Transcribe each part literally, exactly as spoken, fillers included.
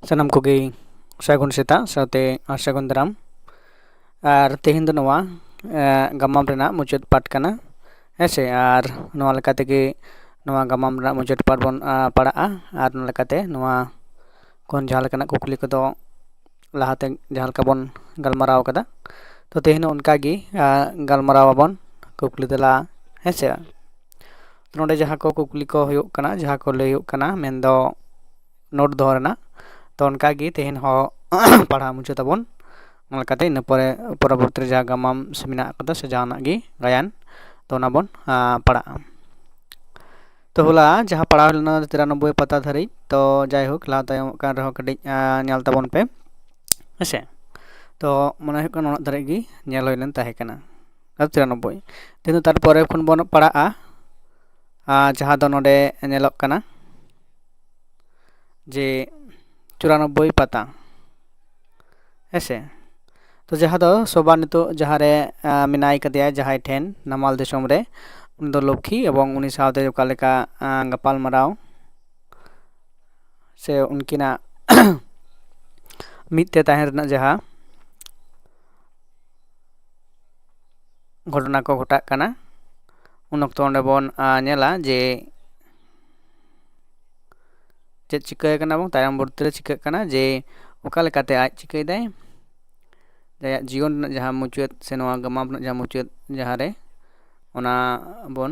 ᱥᱟᱱᱟᱢ ᱠᱚᱜᱮ ᱥᱟᱹᱜᱩᱱ ᱥᱮᱛᱟᱜ ᱥᱟᱶᱛᱮ ᱥᱟᱹᱜᱩᱱ ᱫᱟᱨᱟᱢ᱾ ᱟᱨ ᱛᱮᱦᱮᱧ ᱫᱚ ᱱᱚᱣᱟ ᱜᱟᱢᱟᱢ ᱨᱮᱱᱟᱜ ᱢᱩᱪᱟᱹᱫ ᱯᱟᱴ ᱠᱟᱱᱟ᱾ ᱦᱮᱸ ᱥᱮ, ᱟᱨ ᱱᱚᱣᱟ ᱞᱮᱠᱟ ᱛᱮᱜᱮ ᱱᱚᱣᱟ ᱜᱟᱢᱟᱢ ᱨᱮᱱᱟᱜ ᱢᱩᱪᱟᱹᱫ ᱯᱟᱴ ᱵᱚᱱ ᱯᱟᱲᱟᱜᱼᱟ᱾ ᱟᱨ ᱱᱚᱣᱟ ᱞᱮᱠᱟᱛᱮ ᱱᱚᱣᱟ ᱠᱷᱚᱱ ᱡᱟᱦᱟᱸ ᱞᱮᱠᱟᱱᱟᱜ ᱠᱩᱠᱞᱤ ᱠᱚᱫᱚ ᱞᱟᱦᱟᱛᱮ ᱡᱟᱦᱟᱸ ᱞᱮᱠᱟ ᱵᱚᱱ ᱜᱟᱞᱢᱟᱨᱟᱣ ᱠᱟᱫᱟ, ᱛᱚ ᱛᱮᱦᱮᱧ ᱦᱚᱸ ᱚᱱᱠᱟᱜᱮ ᱜᱟᱞᱢᱟᱨᱟᱣ ᱟᱵᱚᱱ, ᱠᱩᱠᱞᱤ ᱛᱮᱞᱟ᱾ ᱦᱮᱸ ᱥᱮ, ᱱᱚᱰᱮ ᱡᱟᱦᱟᱸ ᱠᱚ ᱠᱩᱠᱞᱤ ᱠᱚ ᱦᱩᱭᱩᱜ ᱠᱟᱱᱟ, ᱡᱟᱦᱟᱸ ᱠᱚ ᱞᱟᱹᱭ ᱦᱩᱭᱩᱜ ᱠᱟᱱᱟ, ᱢᱮᱱᱫᱚ ᱱᱳᱴ ᱫᱚᱦᱚ ᱨᱮᱱᱟᱜ, ᱛᱚ ᱚᱱᱠᱟᱜᱮ ᱛᱮᱦᱮᱧ ᱦᱚᱸ ᱯᱟᱲᱦᱟᱣ ᱢᱩᱪᱟᱹᱫ ᱟᱵᱚᱱ᱾ ᱚᱱᱟ ᱞᱮᱠᱟᱛᱮ ᱤᱱᱟᱹ ᱯᱚᱨᱮ ᱯᱚᱨᱚᱵᱚᱨᱛᱤ ᱨᱮ ᱡᱟᱦᱟᱸ ᱜᱟᱢᱟᱢ ᱥᱮ ᱢᱮᱱᱟᱜ ᱠᱟᱫᱟ ᱥᱮ ᱡᱟᱦᱟᱱᱟᱜ ᱜᱮ ᱜᱟᱭᱟᱱ, ᱛᱚ ᱚᱱᱟ ᱵᱚᱱ ᱯᱟᱲᱟᱜᱼᱟ᱾ ᱛᱚ ᱦᱚᱞᱟ ᱡᱟᱦᱟᱸ ᱯᱟᱲᱦᱟᱣ ᱦᱩᱭ ᱞᱮᱱᱟ ᱛᱤᱨᱟᱱᱚᱵᱵᱳᱭ ᱯᱟᱛᱟ ᱫᱷᱟᱹᱨᱤᱡ, ᱛᱚ ᱡᱟᱭᱦᱳᱠ, ᱞᱟᱦᱟ ᱛᱟᱭᱚᱢᱚᱜ ᱠᱟᱱ ᱨᱮᱦᱚᱸ ᱠᱟᱹᱴᱤᱡ ᱧᱮᱞ ᱛᱟᱵᱚᱱ ᱯᱮ᱾ ᱦᱮᱸᱥᱮ, ᱛᱚ ᱢᱚᱱᱮ ᱦᱩᱭᱩᱜ ᱠᱟᱱᱟ ᱩᱱᱟᱹᱜ ᱫᱷᱟᱹᱨᱤᱡ ᱜᱮ ᱧᱮᱞ ᱦᱩᱭ ᱞᱮᱱ ᱛᱟᱦᱮᱸ ᱠᱟᱱᱟ᱾ ᱟᱨ ᱛᱤᱨᱟᱱᱚᱵᱵᱳᱭ, ᱛᱮᱦᱮᱧ ᱫᱚ ᱛᱟᱨᱯᱚᱨᱮ ᱠᱷᱚᱱ ᱵᱚᱱ ᱯᱟᱲᱟᱜᱼᱟ᱾ ᱟᱨ ᱡᱟᱦᱟᱸ ᱫᱚ ᱱᱚᱰᱮ ᱧᱮᱞᱚᱜ ᱠᱟᱱᱟ ᱡᱮ ᱪᱩᱨᱟᱱᱚᱵᱵᱳᱭ ᱯᱟᱛᱟ, ᱦᱮᱸᱥᱮ᱾ ᱛᱚ ᱡᱟᱦᱟᱸ ᱫᱚ ᱥᱳᱵᱷᱟ ᱱᱤᱛᱚᱜ ᱡᱟᱦᱟᱸ ᱨᱮ ᱢᱮᱱᱟᱭ ᱠᱟᱫᱮᱭᱟ, ᱡᱟᱦᱟᱸᱭ ᱴᱷᱮᱱ, ᱱᱟᱢᱟᱞ ᱫᱤᱥᱚᱢ ᱨᱮ, ᱩᱱᱤ ᱫᱚ ᱞᱚᱠᱠᱷᱤ ᱮᱵᱚᱝ ᱩᱱᱤ ᱥᱟᱶᱛᱮ ᱚᱠᱟ ᱞᱮᱠᱟ ᱜᱟᱯᱟᱞ ᱢᱟᱨᱟᱣ ᱥᱮ ᱩᱱᱠᱤᱱᱟᱜ ᱢᱤᱫ ᱛᱮ ᱛᱟᱦᱮᱸ ᱨᱮᱱᱟᱜ ᱡᱟᱦᱟᱸ ᱜᱷᱚᱴᱚᱱᱟ ᱠᱚ ᱜᱷᱚᱴᱟᱜ ᱠᱟᱱᱟ, ᱩᱱ ᱚᱠᱛᱚ ᱚᱸᱰᱮ ᱵᱚᱱ ᱧᱮᱞᱟ ᱡᱮ ᱪᱮᱫ ᱪᱤᱠᱟᱹ ᱠᱟᱱᱟ ᱮᱵᱚᱝ ᱛᱟᱭᱚᱢ ᱵᱚᱨᱛᱤ ᱨᱮ ᱪᱤᱠᱟᱹᱜ ᱠᱟᱱᱟ, ᱡᱮ ᱚᱠᱟ ᱞᱮᱠᱟᱛᱮ ᱟᱡ ᱪᱤᱠᱟᱹᱭᱮᱫᱟᱭ, ᱟᱭᱟᱜ ᱡᱤᱭᱚᱱ ᱨᱮᱱᱟᱜ ᱡᱟᱦᱟᱸ ᱢᱩᱪᱟᱹᱫ ᱥᱮ ᱱᱚᱣᱟ ᱜᱟᱢᱟᱢ ᱨᱮᱱᱟᱜ ᱡᱟᱦᱟᱸ ᱢᱩᱪᱟᱹᱫ, ᱡᱟᱦᱟᱸ ᱨᱮ ᱚᱱᱟ ᱵᱚᱱ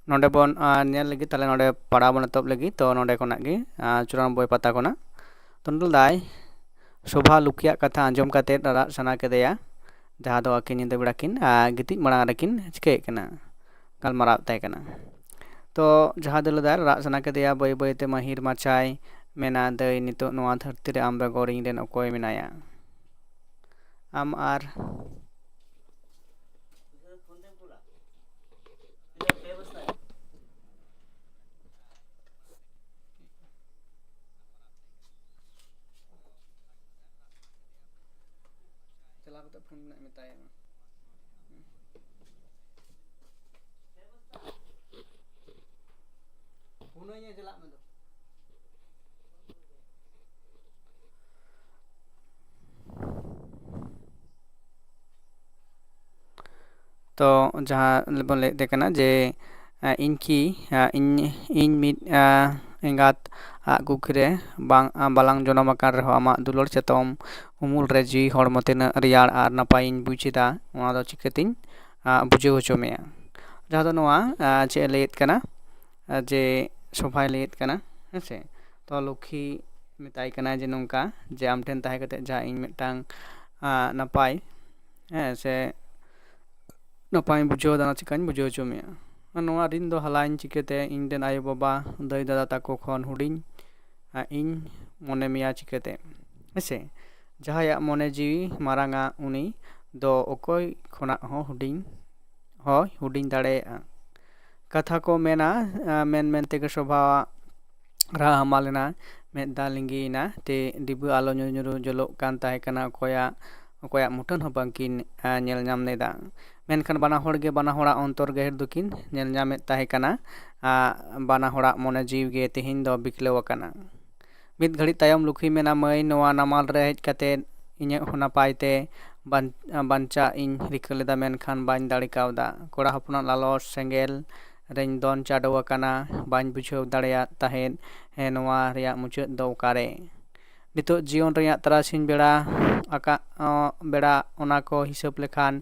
ᱱᱚᱰᱮ ᱵᱚᱱ ᱧᱮᱞ ᱞᱟᱹᱜᱤᱫ, ᱛᱟᱦᱞᱮ ᱱᱚᱰᱮ ᱯᱟᱲᱦᱟᱣ ᱵᱚᱱ ᱮᱛᱚᱦᱚᱵ ᱞᱟᱹᱜᱤᱫ᱾ ᱛᱚ ᱱᱚᱰᱮ ᱠᱷᱚᱱᱟᱜ ᱜᱮ ᱪᱩᱨᱟᱱᱚᱵᱵᱳᱭ ᱯᱟᱛᱟ ᱠᱷᱚᱱᱟᱜ᱾ ᱛᱚ ᱱᱚᱰᱮ ᱞᱟᱹᱭ, ᱥᱳᱵᱷᱟ ᱞᱩᱠᱷᱤᱭᱟᱜ ᱠᱟᱛᱷᱟ ᱟᱸᱡᱚᱢ ᱠᱟᱛᱮ ᱨᱟᱨᱟᱜ ᱥᱟᱱᱟ ᱠᱮᱫᱮᱭᱟ, ᱡᱟᱦᱟᱸ ᱫᱚ ᱟᱹᱠᱤᱱ ᱧᱤᱫᱟᱹ ᱵᱮᱲᱟ ᱠᱤᱱ ᱜᱤᱛᱤᱡ ᱢᱟᱲᱟᱝ ᱨᱮᱠᱤᱱ ᱪᱤᱠᱟᱹᱭᱮᱫ ᱠᱟᱱᱟ, ᱜᱟᱞᱢᱟᱨᱟᱣ ᱛᱟᱦᱮᱸ ᱠᱟᱱᱟ᱾ ᱛᱚ ᱡᱟᱦᱟᱸ ᱫᱚ ᱞᱟᱹᱭ ᱫᱟᱭ, ᱨᱟᱜ ᱥᱟᱱᱟ ᱠᱮᱫᱮᱭᱟ, ᱵᱟᱹᱭ ᱵᱟᱹᱭᱛᱮ ᱢᱟᱹᱦᱤᱨ ᱢᱟᱪᱷᱟᱭ ᱢᱮᱱᱟ, ᱫᱟᱹᱭ, ᱱᱤᱛᱚᱜ ᱱᱚᱣᱟ ᱫᱷᱟᱹᱨᱛᱤ ᱨᱮ ᱟᱢ ᱵᱮᱜᱚᱨ ᱤᱧ ᱨᱮᱱ ᱚᱠᱚᱭ ᱢᱮᱱᱟᱭᱟ? ᱟᱢ ᱟᱨ ᱯᱷᱳᱱ ᱨᱮᱱᱟᱜ ᱢᱮᱛᱟᱭᱟ᱾ ᱯᱷᱳᱱᱟᱹᱧ ᱪᱟᱞᱟᱜ ᱢᱮ ᱫᱚ᱾ ᱛᱚ ᱡᱟᱦᱟᱸ ᱵᱚᱱ ᱞᱟᱹᱭᱮᱫ ᱛᱟᱦᱮᱸ ᱠᱟᱱᱟ ᱡᱮ, ᱮᱸ, ᱤᱧ ᱠᱤ, ᱮᱸ, ᱤᱧ, ᱤᱧ ᱢᱤᱫ, ᱮᱸ, ᱮᱸᱜᱟᱛ ᱟᱜ ᱠᱩᱠᱷᱤ ᱨᱮ ᱵᱟᱝ, ᱮᱸ, ᱵᱟᱞᱟᱝ ᱡᱚᱱᱚᱢ ᱟᱠᱟᱱ ᱨᱮᱦᱚᱸ ᱟᱢᱟᱜ ᱫᱩᱞᱟᱹᱲ ᱪᱟᱛᱚᱢ ᱩᱢᱩᱞ ᱨᱮ ᱡᱤᱣᱤ ᱦᱚᱲᱢᱚ ᱛᱤᱱᱟᱹᱜ ᱨᱮᱭᱟᱲ ᱟᱨ ᱱᱟᱯᱟᱭᱤᱧ ᱵᱩᱡᱽ ᱮᱫᱟ, ᱚᱱᱟ ᱫᱚ ᱪᱤᱠᱟᱹᱛᱤᱧ, ᱮᱸ, ᱵᱩᱡᱷᱟᱹᱣ ᱦᱚᱪᱚ ᱢᱮᱭᱟ? ᱡᱟᱦᱟᱸ ᱫᱚ ᱱᱚᱣᱟ, ᱮᱸ, ᱪᱮᱫ ᱮ ᱞᱟᱹᱭᱮᱫ ᱠᱟᱱᱟ, ᱮᱸ, ᱡᱮ ᱥᱚᱵᱷᱟᱭ ᱞᱟᱹᱭᱮᱫ ᱠᱟᱱᱟ, ᱦᱮᱸ ᱥᱮ? ᱛᱚ ᱞᱚᱠᱠᱷᱤ ᱢᱮᱛᱟᱭ ᱠᱟᱱᱟᱭ ᱡᱮ ᱱᱚᱝᱠᱟ, ᱡᱮ ᱟᱢ ᱴᱷᱮᱱ ᱛᱟᱦᱮᱸ ᱠᱟᱛᱮ ᱡᱟᱦᱟᱸ ᱤᱧ ᱢᱤᱫᱴᱟᱝ, ᱟᱸ, ᱱᱟᱯᱟᱭ, ᱦᱮᱸ ᱥᱮ, ᱱᱟᱯᱟᱭᱤᱧ ᱵᱩᱡᱷᱟᱹᱣ ᱮᱫᱟ, ᱚᱱᱟ ᱪᱤᱠᱟᱹᱧ ᱵᱩᱡᱷᱟᱹᱣ ᱦᱚᱪᱚ ᱢᱮᱭᱟ? ᱟᱨ ᱱᱚᱣᱟ ᱨᱤᱱ ᱫᱚ ᱦᱟᱞᱟᱧ ᱪᱤᱠᱟᱹᱛᱮ? ᱤᱧ ᱨᱮᱱ ᱟᱭᱳᱼᱵᱟᱵᱟ, ᱫᱟᱹᱭ ᱫᱟᱫᱟ ᱛᱟᱠᱚ ᱠᱷᱚᱱ ᱦᱩᱰᱤᱧ, ᱟᱸ, ᱤᱧ ᱢᱚᱱᱮ ᱢᱮᱭᱟ ᱪᱤᱠᱟᱹᱛᱮ? ᱦᱮᱸ ᱥᱮ? ᱡᱟᱦᱟᱸᱭᱟᱜ ᱢᱚᱱᱮ ᱡᱤᱣᱤ ᱢᱟᱨᱟᱝᱟ, ᱩᱱᱤ ᱫᱚ ᱚᱠᱚᱭ ᱠᱷᱚᱱᱟᱜ ᱦᱚᱸ ᱦᱩᱰᱤᱧ, ᱦᱚᱸᱭ ᱦᱩᱰᱤᱧ ᱫᱟᱲᱮᱭᱟᱜᱼᱟ᱾ ᱠᱟᱛᱷᱟ ᱠᱚ ᱢᱮᱱᱟ, ᱟᱸ, ᱢᱮᱱ ᱢᱮᱱ ᱛᱮᱜᱮ ᱥᱚᱵᱷᱟᱣᱟᱜ ᱨᱟᱜ ᱦᱟᱢᱟᱞ ᱮᱱᱟ᱾ ᱢᱮᱫ ᱫᱟᱜ ᱞᱤᱸᱜᱤᱭᱮᱱᱟ᱾ ᱛᱮ ᱰᱤᱵᱟᱹ ᱟᱞᱚ ᱧᱩᱨᱩ ᱧᱩᱨᱩ ᱡᱚᱞᱚᱜ ᱠᱟᱱ ᱛᱟᱦᱮᱸ ᱠᱟᱱᱟ᱾ ᱚᱠᱚᱭᱟᱜ, ᱚᱠᱚᱭᱟᱜ ᱢᱩᱴᱷᱟᱹᱱ ᱦᱚᱸ ᱵᱟᱝᱠᱤᱱ, ᱟᱸ, ᱧᱮᱞ ᱧᱟᱢ ᱞᱮᱫᱟ᱾ ᱢᱮᱱᱠᱷᱟᱱ ᱵᱟᱱᱟ ᱦᱚᱲ ᱜᱮ ᱵᱟᱱᱟ ᱦᱚᱲᱟᱜ ᱚᱱᱛᱚᱨ ᱜᱟᱹᱦᱤᱨ ᱫᱚᱠᱤᱱ ᱧᱮᱞ ᱧᱟᱢᱮᱫ ᱛᱟᱦᱮᱸ ᱠᱟᱱᱟ᱾ ᱟᱸ, ᱵᱟᱱᱟ ᱦᱚᱲᱟᱜ ᱢᱚᱱᱮ ᱡᱤᱣᱤ ᱜᱮ ᱛᱮᱦᱮᱧ ᱫᱚ ᱵᱤᱠᱞᱟᱹᱣ ᱟᱠᱟᱱᱟ᱾ ᱢᱤᱫ ᱜᱷᱟᱹᱲᱤᱡ ᱛᱟᱭᱚᱢ ᱞᱩᱠᱷᱤ ᱢᱮᱱᱟ, ᱢᱟᱹᱭ, ᱱᱚᱣᱟ ᱱᱟᱢᱟᱞ ᱨᱮ ᱦᱮᱡ ᱠᱟᱛᱮ ᱤᱧᱟᱹᱜ ᱦᱚᱸ ᱱᱟᱯᱟᱭ ᱛᱮ ᱵᱟᱧ-, ᱵᱟᱧᱪᱟᱜ ᱤᱧ ᱨᱤᱠᱟᱹ ᱞᱮᱫᱟ, ᱢᱮᱱᱠᱷᱟᱱ ᱵᱟᱹᱧ ᱫᱟᱲᱮ ᱠᱟᱣᱫᱟ᱾ ᱠᱚᱲᱟ ᱦᱚᱯᱚᱱᱟᱜ ᱞᱟᱞᱚᱥ ᱥᱮᱸᱜᱮᱞ ᱨᱮᱧ ᱫᱚᱱ ᱪᱟᱰᱚ ᱟᱠᱟᱱᱟ᱾ ᱵᱟᱹᱧ ᱵᱩᱡᱷᱟᱹᱣ ᱫᱟᱲᱮᱭᱟᱫ ᱛᱟᱦᱮᱸᱫ, ᱦᱮᱸ, ᱱᱚᱣᱟ ᱨᱮᱭᱟᱜ ᱢᱩᱪᱟᱹᱫ ᱫᱚ ᱚᱠᱟᱨᱮ? ᱱᱤᱛᱚᱜ ᱡᱤᱭᱚᱱ ᱨᱮᱭᱟᱜ ᱛᱟᱨᱟᱥᱤᱧ ᱵᱮᱲᱟ ᱟᱠᱟᱫ, ᱚ, ᱵᱮᱲᱟ ᱚᱱᱟ ᱠᱚ ᱦᱤᱥᱟᱹᱵ ᱞᱮᱠᱷᱟᱱ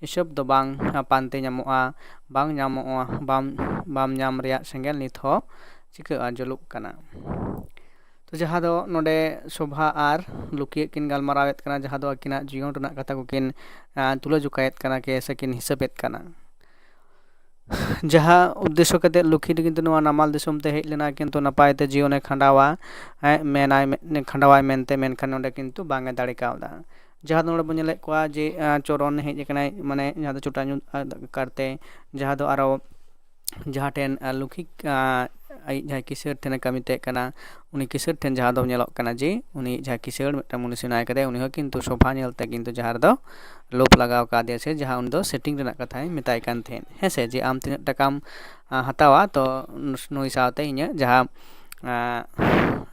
ᱦᱤᱥᱟᱹᱵ ᱫᱚ ᱵᱟᱝ ᱯᱟᱱᱛᱮ ᱧᱟᱢᱚᱜᱼᱟ, ᱵᱟᱝ ᱧᱟᱢᱚᱜᱼᱟ, ᱵᱟᱢ, ᱵᱟᱢ ᱧᱟᱢ ᱨᱮᱭᱟᱜ ᱥᱮᱸᱜᱮᱞ ᱱᱤᱛ ᱦᱚᱸ ᱪᱤᱠᱟᱹᱜᱼᱟ, ᱡᱩᱞᱩᱜ ᱠᱟᱱᱟ᱾ ᱛᱚ ᱡᱟᱦᱟᱸ ᱫᱚ ᱱᱚᱰᱮ ᱥᱳᱵᱷᱟ ᱟᱨ ᱞᱩᱠᱷᱤᱭᱟᱹᱜ ᱠᱤᱱ ᱜᱟᱞᱢᱟᱨᱟᱣᱮᱫ ᱠᱟᱱᱟ, ᱡᱟᱦᱟᱸ ᱫᱚ ᱟᱹᱠᱤᱱᱟᱜ ᱡᱤᱭᱚᱱ ᱨᱮᱱᱟᱜ ᱠᱟᱛᱷᱟ ᱠᱚᱠᱤᱱ, ᱟᱸ, ᱛᱩᱞᱟᱹ ᱡᱚᱠᱷᱟᱭᱮᱫ ᱠᱟᱱᱟ ᱠᱤ ᱥᱮ ᱠᱤᱱ ᱦᱤᱥᱟᱹᱵᱮᱫ ᱠᱟᱱᱟ᱾ ᱡᱟᱦᱟᱸ ᱩᱫᱽᱫᱮᱥᱥᱚ ᱠᱟᱛᱮ ᱞᱩᱠᱷᱤ ᱫᱚ ᱠᱤᱱᱛᱩ ᱱᱚᱣᱟ ᱱᱟᱢᱟᱞ ᱫᱤᱥᱚᱢ ᱛᱮ ᱦᱮᱡ ᱞᱮᱱᱟ, ᱠᱤᱱᱛᱩ ᱱᱟᱯᱟᱭ ᱛᱮ ᱡᱤᱭᱚᱱᱮ ᱠᱷᱟᱸᱰᱟᱣᱟ, ᱮᱸ, ᱢᱮᱱᱟᱭ, ᱢᱮ-, ᱠᱷᱟᱸᱰᱟᱣᱟᱭ ᱢᱮᱱᱛᱮ, ᱢᱮᱱᱠᱷᱟᱱ ᱱᱚᱰᱮ ᱠᱤᱱᱛᱩ ᱵᱟᱝ ᱮ ᱫᱟᱲᱮ ᱠᱟᱣᱫᱟ᱾ ᱡᱟᱦᱟᱸ ᱫᱚ ᱱᱚᱰᱮ ᱵᱚᱱ ᱧᱮᱞᱮᱫ ᱠᱚᱣᱟ ᱡᱮ, ᱟᱸ, ᱪᱚᱨᱚᱱ ᱦᱮᱡ ᱟᱠᱟᱱᱟᱭ, ᱢᱟᱱᱮ ᱡᱟᱦᱟᱸ ᱫᱚ ᱪᱚᱴᱟ ᱧᱩᱛ ᱟᱠᱟᱨ ᱛᱮ, ᱡᱟᱦᱟᱸ ᱫᱚ ᱟᱨᱚ ᱡᱟᱦᱟᱸ ᱴᱷᱮᱱ, ᱟᱸ, ᱞᱩᱠᱷᱤ, ᱟᱸ, ᱟᱡ ᱡᱟᱦᱟᱸᱭ ᱠᱤᱥᱟᱹᱬ ᱴᱷᱮᱱᱮ ᱠᱟᱹᱢᱤ ᱛᱟᱦᱮᱸ ᱠᱟᱱᱟ, ᱩᱱᱤ ᱠᱤᱥᱟᱹᱬ ᱴᱷᱮᱱ ᱡᱟᱦᱟᱸ ᱫᱚ ᱧᱮᱞᱚᱜ ᱠᱟᱱᱟ ᱡᱮ ᱩᱱᱤ ᱡᱟᱦᱟᱸᱭ ᱠᱤᱥᱟᱹᱬ ᱢᱤᱫᱴᱟᱝ ᱢᱩᱱᱤᱥ ᱢᱮᱱᱟᱭ ᱠᱟᱫᱮᱭᱟ, ᱩᱱᱤ ᱦᱚᱸ ᱠᱤᱱᱛᱩ ᱥᱳᱵᱷᱟ ᱧᱮᱞᱛᱮ ᱠᱤᱱᱛᱩ ᱡᱟᱦᱟᱸ ᱨᱮᱫᱚ ᱞᱳᱵᱷ ᱞᱟᱜᱟᱣ ᱠᱟᱫᱮᱭᱟ, ᱥᱮ ᱡᱟᱦᱟᱸ ᱩᱱᱤ ᱫᱚ ᱥᱮᱴᱤᱝ ᱨᱮᱱᱟᱜ ᱠᱟᱛᱷᱟᱭ ᱢᱮᱛᱟᱭ ᱠᱟᱱ ᱛᱟᱦᱮᱸᱫ, ᱦᱮᱸ ᱥᱮ, ᱡᱮ ᱟᱢ ᱛᱤᱱᱟᱹᱜ ᱴᱟᱠᱟᱢ ᱟᱸ, ᱦᱟᱛᱟᱣᱟ, ᱛᱚ ᱱᱩᱥ- ᱱᱩᱭ ᱥᱟᱶᱛᱮ ᱤᱧᱟᱹᱜ ᱡᱟᱦᱟᱸ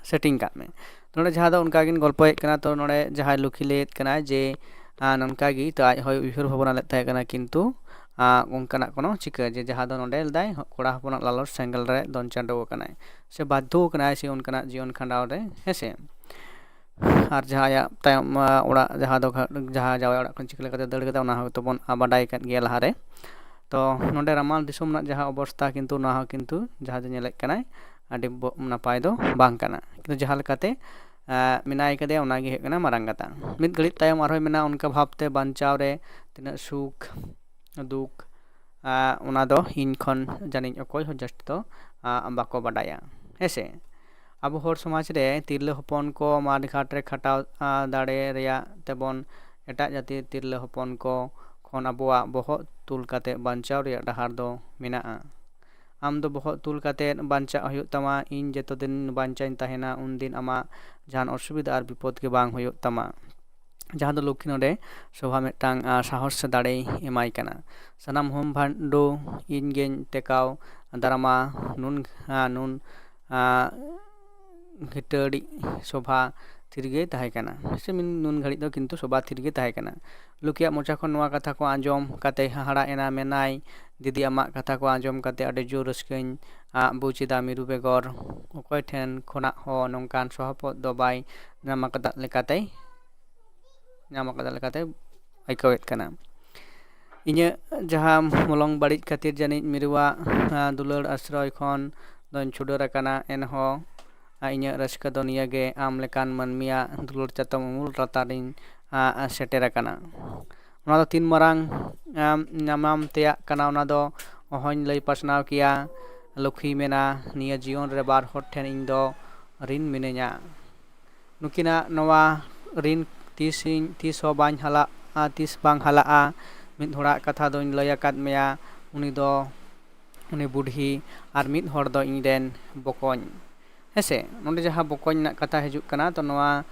ᱥᱮᱴᱤᱝ ᱠᱟᱜ ᱢᱮ᱾ ᱱᱚᱰᱮ ᱡᱟᱦᱟᱸ ᱫᱚ ᱚᱱᱠᱟ ᱠᱤᱱ ᱜᱚᱞᱯᱚᱭᱮᱫ ᱠᱟᱱᱟ, ᱛᱚ ᱱᱚᱰᱮ ᱡᱟᱦᱟᱸᱭ ᱞᱩᱠᱷᱤ ᱞᱟᱹᱭᱮᱫ ᱠᱟᱱᱟᱭ ᱡᱮ ᱟᱸ, ᱱᱚᱝᱠᱟ ᱜᱮ, ᱛᱚ ᱟᱡ ᱦᱚᱸᱭ ᱩᱭᱦᱟᱹᱨ ᱵᱷᱟᱵᱽᱱᱟ ᱞᱮᱫ ᱛᱟᱦᱮᱸ ᱠᱟᱱᱟ, ᱠᱤᱱᱛᱩ ᱟᱸ, ᱚᱱᱠᱟᱱᱟᱜ ᱠᱳᱱᱳ ᱪᱤᱠᱟᱹ ᱡᱮ ᱡᱟᱦᱟᱸ ᱫᱚ ᱱᱚᱰᱮ ᱞᱮᱫᱟᱭ ᱠᱚᱲᱟ ᱦᱚᱯᱚᱱᱟᱜ ᱞᱟᱞᱚᱪ ᱥᱮᱸᱜᱮᱞ ᱨᱮ ᱫᱚᱱ ᱪᱟᱰᱚ ᱟᱠᱟᱱᱟᱭ, ᱥᱮ ᱵᱟᱫᱽᱫᱷᱚ ᱟᱠᱟᱱᱟᱭ ᱥᱮ ᱚᱱᱠᱟᱱᱟᱜ ᱡᱤᱭᱚᱱ ᱠᱷᱟᱸᱰᱟᱣ ᱨᱮ, ᱦᱮᱸ ᱥᱮ᱾ ᱟᱨ ᱡᱟᱦᱟᱸ ᱟᱭᱟᱜ ᱛᱟᱭᱚᱢ, ᱟᱸ, ᱚᱲᱟᱜ, ᱡᱟᱦᱟᱸ ᱫᱚ ᱜᱷᱟ- ᱡᱟᱦᱟᱸ ᱡᱟᱶᱟᱭ ᱚᱲᱟᱜ ᱠᱷᱚᱱ ᱪᱤᱠᱟᱹ ᱞᱮᱠᱟᱛᱮ ᱫᱟᱹᱲ ᱠᱮᱫᱟ, ᱚᱱᱟ ᱦᱚᱸ ᱛᱚᱵᱚᱱ, ᱟᱸ, ᱵᱟᱰᱟᱭ ᱟᱠᱟᱫ ᱜᱮᱭᱟ ᱞᱟᱦᱟᱨᱮ᱾ ᱛᱚ ᱱᱚᱰᱮ ᱨᱟᱢᱟᱞ ᱫᱤᱥᱚᱢ ᱨᱮᱱᱟᱜ ᱡᱟᱦᱟᱸ ᱚᱵᱚᱥᱛᱟ, ᱠᱤᱱᱛᱩ ᱱᱚᱣᱟ ᱦᱚᱸ ᱠᱤᱱᱛᱩ ᱡᱟᱦᱟᱸ ᱫᱚ ᱧᱮᱞᱮᱫ ᱠᱟᱱᱟᱭ, ᱟᱹᱰᱤ ᱵᱚ- ᱱᱟᱯᱟᱭ ᱫᱚ ᱵᱟᱝ ᱠᱟᱱᱟ᱾ ᱠᱤᱱᱛᱩ ᱡᱟᱦᱟᱸ ᱞᱮᱠᱟᱛᱮ, ᱟᱸ, ᱢᱮᱱᱟᱭ ᱠᱟᱫᱮᱭᱟ, ᱚᱱᱟᱜᱮ ᱦᱩᱭᱩᱜ ᱠᱟᱱᱟ ᱢᱟᱨᱟᱝ ᱠᱟᱛᱷᱟ᱾ ᱢᱤᱫ ᱜᱷᱟᱹᱲᱤᱡ ᱛᱟᱭᱚᱢ ᱟᱨᱦᱚᱸᱭ ᱢᱮᱱᱟ, ᱚᱱᱠᱟ ᱵᱷᱟᱵᱽᱛᱮ ᱵᱟᱧᱪᱟᱣ ᱨᱮ ᱛᱤᱱᱟᱹᱜ ᱥᱩᱠ, ᱫᱩᱠ, ᱟᱸ, ᱚᱱᱟ ᱫᱚ ᱤᱧ ᱠᱷᱚᱱ ᱡᱟᱹᱱᱤᱡ ᱚᱠᱚᱭ ᱦᱚᱸ ᱡᱟᱹᱥᱛᱤ ᱫᱚ, ᱟᱸ, ᱵᱟᱠᱚ ᱵᱟᱰᱟᱭᱟ, ᱦᱮᱸ ᱥᱮ᱾ ᱟᱵᱚ ᱦᱚᱲ ᱥᱚᱢᱟᱡᱽ ᱨᱮ ᱛᱤᱨᱞᱟᱹ ᱦᱚᱯᱚᱱ ᱠᱚ ᱢᱟᱴ ᱜᱷᱟᱴ ᱨᱮ ᱠᱷᱟᱴᱟᱣ, ᱟᱸ, ᱫᱟᱲᱮ ᱨᱮᱭᱟᱜ ᱛᱮᱵᱚᱱ ᱮᱴᱟᱜ ᱡᱟᱹᱛᱤ ᱛᱤᱨᱞᱟᱹ ᱦᱚᱯᱚᱱ ᱠᱚ ᱠᱷᱚᱱ ᱟᱵᱚᱣᱟᱜ ᱵᱚᱦᱚᱜ ᱛᱩᱞ ᱠᱟᱛᱮ ᱵᱟᱧᱪᱟᱣ ᱨᱮᱭᱟᱜ ᱰᱟᱦᱟᱨ ᱫᱚ ᱢᱮᱱᱟᱜᱼᱟ᱾ ᱟᱢ ᱫᱚ ᱵᱚᱦᱚᱜ ᱛᱩᱞ ᱠᱟᱛᱮ ᱵᱟᱧᱪᱟᱜ ᱦᱩᱭᱩᱜ ᱛᱟᱢᱟ᱾ ᱤᱧ ᱡᱚᱛᱚ ᱫᱤᱱ ᱵᱟᱧᱪᱟᱣᱤᱧ ᱛᱟᱦᱮᱱᱟ, ᱩᱱᱫᱤᱱ ᱟᱢᱟᱜ ᱡᱟᱦᱟᱱ ᱚᱥᱩᱵᱤᱫᱷᱟ ᱟᱨ ᱵᱤᱯᱚᱫ ᱜᱮ ᱵᱟᱝ ᱦᱩᱭᱩᱜ ᱛᱟᱢᱟ᱾ ᱡᱟᱦᱟᱸ ᱫᱚ ᱞᱚᱠᱠᱷᱤ ᱱᱚᱰᱮ ᱥᱳᱵᱷᱟ ᱢᱤᱫᱴᱟᱝ, ᱟᱸ, ᱥᱟᱦᱚᱥ ᱥᱮ ᱫᱟᱲᱮᱭ ᱮᱢᱟᱭ ᱠᱟᱱᱟ᱾ ᱥᱟᱱᱟᱢ ᱦᱳᱢ ᱵᱷᱟᱱᱰᱳ ᱤᱧ ᱜᱮᱧ ᱴᱮᱠᱟᱣ ᱫᱟᱨᱟᱢᱟ᱾ ᱱᱩᱱ, ᱟᱸ, ᱱᱩᱱ, ᱟᱸ, ᱜᱷᱤᱴᱟᱹᱲᱤ ᱥᱳᱵᱷᱟ ᱛᱷᱤᱨ ᱜᱮᱭ ᱛᱟᱦᱮᱸ ᱠᱟᱱᱟ, ᱥᱮ ᱢᱤᱱ-, ᱱᱩᱱ ᱜᱷᱟᱹᱲᱤᱡ ᱫᱚ ᱠᱤᱱᱛᱩ ᱥᱳᱵᱷᱟ ᱛᱷᱤᱨ ᱜᱮ ᱛᱟᱦᱮᱸ ᱠᱟᱱᱟ᱾ ᱞᱚᱠᱠᱷᱤᱭᱟᱜ ᱢᱚᱪᱟ ᱠᱷᱚᱱ ᱱᱚᱣᱟ ᱠᱟᱛᱷᱟ ᱠᱚ ᱟᱸᱡᱚᱢ ᱠᱟᱛᱮᱭ ᱦᱟᱦᱟᱲᱟᱜ ᱮᱱᱟ᱾ ᱢᱮᱱᱟᱭ, "ᱫᱤᱫᱤ, ᱟᱢᱟᱜ ᱠᱟᱛᱷᱟ ᱠᱚ ᱟᱸᱡᱚᱢ ᱠᱟᱛᱮ ᱟᱹᱰᱤ ᱡᱳᱨ ᱨᱟᱹᱥᱠᱟᱹᱧ, ᱟᱸ, ᱵᱩᱡᱽ ᱮᱫᱟ᱾ ᱢᱤᱨᱩ ᱵᱮᱜᱚᱨ ᱚᱠᱚᱭ ᱴᱷᱮᱱ ᱠᱷᱚᱱᱟᱜ ᱦᱚᱸ ᱱᱚᱝᱠᱟᱱ ᱥᱚᱦᱟᱯᱚᱫ ᱫᱚ ᱵᱟᱭ ᱧᱟᱢ ᱟᱠᱟᱫᱟ ᱞᱮᱠᱟᱛᱮᱭ, ᱧᱟᱢ ᱟᱠᱟᱫᱟ ᱞᱮᱠᱟᱛᱮ ᱟᱹᱭᱠᱟᱹᱣᱮᱫ ᱠᱟᱱᱟ᱾ ᱤᱧᱟᱹᱜ ᱡᱟᱦᱟᱸ ᱢᱚᱞᱚᱝ ᱵᱟᱹᱲᱤᱡ ᱠᱷᱟᱹᱛᱤᱨ ᱡᱟᱹᱱᱤᱡ ᱢᱤᱨᱩᱣᱟᱜ, ᱟᱸ, ᱫᱩᱞᱟᱹᱲ ᱟᱥᱨᱚᱭ ᱠᱷᱚᱱ ᱫᱚᱧ ᱪᱷᱩᱰᱟᱹᱨ ᱟᱠᱟᱱᱟ, ᱮᱱᱦᱚᱸ, ᱟᱸ, ᱤᱧᱟᱹᱜ ᱨᱟᱹᱥᱠᱟᱹ ᱫᱚ ᱱᱤᱭᱟᱹ ᱜᱮ, ᱟᱢ ᱞᱮᱠᱟᱱ ᱢᱟᱹᱱᱢᱤᱭᱟᱜ ᱫᱩᱞᱟᱹᱲ ᱪᱟᱛᱚᱢ ᱩᱢᱩᱞ ᱞᱟᱛᱟᱨᱤᱧ, ᱟᱸ, ᱥᱮᱴᱮᱨ ᱟᱠᱟᱱᱟ᱾ ᱚᱱᱟ ᱫᱚ ᱛᱤᱱ ᱢᱟᱨᱟᱝ, ᱟᱸ, ᱧᱟᱢᱟᱢ ᱛᱮᱭᱟᱜ ᱠᱟᱱᱟ, ᱚᱱᱟ ᱫᱚ ᱚᱦᱚᱧ ᱞᱟᱹᱭ ᱯᱟᱥᱱᱟᱣ ᱠᱮᱭᱟ᱾ ᱞᱚᱠᱠᱷᱤᱭ ᱢᱮᱱᱟ, ᱱᱤᱭᱟᱹ ᱡᱤᱭᱚᱱ ᱨᱮ ᱵᱟᱨ ᱦᱚᱲ ᱴᱷᱮᱱ ᱤᱧ ᱫᱚ ᱨᱤᱱ ᱢᱤᱱᱟᱹᱧᱟ᱾ ᱱᱩᱠᱤᱱᱟᱜ ᱱᱚᱣᱟ ᱨᱤᱱ ᱛᱤᱥᱤᱧ, ᱛᱤᱥ ᱦᱚᱸ ᱵᱟᱹᱧ ᱦᱟᱞᱟᱜᱼᱟ, ᱛᱤᱥ ᱵᱟᱝ ᱦᱟᱞᱟᱜᱼᱟ᱾ ᱢᱤᱫ ᱦᱚᱲᱟᱜ ᱠᱟᱛᱷᱟ ᱫᱚᱧ ᱞᱟᱹᱭ ᱟᱠᱟᱫ ᱢᱮᱭᱟ, ᱩᱱᱤ ᱫᱚ ᱩᱱᱤ ᱵᱩᱰᱷᱤ, ᱟᱨ ᱢᱤᱫ ᱦᱚᱲ ᱫᱚ ᱤᱧ ᱨᱮᱱ ᱵᱚᱠᱚᱧ᱾ ᱦᱮᱸᱥᱮ, ᱱᱚᱰᱮ ᱡᱟᱦᱟᱸ ᱵᱚᱠᱚᱧ ᱨᱮᱱᱟᱜ ᱠᱟᱛᱷᱟ ᱦᱤᱡᱩᱜ ᱠᱟᱱᱟ, ᱛᱚ ᱱᱚᱣᱟ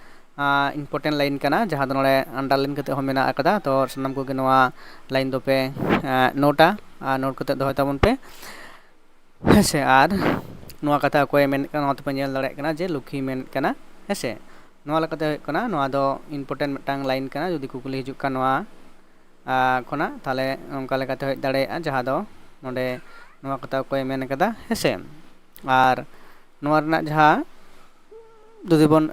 ᱤᱢᱯᱚᱨᱴᱮᱱᱴ ᱞᱟᱭᱤᱱ ᱠᱟᱱᱟ, ᱡᱟᱦᱟᱸ ᱫᱚ ᱱᱚᱰᱮ ᱟᱱᱰᱟᱨᱞᱟᱭᱤᱱ ᱠᱟᱛᱮ ᱦᱚᱸ ᱢᱮᱱᱟᱜ ᱟᱠᱟᱫᱟ᱾ ᱛᱚ ᱥᱟᱱᱟᱢ ᱠᱚᱜᱮ ᱱᱚᱣᱟ ᱞᱟᱭᱤᱱ ᱫᱚᱯᱮ ᱱᱳᱴᱟ ᱟᱨ ᱱᱳᱴ ᱠᱟᱛᱮ ᱫᱚᱦᱚᱭ ᱛᱟᱵᱚᱱ ᱯᱮ᱾ ᱦᱮᱸᱥᱮ, ᱟᱨ ᱱᱚᱣᱟ ᱠᱟᱛᱷᱟ ᱚᱠᱚᱭᱮ ᱢᱮᱱᱮᱫ ᱠᱟᱱᱟ, ᱱᱚᱣᱟ ᱛᱮᱯᱮ ᱧᱮᱞ ᱫᱟᱲᱮᱭᱟᱜ ᱠᱟᱱᱟ ᱡᱮ ᱞᱩᱠᱷᱤ ᱢᱮᱱᱮᱫ ᱠᱟᱱᱟ᱾ ᱦᱮᱸᱥᱮ, ᱱᱚᱣᱟ ᱞᱮᱠᱟᱛᱮ ᱦᱩᱭᱩᱜ ᱠᱟᱱᱟ, ᱱᱚᱣᱟ ᱫᱚ ᱤᱢᱯᱚᱨᱴᱮᱱᱴ ᱢᱤᱫᱴᱟᱝ ᱞᱟᱭᱤᱱ ᱠᱟᱱᱟ᱾ ᱡᱩᱫᱤ ᱠᱩᱠᱞᱤ ᱦᱤᱡᱩᱜ ᱠᱷᱟᱱ ᱱᱚᱣᱟ ᱟᱨ ᱠᱷᱚᱱᱟᱜ, ᱛᱟᱦᱚᱞᱮ ᱱᱚᱝᱠᱟ ᱞᱮᱠᱟᱛᱮ ᱦᱮᱡ ᱫᱟᱲᱮᱭᱟᱜᱼᱟ, ᱡᱟᱦᱟᱸ ᱫᱚ ᱱᱚᱰᱮ ᱱᱚᱣᱟ ᱠᱟᱛᱷᱟ ᱚᱠᱚᱭᱮ ᱢᱮᱱ ᱠᱟᱫᱟ, ᱦᱮᱸᱥᱮ᱾ ᱟᱨ ᱱᱚᱣᱟ ᱨᱮᱱᱟᱜ ᱡᱟᱦᱟᱸ ᱡᱩᱫᱤ ᱵᱚᱱ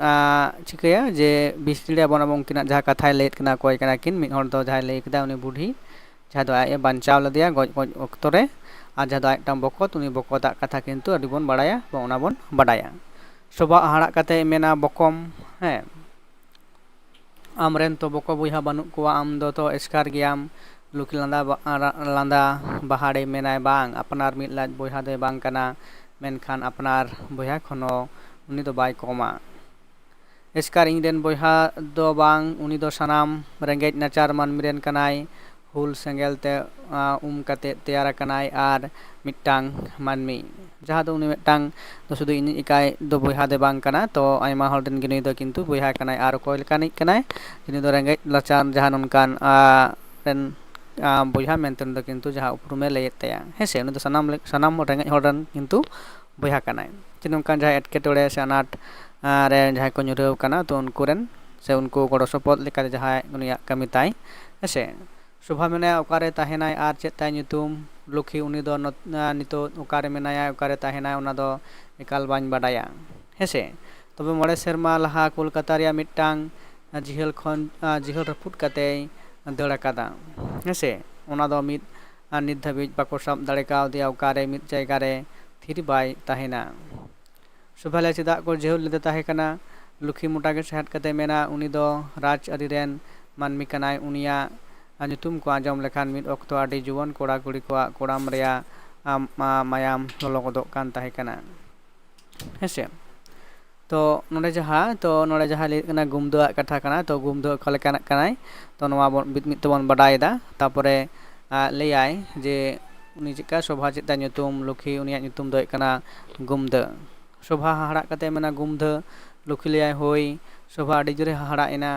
ᱪᱤᱠᱟᱹᱭᱟ ᱡᱮ ᱵᱤᱥᱞᱮ ᱟᱵᱚᱱ ᱟᱵᱚ ᱩᱱᱠᱤᱱᱟᱜ ᱡᱟᱦᱟᱸ ᱠᱟᱛᱷᱟᱭ ᱞᱟᱹᱭᱮᱫ ᱠᱟᱱᱟ, ᱚᱠᱚᱭ ᱠᱟᱱᱟ ᱠᱤᱱ, ᱢᱤᱫ ᱦᱚᱲ ᱫᱚ ᱡᱟᱦᱟᱸᱭ ᱞᱟᱹᱭ ᱠᱮᱫᱟ ᱩᱱᱤ ᱵᱩᱰᱷᱤ, ᱡᱟᱦᱟᱸ ᱫᱚ ᱟᱡ ᱮ ᱵᱟᱧᱪᱟᱣ ᱞᱮᱫᱮᱭᱟ ᱜᱚᱡ ᱜᱚᱡ ᱚᱠᱛᱚ ᱨᱮ, ᱟᱨ ᱡᱟᱦᱟᱸ ᱫᱚ ᱟᱡ ᱢᱤᱫᱴᱟᱝ ᱵᱚᱠᱚᱛ, ᱩᱱᱤ ᱵᱚᱠᱚᱛᱟᱜ ᱠᱟᱛᱷᱟ ᱠᱤᱱᱛᱩ ᱟᱹᱰᱤ ᱵᱚᱱ ᱵᱟᱲᱟᱭᱟ, ᱵᱟ ᱚᱱᱟ ᱵᱚᱱ ᱵᱟᱰᱟᱭᱟ᱾ ᱥᱚᱵᱷᱟ ᱦᱟᱦᱟᱲᱟᱜ ᱠᱟᱛᱮ ᱢᱮᱱᱟ ᱵᱚᱠᱚᱢ, ᱦᱮᱸ, ᱟᱢᱨᱮᱱ ᱛᱚ ᱵᱚᱠᱚ ᱵᱚᱭᱦᱟ ᱵᱟᱹᱱᱩᱜ ᱠᱚᱣᱟ, ᱟᱢ ᱫᱚ ᱛᱚ ᱮᱥᱠᱟᱨ ᱜᱮᱭᱟᱢ᱾ ᱞᱩᱠᱷᱤ ᱞᱟᱸᱫᱟ ᱵᱟ-, ᱨᱟ-, ᱞᱟᱸᱫᱟ ᱵᱟᱦᱟᱲᱮ ᱢᱮᱱᱟᱭ, ᱵᱟᱝ, ᱟᱯᱱᱟᱨ ᱢᱤᱫ ᱞᱟᱡ ᱵᱚᱭᱦᱟ ᱫᱚᱭ ᱵᱟᱝ ᱠᱟᱱᱟ, ᱢᱮᱱᱠᱷᱟᱱ ᱟᱯᱱᱟᱨ ᱵᱚᱭᱦᱟ ᱠᱷᱚᱱ ᱦᱚᱸ ᱩᱱᱤ ᱫᱚ ᱵᱟᱭ ᱠᱚᱢᱟ᱾ ᱮᱥᱠᱟᱨ ᱤᱧ ᱨᱮᱱ ᱵᱚᱭᱦᱟ ᱫᱚ ᱵᱟᱝ, ᱩᱱᱤ ᱫᱚ ᱥᱟᱱᱟᱢ ᱨᱮᱸᱜᱮᱡ ᱱᱟᱪᱟᱨ ᱢᱟᱹᱱᱢᱤ ᱨᱮᱱ ᱠᱟᱱᱟᱭ᱾ ᱦᱩᱞ ᱥᱮᱸᱜᱮᱞ ᱛᱮ, ᱟ, ᱩᱢ ᱠᱟᱛᱮ ᱛᱮᱭᱟᱨ ᱟᱠᱟᱱᱟᱭ ᱟᱨ ᱢᱤᱫᱴᱟᱝ ᱢᱟᱹᱱᱢᱤ, ᱡᱟᱦᱟᱸ ᱫᱚ ᱩᱱᱤ ᱢᱤᱫᱴᱟᱝ ᱫᱚ ᱥᱩᱫᱷᱩ ᱤᱧᱤᱡ ᱮᱠᱟᱭ ᱫᱚ ᱵᱚᱭᱦᱟ ᱫᱚ ᱵᱟᱝ ᱠᱟᱱᱟ, ᱛᱚ ᱟᱭᱢᱟ ᱦᱚᱲ ᱨᱮᱱ ᱜᱮ ᱱᱩᱭ ᱫᱚ ᱠᱤᱱᱛᱩ ᱵᱚᱭᱦᱟ ᱠᱟᱱᱟᱭ᱾ ᱟᱨ ᱚᱠᱚᱭ ᱞᱮᱠᱟᱱᱤᱡ ᱠᱟᱱᱟᱭ? ᱩᱱᱤ ᱫᱚ ᱨᱮᱸᱜᱮᱡ ᱱᱟᱪᱟᱨ ᱡᱟᱦᱟᱸ ᱱᱚᱝᱠᱟᱱ, ᱟ, ᱨᱮᱱ, ᱟ, ᱵᱚᱭᱦᱟ ᱢᱮᱱᱛᱮ ᱩᱱᱤ ᱫᱚ ᱠᱤᱱᱛᱩ ᱡᱟᱦᱟᱸ ᱩᱯᱨᱩᱢᱮ ᱞᱟᱹᱭᱮᱫ ᱛᱟᱭᱟ, ᱦᱮᱸ ᱥᱮ, ᱩᱱᱤ ᱫᱚ ᱥᱟᱱᱟᱢ ᱞᱮ-, ᱥᱟᱱᱟᱢ ᱨᱮᱸᱜᱮᱡ ᱦᱚᱲ ᱨᱮᱱ ᱠᱤᱱᱛᱩ ᱵᱚᱭᱦᱟ ᱠᱟᱱᱟᱭ᱾ ᱡᱮ ᱱᱚᱝᱠᱟᱱ ᱡᱟᱦᱟᱸᱭ ᱮᱴᱠᱮᱴᱚᱬᱮ ᱥᱮ ᱟᱱᱟᱴ, ᱟ, ᱨᱮ ᱡᱟᱦᱟᱸᱭ ᱠᱚ ᱧᱩᱨᱦᱟᱹᱣ ᱠᱟᱱᱟ, ᱛᱚ ᱩᱱᱠᱩ ᱨᱮᱱ ᱥᱮ ᱩᱱᱠᱩ ᱜᱚᱲᱚ ᱥᱚᱯᱚᱦᱚᱫ ᱞᱮᱠᱟᱛᱮ ᱡᱟᱦᱟᱸᱭ ᱩᱱᱤᱭᱟᱜ ᱠᱟᱹᱢᱤ ᱛᱟᱭ, ᱦᱮᱸ ᱥᱮ᱾ ᱥᱳᱵᱷᱟ ᱢᱮᱱᱟᱭᱟ, ᱚᱠᱟᱨᱮ ᱛᱟᱦᱮᱱᱟᱭ ᱟᱨ ᱪᱮᱫ ᱛᱟᱭ ᱧᱩᱛᱩᱢ? ᱞᱩᱠᱷᱤ, ᱩᱱᱤ ᱫᱚ ᱱᱚᱛ-, ᱟ, ᱱᱤᱛᱚᱜ ᱚᱠᱟᱨᱮ ᱢᱮᱱᱟᱭᱟ, ᱚᱠᱟᱨᱮ ᱛᱟᱦᱮᱱᱟᱭ, ᱚᱱᱟ ᱫᱚ ᱮᱠᱟᱞ ᱵᱟᱹᱧ ᱵᱟᱰᱟᱭᱟ, ᱦᱮᱸ ᱥᱮ᱾ ᱛᱚᱵᱮ ᱢᱚᱬᱮ ᱥᱮᱨᱢᱟ ᱞᱟᱦᱟ ᱠᱳᱞᱠᱟᱛᱟ ᱨᱮᱭᱟᱜ ᱢᱤᱫᱴᱟᱝ, ᱟ, ᱡᱤᱦᱟᱹᱞ ᱠᱷᱚᱱ, ᱟ, ᱡᱤᱦᱟᱹᱞ ᱨᱟᱹᱯᱩᱫ ᱠᱟᱛᱮᱭ ᱫᱟᱹᱲ ᱟᱠᱟᱫᱟ, ᱦᱮᱸ ᱥᱮ᱾ ᱚᱱᱟ ᱫᱚ ᱢᱤᱫ, ᱟ, ᱱᱤᱛ ᱫᱷᱟᱹᱵᱤᱡ ᱵᱟᱠᱚ ᱥᱟᱵ ᱫᱟᱲᱮ ᱠᱟᱣᱫᱮᱭᱟ, ᱚᱠᱟᱨᱮ ᱢᱤᱫ ᱡᱟᱭᱜᱟ ᱨᱮ ᱛᱷᱤᱨ ᱵᱟᱭ ᱛᱟᱦᱮᱱᱟ᱾ ᱥᱳᱵᱷᱟᱞᱤᱭᱟ ᱪᱮᱫᱟᱜ ᱠᱚ ᱡᱤᱦᱟᱹᱞ ᱞᱮᱫᱮ ᱛᱟᱦᱮᱸ ᱠᱟᱱᱟ? ᱞᱩᱠᱷᱤ ᱢᱚᱴᱟ ᱜᱮ ᱥᱟᱦᱮᱫ ᱠᱟᱛᱮ ᱢᱮᱱᱟ, ᱩᱱᱤ ᱫᱚ ᱨᱟᱡᱽ ᱟᱹᱨᱤ ᱨᱮᱱ ᱢᱟᱹᱱᱢᱤ ᱠᱟᱱᱟᱭ᱾ ᱩᱱᱤᱭᱟᱜ ᱧᱩᱛᱩᱢ ᱠᱚ ᱟᱸᱡᱚᱢ ᱞᱮᱠᱷᱟᱱ ᱢᱤᱫ ᱚᱠᱛᱚ ᱟᱹᱰᱤ ᱡᱩᱣᱟᱹᱱ ᱠᱚᱲᱟ ᱠᱩᱲᱤ ᱠᱚᱣᱟᱜ ᱠᱚᱲᱟᱢ ᱨᱮᱭᱟᱜ, ᱟᱢ, ᱟ, ᱢᱟᱭᱟᱢ ᱞᱚᱞᱚ ᱜᱚᱫᱚᱜ ᱠᱟᱱ ᱛᱟᱦᱮᱸ ᱠᱟᱱᱟ᱾ ᱦᱮᱸᱥᱮ? ᱛᱚ ᱱᱚᱰᱮ ᱡᱟᱦᱟᱸ, ᱛᱚ ᱱᱚᱰᱮ ᱡᱟᱦᱟᱸ ᱞᱟᱹᱭ ᱠᱟᱱᱟ ᱜᱩᱢᱫᱟᱹᱣᱟᱜ ᱠᱟᱛᱷᱟ ᱠᱟᱱᱟ, ᱛᱚ ᱜᱩᱢᱫᱟᱹᱣ ᱚᱠᱟ ᱞᱮᱠᱟᱱᱟᱜ ᱠᱟᱱᱟᱭ, ᱛᱚ ᱱᱚᱣᱟ ᱵᱚᱱ ᱢᱤᱫ ᱢᱤᱫ ᱛᱮᱵᱚᱱ ᱵᱟᱰᱟᱭᱮᱫᱟ᱾ ᱛᱟᱯᱚᱨᱮ, ᱟ, ᱞᱟᱹᱭᱟᱭ ᱡᱮ ᱩᱱᱤ ᱪᱮᱫᱠᱟ ᱥᱳᱵᱷᱟ ᱪᱮᱫ ᱛᱟᱭ ᱧᱩᱛᱩᱢ? ᱞᱩᱠᱷᱤ, ᱩᱱᱤᱭᱟᱜ ᱧᱩᱛᱩᱢ ᱫᱚ ᱦᱩᱭᱩᱜ ᱠᱟᱱᱟ ᱜᱩᱢᱫᱟᱹ᱾ ᱥᱳᱵᱷᱟ ᱦᱟᱦᱟᱲᱟᱜ ᱠᱟᱛᱮ ᱢᱮᱱᱟ, "ᱜᱩᱢᱫᱟᱹ?" ᱞᱩᱠᱷᱤ ᱞᱟᱹᱭᱟᱭ, "ᱦᱳᱭ᱾" ᱥᱳᱵᱷᱟ ᱟᱹᱰᱤ ᱡᱳᱨᱮ ᱦᱟᱦᱟᱲᱟᱜ ᱮᱱᱟ᱾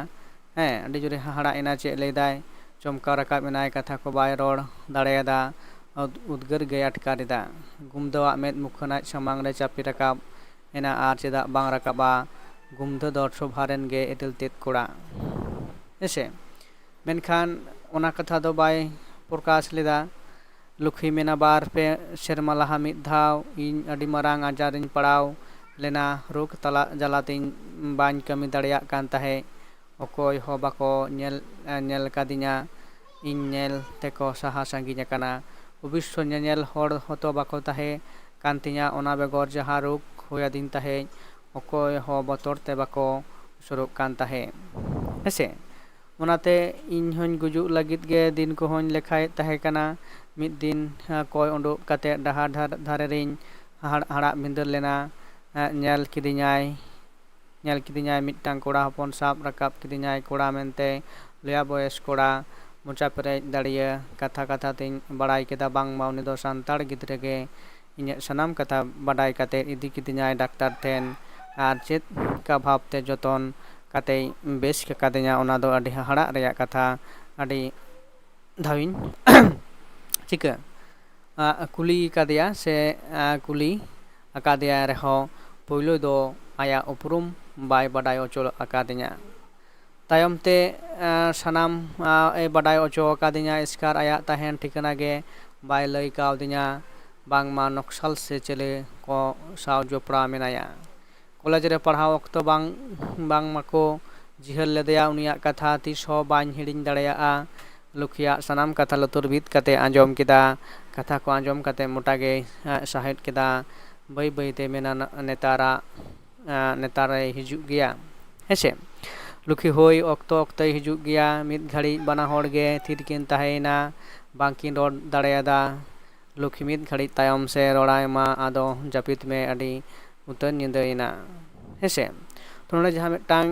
ᱦᱮᱸ, ᱟᱹᱰᱤ ᱡᱳᱨᱮ ᱦᱟᱦᱟᱲᱟᱜ ᱮᱱᱟ᱾ ᱪᱮᱫ ᱞᱟᱹᱭᱫᱟᱭ? ᱪᱚᱢᱠᱟᱣ ᱨᱟᱠᱟᱵ ᱮᱱᱟᱭ, ᱠᱟᱛᱷᱟ ᱠᱚ ᱵᱟᱭ ᱨᱚᱲ ᱫᱟᱲᱮᱭᱟᱫᱟ᱾ ᱩᱫ-, ᱩᱫᱽᱜᱟᱹᱨ ᱜᱮᱭ ᱟᱴᱠᱟᱨ ᱮᱫᱟ᱾ ᱜᱩᱢᱫᱟᱹᱣᱟᱜ ᱢᱮᱫ ᱢᱩᱠᱷᱟᱹᱱ ᱟᱡ ᱥᱟᱢᱟᱝ ᱨᱮ ᱪᱟᱯᱮ ᱨᱟᱠᱟᱵ ᱮᱱᱟ᱾ ᱟᱨ ᱪᱮᱫᱟᱜ ᱵᱟᱝ ᱨᱟᱠᱟᱵᱼᱟ? ᱜᱩᱢᱫᱟᱹ ᱫᱚ ᱥᱳᱵᱷᱟ ᱨᱮᱱ ᱜᱮ ᱮᱫᱮᱞ ᱛᱮᱫ ᱠᱚᱲᱟ᱾ ᱦᱮᱸᱥᱮ? ᱢᱮᱱᱠᱷᱟᱱ ᱚᱱᱟ ᱠᱟᱛᱷᱟ ᱫᱚ ᱵᱟᱭ ᱯᱨᱚᱠᱟᱥ ᱞᱮᱫᱟ᱾ ᱞᱩᱠᱷᱤ ᱢᱮᱱᱟ, "ᱵᱟᱨ ᱯᱮ ᱥᱮᱨᱢᱟ ᱞᱟᱦᱟ ᱢᱤᱫ ᱫᱷᱟᱣ ᱤᱧ ᱟᱹᱰᱤ ᱢᱟᱨᱟᱝ ᱟᱡᱟᱨ ᱨᱤᱧ ᱯᱟᱲᱟᱣ ᱞᱮᱱᱟ᱾ ᱨᱳᱜᱽ ᱛᱟᱞᱟ ᱡᱟᱞᱟᱛᱤᱧ ᱵᱟᱹᱧ ᱠᱟᱹᱢᱤ ᱫᱟᱲᱮᱭᱟᱜ ᱠᱟᱱ ᱛᱟᱦᱮᱸᱫ᱾ ᱚᱠᱚᱭ ᱦᱚᱸ ᱵᱟᱠᱚ ᱧᱮᱞ, ᱧᱮᱞ ᱠᱟᱫᱤᱧᱟ᱾ ᱤᱧ ᱧᱮᱞ ᱛᱮᱠᱚ ᱥᱟᱦᱟ ᱥᱟᱺᱜᱤᱧ ᱟᱠᱟᱱᱟ᱾ ᱚᱵᱚᱥᱥᱚ ᱧᱮᱧᱮᱞ ᱦᱚᱲ ᱦᱚᱸᱛᱚ ᱵᱟᱠᱚ ᱛᱟᱦᱮᱸ ᱠᱟᱱ ᱛᱤᱧᱟ᱾ ᱚᱱᱟ ᱵᱮᱜᱚᱨ ᱡᱟᱦᱟᱸ ᱨᱳᱜᱽ ᱦᱩᱭᱟᱫᱤᱧ ᱛᱟᱦᱮᱸᱫ, ᱚᱠᱚᱭ ᱦᱚᱸ ᱵᱚᱛᱚᱨ ᱛᱮ ᱵᱟᱠᱚ ᱥᱩᱨᱩᱜ ᱠᱟᱱ ᱛᱟᱦᱮᱸᱫ᱾ ᱦᱮᱸᱥᱮ? ᱚᱱᱟᱛᱮ ᱤᱧ ᱦᱚᱸᱧ ᱜᱩᱡᱩᱜ ᱞᱟᱹᱜᱤᱫ ᱜᱮ ᱫᱤᱱ ᱠᱚᱦᱚᱸᱧ ᱞᱮᱠᱷᱟᱭᱮᱫ ᱛᱟᱦᱮᱸ ᱠᱟᱱᱟ᱾ ᱢᱤᱫ ᱫᱤᱱ, ᱟ, ᱠᱚᱭ ᱩᱰᱩᱠ ᱠᱟᱛᱮ ᱰᱟᱦᱟᱨ ᱫᱷᱟᱨ-, ᱫᱷᱟᱨᱮ ᱨᱤᱧ ᱦᱟᱦᱟᱲ-, ᱦᱟᱲᱟᱜ ᱵᱷᱤᱸᱫᱟᱹᱲ ᱞᱮᱱᱟ᱾ ᱟ, ᱧᱮᱞ ᱠᱤᱫᱤᱧᱟᱭ, ᱧᱮᱞ ᱠᱤᱫᱤᱧᱟᱭ ᱢᱤᱫᱴᱟᱝ ᱠᱚᱲᱟ ᱦᱚᱯᱚᱱ, ᱥᱟᱵ ᱨᱟᱠᱟᱵ ᱠᱤᱫᱤᱧᱟᱭ ᱠᱚᱲᱟ ᱢᱮᱱᱛᱮ, ᱞᱚᱭᱟ ᱵᱚᱭᱮᱥ ᱠᱚᱲᱟ, ᱢᱚᱪᱟ ᱯᱮᱨᱮᱡ ᱫᱟᱲᱮᱭᱟᱹ᱾ ᱠᱟᱛᱷᱟ ᱠᱟᱛᱷᱟ ᱛᱤᱧ ᱵᱟᱲᱟᱭ ᱠᱮᱫᱟ ᱵᱟᱝᱢᱟ ᱩᱱᱤ ᱫᱚ ᱥᱟᱱᱛᱟᱲ ᱜᱤᱫᱽᱨᱟᱹ ᱜᱮ᱾ ᱤᱧᱟᱹᱜ ᱥᱟᱱᱟᱢ ᱠᱟᱛᱷᱟ ᱵᱟᱰᱟᱭ ᱠᱟᱛᱮ ᱤᱫᱤ ᱠᱤᱫᱤᱧᱟᱭ ᱰᱟᱠᱛᱟᱨ ᱴᱷᱮᱱ, ᱟᱨ ᱪᱮᱫ ᱠᱟ ᱵᱷᱟᱵᱽᱛᱮ ᱡᱚᱛᱚᱱ ᱠᱟᱛᱮᱭ ᱵᱮᱥ ᱟᱠᱟᱫᱤᱧᱟ, ᱚᱱᱟ ᱫᱚ ᱟᱹᱰᱤ ᱦᱟᱦᱟᱲᱟᱜ ᱨᱮᱭᱟᱜ ᱠᱟᱛᱷᱟ᱾ ᱟᱹᱰᱤ ᱫᱷᱟᱣᱤᱧ ᱪᱤᱠᱟᱹ, ᱟ, ᱠᱩᱞᱤ ᱠᱟᱫᱮᱭᱟ ᱥᱮ, ᱟ, ᱠᱩᱞᱤ ᱟᱠᱟᱫᱮᱭᱟ ᱨᱮᱦᱚᱸ, ᱯᱳᱭᱞᱳ ᱫᱚ ᱟᱭᱟᱜ ᱩᱯᱨᱩᱢ ᱵᱟᱭ ᱵᱟᱰᱟᱭ ᱦᱚᱪᱚ ᱟᱠᱟᱫᱤᱧᱟ᱾ ᱛᱟᱭᱚᱢ ᱛᱮ, ᱟ, ᱥᱟᱱᱟᱢ, ᱟ, ᱮ ᱵᱟᱰᱟᱭ ᱦᱚᱪᱚ ᱟᱠᱟᱫᱤᱧᱟ᱾ ᱮᱥᱠᱟᱨ ᱟᱭᱟᱜ ᱛᱟᱦᱮᱱ ᱴᱷᱤᱠᱟᱹᱱᱟ ᱜᱮ ᱵᱟᱭ ᱞᱟᱹᱭ ᱠᱟᱣᱫᱤᱧᱟ, ᱵᱟᱝᱢᱟ ᱱᱚᱠᱥᱟᱞ ᱥᱮ ᱪᱤᱞᱤ ᱠᱚ ᱥᱟᱶ ᱡᱚᱯᱲᱟᱣ ᱢᱮᱱᱟᱭᱟ᱾ ᱠᱚᱞᱮᱡᱽ ᱨᱮ ᱯᱟᱲᱦᱟᱣ ᱚᱠᱛᱚ ᱵᱟᱝ, ᱵᱟᱝ ᱢᱟᱠᱚ ᱡᱤᱦᱟᱹᱞ ᱞᱮᱫᱮᱭᱟ᱾ ᱩᱱᱤᱭᱟᱜ ᱠᱟᱛᱷᱟ ᱛᱤᱥ ᱦᱚᱸ ᱵᱟᱹᱧ ᱦᱤᱲᱤᱧ ᱫᱟᱲᱮᱭᱟᱜᱼᱟ᱾ ᱞᱩᱠᱷᱤᱭᱟᱜ ᱥᱟᱱᱟᱢ ᱠᱟᱛᱷᱟ ᱞᱩᱛᱩᱨ ᱵᱤᱫ ᱠᱟᱛᱮ ᱟᱸᱡᱚᱢ ᱠᱮᱫᱟ᱾ ᱠᱟᱛᱷᱟ ᱠᱚ ᱟᱸᱡᱚᱢ ᱠᱟᱛᱮ ᱢᱚᱴᱟ ᱜᱮᱭ, ᱟ, ᱥᱟᱦᱮᱫ ᱠᱮᱫᱟ᱾ ᱵᱟᱹᱭ ᱵᱟᱹᱭ ᱛᱮ ᱢᱮᱱᱟ, "ᱱᱮᱛᱟᱨᱟᱜ, ᱟ, ᱱᱮᱛᱟᱨᱮ ᱦᱤᱡᱩᱜ ᱜᱮᱭᱟ, ᱦᱮᱸᱥᱮ?" ᱞᱩᱠᱷᱤ, "ᱦᱳᱭ, ᱚᱠᱛᱚ ᱚᱠᱛᱚᱭ ᱦᱤᱡᱩᱜ ᱜᱮᱭᱟ᱾" ᱢᱤᱫ ᱜᱷᱟᱹᱲᱤᱡ ᱵᱟᱱᱟ ᱦᱚᱲ ᱜᱮ ᱛᱷᱤᱨ ᱠᱤᱱ ᱛᱟᱦᱮᱸᱭᱮᱱᱟ, ᱵᱟᱝᱠᱤᱱ ᱨᱚᱲ ᱫᱟᱲᱮᱭᱟᱫᱟ᱾ ᱞᱩᱠᱷᱤ, ᱢᱤᱫ ᱜᱷᱟᱹᱲᱤᱡ ᱛᱟᱭᱚᱢ ᱥᱮ ᱨᱚᱲᱟᱭ ᱢᱟ, ᱟᱫᱚ ᱡᱟᱹᱯᱤᱫ ᱢᱮ, ᱟᱹᱰᱤ ᱩᱛᱟᱹᱨ ᱧᱤᱫᱟᱹᱭᱮᱱᱟ, ᱦᱮᱸᱥᱮ? ᱛᱚ, ᱱᱚᱰᱮ ᱡᱟᱦᱟᱸ ᱢᱤᱫᱴᱟᱝ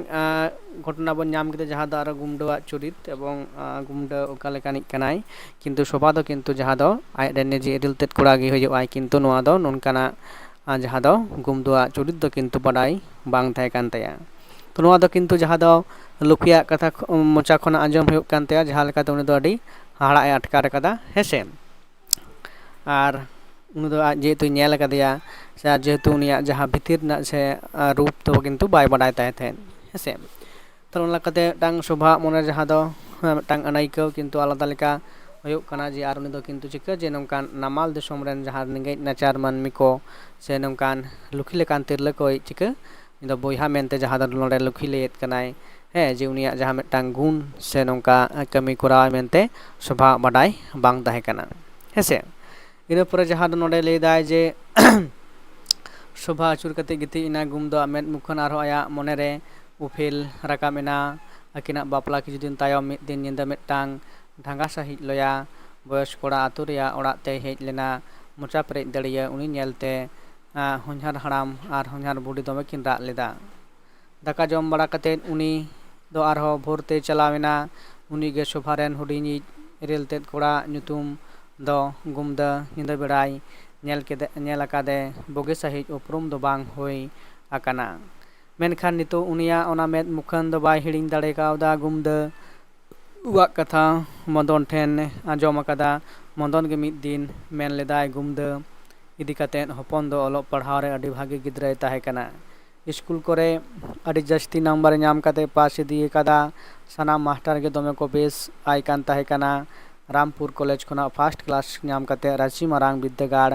ᱜᱷᱚᱴᱚᱱᱟ ᱵᱚᱱ ᱧᱟᱢ ᱠᱮᱫᱟ, ᱡᱟᱦᱟᱸ ᱫᱚ ᱟᱨᱚ ᱜᱩᱢᱰᱟᱹᱣᱟᱜ ᱪᱩᱨᱤᱛ ᱮᱵᱚᱝ ᱜᱩᱢᱰᱟᱹ ᱚᱠᱟ ᱞᱮᱠᱟᱱᱤᱡ ᱠᱟᱱᱟᱭ, ᱠᱤᱱᱛᱩ ᱥᱳᱵᱷᱟ ᱫᱚ ᱠᱤᱱᱛᱩ ᱡᱟᱦᱟᱸ ᱫᱚ ᱟᱡ ᱨᱮᱱ ᱱᱤᱡᱮ ᱤᱨᱤᱞ ᱛᱮᱫ ᱠᱚᱲᱟ ᱜᱮ ᱦᱩᱭᱩᱜᱼᱟᱭ, ᱠᱤᱱᱛᱩ ᱱᱚᱣᱟ ᱫᱚ ᱱᱚᱝᱠᱟᱱᱟᱜ ᱡᱟᱦᱟᱸ ᱫᱚ ᱜᱩᱢᱰᱟᱹᱣᱟᱜ ᱪᱩᱨᱤᱛ ᱫᱚ ᱠᱤᱱᱛᱩ ᱵᱟᱰᱟᱭ ᱵᱟᱝ ᱛᱟᱦᱮᱸ ᱠᱟᱱ ᱛᱟᱭᱟ᱾ ᱛᱚ ᱱᱚᱣᱟ ᱫᱚ ᱠᱤᱱᱛᱩ ᱡᱟᱦᱟᱸ ᱫᱚ ᱞᱩᱠᱷᱤᱭᱟᱜ ᱠᱟᱛᱷᱟ ᱢᱚᱪᱟ ᱠᱷᱚᱱᱟᱜ ᱟᱸᱡᱚᱢ ᱦᱩᱭᱩᱜ ᱠᱟᱱ ᱛᱟᱭᱟ, ᱡᱟᱦᱟᱸ ᱞᱮᱠᱟᱛᱮ ᱩᱱᱤ ᱫᱚ ᱟᱹᱰᱤ ᱦᱟᱦᱟᱲᱟᱜ ᱮ ᱟᱴᱠᱟᱨ ᱟᱠᱟᱫᱟ, ᱦᱮᱸᱥᱮ᱾ ᱟᱨ ᱩᱱᱤ ᱫᱚ ᱟᱡ ᱡᱮᱦᱮᱛᱩᱭ ᱧᱮᱞ ᱟᱠᱟᱫᱮᱭᱟ, ᱥᱮ ᱟᱨ ᱡᱮᱦᱮᱛᱩ ᱩᱱᱤᱭᱟᱜ ᱡᱟᱦᱟᱸ ᱵᱷᱤᱛᱤᱨ ᱨᱮᱱᱟᱜ ᱥᱮ ᱨᱩᱯ ᱫᱚ ᱠᱤᱱᱛᱩ ᱵᱟᱭ ᱵᱟᱰᱟᱭ ᱛᱟᱭ ᱛᱟᱦᱮᱸᱫ, ᱦᱮᱸᱥᱮ᱾ ᱛᱚ ᱚᱱᱟ ᱞᱮᱠᱟᱛᱮ ᱢᱤᱫᱴᱟᱝ ᱥᱳᱵᱷᱟᱣᱟᱜ ᱢᱚᱱᱮ ᱡᱟᱦᱟᱸ ᱫᱚ ᱢᱤᱫᱴᱟᱝ ᱟᱹᱱᱟᱹᱭᱠᱟᱹᱣ ᱠᱤᱱᱛᱩ ᱟᱞᱟᱫᱟ ᱞᱮᱠᱟ ᱦᱩᱭᱩᱜ ᱠᱟᱱᱟ, ᱡᱮ ᱟᱨ ᱩᱱᱤ ᱫᱚ ᱠᱤᱱᱛᱩ ᱪᱤᱠᱟᱹ ᱡᱮ ᱱᱚᱝᱠᱟᱱ ᱱᱟᱢᱟᱞ ᱫᱤᱥᱚᱢ ᱨᱮᱱ ᱡᱟᱦᱟᱸ ᱨᱮᱸᱜᱮᱡ ᱱᱟᱪᱟᱨ ᱢᱟᱹᱱᱢᱤ ᱠᱚ ᱥᱮ ᱱᱚᱝᱠᱟᱱ ᱞᱩᱠᱷᱤ ᱞᱮᱠᱟᱱ ᱛᱤᱨᱞᱟᱹ ᱠᱚᱭ ᱪᱤᱠᱟᱹ ᱩᱱᱤ ᱫᱚ ᱵᱚᱭᱦᱟ ᱢᱮᱱᱛᱮ ᱡᱟᱦᱟᱸ ᱫᱚ ᱱᱚᱰᱮ ᱞᱩᱠᱷᱤ ᱞᱟᱹᱭᱮᱫ ᱠᱟᱱᱟᱭ, ᱦᱮᱸ, ᱡᱮ ᱩᱱᱤᱭᱟᱜ ᱡᱟᱦᱟᱸ ᱢᱤᱫᱴᱟᱝ ᱜᱩᱱ ᱥᱮ ᱱᱚᱝᱠᱟ ᱠᱟᱹᱢᱤ ᱠᱚᱨᱟᱣᱟᱭ ᱢᱮᱱᱛᱮ ᱥᱳᱵᱷᱟ ᱵᱟᱰᱟᱭ ᱵᱟᱝ ᱛᱟᱦᱮᱸ ᱠᱟᱱᱟ, ᱦᱮᱸᱥᱮ᱾ ᱤᱱᱟᱹ ᱯᱚᱨᱮ ᱡᱟᱦᱟᱸ ᱫᱚ ᱱᱚᱰᱮ ᱞᱟᱹᱭᱫᱟᱭ ᱡᱮ ᱥᱳᱵᱷᱟ ᱟᱹᱪᱩᱨ ᱠᱟᱛᱮ ᱜᱤᱛᱤᱡ ᱮᱱᱟ ᱜᱩᱢ ᱫᱚ ᱢᱮᱫ ᱢᱩᱠᱷᱟᱹᱱ ᱟᱨᱦᱚᱸ ᱟᱭᱟᱜ ᱢᱚᱱᱮᱨᱮ ᱩᱯᱮᱞ ᱨᱟᱠᱟᱵ ᱮᱱᱟ᱾ ᱟᱹᱠᱤᱱᱟᱜ ᱵᱟᱯᱞᱟ ᱠᱤᱪᱷᱩ ᱫᱤᱱ ᱛᱟᱭᱚᱢ ᱢᱤᱫ ᱫᱤᱱ ᱧᱤᱫᱟᱹ ᱢᱤᱫᱴᱟᱝ ᱰᱷᱟᱸᱜᱟ ᱥᱟᱹᱦᱤᱡ ᱞᱚᱭᱟ ᱵᱚᱭᱚᱥ ᱠᱚᱲᱟ ᱟᱹᱛᱩ ᱨᱮᱭᱟᱜ ᱚᱲᱟᱜ ᱛᱮᱭ ᱦᱮᱡ ᱞᱮᱱᱟ᱾ ᱢᱚᱪᱟ ᱯᱮᱨᱮᱡ ᱫᱟᱹᱲᱭᱟᱹ ᱩᱱᱤ ᱧᱮᱞᱛᱮ ᱦᱚᱧᱦᱟᱨ ᱦᱟᱲᱟᱢ ᱟᱨ ᱦᱚᱧᱦᱟᱨ ᱵᱩᱰᱷᱤ ᱫᱚᱢᱮ ᱠᱤᱱ ᱨᱟᱜ ᱞᱮᱫᱟ᱾ ᱫᱟᱠᱟ ᱡᱚᱢ ᱵᱟᱲᱟ ᱠᱟᱛᱮᱫ ᱩᱱᱤ ᱫᱚ ᱟᱨᱦᱚᱸ ᱵᱷᱳᱨ ᱛᱮᱭ ᱪᱟᱞᱟᱣ ᱮᱱᱟ᱾ ᱩᱱᱤ ᱜᱮ ᱥᱳᱵᱷᱟ ᱨᱮᱱ ᱦᱩᱰᱤᱧᱤᱡ ᱨᱮᱞ ᱛᱮᱫ ᱠᱚᱲᱟ ᱧᱩᱛᱩᱢ ᱫᱚ ᱜᱩᱢᱫᱟᱹ ᱧᱤᱫᱟᱹ ᱵᱮᱲᱟᱭ ᱧᱮᱞ ᱠᱮᱫᱮ, ᱧᱮᱞ ᱟᱠᱟᱫᱮ ᱵᱩᱜᱤ ᱥᱟᱺᱦᱤᱡ ᱩᱯᱨᱩᱢ ᱫᱚ ᱵᱟᱝ ᱦᱩᱭ ᱟᱠᱟᱱᱟ᱾ ᱢᱮᱱᱠᱷᱟᱱ ᱱᱤᱛᱚᱜ ᱩᱱᱤᱭᱟᱜ ᱚᱱᱟ ᱢᱮᱫ ᱢᱩᱠᱷᱟᱹᱱ ᱫᱚ ᱵᱟᱭ ᱦᱤᱲᱤᱧ ᱫᱟᱲᱮ ᱠᱟᱣᱫᱟ᱾ ᱜᱩᱢᱫᱟᱹ ᱣᱟᱜ ᱠᱟᱛᱷᱟ ᱢᱚᱫᱚᱱ ᱴᱷᱮᱱ ᱟᱸᱡᱚᱢ ᱟᱠᱟᱫᱟ᱾ ᱢᱚᱫᱚᱱ ᱜᱮ ᱢᱤᱫ ᱫᱤᱱ ᱢᱮᱱ ᱞᱮᱫᱟᱭ, ᱜᱩᱢᱫᱟᱹ ᱤᱫᱤ ᱠᱟᱛᱮᱫ ᱦᱚᱯᱚᱱ ᱫᱚ ᱚᱞᱚᱜ ᱯᱟᱲᱦᱟᱣ ᱨᱮ ᱟᱹᱰᱤ ᱵᱷᱟᱜᱮ ᱜᱤᱫᱽᱨᱟᱹᱭ ᱛᱟᱦᱮᱸ ᱠᱟᱱᱟ᱾ ᱥᱠᱩᱞ ᱠᱚᱨᱮ ᱟᱹᱰᱤ ᱡᱟᱹᱥᱛᱤ ᱱᱟᱢᱵᱟᱨ ᱮ ᱧᱟᱢ ᱠᱟᱛᱮ ᱯᱟᱥ ᱤᱫᱤ ᱟᱠᱟᱫᱟ᱾ ᱥᱟᱱᱟᱢ ᱢᱟᱥᱴᱟᱨ ᱜᱮ ᱫᱚᱢᱮ ᱠᱚ ᱵᱮᱥ ᱟᱭ ᱠᱟᱱ ᱛᱟᱦᱮᱸ ᱠᱟᱱᱟ᱾ ᱨᱟᱢᱯᱩᱨ ᱠᱚᱞᱮᱡᱽ ᱠᱷᱚᱱᱟᱜ ᱯᱷᱟᱥᱴ ᱠᱞᱟᱥ ᱧᱟᱢ ᱠᱟᱛᱮ ᱨᱟᱸᱪᱤ ᱢᱟᱨᱟᱝ ᱵᱤᱨᱫᱟᱹᱜᱟᱲ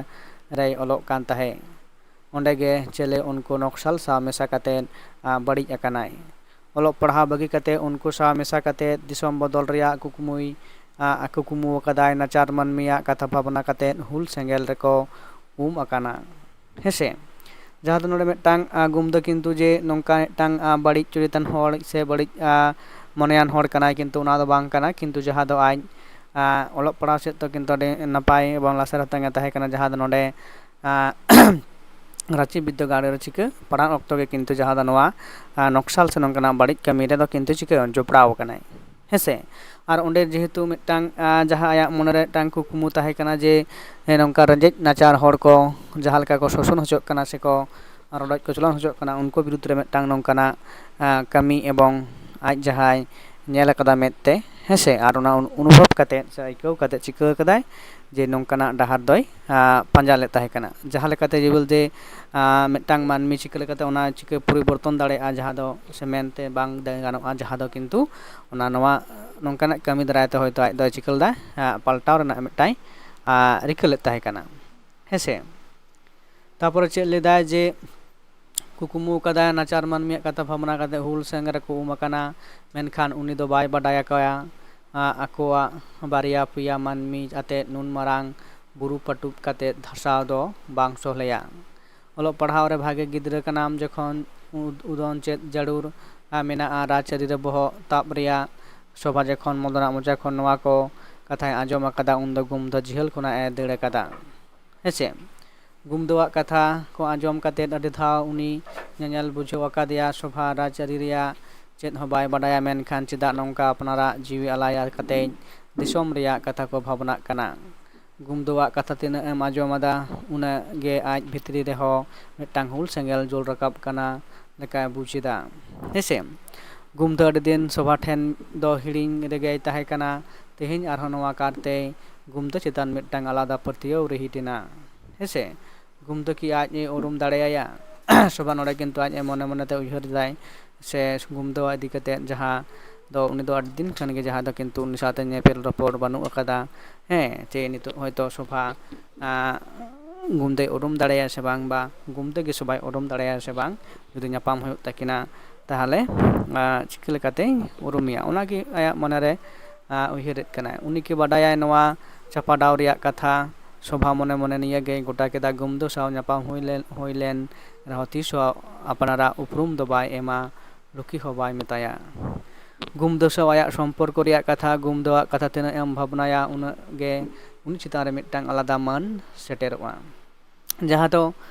ᱨᱮᱭ ᱚᱞᱚᱜ ᱠᱟᱱ ᱛᱟᱦᱮᱸᱫ᱾ ᱚᱸᱰᱮ ᱜᱮ ᱪᱮᱞᱮ ᱩᱱᱠᱩ ᱱᱚᱠᱥᱟᱞ ᱥᱟᱶ ᱢᱮᱥᱟ ᱠᱟᱛᱮᱫ, ᱟ, ᱵᱟᱹᱲᱤᱡ ᱟᱠᱟᱱᱟᱭ᱾ ᱚᱞᱚᱜ ᱯᱟᱲᱦᱟᱣ ᱵᱟᱹᱜᱤ ᱠᱟᱛᱮᱫ ᱩᱱᱠᱩ ᱥᱟᱶ ᱢᱮᱥᱟ ᱠᱟᱛᱮᱫ ᱫᱤᱥᱚᱢ ᱵᱚᱫᱚᱞ ᱨᱮᱭᱟᱜ ᱠᱩᱠᱢᱩᱭ, ᱟ, ᱠᱩᱠᱢᱩ ᱟᱠᱟᱫᱟᱭ᱾ ᱱᱟᱪᱟᱨ ᱢᱟᱹᱱᱢᱤᱭᱟᱜ ᱠᱟᱛᱷᱟ ᱵᱷᱟᱵᱽᱱᱟ ᱠᱟᱛᱮᱫ ᱦᱩᱞ ᱥᱮᱸᱜᱮᱞ ᱨᱮᱠᱚ ᱩᱢ ᱟᱠᱟᱱᱟ, ᱦᱮᱸᱥᱮ᱾ ᱡᱟᱦᱟᱸ ᱫᱚ ᱱᱚᱰᱮ ᱢᱤᱫᱴᱟᱝ, ᱟ, ᱜᱩᱢᱫᱟᱹ ᱠᱤᱱᱛᱩ ᱡᱮ ᱱᱚᱝᱠᱟ ᱢᱤᱫᱴᱟᱝ, ᱟ, ᱵᱟᱹᱲᱤᱡ ᱪᱚᱨᱤᱛᱟᱱ ᱦᱚᱲ ᱥᱮ ᱵᱟᱹᱲᱤᱡ, ᱟ, ᱢᱚᱱᱮᱭᱟᱱ ᱦᱚᱲ ᱠᱟᱱᱟᱭ, ᱠᱤᱱᱛᱩ ᱚᱱᱟ ᱫᱚ ᱵᱟᱝ ᱠᱟᱱᱟ᱾ ᱠᱤᱱᱛᱩ ᱡᱟᱦᱟᱸ ᱫᱚ ᱟᱡ, ᱟ, ᱚᱞᱚᱜ ᱯᱟᱲᱦᱟᱣ ᱥᱮᱫ ᱫᱚ ᱠᱤᱱᱛᱩ ᱟᱹᱰᱤ ᱱᱟᱯᱟᱭ ᱮᱵᱚᱝ ᱞᱟᱥᱮᱨ ᱦᱟᱛᱟᱝ ᱮ ᱛᱟᱦᱮᱸ ᱠᱟᱱᱟ, ᱡᱟᱦᱟᱸ ᱫᱚ ᱱᱚᱰᱮ, ᱟ, ᱨᱟᱸᱪᱤ ᱵᱤᱫᱽᱫᱟᱹᱜᱟᱲ ᱨᱮ ᱪᱤᱠᱟᱹ ᱯᱟᱲᱦᱟᱜ ᱚᱠᱛᱚ ᱜᱮ ᱠᱤᱱᱛᱩ ᱡᱟᱦᱟᱸ ᱫᱚ ᱱᱚᱣᱟ ᱟᱸ, ᱱᱚᱠᱥᱟᱞ ᱥᱮ ᱱᱚᱝᱠᱟᱱᱟᱜ ᱵᱟᱹᱲᱤᱡ ᱠᱟᱹᱢᱤ ᱨᱮᱫᱚ ᱠᱤᱱᱛᱩ ᱪᱤᱠᱟᱹ ᱡᱚᱯᱲᱟᱣ ᱟᱠᱟᱱᱟᱭ, ᱦᱮᱸᱥᱮ᱾ ᱟᱨ ᱚᱸᱰᱮ ᱡᱮᱦᱮᱛᱩ ᱢᱤᱫᱴᱟᱝ ᱟᱸ, ᱡᱟᱦᱟᱸ ᱟᱭᱟᱜ ᱢᱚᱱᱮᱨᱮ ᱢᱤᱫᱴᱟᱝ ᱠᱩᱠᱢᱩ ᱛᱟᱦᱮᱸ ᱠᱟᱱᱟ ᱡᱮ ᱦᱮᱸ, ᱱᱚᱝᱠᱟ ᱨᱮᱸᱜᱮᱡ ᱱᱟᱪᱟᱨ ᱦᱚᱲ ᱠᱚ ᱡᱟᱦᱟᱸ ᱞᱮᱠᱟ ᱠᱚ ᱥᱳᱥᱳᱱ ᱦᱚᱪᱚᱜ ᱠᱟᱱᱟ ᱥᱮᱠᱚ ᱨᱚᱰᱚᱡ ᱠᱚᱪᱞᱚᱱ ᱦᱚᱪᱚᱜ ᱠᱟᱱᱟ, ᱩᱱᱠᱩ ᱵᱤᱨᱩᱫᱽ ᱨᱮ ᱢᱤᱫᱴᱟᱝ ᱱᱚᱝᱠᱟᱱᱟᱜ ᱟᱸ, ᱠᱟᱹᱢᱤ ᱮᱵᱚᱝ ᱟᱡ ᱡᱟᱦᱟᱸᱭ ᱧᱮᱞ ᱟᱠᱟᱫᱟ ᱢᱮᱫ ᱛᱮ, ᱦᱮᱸᱥᱮ, ᱟᱨ ᱚᱱᱟ ᱚᱱᱩ- ᱚᱱᱩᱵᱷᱚᱵ ᱠᱟᱛᱮᱫ ᱥᱮ ᱟᱹᱭᱠᱟᱹᱣ ᱠᱟᱛᱮᱫ ᱪᱤᱠᱟᱹ ᱟᱠᱟᱫᱟᱭ ᱡᱮ ᱱᱚᱝᱠᱟᱱᱟᱜ ᱰᱟᱦᱟᱨ ᱫᱚᱭ ᱟᱸ, ᱯᱟᱸᱡᱟ ᱞᱮᱫ ᱛᱟᱦᱮᱸ ᱠᱟᱱᱟ᱾ ᱡᱟᱦᱟᱸ ᱞᱮᱠᱟᱛᱮ ᱡᱮ ᱵᱚᱞᱛᱮ ᱟᱸ, ᱢᱤᱫᱴᱟᱝ ᱢᱟᱹᱱᱢᱤ ᱪᱤᱠᱟᱹ ᱞᱮᱠᱟᱛᱮ ᱚᱱᱟ ᱪᱤᱠᱟᱹ ᱯᱚᱨᱤᱵᱚᱨᱛᱚᱱ ᱫᱟᱲᱮᱭᱟᱜᱼᱟ, ᱡᱟᱦᱟᱸ ᱫᱚ ᱥᱮ ᱢᱮᱱᱛᱮ ᱵᱟᱝ ᱫᱟᱹᱭ ᱜᱟᱱᱚᱜᱼᱟ, ᱡᱟᱦᱟᱸ ᱫᱚ ᱠᱤᱱᱛᱩ ᱚᱱᱟ ᱱᱚᱣᱟ ᱱᱚᱝᱠᱟᱱᱟᱜ ᱠᱟᱹᱢᱤ ᱫᱟᱨᱟᱭ ᱛᱮ ᱦᱚᱭᱛᱳ ᱟᱡ ᱫᱚᱭ ᱪᱤᱠᱟᱹ ᱞᱮᱫᱟ, ᱟᱸ, ᱯᱟᱞᱴᱟᱣ ᱨᱮᱱᱟᱜ ᱢᱤᱫᱴᱟᱝ ᱟᱸ, ᱨᱤᱠᱟᱹ ᱞᱮᱫ ᱛᱟᱦᱮᱸ ᱠᱟᱱᱟ, ᱦᱮᱸᱥᱮ᱾ ᱛᱟᱯᱚᱨᱮ ᱪᱮᱫ ᱞᱮᱫᱟᱭ ᱡᱮ ᱠᱩᱠᱢᱩ ᱠᱟᱫᱟᱭ ᱱᱟᱪᱟᱨ ᱢᱟᱹᱱᱢᱤᱭᱟᱜ ᱠᱟᱛᱷᱟ ᱵᱷᱟᱵᱽᱱᱟ ᱠᱟᱛᱮ ᱦᱩᱞ ᱥᱮᱸᱜᱮᱞ ᱨᱮᱠᱚ ᱩᱢ ᱟᱠᱟᱱᱟ, ᱢᱮᱱᱠᱷᱟᱱ ᱩᱱᱤ ᱫᱚ ᱵᱟᱭ ᱵᱟᱰᱟᱭ ᱟᱠᱟᱭᱟ, ᱟ-, ᱟᱠᱚᱣᱟᱜ ᱵᱟᱨᱭᱟ ᱯᱮᱭᱟ ᱢᱟᱹᱱᱢᱤ ᱟᱛᱮ ᱱᱩᱱ ᱢᱟᱨᱟᱝ ᱵᱩᱨᱩ ᱯᱟᱹᱴᱩᱵ ᱠᱟᱛᱮ ᱫᱷᱟᱥᱟᱣ ᱫᱚ ᱵᱟᱝ ᱥᱚᱞᱦᱮᱭᱟ᱾ ᱚᱞᱚᱜ ᱯᱟᱲᱦᱟᱣ ᱨᱮ ᱵᱷᱟᱜᱮ ᱜᱤᱫᱽᱨᱟᱹ ᱠᱟᱱᱟᱢ ᱡᱚᱠᱷᱚᱱ ᱩᱫ-, ᱩᱫᱚᱱ ᱪᱮᱫ ᱡᱟᱹᱨᱩᱲ, ᱟ, ᱢᱮᱱᱟᱜᱼᱟ ᱨᱟᱡᱽᱟᱹᱨᱤ ᱨᱮ ᱵᱚᱦᱚᱜ ᱛᱟᱵ ᱨᱮᱭᱟᱜ᱾ ᱥᱚᱵᱷᱟ ᱡᱚᱠᱷᱚᱱ ᱢᱚᱫᱚᱱᱟᱜ ᱢᱚᱪᱟ ᱠᱷᱚᱱ ᱱᱚᱣᱟ ᱠᱚ ᱠᱟᱛᱷᱟᱭ ᱟᱸᱡᱚᱢ ᱟᱠᱟᱫᱟ, ᱩᱱᱫᱚ ᱜᱩᱢᱫᱷᱚ ᱡᱤᱦᱟᱹᱞ ᱠᱷᱚᱱᱟᱜ ᱮ ᱫᱟᱹᱲ ᱟᱠᱟᱫᱟ᱾ ᱦᱮᱸᱥᱮ? ᱜᱩᱢᱫᱷᱚᱣᱟᱜ ᱠᱟᱛᱷᱟ ᱠᱚ ᱟᱸᱡᱚᱢ ᱠᱟᱛᱮᱫ ᱟᱹᱰᱤ ᱫᱷᱟᱣ ᱩᱱᱤ ᱧᱮᱧᱮᱞ ᱵᱩᱡᱷᱟᱹᱣ ᱟᱠᱟᱫᱮᱭᱟ᱾ ᱥᱚᱵᱷᱟ ᱨᱟᱡᱽᱟᱹᱨᱤ ᱨᱮᱭᱟᱜ ᱪᱮᱫ ᱦᱚᱸ ᱵᱟᱭ ᱵᱟᱰᱟᱭᱟ, ᱢᱮᱱᱠᱷᱟᱱ ᱪᱮᱫᱟᱜ ᱱᱚᱝᱠᱟ ᱟᱯᱱᱟᱨᱟᱜ ᱡᱤᱣᱤ ᱟᱞᱟᱭ ᱠᱟᱛᱮᱫ ᱫᱤᱥᱚᱢ ᱨᱮᱭᱟᱜ ᱠᱟᱛᱷᱟ ᱠᱚ ᱵᱷᱟᱵᱽᱱᱟᱜ ᱠᱟᱱᱟ? ᱜᱩᱢᱫᱷᱚᱣᱟᱜ ᱠᱟᱛᱷᱟ ᱛᱤᱱᱟᱹᱜ ᱮᱢ ᱟᱸᱡᱚᱢ ᱟᱫᱟ, ᱩᱱᱟᱹᱜ ᱜᱮ ᱟᱡ ᱵᱷᱤᱛᱨᱤ ᱨᱮᱦᱚᱸ ᱢᱤᱫᱴᱟᱝ ᱦᱩᱞ ᱥᱮᱸᱜᱮᱞ ᱡᱩᱞ ᱨᱟᱠᱟᱵ ᱠᱟᱱᱟ ᱞᱮᱠᱟᱭ ᱵᱩᱡᱽ ᱮᱫᱟ᱾ ᱦᱮᱸᱥᱮ? ᱜᱩᱢᱫᱷᱚ ᱟᱹᱰᱤ ᱫᱤᱱ ᱥᱚᱵᱷᱟ ᱴᱷᱮᱱ ᱫᱚ ᱦᱤᱲᱤᱧ ᱨᱮᱜᱮᱭ ᱛᱟᱦᱮᱸ ᱠᱟᱱᱟ᱾ ᱛᱮᱦᱮᱧ ᱟᱨᱦᱚᱸ ᱱᱚᱣᱟ ᱠᱟᱨᱛᱮ ᱜᱩᱢᱫᱷᱚ ᱪᱮᱛᱟᱱ ᱢᱤᱫᱴᱟᱝ ᱟᱞᱟᱫᱟ ᱯᱟᱹᱛᱭᱟᱹᱣ ᱨᱤᱦᱤᱴ ᱮᱱᱟ᱾ ᱦᱮᱸᱥᱮ? ᱜᱩᱢᱫᱷᱚ ᱠᱤ ᱟᱡ ᱮ ᱩᱨᱩᱢ ᱫᱟᱲᱮᱭᱟᱭᱟ? ᱥᱚᱵᱷᱟ ᱱᱚᱰᱮ ᱠᱤᱱᱛᱩ ᱟᱡ ᱮ ᱢᱚᱱᱮ ᱢᱚᱱᱮᱛᱮ ᱩᱭᱦᱟᱹᱨ ᱮᱫᱟᱭ ᱥᱮ ᱜᱩᱢᱫᱷᱚ ᱤᱫᱤ ᱠᱟᱛᱮᱫ, ᱡᱟᱦᱟᱸ ᱫᱚ ᱩᱱᱤ ᱫᱚ ᱟᱹᱰᱤ ᱫᱤᱱ ᱠᱷᱚᱱ ᱜᱮ ᱡᱟᱦᱟᱸ ᱫᱚ ᱠᱤᱱᱛᱩ ᱩᱱᱤ ᱥᱟᱶᱛᱮ ᱧᱮᱯᱮᱞ ᱨᱚᱯᱚᱲ ᱵᱟᱹᱱᱩᱜ ᱟᱠᱟᱫᱟ᱾ ᱦᱮᱸ, ᱪᱮ ᱱᱤᱛᱚᱜ ᱦᱚᱭᱛᱳ ᱥᱚᱵᱷᱟ, ᱟᱸ, ᱜᱩᱢᱫᱷᱚᱭ ᱩᱨᱩᱢ ᱫᱟᱲᱮᱭᱟᱭᱟ ᱥᱮ ᱵᱟᱝ, ᱵᱟ ᱜᱩᱢᱫᱷᱚ ᱜᱮ ᱥᱚᱵᱷᱟᱭ ᱩᱨᱩᱢ ᱫᱟᱲᱮᱭᱟᱭᱟ ᱥᱮ ᱵᱟᱝ, ᱡᱩᱫᱤ ᱧᱟᱯᱟᱢ ᱦᱩᱭᱩᱜ ᱛᱟᱹᱠᱤᱱᱟ, ᱛᱟᱦᱚᱞᱮ, ᱟᱸ, ᱪᱤᱠᱟᱹ ᱞᱮᱠᱟᱛᱮᱭ ᱩᱨᱩᱢᱮᱭᱟ? ᱚᱱᱟᱜᱮ ᱟᱭᱟᱜ ᱢᱚᱱᱮᱨᱮ, ᱟᱸ, ᱩᱭᱦᱟᱹᱨᱮᱫ ᱠᱟᱱᱟᱭ᱾ ᱩᱱᱤ ᱠᱤ ᱵᱟᱰᱟᱭᱟᱭ ᱱᱚᱣᱟ ᱪᱟᱯᱟᱰᱟᱣ ᱨᱮᱭᱟᱜ ᱠᱟᱛᱷᱟ? ᱥᱚᱵᱷᱟ ᱢᱚᱱᱮ ᱢᱚᱱᱮ ᱱᱤᱭᱟᱹ ᱜᱮᱭ ᱜᱚᱴᱟ ᱠᱮᱫᱟ, ᱜᱩᱢᱫᱷᱚ ᱥᱟᱶ ᱧᱟᱯᱟᱢ ᱦᱩᱭ ᱞᱮᱱ, ᱦᱩᱭ ᱞᱮᱱ ᱨᱮᱦᱚᱸ ᱛᱤᱥ ᱦᱚᱸ ᱟᱯᱱᱟᱨᱟᱜ ᱩᱯᱨᱩᱢ ᱫᱚ ᱵᱟᱭ ᱮᱢᱟ, ᱞᱩᱠᱷᱤ ᱦᱚᱸ ᱵᱟᱭ ᱢᱮᱛᱟᱭᱟ᱾ ᱜᱩᱢᱫᱷᱚ ᱥᱟᱶ ᱟᱭᱟᱜ ᱥᱚᱢᱯᱚᱨᱠᱚ ᱨᱮᱭᱟᱜ ᱠᱟᱛᱷᱟ, ᱜᱩᱢᱫᱷᱚᱣᱟᱜ ᱠᱟᱛᱷᱟ ᱛᱤᱱᱟᱹᱜ ᱮᱢ ᱵᱷᱟᱵᱽᱱᱟᱭᱟ, ᱩᱱᱟᱹᱜ ᱜᱮ ᱩᱱᱤ ᱪᱮᱛᱟᱱ ᱨᱮ ᱢᱤᱫᱴᱟᱝ ᱟᱞᱟᱫᱟ ᱢᱟᱹᱱ ᱥᱮᱴᱮᱨᱚᱜᱼᱟ᱾ ᱡᱟᱦᱟᱸ ᱫᱚ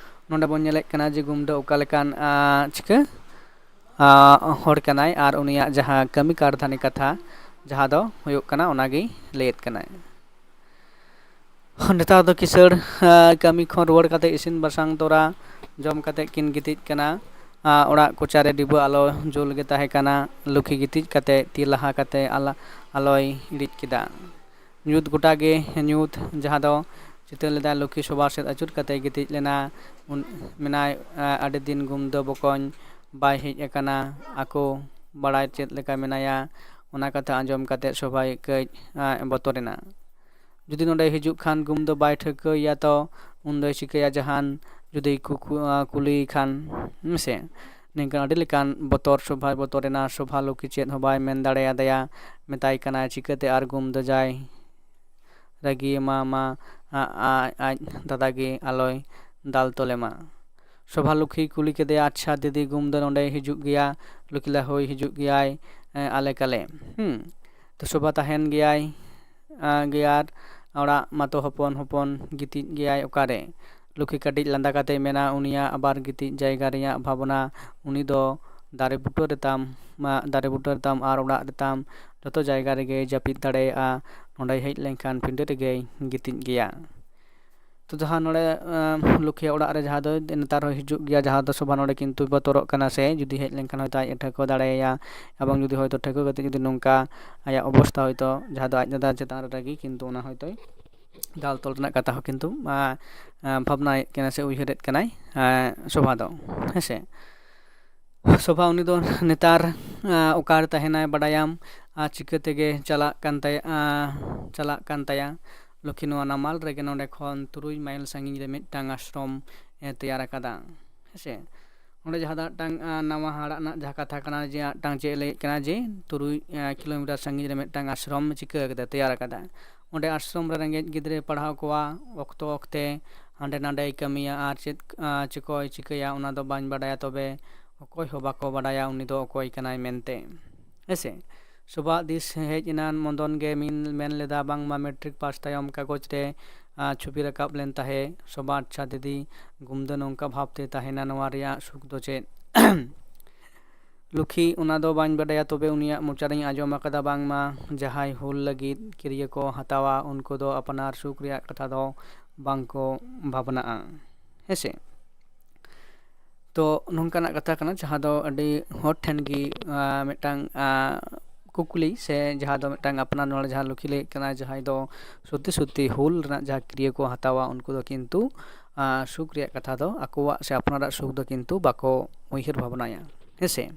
ᱱᱚᱰᱮ ᱵᱚᱱ ᱧᱮᱞᱮᱫ ᱠᱟᱱᱟ ᱡᱮ ᱜᱩᱢᱫᱟᱹ ᱚᱠᱟ ᱞᱮᱠᱟᱱ ᱟᱸ, ᱪᱤᱠᱟᱹ ᱟᱸ, ᱦᱚᱲ ᱠᱟᱱᱟᱭ ᱟᱨ ᱩᱱᱤᱭᱟᱜ ᱡᱟᱦᱟᱸ ᱠᱟᱹᱢᱤ ᱠᱟᱨᱫᱷᱟᱱᱤ ᱠᱟᱛᱷᱟ ᱡᱟᱦᱟᱸ ᱫᱚ ᱦᱩᱭᱩᱜ ᱠᱟᱱᱟ ᱚᱱᱟᱜᱮ ᱞᱟᱹᱭᱮᱫ ᱠᱟᱱᱟᱭ᱾ ᱱᱮᱛᱟᱨ ᱫᱚ ᱠᱤᱥᱟᱹᱬ ᱟᱸ, ᱠᱟᱹᱢᱤ ᱠᱷᱚᱱ ᱨᱩᱣᱟᱹᱲ ᱠᱟᱛᱮ ᱤᱥᱤᱱ ᱵᱟᱥᱟᱝ ᱛᱚᱨᱟ ᱡᱚᱢ ᱠᱟᱛᱮ ᱠᱤᱱ ᱜᱤᱛᱤᱡ ᱠᱟᱱᱟ᱾ ᱟᱸ, ᱚᱲᱟᱜ ᱠᱚᱪᱟᱨᱮ ᱰᱤᱵᱟᱹ ᱟᱞᱚ ᱡᱩᱞ ᱜᱮ ᱛᱟᱦᱮᱸ ᱠᱟᱱᱟ᱾ ᱞᱩᱠᱷᱤ ᱜᱤᱛᱤᱡ ᱠᱟᱛᱮ ᱛᱤ ᱞᱟᱦᱟ ᱠᱟᱛᱮ ᱟᱞᱟ-, ᱟᱞᱚᱭ ᱤᱲᱤᱡ ᱠᱮᱫᱟ᱾ ᱧᱩᱛ ᱜᱚᱴᱟ ᱜᱮ ᱧᱩᱛ, ᱡᱟᱦᱟᱸ ᱫᱚ ᱪᱤᱛᱟᱹᱨ ᱞᱮᱫᱟᱭ ᱞᱩᱠᱷᱤ ᱥᱚᱵᱷᱟ ᱥᱮᱫ ᱟᱹᱪᱩᱨ ᱠᱟᱛᱮ ᱜᱤᱛᱤᱡ ᱞᱮᱱᱟ᱾ ᱩᱱ-, ᱢᱮᱱᱟᱭ, ᱟᱸ, ᱟᱹᱰᱤ ᱫᱤᱱ ᱜᱩᱢᱫᱟᱹ ᱵᱚᱠᱚᱧ ᱵᱟᱭ ᱦᱮᱡ ᱟᱠᱟᱱᱟ, ᱟᱠᱚ ᱵᱟᱲᱟᱭ ᱪᱮᱫ ᱞᱮᱠᱟ ᱢᱮᱱᱟᱭᱟ᱾ ᱚᱱᱟ ᱠᱟᱛᱷᱟ ᱟᱸᱡᱚᱢ ᱠᱟᱛᱮ ᱥᱚᱵᱷᱟᱭ ᱠᱟᱹᱡ, ᱟᱸ, ᱵᱚᱛᱚᱨᱮᱱᱟ᱾ ᱡᱩᱫᱤ ᱱᱚᱰᱮ ᱦᱤᱡᱩᱜ ᱠᱷᱟᱱ ᱜᱩᱢᱫᱟᱹ ᱵᱟᱭ ᱴᱷᱟᱹᱣᱠᱟᱹᱭᱟ ᱛᱚ ᱩᱱᱫᱚᱭ ᱪᱤᱠᱟᱹᱭᱟ ᱡᱟᱦᱟᱱ ᱡᱩᱫᱤ ᱠᱩ-, ᱠᱩ-, ᱟᱸ, ᱠᱩᱞᱤᱭᱮ ᱠᱷᱟᱱ, ᱦᱮᱸ ᱥᱮ? ᱱᱤᱝᱠᱟᱹ ᱟᱹᱰᱤ ᱞᱮᱠᱟᱱ ᱵᱚᱛᱚᱨ ᱥᱚᱵᱷᱟᱭ ᱵᱚᱛᱚᱨᱮᱱᱟ᱾ ᱥᱚᱵᱷᱟ ᱞᱩᱠᱷᱤ ᱪᱮᱫ ᱦᱚᱸ ᱵᱟᱭ ᱢᱮᱱ ᱫᱟᱲᱮᱭᱟᱫᱮᱭᱟ᱾ ᱢᱮᱛᱟᱭ ᱠᱟᱱᱟᱭ ᱪᱤᱠᱟᱹᱛᱮ ᱟᱨ ᱜᱩᱢᱫᱟᱹ ᱡᱟᱭ ᱨᱟᱹᱜᱤ ᱮᱢᱟ ᱢᱟ, ᱟ-, ᱟ-, ᱟᱡ ᱫᱟᱫᱟ ᱜᱮ ᱟᱞᱚᱭ ᱫᱟᱞ ᱛᱚᱞᱮ ᱢᱟ᱾ ᱥᱚᱵᱷᱟ ᱞᱩᱠᱷᱤ ᱠᱩᱞᱤ ᱠᱮᱫᱮᱭᱟ, "ᱟᱪᱪᱷᱟ ᱫᱤᱫᱤ, ᱜᱩᱢᱫᱟᱹ ᱱᱚᱰᱮ ᱦᱤᱡᱩᱜ ᱜᱮᱭᱟ?" ᱞᱩᱠᱷᱤ ᱞᱟ, "ᱦᱳᱭ, ᱦᱤᱡᱩᱜ ᱜᱮᱭᱟᱭ, ᱮᱸ, ᱟᱞᱮ ᱠᱟᱞᱮ᱾ ᱦᱩᱸ, ᱛᱚ ᱥᱚᱵᱷᱟ ᱛᱟᱦᱮᱱ ᱜᱮᱭᱟᱭ, ᱟᱸ, ᱜᱮᱭᱟᱨ ᱚᱲᱟᱜ ᱢᱟᱛᱚ ᱦᱚᱯᱚᱱ ᱦᱚᱯᱚᱱ ᱜᱤᱛᱤᱡ ᱜᱮᱭᱟᱭ ᱚᱠᱟᱨᱮ?" ᱞᱩᱠᱷᱤ ᱠᱟᱹᱴᱤᱡ ᱞᱟᱸᱫᱟ ᱠᱟᱛᱮ ᱢᱮᱱᱟ, "ᱩᱱᱤᱭᱟᱜ ᱟᱵᱟᱨ ᱜᱤᱛᱤᱡ ᱡᱟᱭᱜᱟ ᱨᱮᱭᱟᱜ ᱵᱷᱟᱵᱽᱱᱟ, ᱩᱱᱤ ᱫᱚ ᱫᱟᱨᱮ ᱵᱩᱴᱟᱹ ᱨᱮ ᱛᱟᱢ, ᱢᱟ, ᱫᱟᱨᱮ ᱵᱩᱴᱟᱹ ᱨᱮ ᱛᱟᱢ ᱟᱨ ᱚᱲᱟᱜ ᱨᱮ ᱛᱟᱢ, ᱡᱚᱛᱚ ᱡᱟᱭᱜᱟ ᱨᱮᱜᱮᱭ ᱡᱟᱹᱯᱤᱫ ᱫᱟᱲᱮᱭᱟᱜᱼᱟ᱾ ᱱᱚᱸᱰᱮᱭ ᱦᱮᱡ ᱞᱮᱱᱠᱷᱟᱱ ᱯᱤᱸᱰᱟᱹ ᱨᱮᱜᱮᱭ ᱜᱤᱛᱤᱡ ᱜᱮᱭᱟ᱾" ᱛᱚ ᱡᱟᱦᱟᱸ ᱱᱚᱰᱮ, ᱟᱸ, ᱞᱩᱠᱷᱤᱭᱟᱜ ᱚᱲᱟᱜ ᱨᱮ ᱡᱟᱦᱟᱸ ᱫᱚ ᱱᱮᱛᱟᱨ ᱦᱚᱸ ᱦᱤᱡᱩᱜ ᱜᱮᱭᱟ, ᱡᱟᱦᱟᱸ ᱫᱚ ᱥᱚᱵᱷᱟ ᱱᱚᱰᱮ ᱠᱤᱱᱛᱩ ᱵᱚᱛᱚᱨᱚᱜ ᱠᱟᱱᱟ ᱥᱮ ᱡᱩᱫᱤ ᱦᱮᱡ ᱞᱮᱱᱠᱷᱟᱱ ᱦᱚᱭᱛᱳ ᱟᱡ ᱮ ᱴᱷᱟᱹᱣᱠᱟᱹ ᱫᱟᱲᱮᱭᱟᱭᱟ, ᱮᱵᱚᱝ ᱡᱩᱫᱤ ᱦᱚᱭᱛᱳ ᱴᱷᱟᱹᱣᱠᱟᱹ ᱠᱟᱛᱮ ᱡᱩᱫᱤ ᱱᱚᱝᱠᱟ ᱟᱭᱟᱜ ᱚᱵᱚᱥᱛᱷᱟ ᱦᱚᱭᱛᱳ ᱡᱟᱦᱟᱸ ᱫᱚ ᱟᱡ ᱫᱟᱫᱟ ᱪᱮᱛᱟᱱ ᱨᱮ ᱨᱟᱹᱜᱤ, ᱠᱤᱱᱛᱩ ᱚᱱᱟ ᱦᱚᱭᱛᱳᱭ ᱫᱟᱞ ᱛᱚᱞ ᱨᱮᱱᱟᱜ ᱠᱟᱛᱷᱟ ᱦᱚᱸ ᱠᱤᱱᱛᱩ, ᱟᱸ, ᱟᱸ, ᱵᱷᱟᱵᱽᱱᱟᱭᱮᱫ ᱠᱟᱱᱟ ᱥᱮ ᱩᱭᱦᱟᱹᱨᱮᱫ ᱠᱟᱱᱟᱭ, ᱟᱸ, ᱥᱚᱵᱷᱟ ᱫᱚ, ᱦᱮᱸᱥᱮ᱾ ᱥᱚᱵᱷᱟ ᱩᱱᱤ ᱫᱚ ᱱᱮᱛᱟᱨ, ᱟᱸ, ᱚᱠᱟᱨᱮ ᱛᱟᱦᱮᱱᱟᱭ ᱵᱟᱰᱟᱭᱟᱢ, ᱟᱨ ᱪᱤᱠᱟᱹ ᱛᱮᱜᱮ ᱪᱟᱞᱟᱜ ᱠᱟᱱ ᱛᱟᱭᱟ, ᱟᱸ, ᱪᱟᱞᱟᱜ ᱠᱟᱱ ᱛᱟᱭᱟ᱾ ᱞᱩᱠᱷᱤ ᱱᱚᱣᱟ ᱱᱟᱢᱟᱞ ᱨᱮᱜᱮ ᱱᱚᱰᱮ ᱠᱷᱚᱱ ᱛᱩᱨᱩᱭ ᱢᱟᱭᱤᱞ ᱥᱟᱺᱜᱤᱧ ᱨᱮ ᱢᱤᱫᱴᱟᱝ ᱟᱥᱨᱚᱢ ᱮ ᱛᱮᱭᱟᱨ ᱟᱠᱟᱫᱟ, ᱦᱮᱸᱥᱮ᱾ ᱚᱸᱰᱮ ᱡᱟᱦᱟᱸ ᱫᱚ ᱢᱤᱫᱴᱟᱝ, ᱟᱸ, ᱱᱟᱣᱟ ᱦᱟᱦᱟᱲᱟᱜ ᱨᱮᱱᱟᱜ ᱡᱟᱦᱟᱸ ᱠᱟᱛᱷᱟ ᱠᱟᱱᱟ ᱡᱮ ᱢᱤᱫᱴᱟᱝ ᱪᱮᱫ ᱮ ᱞᱟᱹᱭᱮᱫ ᱠᱟᱱᱟ ᱡᱮ ᱛᱩᱨᱩᱭ, ᱟᱸ, ᱠᱤᱞᱳᱢᱤᱴᱟᱨ ᱥᱟᱺᱜᱤᱧ ᱨᱮ ᱢᱤᱫᱴᱟᱝ ᱟᱥᱨᱚᱢ ᱪᱤᱠᱟᱹ ᱠᱟᱫᱟ, ᱛᱮᱭᱟᱨ ᱟᱠᱟᱫᱟ᱾ ᱚᱸᱰᱮ ᱟᱥᱨᱚᱢ ᱨᱮ ᱨᱮᱸᱜᱮᱡ ᱜᱤᱫᱽᱨᱟᱹᱭ ᱯᱟᱲᱦᱟᱣ ᱠᱚᱣᱟ, ᱚᱠᱛᱚ ᱚᱠᱛᱮ ᱦᱟᱸᱰᱮ ᱱᱟᱰᱮᱭ ᱠᱟᱹᱢᱤᱭᱟ ᱟᱨ ᱪᱮᱫ, ᱟᱸ, ᱪᱮᱫ ᱠᱚᱭ ᱪᱤᱠᱟᱹᱭᱟ ᱚᱱᱟ ᱫᱚ ᱵᱟᱹᱧ ᱵᱟᱰᱟᱭᱟ, ᱛᱚᱵᱮ ᱚᱠᱚᱭ ᱦᱚᱸ ᱵᱟᱠᱚ ᱵᱟᱰᱟᱭᱟ ᱩᱱᱤ ᱫᱚ ᱚᱠᱚᱭ ᱠᱟᱱᱟᱭ ᱢᱮᱱᱛᱮ, ᱦᱮᱸᱥᱮ᱾ ᱥᱚᱵᱷᱟ ᱫᱤᱥ ᱦᱮᱡ ᱮᱱᱟ, ᱢᱚᱫᱚᱱ ᱜᱮ ᱢᱤᱱ-, ᱢᱮᱱ ᱞᱮᱫᱟ ᱵᱟᱝᱢᱟ ᱢᱮᱴᱨᱤᱠ ᱯᱟᱥ ᱛᱟᱭᱚᱢ ᱠᱟᱜᱚᱡᱽ ᱨᱮ, ᱟᱨ ᱪᱷᱚᱵᱤ ᱨᱟᱠᱟᱵ ᱞᱮᱱ ᱛᱟᱦᱮᱸᱫ, ᱥᱚᱵᱷᱟ ᱟᱪᱪᱷᱟ ᱫᱤᱫᱤ, ᱜᱩᱢᱫᱟᱹ ᱱᱚᱝᱠᱟ ᱵᱷᱟᱵᱽ ᱛᱮ ᱛᱟᱦᱮᱱᱟ, ᱱᱚᱣᱟ ᱨᱮᱭᱟᱜ ᱥᱩᱠ ᱫᱚ ᱪᱮᱫ? ᱞᱩᱠᱷᱤ, ᱚᱱᱟ ᱫᱚ ᱵᱟᱹᱧ ᱵᱟᱰᱟᱭᱟ, ᱛᱚᱵᱮ ᱩᱱᱤᱭᱟᱜ ᱢᱚᱪᱟ ᱨᱮᱧ ᱟᱸᱡᱚᱢ ᱟᱠᱟᱫᱟ ᱵᱟᱝᱢᱟ ᱡᱟᱦᱟᱸᱭ ᱦᱩᱞ ᱞᱟᱹᱜᱤᱫ ᱠᱤᱨᱭᱟᱹ ᱠᱚ ᱦᱟᱛᱟᱣᱟ, ᱩᱱᱠᱩ ᱫᱚ ᱟᱯᱱᱟᱨ ᱥᱩᱠ ᱨᱮᱭᱟᱜ ᱠᱟᱛᱷᱟ ᱫᱚ ᱵᱟᱝ ᱠᱚ ᱵᱷᱟᱵᱽᱱᱟᱜᱼᱟ᱾ ᱦᱮᱸᱥᱮ? ᱛᱚ ᱱᱚᱝᱠᱟᱱᱟᱜ ᱠᱟᱛᱷᱟ ᱠᱟᱱᱟ, ᱡᱟᱦᱟᱸ ᱫᱚ ᱟᱹᱰᱤ ᱦᱚᱲ ᱴᱷᱮᱱ ᱜᱮ ᱟᱸ, ᱢᱤᱫᱴᱟᱝ ᱟᱸ, ᱠᱩᱠᱞᱤ, ᱥᱮ ᱡᱟᱦᱟᱸ ᱫᱚ ᱢᱤᱫᱴᱟᱝ ᱟᱯᱱᱟᱨ ᱱᱚᱰᱮ ᱡᱟᱦᱟᱸ ᱞᱩᱠᱷᱤ ᱞᱟᱹᱭᱮᱫ ᱠᱟᱱᱟ, ᱡᱟᱦᱟᱸᱭ ᱫᱚ ᱥᱚᱛᱤ ᱥᱚᱛᱤ ᱦᱩᱞ ᱨᱮᱱᱟᱜ ᱡᱟᱦᱟᱸ ᱠᱤᱨᱭᱟᱹ ᱠᱚ ᱦᱟᱛᱟᱣᱟ, ᱩᱱᱠᱩ ᱫᱚ ᱠᱤᱱᱛᱩ ᱟᱸ, ᱥᱩᱠ ᱨᱮᱭᱟᱜ ᱠᱟᱛᱷᱟ ᱫᱚ, ᱟᱠᱚᱣᱟᱜ ᱥᱮ ᱟᱯᱱᱟᱨᱟᱜ ᱥᱩᱠ ᱫᱚ ᱠᱤᱱᱛᱩ ᱵᱟᱠᱚ ᱩᱭᱦᱟᱹᱨ ᱵᱷᱟᱵᱽᱱᱟᱭᱟ᱾ ᱦᱮᱸᱥᱮ?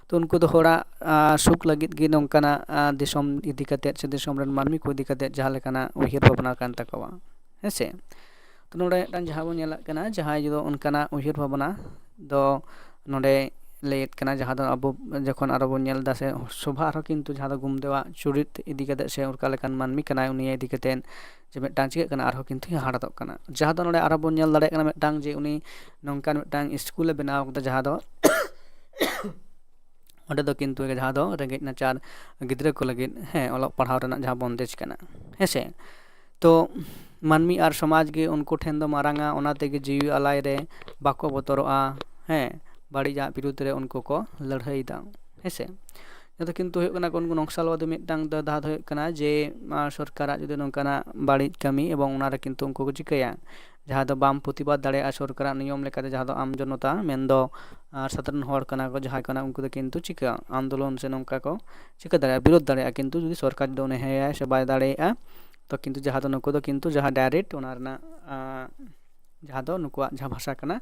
ᱛᱚ ᱩᱱᱠᱩ ᱫᱚ ᱦᱚᱲᱟᱜ ᱟᱸ, ᱥᱩᱠ ᱞᱟᱹᱜᱤᱫ ᱜᱮ ᱱᱚᱝᱠᱟᱱᱟᱜ ᱟᱸ, ᱫᱤᱥᱚᱢ ᱤᱫᱤ ᱠᱟᱛᱮᱫ ᱥᱮ ᱫᱤᱥᱚᱢ ᱨᱮᱱ ᱢᱟᱹᱱᱢᱤ ᱠᱚ ᱤᱫᱤ ᱠᱟᱛᱮᱫ ᱡᱟᱦᱟᱸ ᱞᱮᱠᱟᱱᱟᱜ ᱩᱭᱦᱟᱹᱨ ᱵᱷᱟᱵᱽᱱᱟ ᱠᱟᱱ ᱛᱟᱠᱚᱣᱟ᱾ ᱦᱮᱸᱥᱮ? ᱛᱚ ᱱᱚᱰᱮ ᱢᱤᱫᱴᱟᱝ ᱡᱟᱦᱟᱸ ᱵᱚᱱ ᱧᱮᱞᱟᱜ ᱠᱟᱱᱟ, ᱡᱟᱦᱟᱸᱭ ᱫᱚ ᱚᱱᱠᱟᱱᱟᱜ ᱩᱭᱦᱟᱹᱨ ᱵᱷᱟᱵᱽᱱᱟ ᱫᱚ ᱱᱚᱰᱮ ᱞᱟᱹᱭᱮᱫ ᱠᱟᱱᱟ, ᱡᱟᱦᱟᱸ ᱫᱚ ᱟᱵᱚ ᱡᱚᱠᱷᱚᱱ ᱟᱨᱚ ᱵᱚᱱ ᱧᱮᱞ ᱮᱫᱟ ᱥᱮ ᱥᱚᱵᱷᱟ, ᱟᱨᱦᱚᱸ ᱠᱤᱱᱛᱩ ᱡᱟᱦᱟᱸ ᱫᱚ ᱜᱩᱢᱫᱟᱹᱣᱟᱜ ᱪᱩᱨᱤᱛ ᱤᱫᱤ ᱠᱟᱛᱮᱫ ᱥᱮ ᱚᱠᱟ ᱞᱮᱠᱟᱱ ᱢᱟᱹᱱᱢᱤ ᱠᱟᱱᱟᱭ, ᱩᱱᱤ ᱤᱫᱤ ᱠᱟᱛᱮᱫ ᱡᱮ ᱢᱤᱫᱴᱟᱝ ᱪᱤᱠᱟᱹᱜ ᱠᱟᱱᱟ, ᱟᱨᱦᱚᱸ ᱠᱤᱱᱛᱩ ᱦᱟᱦᱟᱲᱟᱛᱚᱜ ᱠᱟᱱᱟ᱾ ᱡᱟᱦᱟᱸ ᱫᱚ ᱱᱚᱰᱮ ᱟᱨᱦᱚᱸ ᱵᱚᱱ ᱧᱮᱞ ᱫᱟᱲᱮᱭᱟᱜ ᱠᱟᱱᱟ ᱢᱤᱫᱴᱟᱝ, ᱡᱮ ᱩᱱᱤ ᱱᱚᱝᱠᱟᱱ ᱢᱤᱫᱴᱟᱝ ᱥᱠᱩᱞᱮ ᱵᱮᱱᱟᱣ ᱠᱟᱫᱟ, ᱡᱟᱦᱟᱸ ᱫᱚ ᱚᱸᱰᱮ ᱫᱚ ᱠᱤᱱᱛᱩ ᱡᱟᱦᱟᱸ ᱫᱚ ᱨᱮᱸᱜᱮᱡ ᱱᱟᱪᱟᱨ ᱜᱤᱫᱽᱨᱟᱹ ᱠᱚ ᱞᱟᱹᱜᱤᱫ, ᱦᱮᱸ, ᱚᱞᱚᱜ ᱯᱟᱲᱦᱟᱣ ᱨᱮᱱᱟᱜ ᱡᱟᱦᱟᱸ ᱵᱚᱱᱫᱮᱡᱽ ᱠᱟᱱᱟ, ᱦᱮᱸ ᱥᱮ? ᱛᱚ ᱢᱟᱹᱱᱢᱤ ᱟᱨ ᱥᱚᱢᱟᱡᱽ ᱜᱮ ᱩᱱᱠᱩ ᱴᱷᱮᱱ ᱫᱚ ᱢᱟᱨᱟᱝᱟ, ᱚᱱᱟ ᱛᱮᱜᱮ ᱡᱤᱣᱤ ᱟᱞᱟᱭ ᱨᱮ ᱵᱟᱠᱚ ᱵᱚᱛᱚᱨᱚᱜᱼᱟ, ᱦᱮᱸ, ᱵᱟᱹᱲᱤᱡᱟᱜ ᱵᱤᱨᱩᱫᱽ ᱨᱮ ᱩᱱᱠᱩ ᱠᱚ ᱞᱟᱹᱲᱦᱟᱹᱭᱮᱫᱟ, ᱦᱮᱸ ᱥᱮ? ᱱᱤᱭᱟᱹ ᱫᱚ ᱠᱤᱱᱛᱩ ᱦᱩᱭᱩᱜ ᱠᱟᱱᱟ ᱠᱳᱱ ᱱᱚᱠᱥᱟᱞᱵᱟᱫᱤ ᱢᱤᱫᱴᱟᱝ ᱫᱚ ᱫᱷᱟᱣ ᱫᱚ ᱦᱩᱭᱩᱜ ᱠᱟᱱᱟ ᱡᱮ, ᱟᱸ, ᱥᱚᱨᱠᱟᱨᱟᱜ ᱡᱩᱫᱤ ᱱᱚᱝᱠᱟᱱᱟᱜ ᱵᱟᱹᱲᱤᱡ ᱠᱟᱹᱢᱤ ᱮᱵᱚᱝ ᱚᱱᱟᱨᱮ ᱠᱤᱱᱛᱩ ᱩᱱᱠᱩ ᱠᱚ ᱪᱤᱠᱟᱹᱭᱟ, ᱡᱟᱦᱟᱸ ᱫᱚ ᱵᱟᱢ ᱯᱨᱚᱛᱤᱵᱟᱫ ᱫᱟᱲᱮᱭᱟᱜᱼᱟ ᱥᱚᱨᱠᱟᱨᱟᱜ ᱱᱤᱭᱚᱢ ᱞᱮᱠᱟᱛᱮ, ᱡᱟᱦᱟᱸ ᱫᱚ ᱟᱢ ᱡᱚᱱᱚᱛᱟ ᱢᱮᱱᱫᱚ, ᱟᱸ, ᱥᱟᱫᱷᱟᱨᱚᱱ ᱦᱚᱲ ᱠᱟᱱᱟ ᱠᱚ ᱡᱟᱦᱟᱸᱭ ᱠᱟᱱᱟ, ᱩᱱᱠᱩ ᱫᱚ ᱠᱤᱱᱛᱩ ᱪᱤᱠᱟᱹ ᱟᱱᱫᱳᱞᱚᱱ ᱥᱮ ᱱᱚᱝᱠᱟ ᱠᱚ ᱪᱤᱠᱟᱹ ᱫᱟᱲᱮᱭᱟᱜᱼᱟ, ᱵᱤᱨᱳᱫ ᱫᱟᱲᱮᱭᱟᱜᱼᱟ᱾ ᱠᱤᱱᱛᱩ ᱡᱩᱫᱤ ᱥᱚᱨᱠᱟᱨ ᱡᱩᱫᱤ ᱩᱱᱤ ᱦᱮᱸᱭᱟᱭ ᱥᱮ ᱵᱟᱭ ᱫᱟᱲᱮᱭᱟᱜᱼᱟ, ᱛᱚ ᱠᱤᱱᱛᱩ ᱡᱟᱦᱟᱸ ᱫᱚ ᱱᱩᱠᱩ ᱫᱚ ᱠᱤᱱᱛᱩ ᱡᱟᱦᱟᱸ direct ᱚᱱᱟ ᱨᱮᱱᱟᱜ, ᱟᱸ, ᱡᱟᱦᱟᱸ ᱫᱚ ᱱᱩᱠᱩᱣᱟᱜ ᱡᱟᱦᱟᱸ ᱵᱷᱟᱥᱟ ᱠᱟᱱᱟ,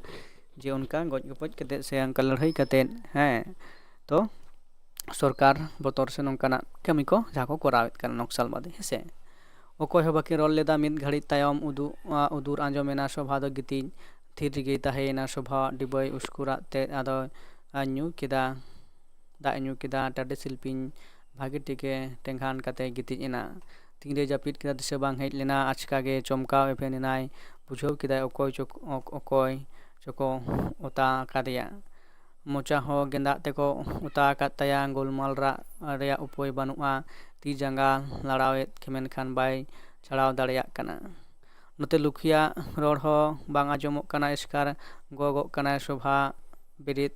ᱡᱮ ᱚᱱᱠᱟ ᱜᱚᱡ ᱜᱚᱯᱚᱡ ᱠᱟᱛᱮᱫ ᱥᱮ ᱚᱱᱠᱟ ᱞᱟᱹᱲᱦᱟᱹᱭ ᱠᱟᱛᱮᱫ, ᱦᱮᱸ, ᱛᱚ ᱥᱚᱨᱠᱟᱨ ᱵᱚᱛᱚᱨ ᱥᱮ ᱱᱚᱝᱠᱟᱱᱟᱜ ᱠᱟᱹᱢᱤ ᱠᱚ ᱡᱟᱦᱟᱸ ᱠᱚ ᱠᱚᱨᱟᱣᱮᱫ ᱠᱟᱱᱟ ᱱᱚᱠᱥᱟᱞᱵᱟᱫᱤ, ᱦᱮᱸ ᱥᱮ? ᱚᱠᱚᱭ ᱦᱚᱸ ᱵᱟᱹᱠᱤᱱ ᱨᱚᱲ ᱞᱮᱫᱟ᱾ ᱢᱤᱫ ᱜᱷᱟᱹᱲᱤᱡ ᱛᱟᱭᱚᱢ ᱩᱫᱩᱜ, ᱟ, ᱩᱫᱩᱨ ᱟᱸᱡᱚᱢᱮᱱᱟ᱾ ᱥᱚᱵᱷᱟ ᱫᱚ ᱜᱤᱛᱤᱡ ᱛᱷᱤᱨ ᱨᱮᱜᱮᱭ ᱛᱟᱦᱮᱸᱭᱮᱱᱟ᱾ ᱥᱚᱵᱷᱟ ᱰᱤᱵᱟᱹᱭ ᱩᱥᱠᱩᱨᱟᱜ ᱛᱮ ᱟᱫᱚ, ᱟ, ᱧᱩ ᱠᱮᱫᱟ᱾ ᱫᱟᱜ ᱮ ᱧᱩ ᱠᱮᱫᱟ᱾ ᱴᱟᱺᱰᱤ ᱥᱤᱞᱯᱤᱧ ᱵᱷᱟᱜᱮ ᱴᱷᱤᱠᱮ ᱴᱮᱸᱜᱷᱟᱱ ᱠᱟᱛᱮ ᱜᱤᱛᱤᱡ ᱮᱱᱟ᱾ ᱛᱤᱱᱨᱮᱭ ᱡᱟᱹᱯᱤᱫ ᱠᱮᱫᱟ, ᱫᱤᱥᱟᱹ ᱵᱟᱝ ᱦᱮᱡ ᱞᱮᱱᱟ᱾ ᱟᱪᱠᱟ ᱜᱮ ᱪᱚᱢᱠᱟᱣ ᱮᱵᱷᱮᱱ ᱮᱱᱟᱭ᱾ ᱵᱩᱡᱷᱟᱹᱣ ᱠᱮᱫᱟᱭ ᱚᱠᱚᱭ ᱪᱚ, ᱚᱠ-, ᱚᱠᱚᱭ ᱪᱚᱠᱚ ᱚᱛᱟ ᱟᱠᱟᱫᱮᱭᱟ᱾ ᱢᱚᱪᱟ ᱦᱚᱸ ᱜᱮᱸᱫᱟᱜ ᱛᱮᱠᱚ ᱚᱛᱟ ᱟᱠᱟᱫ ᱛᱟᱭᱟ᱾ ᱜᱳᱞᱢᱟᱞ ᱨᱟᱜ ᱨᱮᱭᱟᱜ ᱩᱯᱟᱹᱭ ᱵᱟᱹᱱᱩᱜᱼᱟ᱾ ᱛᱤ ᱡᱟᱸᱜᱟ ᱞᱟᱲᱟᱣᱮᱫ ᱠᱷᱮᱢᱮᱱ ᱠᱷᱟᱱ ᱵᱟᱭ ᱪᱷᱟᱲᱟᱣ ᱫᱟᱲᱮᱭᱟᱜ ᱠᱟᱱᱟ᱾ ᱱᱚᱛᱮ ᱞᱩᱠᱷᱤᱭᱟᱜ ᱨᱚᱲ ᱦᱚᱸ ᱵᱟᱝ ᱟᱸᱡᱚᱢᱚᱜ ᱠᱟᱱᱟ᱾ ᱮᱥᱠᱟᱨ ᱜᱚᱜᱚᱜ ᱠᱟᱱᱟᱭ ᱥᱳᱵᱷᱟ ᱵᱮᱨᱮᱫ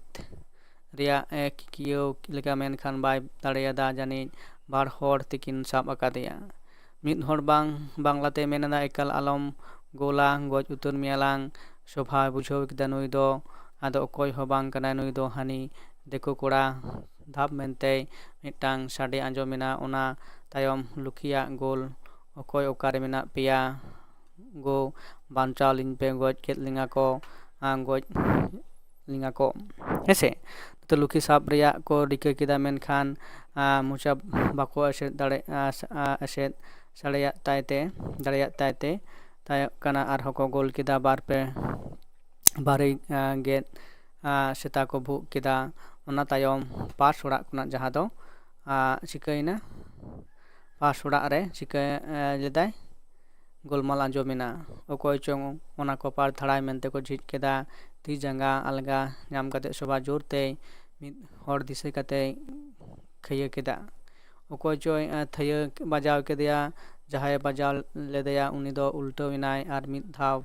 ᱨᱮᱭᱟᱜ ᱮ ᱠᱤᱠᱤᱭᱟᱹᱣ ᱞᱮᱠᱟ, ᱢᱮᱱᱠᱷᱟᱱ ᱵᱟᱭ ᱫᱟᱲᱮᱭᱟᱫᱟ᱾ ᱡᱟᱹᱱᱤᱡ ᱵᱟᱨ ᱦᱚᱲ ᱛᱮᱠᱤᱱ ᱥᱟᱵ ᱟᱠᱟᱫᱮᱭᱟ᱾ ᱢᱤᱫ ᱦᱚᱲ ᱵᱟᱝ ᱵᱟᱝᱞᱟᱛᱮ ᱢᱮᱱ ᱮᱫᱟ, "ᱮᱠᱟᱞ ᱟᱞᱚᱢ ᱜᱳᱞᱟ, ᱜᱚᱡ ᱩᱛᱟᱹᱨ ᱢᱮᱭᱟᱞᱟᱝ᱾" ᱥᱳᱵᱷᱟᱭ ᱵᱩᱡᱷᱟᱹᱣ ᱠᱮᱫᱟ ᱱᱩᱭ ᱫᱚ ᱟᱫᱚ ᱚᱠᱚᱭ ᱦᱚᱸ ᱵᱟᱝ ᱠᱟᱱᱟᱭ, ᱱᱩᱭ ᱫᱚ ᱦᱟᱹᱱᱤ ᱫᱤᱠᱩ ᱠᱚᱲᱟ᱾ ᱫᱷᱟᱯ ᱢᱮᱱᱛᱮ ᱢᱤᱫᱴᱟᱝ ᱥᱟᱰᱮ ᱟᱸᱡᱚᱢᱮᱱᱟ᱾ ᱚᱱᱟ ᱛᱟᱭᱚᱢ ᱞᱩᱠᱷᱤᱭᱟᱜ ᱜᱳᱞ, "ᱚᱠᱚᱭ ᱚᱠᱟᱨᱮ ᱢᱮᱱᱟᱜ ᱯᱮᱭᱟ ᱜᱳ? ᱵᱟᱧᱪᱟᱣ ᱞᱤᱧ ᱯᱮ, ᱜᱚᱡ ᱠᱮᱫ ᱞᱤᱧᱟ ᱠᱚ, ᱟᱸ, ᱜᱚᱡ ᱞᱤᱧᱟ ᱠᱚ᱾" ᱦᱮᱸᱥᱮ? ᱛᱚ ᱞᱩᱠᱷᱤ ᱥᱟᱵ ᱨᱮᱭᱟᱜ ᱠᱚ ᱨᱤᱠᱟᱹ ᱠᱮᱫᱟ, ᱢᱮᱱᱠᱷᱟᱱ, ᱟᱸ, ᱢᱚᱪᱟ ᱵᱟᱠᱚ ᱮᱥᱮᱫ ᱫᱟᱲᱮ-, ᱟᱸ, ᱥ-, ᱟᱸ, ᱮᱥᱮᱫ ᱥᱟᱲᱮᱭᱟᱜ ᱛᱟᱭ ᱛᱮ, ᱫᱟᱲᱮᱭᱟᱜ ᱛᱟᱭ ᱛᱮ ᱛᱟᱭᱚᱜ ᱠᱟᱱᱟ᱾ ᱟᱨᱦᱚᱸ ᱠᱚ ᱜᱳᱞ ᱠᱮᱫᱟ ᱵᱟᱨ ᱯᱮ ᱵᱟᱨᱮ, ᱟᱸ, ᱜᱮᱫ, ᱟᱸ, ᱥᱮᱛᱟ ᱠᱚ ᱵᱷᱩᱜ ᱠᱮᱫᱟ᱾ ᱚᱱᱟ ᱛᱟᱭᱚᱢ ᱯᱟᱥ ᱚᱲᱟᱜ ᱠᱷᱚᱱᱟᱜ ᱡᱟᱦᱟᱸ ᱫᱚ, ᱟᱸ, ᱪᱤᱠᱟᱹᱭᱮᱱᱟ, ᱯᱟᱥ ᱚᱲᱟᱜ ᱨᱮ ᱪᱤᱠᱟᱹ, ᱟᱸ, ᱞᱮᱫᱟᱭ, ᱜᱳᱞᱢᱟᱞ ᱟᱸᱡᱚᱢᱮᱱᱟ᱾ ᱚᱠᱚᱭ ᱪᱚᱝ ᱚᱱᱟ ᱠᱚᱯᱟᱨ ᱛᱷᱟᱲᱟᱭ ᱢᱮᱱᱛᱮ ᱠᱚ ᱡᱷᱤᱡ ᱠᱮᱫᱟ᱾ ᱛᱤ ᱡᱟᱸᱜᱟ ᱟᱞᱜᱟ ᱧᱟᱢ ᱠᱟᱛᱮ ᱥᱳᱵᱷᱟ ᱡᱳᱨ ᱛᱮᱭ ᱢᱤᱫ ᱦᱚᱲ ᱫᱤᱥᱟᱹ ᱠᱟᱛᱮᱭ ᱠᱷᱟᱹᱭᱟᱹ ᱠᱮᱫᱟ᱾ ᱚᱠᱚᱭ ᱪᱚᱭ, ᱟᱸ, ᱛᱷᱟᱹᱭᱟᱹ ᱵᱟᱡᱟᱣ ᱠᱮᱫᱮᱭᱟ᱾ ᱡᱟᱦᱟᱸᱭᱮ ᱵᱟᱡᱟᱣ ᱞᱮᱫᱮᱭᱟ ᱩᱱᱤ ᱫᱚ ᱩᱞᱴᱟᱹᱣ ᱮᱱᱟᱭ ᱟᱨ ᱢᱤᱫ ᱫᱷᱟᱣ,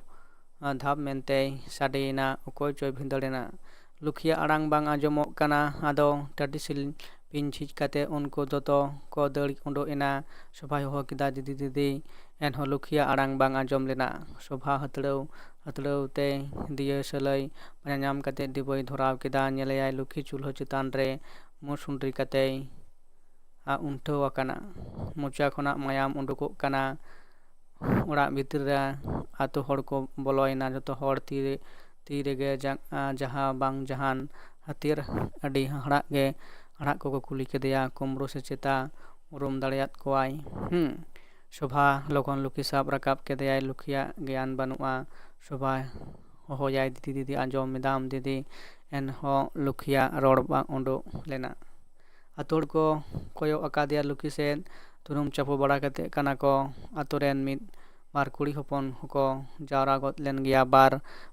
ᱟᱸ, ᱫᱷᱟᱯ ᱢᱮᱱᱛᱮᱭ ᱥᱟᱰᱮᱭᱮᱱᱟ᱾ ᱚᱠᱚᱭ ᱪᱚᱭ ᱵᱷᱤᱸᱫᱟᱹᱲᱮᱱᱟ᱾ ᱞᱩᱠᱷᱤᱭᱟᱜ ᱟᱲᱟᱝ ᱵᱟᱝ ᱟᱸᱡᱚᱢᱚᱜ ᱠᱟᱱᱟ᱾ ᱟᱫᱚ ᱴᱟᱹᱴᱤ ᱥᱤᱞᱯᱤᱧ ᱡᱷᱤᱡ ᱠᱟᱛᱮ ᱩᱱᱠᱩ ᱫᱚᱛᱚ ᱠᱚ ᱫᱟᱹᱲ ᱩᱰᱩᱠ ᱮᱱᱟ᱾ ᱥᱳᱵᱷᱟᱭ ᱦᱚᱦᱚ ᱠᱮᱫᱟ, "ᱫᱤᱫᱤ, ᱫᱤᱫᱤ!" ᱮᱱᱦᱚᱸ ᱞᱩᱠᱷᱤᱭᱟᱜ ᱟᱲᱟᱝ ᱵᱟᱝ ᱟᱸᱡᱚᱢ ᱞᱮᱱᱟ᱾ ᱥᱳᱵᱷᱟ ᱦᱟᱹᱛᱲᱟᱹᱣ ᱦᱟᱹᱛᱲᱟᱹᱣ ᱛᱮ ᱫᱤᱭᱟᱹ ᱥᱟᱹᱞᱟᱹᱭ ᱯᱟᱸᱡᱟ ᱧᱟᱢ ᱠᱟᱛᱮ ᱰᱤᱵᱟᱹᱭ ᱫᱷᱚᱨᱟᱣ ᱠᱮᱫᱟ᱾ ᱧᱮᱞᱮᱭᱟᱭ ᱞᱩᱠᱷᱤ ᱪᱩᱞᱦᱟᱹ ᱪᱮᱛᱟᱱ ᱨᱮ ᱢᱩ ᱥᱩᱸᱰᱨᱤ ᱠᱟᱛᱮᱭ ᱟ, ᱩᱱᱴᱷᱟᱹᱣ ᱟᱠᱟᱱᱟ᱾ ᱢᱚᱪᱟ ᱠᱷᱚᱱᱟᱜ ᱢᱟᱭᱟᱢ ᱩᱰᱩᱠᱚᱜ ᱠᱟᱱᱟ᱾ ᱚᱲᱟᱜ ᱵᱷᱤᱛᱤᱨ ᱨᱮ ᱟᱛᱳ ᱦᱚᱲ ᱠᱚ ᱵᱚᱞᱚᱭᱮᱱᱟ᱾ ᱡᱚᱛᱚ ᱦᱚᱲ ᱛᱤ ᱨᱮ, ᱛᱤ ᱨᱮᱜᱮ ᱡᱟ-, ᱟ, ᱡᱟᱦᱟᱸ ᱵᱟᱝ ᱡᱟᱦᱟᱱ ᱦᱟᱹᱛᱭᱟᱹᱨ᱾ ᱟᱹᱰᱤ ᱦᱟᱦᱟᱲᱟᱜ ᱜᱮ, ᱦᱟᱲᱟᱜ ᱠᱚᱠᱚ ᱠᱩᱞᱤ ᱠᱮᱫᱮᱭᱟ, "ᱠᱩᱢᱵᱽᱲᱩ ᱥᱮ ᱪᱮᱛᱟ? ᱩᱨᱩᱢ ᱫᱟᱲᱮᱭᱟᱫ ᱠᱚᱣᱟᱭ?" ᱦᱩᱸ᱾ ᱥᱳᱵᱷᱟ ᱞᱚᱜᱚᱱ ᱞᱩᱠᱷᱤ ᱥᱟᱵ ᱨᱟᱠᱟᱵ ᱠᱮᱫᱮᱭᱟᱭ᱾ ᱞᱩᱠᱷᱤᱭᱟᱜ ᱜᱮᱭᱟᱱ ᱵᱟᱹᱱᱩᱜᱼᱟ᱾ ᱥᱳᱵᱷᱟ ᱦᱚᱦᱚᱭᱟᱭ, "ᱫᱤᱫᱤ, ᱫᱤᱫᱤ, ᱟᱸᱡᱚᱢ ᱢᱮᱫᱟᱢ ᱫᱤᱫᱤ?" ᱮᱱᱦᱚᱸ ᱞᱩᱠᱷᱤᱭᱟᱜ ᱨᱚᱲ ᱵᱟᱝ ᱩᱰᱩᱠ ᱞᱮᱱᱟ᱾ ᱟᱛᱳ ᱦᱚᱲ ᱠᱚ ᱠᱚᱭᱚᱜ ᱟᱠᱟᱫᱮᱭᱟ ᱞᱩᱠᱷᱤ ᱥᱮᱫ᱾ ᱛᱩᱱᱩᱢ ᱪᱟᱯᱚ ᱵᱟᱲᱟ ᱠᱟᱛᱮ ᱠᱟᱱᱟ ᱠᱚ᱾ ᱟᱛᱳ ᱨᱮᱱ ᱢᱤᱫ ᱵᱟᱨ ᱠᱩᱲᱤ ᱦᱚᱯᱚᱱ ᱦᱚᱸᱠᱚ ᱡᱟᱣᱨᱟ ᱜᱚᱫ ᱞᱮᱱ ᱜᱮᱭᱟ᱾ ᱵᱟᱨ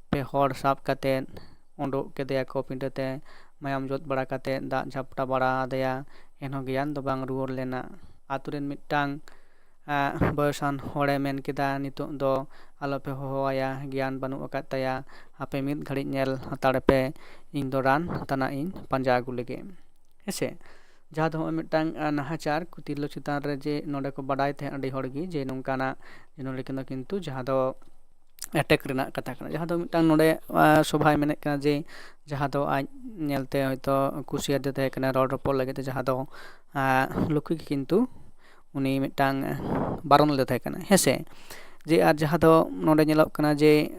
ᱯᱮ ᱦᱚᱲ ᱥᱟᱵ ᱠᱟᱛᱮ ᱩᱰᱩᱠ ᱠᱮᱫᱮᱭᱟ ᱠᱚ ᱯᱤᱸᱰᱟᱹ ᱛᱮ᱾ ᱢᱟᱭᱟᱢ ᱡᱚᱫ ᱵᱟᱲᱟ ᱠᱟᱛᱮ ᱫᱟᱜ ᱡᱷᱟᱯᱴᱟ ᱵᱟᱲᱟ ᱟᱫᱮᱭᱟ᱾ ᱮᱱᱦᱚᱸ ᱜᱮᱭᱟᱱ ᱫᱚ ᱵᱟᱝ ᱨᱩᱣᱟᱹᱲ ᱞᱮᱱᱟ᱾ ᱟᱛᱳ ᱨᱮᱱ ᱢᱤᱫᱴᱟᱝ ᱵᱚᱭᱚᱥᱟᱱ ᱦᱚᱲᱮ ᱢᱮᱱ ᱠᱮᱫᱟ, "ᱱᱤᱛᱚᱜ ᱫᱚ ᱟᱞᱚᱯᱮ ᱦᱚᱦᱚᱣᱟᱭᱟ, ᱜᱮᱭᱟᱱ ᱵᱟᱹᱱᱩᱜ ᱟᱠᱟᱫ ᱛᱟᱭᱟ, ᱟᱯᱮ ᱢᱤᱫ ᱜᱷᱟᱹᱲᱤᱡ ᱧᱮᱞ ᱦᱟᱛᱟᱲ ᱯᱮ, ᱤᱧ ᱫᱚ ᱨᱟᱱ ᱛᱟᱱᱟᱜ ᱤᱧ ᱯᱟᱸᱡᱟ ᱟᱹᱜᱩ ᱞᱮᱜᱮ᱾" ᱦᱮᱸᱥᱮ, ᱡᱟᱦᱟᱸ ᱫᱚ ᱱᱚᱜᱼᱚᱭ ᱢᱤᱫᱴᱟᱝ ᱱᱟᱦᱟᱪᱟᱨ ᱛᱤᱨᱞᱟᱹ ᱪᱮᱛᱟᱱ ᱨᱮ ᱡᱮ ᱱᱚᱰᱮ ᱠᱚ ᱵᱟᱰᱟᱭ ᱛᱟᱦᱮᱸᱫ ᱟᱹᱰᱤ ᱦᱚᱲ ᱜᱮ ᱡᱮ ᱱᱚᱝᱠᱟᱱᱟᱜ ᱡᱮ ᱱᱚᱰᱮ ᱠᱤᱱ ᱫᱚ ᱠᱤᱱᱛᱩ ᱡᱟᱦᱟᱸ ᱫᱚ ᱮᱴᱮᱠ ᱨᱮᱱᱟᱜ ᱠᱟᱛᱷᱟ ᱠᱟᱱᱟ᱾ ᱡᱟᱦᱟᱸ ᱫᱚ ᱢᱤᱫᱴᱟᱝ ᱱᱚᱰᱮ ᱥᱚᱵᱷᱟᱭ ᱢᱮᱱᱮᱫ ᱠᱟᱱᱟ ᱡᱮ ᱡᱟᱦᱟᱸ ᱫᱚ ᱟᱡ ᱧᱮᱞᱛᱮ ᱦᱚᱭᱛᱳ ᱠᱩᱥᱤᱭᱟᱫᱮ ᱛᱟᱦᱮᱸ ᱠᱟᱱᱟ ᱨᱚᱲ ᱨᱚᱯᱚᱲ ᱞᱟᱹᱜᱤᱫ ᱛᱮ, ᱡᱟᱦᱟᱸ ᱫᱚ ᱞᱚᱠᱠᱷᱤ ᱜᱮ ᱠᱤᱱᱛᱩ ᱩᱱᱤ ᱢᱤᱫᱴᱟᱝ ᱵᱟᱨᱚᱱ ᱞᱮᱫᱮ ᱛᱟᱦᱮᱸ ᱠᱟᱱᱟ, ᱦᱮᱸᱥᱮ᱾ ᱡᱮ ᱟᱨ ᱡᱟᱦᱟᱸ ᱫᱚ ᱱᱚᱰᱮ ᱧᱮᱞᱚᱜ ᱠᱟᱱᱟ ᱡᱮ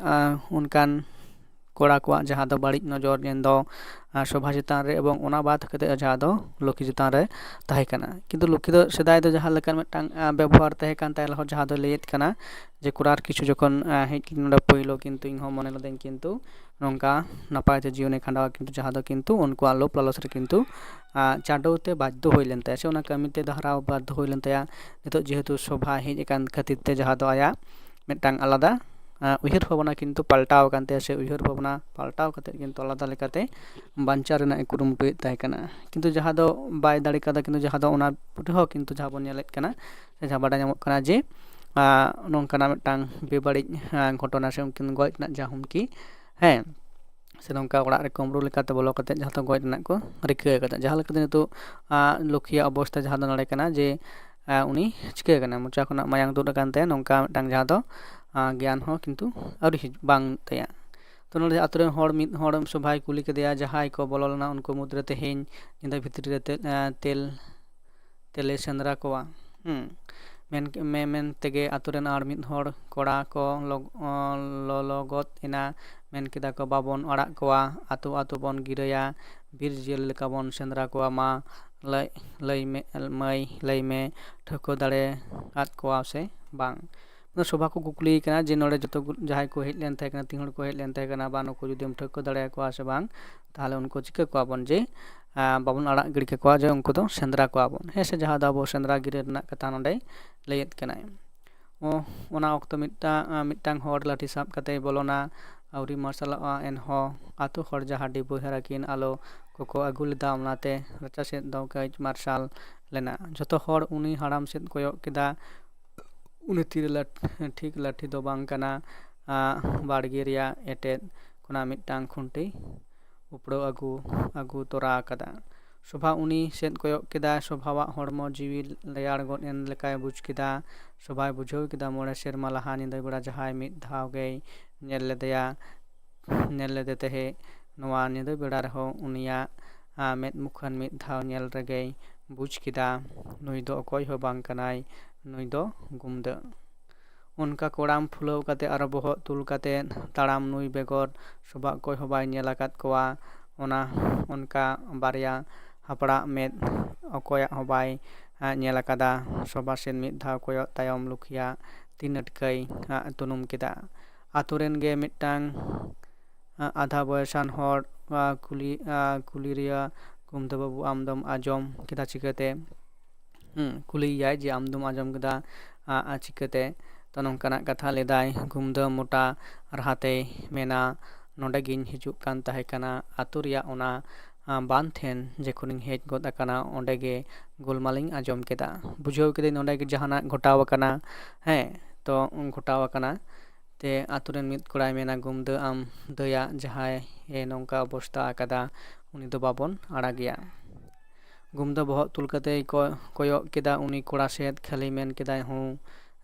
ᱚᱱᱠᱟᱱ ᱠᱚᱲᱟ ᱠᱚᱣᱟᱜ ᱡᱟᱦᱟᱸ ᱫᱚ ᱵᱟᱹᱲᱤᱡ ᱱᱚᱡᱚᱨ ᱧᱮᱞ ᱫᱚ ᱥᱚᱵᱷᱟ ᱪᱮᱛᱟᱱ ᱨᱮ, ᱮᱵᱚᱝ ᱚᱱᱟ ᱵᱟᱫ ᱠᱟᱛᱮ ᱡᱟᱦᱟᱸ ᱫᱚ ᱞᱚᱠᱠᱷᱤ ᱪᱮᱛᱟᱱ ᱨᱮ ᱛᱟᱦᱮᱸ ᱠᱟᱱᱟ᱾ ᱠᱤᱱᱛᱩ ᱞᱚᱠᱠᱷᱤ ᱫᱚ ᱥᱮᱫᱟᱭ ᱫᱚ ᱡᱟᱦᱟᱸ ᱞᱮᱠᱟᱱ ᱢᱤᱫᱴᱟᱝ ᱵᱮᱵᱚᱦᱟᱨ ᱛᱟᱦᱮᱸ ᱠᱟᱱ ᱛᱟᱭ ᱨᱮᱦᱚᱸ, ᱡᱟᱦᱟᱸ ᱫᱚ ᱞᱟᱹᱭᱮᱫ ᱠᱟᱱᱟ ᱡᱮ ᱠᱚᱲᱟ ᱟᱨ ᱠᱤᱪᱷᱩ ᱡᱚᱠᱷᱚᱱ ᱦᱮᱡ ᱠᱤᱱ ᱱᱚᱰᱮ ᱯᱳᱭᱞᱳ, ᱠᱤᱱᱛᱩ ᱤᱧᱦᱚᱸ ᱢᱚᱱᱮ ᱞᱮᱫᱟᱹᱧ ᱠᱤᱱᱛᱩ ᱱᱚᱝᱠᱟ ᱱᱟᱯᱟᱭ ᱛᱮ ᱡᱤᱭᱚᱱᱮ ᱠᱷᱟᱸᱰᱟᱣᱟ, ᱠᱤᱱᱛᱩ ᱡᱟᱦᱟᱸ ᱫᱚ ᱠᱤᱱᱛᱩ ᱩᱱᱠᱩᱣᱟᱜ ᱞᱳᱵᱷ ᱞᱟᱞᱚᱪ ᱨᱮ ᱠᱤᱱᱛᱩ ᱪᱟᱰᱚ ᱛᱮ ᱵᱟᱫᱽᱫᱷᱚ ᱦᱩᱭ ᱞᱮᱱ ᱛᱟᱭᱟ, ᱥᱮ ᱚᱱᱟ ᱠᱟᱹᱢᱤ ᱛᱮ ᱫᱚᱦᱨᱟᱣ ᱵᱟᱫᱽᱫᱷᱚ ᱦᱩᱭ ᱞᱮᱱ ᱛᱟᱭᱟ᱾ ᱱᱤᱛᱚᱜ ᱡᱮᱦᱮᱛᱩ ᱥᱚᱵᱷᱟ ᱦᱮᱡ ᱟᱠᱟᱱ ᱠᱷᱟᱹᱛᱤᱨ ᱛᱮ ᱡᱟᱦᱟᱸ ᱫᱚ ᱟᱭᱟᱜ ᱢᱤᱫᱴᱟᱝ ᱟᱞᱟᱫᱟ ᱩᱭᱦᱟᱹᱨ ᱵᱷᱟᱵᱽᱱᱟ ᱠᱤᱱᱛᱩ ᱯᱟᱞᱴᱟᱣ ᱟᱠᱟᱱ ᱛᱟᱭᱟ, ᱥᱮ ᱩᱭᱦᱟᱹᱨ ᱵᱷᱟᱵᱽᱱᱟ ᱯᱟᱞᱴᱟᱣ ᱠᱟᱛᱮ ᱠᱤᱱᱛᱩ ᱟᱞᱟᱫᱟ ᱞᱮᱠᱟᱛᱮ ᱵᱟᱧᱪᱟᱣ ᱨᱮᱱᱟᱜ ᱮ ᱠᱩᱨᱩᱢᱩᱴᱩᱭᱮᱫ ᱛᱟᱦᱮᱸ ᱠᱟᱱᱟ᱾ ᱠᱤᱱᱛᱩ ᱡᱟᱦᱟᱸ ᱫᱚ ᱵᱟᱭ ᱫᱟᱲᱮ ᱠᱟᱫᱟ, ᱠᱤᱱᱛᱩ ᱡᱟᱦᱟᱸ ᱫᱚ ᱚᱱᱟ ᱨᱮᱦᱚᱸ ᱠᱤᱱᱛᱩ ᱡᱟᱦᱟᱸ ᱵᱚᱱ ᱧᱮᱞᱮᱫ ᱠᱟᱱᱟ, ᱥᱮ ᱡᱟᱦᱟᱸ ᱵᱟᱰᱟᱭ ᱧᱟᱢᱚᱜ ᱠᱟᱱᱟ ᱡᱮ ᱱᱚᱝᱠᱟᱱᱟᱜ ᱢᱤᱫᱴᱟᱝ ᱵᱮᱵᱟᱹᱲᱤᱡ ᱜᱷᱚᱴᱚᱱᱟ ᱥᱮ ᱩᱱᱠᱤᱱ ᱜᱚᱡ ᱨᱮᱱᱟᱜ ᱡᱟᱦᱟᱸ ᱦᱩᱢᱠᱤ, ᱦᱮᱸ, ᱥᱮ ᱱᱚᱝᱠᱟ ᱚᱲᱟᱜ ᱨᱮ ᱠᱩᱢᱵᱽᱲᱩ ᱞᱮᱠᱟᱛᱮ ᱵᱚᱞᱚ ᱠᱟᱛᱮ ᱡᱟᱦᱟᱸ ᱫᱚ ᱜᱚᱡ ᱨᱮᱱᱟᱜ ᱠᱚ ᱨᱤᱠᱟᱹ ᱟᱠᱟᱫᱟ᱾ ᱡᱟᱦᱟᱸ ᱞᱮᱠᱟᱛᱮ ᱱᱤᱛᱚᱜ ᱞᱚᱠᱠᱷᱤᱭᱟᱜ ᱚᱵᱚᱥᱛᱟ ᱡᱟᱦᱟᱸ ᱫᱚ ᱱᱚᱰᱮ ᱠᱟᱱᱟ ᱡᱮ ᱩᱱᱤ ᱪᱤᱠᱟᱹ ᱠᱟᱱᱟ, ᱢᱚᱪᱟ ᱠᱷᱚᱱᱟᱜ ᱢᱟᱭᱟᱝ ᱛᱩᱫ ᱟᱠᱟᱱ ᱛᱟᱭᱟ, ᱱᱚᱝᱠᱟ ᱢᱤᱫᱴᱟᱝ ᱡᱟᱦᱟᱸ ᱫᱚ ᱜᱮᱭᱟᱱ ᱦᱚᱸ ᱠᱤᱱᱛᱩ ᱟᱹᱣᱨᱤ ᱦᱤᱡᱩᱜ ᱵᱟᱝ ᱛᱟᱭᱟ᱾ ᱛᱚ ᱱᱚᱰᱮ ᱟᱛᱳ ᱨᱮᱱ ᱦᱚᱲ ᱢᱤᱫ ᱦᱚᱲ ᱥᱚᱵᱷᱟᱭ ᱠᱩᱞᱤ ᱠᱮᱫᱮᱭᱟ, ᱡᱟᱦᱟᱸᱭ ᱠᱚ ᱵᱚᱞᱚ ᱞᱮᱱᱟ ᱩᱱᱠᱩ ᱢᱩᱫᱽᱨᱮ ᱛᱮᱦᱮᱧ ᱧᱤᱫᱟᱹ ᱵᱷᱤᱛᱨᱤ ᱨᱮ ᱛᱮ-, ᱮᱸ, ᱛᱮᱞ-, ᱛᱮᱞᱮ ᱥᱮᱸᱫᱽᱨᱟ ᱠᱚᱣᱟ᱾ ᱦᱩᱸ᱾ ᱢᱮᱱ, ᱢᱮ-, ᱢᱮᱱ ᱛᱮᱜᱮ ᱟᱛᱳ ᱨᱮᱱ ᱟᱨ ᱢᱤᱫ ᱦᱚᱲ ᱠᱚᱲᱟ ᱠᱚ ᱞᱚᱜ-, ᱚᱸ, ᱞᱚᱞᱚ ᱜᱚᱫ ᱮᱱᱟ᱾ ᱢᱮᱱ ᱠᱮᱫᱟ ᱠᱚ, "ᱵᱟᱵᱚᱱ ᱟᱲᱟᱜ ᱠᱚᱣᱟ, ᱟᱛᱳ ᱟᱛᱳ ᱵᱚᱱ ᱜᱤᱨᱟᱹᱭᱟ, ᱵᱤᱨ ᱡᱤᱭᱟᱹᱞᱤ ᱞᱮᱠᱟ ᱵᱚᱱ ᱥᱮᱸᱫᱽᱨᱟ ᱠᱚᱣᱟ᱾ ᱢᱟ ᱞᱟᱹᱭ, ᱞᱟᱹᱭ ᱢᱮ, ᱢᱟᱹᱭ, ᱞᱟᱹᱭ ᱢᱮ, ᱴᱷᱟᱹᱣᱠᱟᱹ ᱫᱟᱲᱮ ᱟᱫ ᱠᱚᱣᱟ ᱥᱮ ᱵᱟᱝ?" ᱚᱱᱟ ᱥᱚᱵᱷᱟ ᱠᱚ ᱠᱩᱠᱞᱤᱭᱮ ᱠᱟᱱᱟ ᱡᱮ ᱱᱚᱰᱮ ᱡᱚᱛᱚ ᱜᱩ-, ᱡᱟᱦᱟᱸᱭ ᱠᱚ ᱦᱮᱡ ᱞᱮᱱ ᱛᱟᱦᱮᱸ ᱠᱟᱱᱟ, ᱛᱤᱱ ᱦᱚᱲ ᱠᱚ ᱦᱮᱡ ᱞᱮᱱ ᱛᱟᱦᱮᱸ ᱠᱟᱱᱟ, ᱵᱟ ᱱᱩᱠᱩ ᱡᱩᱫᱤᱢ ᱴᱷᱟᱹᱣᱠᱟᱹ ᱫᱟᱲᱮᱭᱟᱠᱚᱣᱟ ᱥᱮ ᱵᱟᱝ, ᱛᱟᱦᱚᱞᱮ ᱩᱱᱠᱩ ᱪᱤᱠᱟᱹ ᱠᱚᱣᱟ ᱵᱚᱱ ᱡᱮ, ᱟᱸ, ᱵᱟᱵᱚᱱ ᱟᱲᱟᱜ ᱜᱤᱰᱤ ᱠᱟᱠᱚᱣᱟ, ᱡᱮ ᱩᱱᱠᱩ ᱫᱚ ᱥᱮᱸᱫᱽᱨᱟ ᱠᱚᱣᱟ ᱵᱚᱱ, ᱦᱮᱸ ᱥᱮ, ᱡᱟᱦᱟᱸ ᱫᱚ ᱟᱵᱚ ᱥᱮᱸᱫᱽᱨᱟ ᱜᱤᱨᱟᱹ ᱨᱮᱱᱟᱜ ᱠᱟᱛᱷᱟ ᱱᱚᱰᱮ ᱞᱟᱹᱭᱮᱫ ᱠᱟᱱᱟᱭ᱾ ᱚ, ᱚᱱᱟ ᱚᱠᱛᱚ ᱢᱤᱫᱴᱟᱝ, ᱟᱸ, ᱢᱤᱫᱴᱟᱝ ᱦᱚᱲ ᱞᱟᱹᱴᱷᱤ ᱥᱟᱵ ᱠᱟᱛᱮᱭ ᱵᱚᱞᱚᱱᱟ, ᱟᱹᱣᱨᱤ ᱢᱟᱨᱥᱟᱞᱚᱜᱼᱟ, ᱮᱱᱦᱚᱸ ᱟᱛᱳ ᱦᱚᱲ ᱡᱟᱦᱟᱸ ᱰᱤᱵᱟᱹ ᱦᱮᱨᱟ ᱠᱤᱱ ᱟᱞᱚ ᱠᱚᱠᱚ ᱟᱹᱜᱩ ᱞᱮᱫᱟ, ᱚᱱᱟᱛᱮ ᱨᱟᱪᱟ ᱥᱮᱫ ᱫᱚ ᱠᱟᱹᱡ ᱢᱟᱨᱥᱟᱞ ᱞᱮᱱᱟ᱾ ᱡᱷᱚᱛᱚ ᱦᱚᱲ ᱩᱱᱤ ᱦᱟᱲᱟᱢ ᱥᱮᱫ ᱠᱚᱭᱚᱜ ᱠᱮᱫᱟ᱾ ᱩᱱᱤ ᱛᱤᱨᱮ ᱞᱟᱹᱴ-, ᱴᱷᱤᱠ ᱞᱟᱹᱴᱷᱤ ᱫᱚ ᱵᱟᱝ ᱠᱟᱱᱟ, ᱟᱜ, ᱵᱟᱲᱜᱮ ᱨᱮᱭᱟᱜ ᱮᱴᱮᱫ ᱠᱷᱚᱱᱟᱜ ᱢᱤᱫᱴᱟᱝ ᱠᱷᱩᱱᱴᱤ ᱩᱯᱲᱟᱹᱣ ᱟᱹᱜᱩ, ᱟᱹᱜᱩ ᱛᱚᱨᱟ ᱟᱠᱟᱫᱟ᱾ ᱥᱳᱵᱷᱟ ᱩᱱᱤ ᱥᱮᱫ ᱠᱚᱭᱚᱜ ᱠᱮᱫᱟᱭ᱾ ᱥᱳᱵᱷᱟᱣᱟᱜ ᱦᱚᱲᱢᱚ ᱡᱤᱣᱤ ᱨᱮᱭᱟᱲ ᱜᱚᱫ ᱮᱱ ᱞᱮᱠᱟᱭ ᱵᱩᱡᱽ ᱠᱮᱫᱟ᱾ ᱥᱳᱵᱷᱟᱭ ᱵᱩᱡᱷᱟᱹᱣ ᱠᱮᱫᱟ, ᱢᱚᱬᱮ ᱥᱮᱨᱢᱟ ᱞᱟᱦᱟ ᱧᱤᱫᱟᱹ ᱵᱮᱲᱟ ᱡᱟᱦᱟᱸᱭ ᱢᱤᱫ ᱫᱷᱟᱣ ᱜᱮᱭ ᱧᱮᱞ ᱞᱮᱫᱮᱭᱟ, ᱧᱮᱞ ᱞᱮᱫᱮ ᱛᱟᱦᱮᱸᱫ, ᱱᱚᱣᱟ ᱧᱤᱫᱟᱹ ᱵᱮᱲᱟ ᱨᱮᱦᱚᱸ ᱩᱱᱤᱭᱟᱜ, ᱟ, ᱢᱮᱫ ᱢᱩᱠᱷᱟᱹᱱ ᱢᱤᱫ ᱫᱷᱟᱣ ᱧᱮᱞ ᱨᱮᱜᱮᱭ ᱵᱩᱡᱽ ᱠᱮᱫᱟ, ᱱᱩᱭ ᱫᱚ ᱚᱠᱚᱭ ᱦᱚᱸ ᱵᱟᱝ ᱠᱟᱱᱟᱭ, ᱱᱩᱭ ᱫᱚ ᱜᱩᱢᱫᱟᱹ᱾ ᱚᱱᱠᱟ ᱠᱚᱲᱟᱢ ᱯᱷᱩᱞᱟᱹᱣ ᱠᱟᱛᱮ ᱟᱨ ᱵᱚᱦᱚᱜ ᱛᱩᱞ ᱠᱟᱛᱮ ᱛᱟᱲᱟᱢ ᱱᱩᱭ ᱵᱮᱜᱚᱨ ᱥᱳᱵᱷᱟ ᱚᱠᱚᱭ ᱦᱚᱸ ᱵᱟᱭ ᱧᱮᱞ ᱟᱠᱟᱫ ᱠᱚᱣᱟ᱾ ᱚᱱᱟ, ᱚᱱᱠᱟ ᱵᱟᱨᱭᱟ ᱦᱟᱯᱲᱟᱜ ᱢᱮᱫ ᱚᱠᱚᱭᱟᱜ ᱦᱚᱸ ᱵᱟᱭ, ᱟ, ᱧᱮᱞ ᱟᱠᱟᱫᱟ᱾ ᱥᱳᱵᱷᱟ ᱥᱮᱫ ᱢᱤᱫ ᱫᱷᱟᱣ ᱠᱚᱭᱚᱜ ᱛᱟᱭᱚᱢ ᱞᱩᱠᱷᱤᱭᱟᱜ ᱛᱤ ᱱᱟᱹᱴᱠᱟᱹᱭ, ᱟ, ᱛᱩᱱᱩᱢ ᱠᱮᱫᱟ᱾ ᱟᱛᱳ ᱨᱮᱱ ᱜᱮ ᱢᱤᱫᱴᱟᱝ, ᱟ, ᱟᱫᱷᱟ ᱵᱚᱭᱮᱥᱟᱱ ᱦᱚᱲ, ᱟ, ᱠᱩᱞᱤ, ᱟ, ᱠᱩᱞᱤ ᱨᱮᱭᱟ, "ᱜᱩᱢᱫᱟᱹ ᱵᱟᱹᱵᱩ, ᱟᱢ ᱫᱚᱢ ᱟᱸᱡᱚᱢ ᱠᱮᱫᱟ ᱪᱤᱠᱟᱹᱛᱮ?" ᱦᱩᱸ, ᱠᱩᱞᱤᱭᱮᱭᱟᱭ ᱡᱮ, "ᱟᱢ ᱫᱚᱢ ᱟᱸᱡᱚᱢ ᱠᱮᱫᱟ, ᱟ, ᱟ, ᱪᱤᱠᱟᱹᱛᱮ?" ᱛᱚ, ᱱᱚᱝᱠᱟᱱᱟᱜ ᱠᱟᱛᱷᱟ ᱞᱮᱫᱟᱭ᱾ ᱜᱩᱢᱫᱟᱹ ᱢᱚᱴᱟ ᱨᱟᱦᱟᱛᱮᱭ ᱢᱮᱱᱟ, "ᱱᱚᱰᱮ ᱜᱤᱧ ᱦᱤᱡᱩᱜ ᱠᱟᱱ ᱛᱟᱦᱮᱸ ᱠᱟᱱᱟ, ᱟᱛᱳ ᱨᱮᱭᱟᱜ ᱚᱱᱟ, ᱟ, ᱵᱟᱸᱫᱷ ᱴᱷᱮᱱ ᱡᱚᱠᱷᱚᱱᱤᱧ ᱦᱮᱡ ᱜᱚᱫ ᱟᱠᱟᱱᱟ, ᱚᱸᱰᱮ ᱜᱮ ᱜᱳᱞᱢᱟᱞᱤᱧ ᱟᱸᱡᱚᱢ ᱠᱮᱫᱟ᱾ ᱵᱩᱡᱷᱟᱹᱣ ᱠᱤᱫᱟᱹᱧ ᱱᱚᱰᱮ ᱜᱮ ᱡᱟᱦᱟᱱᱟᱜ ᱜᱷᱚᱴᱟᱣ ᱟᱠᱟᱱᱟ, ᱦᱮᱸ, ᱛᱚ, ᱜᱷᱚᱴᱟᱣ ᱟᱠᱟᱱᱟ᱾" ᱛᱮ ᱟᱛᱳ ᱨᱮᱱ ᱢᱤᱫ ᱠᱚᱲᱟᱭ ᱢᱮᱱᱟ, "ᱜᱩᱢᱫᱟᱹ, ᱟᱢ ᱫᱟᱹᱭᱟᱜ ᱡᱟᱦᱟᱸᱭ ᱮ ᱱᱚᱝᱠᱟ ᱚᱵᱚᱥᱛᱟ ᱟᱠᱟᱫᱟ, ᱩᱱᱤ ᱫᱚ ᱵᱟᱵᱚᱱ ᱟᱲᱟᱜᱮᱭᱟ᱾" ᱜᱩᱢᱫᱟᱹ ᱵᱚᱦᱚᱜ ᱛᱩᱞ ᱠᱟᱛᱮᱭ ᱠᱚ-, ᱠᱚᱭᱚᱜ ᱠᱮᱫᱟ ᱩᱱᱤ ᱠᱚᱲᱟ ᱥᱮᱫ, ᱠᱷᱟᱹᱞᱤ ᱢᱮᱱ ᱠᱮᱫᱟᱭ, "ᱦᱩᱸ,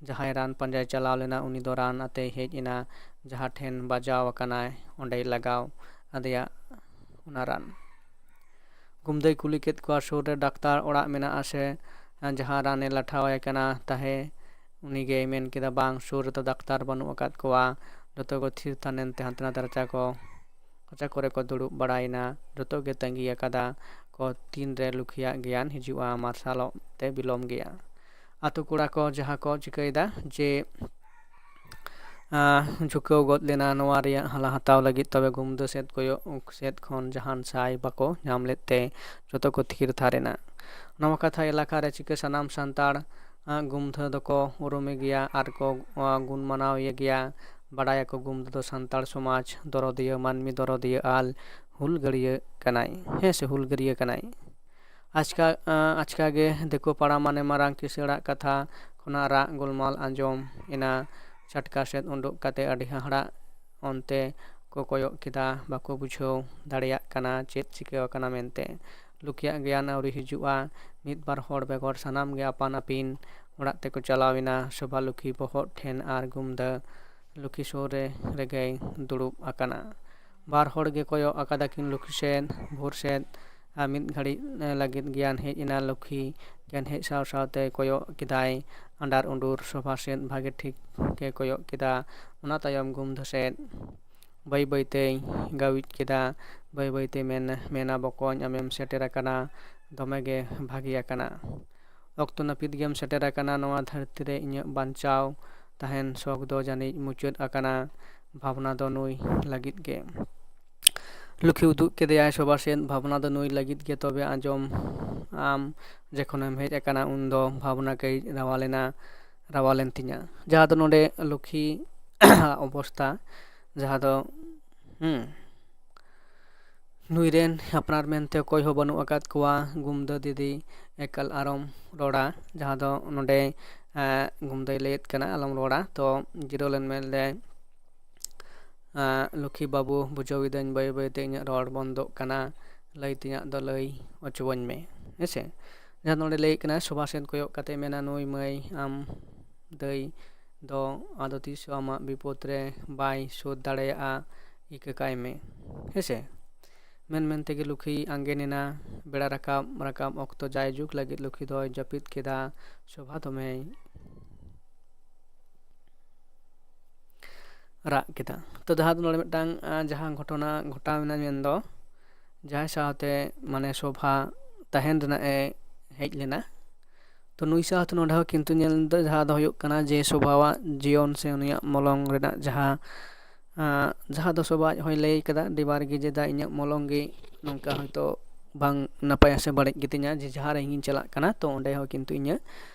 ᱡᱟᱦᱟᱸᱭ ᱨᱟᱱ ᱯᱟᱸᱡᱟᱭ ᱪᱟᱞᱟᱣ ᱞᱮᱱᱟ, ᱩᱱᱤ ᱫᱚ ᱨᱟᱱ ᱟᱛᱮᱭ ᱦᱮᱡ ᱮᱱᱟ, ᱡᱟᱦᱟᱸ ᱴᱷᱮᱱ ᱵᱟᱡᱟᱣ ᱟᱠᱟᱱᱟᱭ, ᱚᱸᱰᱮᱭ ᱞᱟᱜᱟᱣ ᱟᱫᱮᱭᱟ ᱚᱱᱟ ᱨᱟᱱ᱾" ᱜᱩᱢᱫᱟᱹᱭ ᱠᱩᱞᱤ ᱠᱮᱫ ᱠᱚᱣᱟ, "ᱥᱩᱨ ᱨᱮ ᱰᱟᱠᱛᱟᱨ ᱚᱲᱟᱜ ᱢᱮᱱᱟᱜᱼᱟ ᱥᱮ ᱡᱟᱦᱟᱸ ᱨᱟᱱᱮ ᱞᱟᱴᱷᱟᱣᱟᱭ ᱠᱟᱱᱟ ᱛᱟᱦᱮᱸ?" ᱩᱱᱤ ᱜᱮᱭ ᱢᱮᱱ ᱠᱮᱫᱟ, "ᱵᱟᱝ, ᱥᱩᱨ ᱨᱮᱫᱚ ᱰᱟᱠᱛᱟᱨ ᱵᱟᱹᱱᱩᱜ ᱟᱠᱟᱫ ᱠᱚᱣᱟ, ᱡᱚᱛᱚ ᱠᱚ ᱛᱷᱤᱨ ᱛᱷᱟᱨ ᱮᱱᱛᱮ ᱦᱟᱱᱛᱮ ᱱᱟᱛᱮ ᱨᱟᱪᱟ ᱠᱚ, ᱨᱟᱪᱟ ᱠᱚᱨᱮ ᱠᱚ ᱫᱩᱲᱩᱵ ᱵᱟᱲᱟᱭᱮᱱᱟ, ᱡᱚᱛᱚ ᱜᱮ ᱛᱟᱺᱜᱤ ᱟᱠᱟᱫᱟ ᱠᱚ ᱛᱤᱱ ᱨᱮ ᱞᱩᱠᱷᱤᱭᱟᱜ ᱜᱮᱭᱟᱱ ᱦᱤᱡᱩᱜᱼᱟ, ᱢᱟᱨᱥᱟᱞᱚᱜ ᱛᱮ ᱵᱤᱞᱚᱢ ᱜᱮᱭᱟ᱾" ᱟᱛᱳ ᱠᱚᱲᱟ ᱠᱚ ᱡᱟᱦᱟᱸ ᱠᱚ ᱪᱤᱠᱟᱹᱭᱮᱫᱟ ᱡᱮ, ᱟᱸ, ᱡᱷᱩᱠᱟᱹᱣ ᱜᱚᱫ ᱞᱮᱱᱟ ᱱᱚᱣᱟ ᱨᱮᱭᱟᱜ ᱦᱟᱞᱟ ᱦᱟᱛᱟᱣ ᱞᱟᱹᱜᱤᱫ, ᱛᱚᱵᱮ ᱜᱩᱢᱫᱟᱹ ᱥᱮᱫ ᱠᱚᱭᱚᱜ ᱥᱮᱫ ᱠᱷᱚᱱ ᱡᱟᱦᱟᱱ ᱥᱟᱭ ᱵᱟᱠᱚ ᱧᱟᱢ ᱞᱮᱫ ᱛᱮ ᱡᱚᱛᱚ ᱠᱚ ᱛᱷᱤᱨ ᱛᱷᱟᱨ ᱮᱱᱟ᱾ ᱱᱚᱣᱟ ᱠᱟᱛᱷᱟ ᱮᱞᱟᱠᱟ ᱨᱮ ᱪᱤᱠᱟᱹ ᱥᱟᱱᱟᱢ ᱥᱟᱱᱛᱟᱲ, ᱟᱸ, ᱜᱩᱢᱫᱟᱹ ᱫᱚᱠᱚ ᱩᱨᱩᱢᱮ ᱜᱮᱭᱟ ᱟᱨ ᱠᱚ, ᱟᱸ, ᱜᱩᱱ ᱢᱟᱱᱟᱣ ᱮ ᱜᱮᱭᱟ᱾ ᱵᱟᱰᱟᱭᱟᱠᱚ ᱜᱩᱢᱫᱟᱹ ᱫᱚ ᱥᱟᱱᱛᱟᱲ ᱥᱚᱢᱟᱡᱽ ᱫᱚᱨᱚᱫᱤᱭᱟᱹ, ᱢᱟᱹᱱᱢᱤ ᱫᱚᱨᱚᱫᱤᱭᱟᱹ ᱟᱨ ᱦᱩᱞᱜᱟᱹᱨᱤᱭᱟᱹ ᱠᱟᱱᱟᱭ᱾ ᱦᱮᱸ ᱥᱮ, ᱦᱩᱞᱜᱟᱹᱨᱤᱭᱟᱹ ᱠᱟᱱᱟᱭ᱾ ᱟᱪᱠᱟ, ᱟᱸ, ᱟᱪᱠᱟ ᱜᱮ ᱫᱤᱠᱩ ᱯᱟᱲᱟ ᱢᱟᱱᱮ ᱢᱟᱨᱟᱝ ᱠᱤᱥᱟᱹᱲᱟᱜ ᱠᱟᱛᱷᱟ ᱠᱷᱚᱱᱟᱜ ᱨᱟᱜ ᱜᱳᱞᱢᱟᱞ ᱟᱸᱡᱚᱢ ᱮᱱᱟ᱾ ᱪᱷᱟᱴᱠᱟ ᱥᱮᱫ ᱩᱰᱩᱠ ᱠᱟᱛᱮ ᱟᱹᱰᱤ ᱦᱟᱦᱟᱲᱟᱜ ᱚᱱᱛᱮ ᱠᱚ ᱠᱚᱭᱚᱜ ᱠᱮᱫᱟ, ᱵᱟᱠᱚ ᱵᱩᱡᱷᱟᱹᱣ ᱫᱟᱲᱮᱭᱟᱜ ᱠᱟᱱᱟ ᱪᱮᱫ ᱪᱤᱠᱟᱹ ᱟᱠᱟᱱᱟ ᱢᱮᱱᱛᱮ᱾ ᱞᱩᱠᱷᱤᱭᱟᱜ ᱜᱮᱭᱟᱱ ᱟᱹᱣᱨᱤ ᱦᱤᱡᱩᱜᱼᱟ᱾ ᱢᱤᱫ ᱵᱟᱨ ᱦᱚᱲ ᱵᱮᱜᱚᱨ ᱥᱟᱱᱟᱢ ᱜᱮ ᱟᱯᱟᱱ ᱟᱹᱯᱤᱱ ᱚᱲᱟᱜ ᱛᱮᱠᱚ ᱪᱟᱞᱟᱣ ᱮᱱᱟ᱾ ᱥᱳᱵᱷᱟ ᱞᱩᱠᱷᱤ ᱵᱚᱦᱚᱜ ᱴᱷᱮᱱ ᱟᱨ ᱜᱩᱢᱫᱟᱹ ᱞᱩᱠᱷᱤ ᱥᱩᱨ ᱨᱮ ᱨᱮᱜᱮᱭ ᱫᱩᱲᱩᱵ ᱟᱠᱟᱱᱟ᱾ ᱵᱟᱨ ᱦᱚᱲ ᱜᱮ ᱠᱚᱭᱚᱜ ᱟᱠᱟᱫᱟ ᱠᱤᱱ ᱞᱩᱠᱷᱤ ᱥᱮᱫ᱾ ᱵᱷᱳᱨ ᱥᱮᱫ ᱟᱨ ᱢᱤᱫ ᱜᱷᱟᱹᱲᱤᱡ ᱞᱟᱹᱜᱤᱫ ᱜᱮᱭᱟᱱ ᱦᱮᱡ ᱮᱱᱟ᱾ ᱞᱩᱠᱷᱤ ᱜᱮᱭᱟᱱ ᱦᱮᱡ ᱥᱟᱶ ᱥᱟᱶᱛᱮ ᱠᱚᱭᱚᱜ ᱠᱮᱫᱟᱭ ᱟᱸᱰᱟᱨ ᱩᱸᱰᱩᱨ ᱥᱳᱵᱷᱟ ᱥᱮᱫ ᱵᱷᱟᱜᱮ ᱴᱷᱤᱠ ᱜᱮ ᱠᱚᱭᱚᱜ ᱠᱮᱫᱟ᱾ ᱚᱱᱟ ᱛᱟᱭᱚᱢ ᱜᱩᱢᱫᱟᱹ ᱥᱮᱫ ᱵᱟᱹᱭ ᱵᱟᱹᱭ ᱛᱮᱭ ᱜᱟᱹᱣᱤᱡ ᱠᱮᱫᱟ᱾ ᱵᱟᱹᱭ ᱵᱟᱹᱭ ᱛᱮ ᱢᱮᱱ ᱢᱮᱱᱟ, "ᱵᱚᱠᱚᱧ, ᱟᱢᱮᱢ ᱥᱮᱴᱮᱨ ᱟᱠᱟᱱᱟ, ᱫᱚᱢᱮ ᱜᱮ ᱵᱷᱟᱜᱮ ᱟᱠᱟᱱᱟ᱾ ᱚᱠᱛᱚ ᱱᱟᱹᱯᱤᱛ ᱜᱮᱢ ᱥᱮᱴᱮᱨ ᱟᱠᱟᱱᱟ᱾ ᱱᱚᱣᱟ ᱫᱷᱟᱹᱨᱛᱤ ᱨᱮ ᱤᱧᱟᱹᱜ ᱵᱟᱧᱪᱟᱣ ᱛᱟᱦᱮᱱ ᱥᱚᱠ ᱫᱚ ᱡᱟᱹᱱᱤᱡ ᱢᱩᱪᱟᱹᱫ ᱟᱠᱟᱱᱟ᱾" ᱵᱷᱟᱵᱽᱱᱟ ᱫᱚ ᱱᱩᱭ ᱞᱟᱹᱜᱤᱫ ᱜᱮ᱾ ᱞᱩᱠᱷᱤ ᱩᱫᱩᱜ ᱠᱮᱫᱮᱭᱟᱭ ᱥᱳᱵᱷᱟ ᱥᱮᱫ, ᱵᱷᱟᱵᱽᱱᱟ ᱫᱚ ᱱᱩᱭ ᱞᱟᱹᱜᱤᱫ ᱜᱮ᱾ ᱛᱚᱵᱮ ᱟᱸᱡᱚᱢ, ᱟᱢ ᱡᱚᱠᱷᱚᱱᱮᱢ ᱦᱮᱡ ᱟᱠᱟᱱᱟ, ᱩᱱᱫᱚ ᱵᱷᱟᱵᱽᱱᱟ ᱠᱟᱹᱡ ᱨᱟᱣᱟᱞᱮᱱᱟ, ᱨᱟᱣᱟᱞᱮᱱ ᱛᱤᱧᱟ᱾ ᱡᱟᱦᱟᱸ ᱫᱚ ᱱᱚᱰᱮ ᱞᱩᱠᱷᱤ ᱚᱵᱚᱥᱛᱟ, ᱡᱟᱦᱟᱸ ᱫᱚ, ᱦᱩᱸ, ᱱᱩᱭ ᱨᱮᱱ ᱟᱯᱱᱟᱨ ᱢᱮᱱᱛᱮ ᱚᱠᱚᱭ ᱦᱚᱸ ᱵᱟᱹᱱᱩᱜ ᱟᱠᱟᱫ ᱠᱚᱣᱟ᱾ ᱜᱩᱢᱫᱟᱹ ᱫᱤᱫᱤ, ᱮᱠᱟᱞ ᱟᱞᱚᱢ ᱨᱚᱲᱟ᱾ ᱡᱟᱦᱟᱸ ᱫᱚ ᱱᱚᱰᱮ, ᱮᱸ, ᱜᱩᱢᱫᱟᱹᱭ ᱞᱟᱹᱭᱮᱫ ᱠᱟᱱᱟ, ᱟᱞᱚᱢ ᱨᱚᱲᱟ᱾ ᱛᱚ ᱡᱤᱨᱟᱹᱣ ᱞᱮᱱ ᱢᱮ, ᱞᱟᱹᱭ, ᱮᱸ, ᱞᱩᱠᱷᱤ ᱵᱟᱹᱵᱩ, ᱵᱩᱡᱷᱟᱹᱣ ᱮᱫᱟᱹᱧ ᱵᱟᱹᱭ ᱵᱟᱹᱭᱛᱮ ᱤᱧᱟᱹᱜ ᱨᱚᱲ ᱵᱚᱱᱫᱚᱜ ᱠᱟᱱᱟ, ᱞᱟᱹᱭ ᱛᱮᱭᱟᱜ ᱫᱚ ᱞᱟᱹᱭ ᱦᱚᱪᱚᱣᱟᱹᱧ ᱢᱮ, ᱦᱮᱸᱥᱮ? ᱡᱟᱦᱟᱸ ᱫᱚ ᱱᱚᱰᱮ ᱞᱟᱹᱭᱮᱫ ᱠᱟᱱᱟ, ᱥᱳᱵᱷᱟ ᱥᱮᱫ ᱠᱚᱭᱚᱜ ᱠᱟᱛᱮ ᱢᱮᱱᱟ, "ᱱᱩᱭ ᱢᱟᱹᱭ, ᱟᱢ ᱫᱟᱹᱭ ᱫᱚ ᱟᱫᱚ ᱛᱤᱥ ᱦᱚᱸ ᱟᱢᱟᱜ ᱵᱤᱯᱚᱫ ᱨᱮ ᱵᱟᱭ ᱥᱳᱫᱷ ᱫᱟᱲᱮᱭᱟᱜᱼᱟ, ᱤᱠᱟᱹ ᱠᱟᱭ ᱢᱮ", ᱦᱮᱸᱥᱮ? ᱢᱮᱱ ᱢᱮᱱ ᱛᱮᱜᱮ ᱞᱩᱠᱷᱤ ᱟᱸᱜᱮᱱ ᱮᱱᱟ᱾ ᱵᱮᱲᱟ ᱨᱟᱠᱟᱵ ᱨᱟᱠᱟᱵ ᱚᱠᱛᱚ ᱡᱟᱭᱡᱩᱜᱽ ᱞᱟᱹᱜᱤᱫ ᱞᱩᱠᱷᱤ ᱫᱚᱭ ᱡᱟᱹᱯᱤᱫ ᱠᱮᱫᱟ᱾ ᱥᱳᱵᱷᱟ ᱫᱚᱢᱮᱭ ᱨᱟᱜ ᱠᱮᱫᱟ᱾ ᱛᱚ ᱡᱟᱦᱟᱸ ᱫᱚ ᱱᱚᱰᱮ ᱢᱤᱫᱴᱟᱝ, ᱟᱸ, ᱡᱟᱦᱟᱸ ᱜᱷᱚᱴᱚᱱᱟ ᱜᱷᱚᱴᱟᱣ ᱮᱱᱟ, ᱢᱮᱱᱫᱚ ᱡᱟᱦᱟᱸᱭ ᱥᱟᱶᱛᱮ ᱢᱟᱱᱮ ᱥᱳᱵᱷᱟ ᱛᱟᱦᱮᱱ ᱨᱮᱱᱟᱜ ᱮ ᱦᱮᱡ ᱞᱮᱱᱟ, ᱛᱚ ᱱᱩᱭ ᱥᱟᱶᱛᱮ ᱱᱚᱰᱮ ᱦᱚᱸ ᱠᱤᱱᱛᱩ ᱧᱮᱞ ᱫᱚ ᱡᱟᱦᱟᱸ ᱫᱚ ᱦᱩᱭᱩᱜ ᱠᱟᱱᱟ ᱡᱮ ᱥᱳᱵᱷᱟᱣᱟᱜ ᱡᱤᱭᱚᱱ ᱥᱮ ᱩᱱᱤᱭᱟᱜ ᱢᱚᱞᱚᱝ ᱨᱮᱱᱟᱜ ᱡᱟᱦᱟᱸ, ᱟᱸ, ᱡᱟᱦᱟᱸ ᱫᱚ ᱥᱳᱵᱷᱟ ᱟᱡ ᱦᱚᱸᱭ ᱞᱟᱹᱭ ᱠᱟᱫᱟ ᱟᱹᱰᱤ ᱵᱟᱨ ᱜᱮ ᱡᱮ, "ᱫᱟ, ᱤᱧᱟᱹᱜ ᱢᱚᱞᱚᱝ ᱜᱮ ᱱᱚᱝᱠᱟ ᱦᱚᱭᱛᱳ ᱵᱟᱝ ᱱᱟᱯᱟᱭᱟ ᱥᱮ ᱵᱟᱹᱲᱤᱡ ᱜᱮᱛᱤᱧᱟ, ᱡᱮ ᱡᱟᱦᱟᱸ ᱨᱮ ᱤᱧᱤᱧ ᱪᱟᱞᱟᱜ ᱠᱟᱱᱟ, ᱛᱚ ᱚᱸᱰᱮ ᱦᱚᱸ ᱠᱤᱱᱛᱩ ᱤᱧᱟᱹᱜ,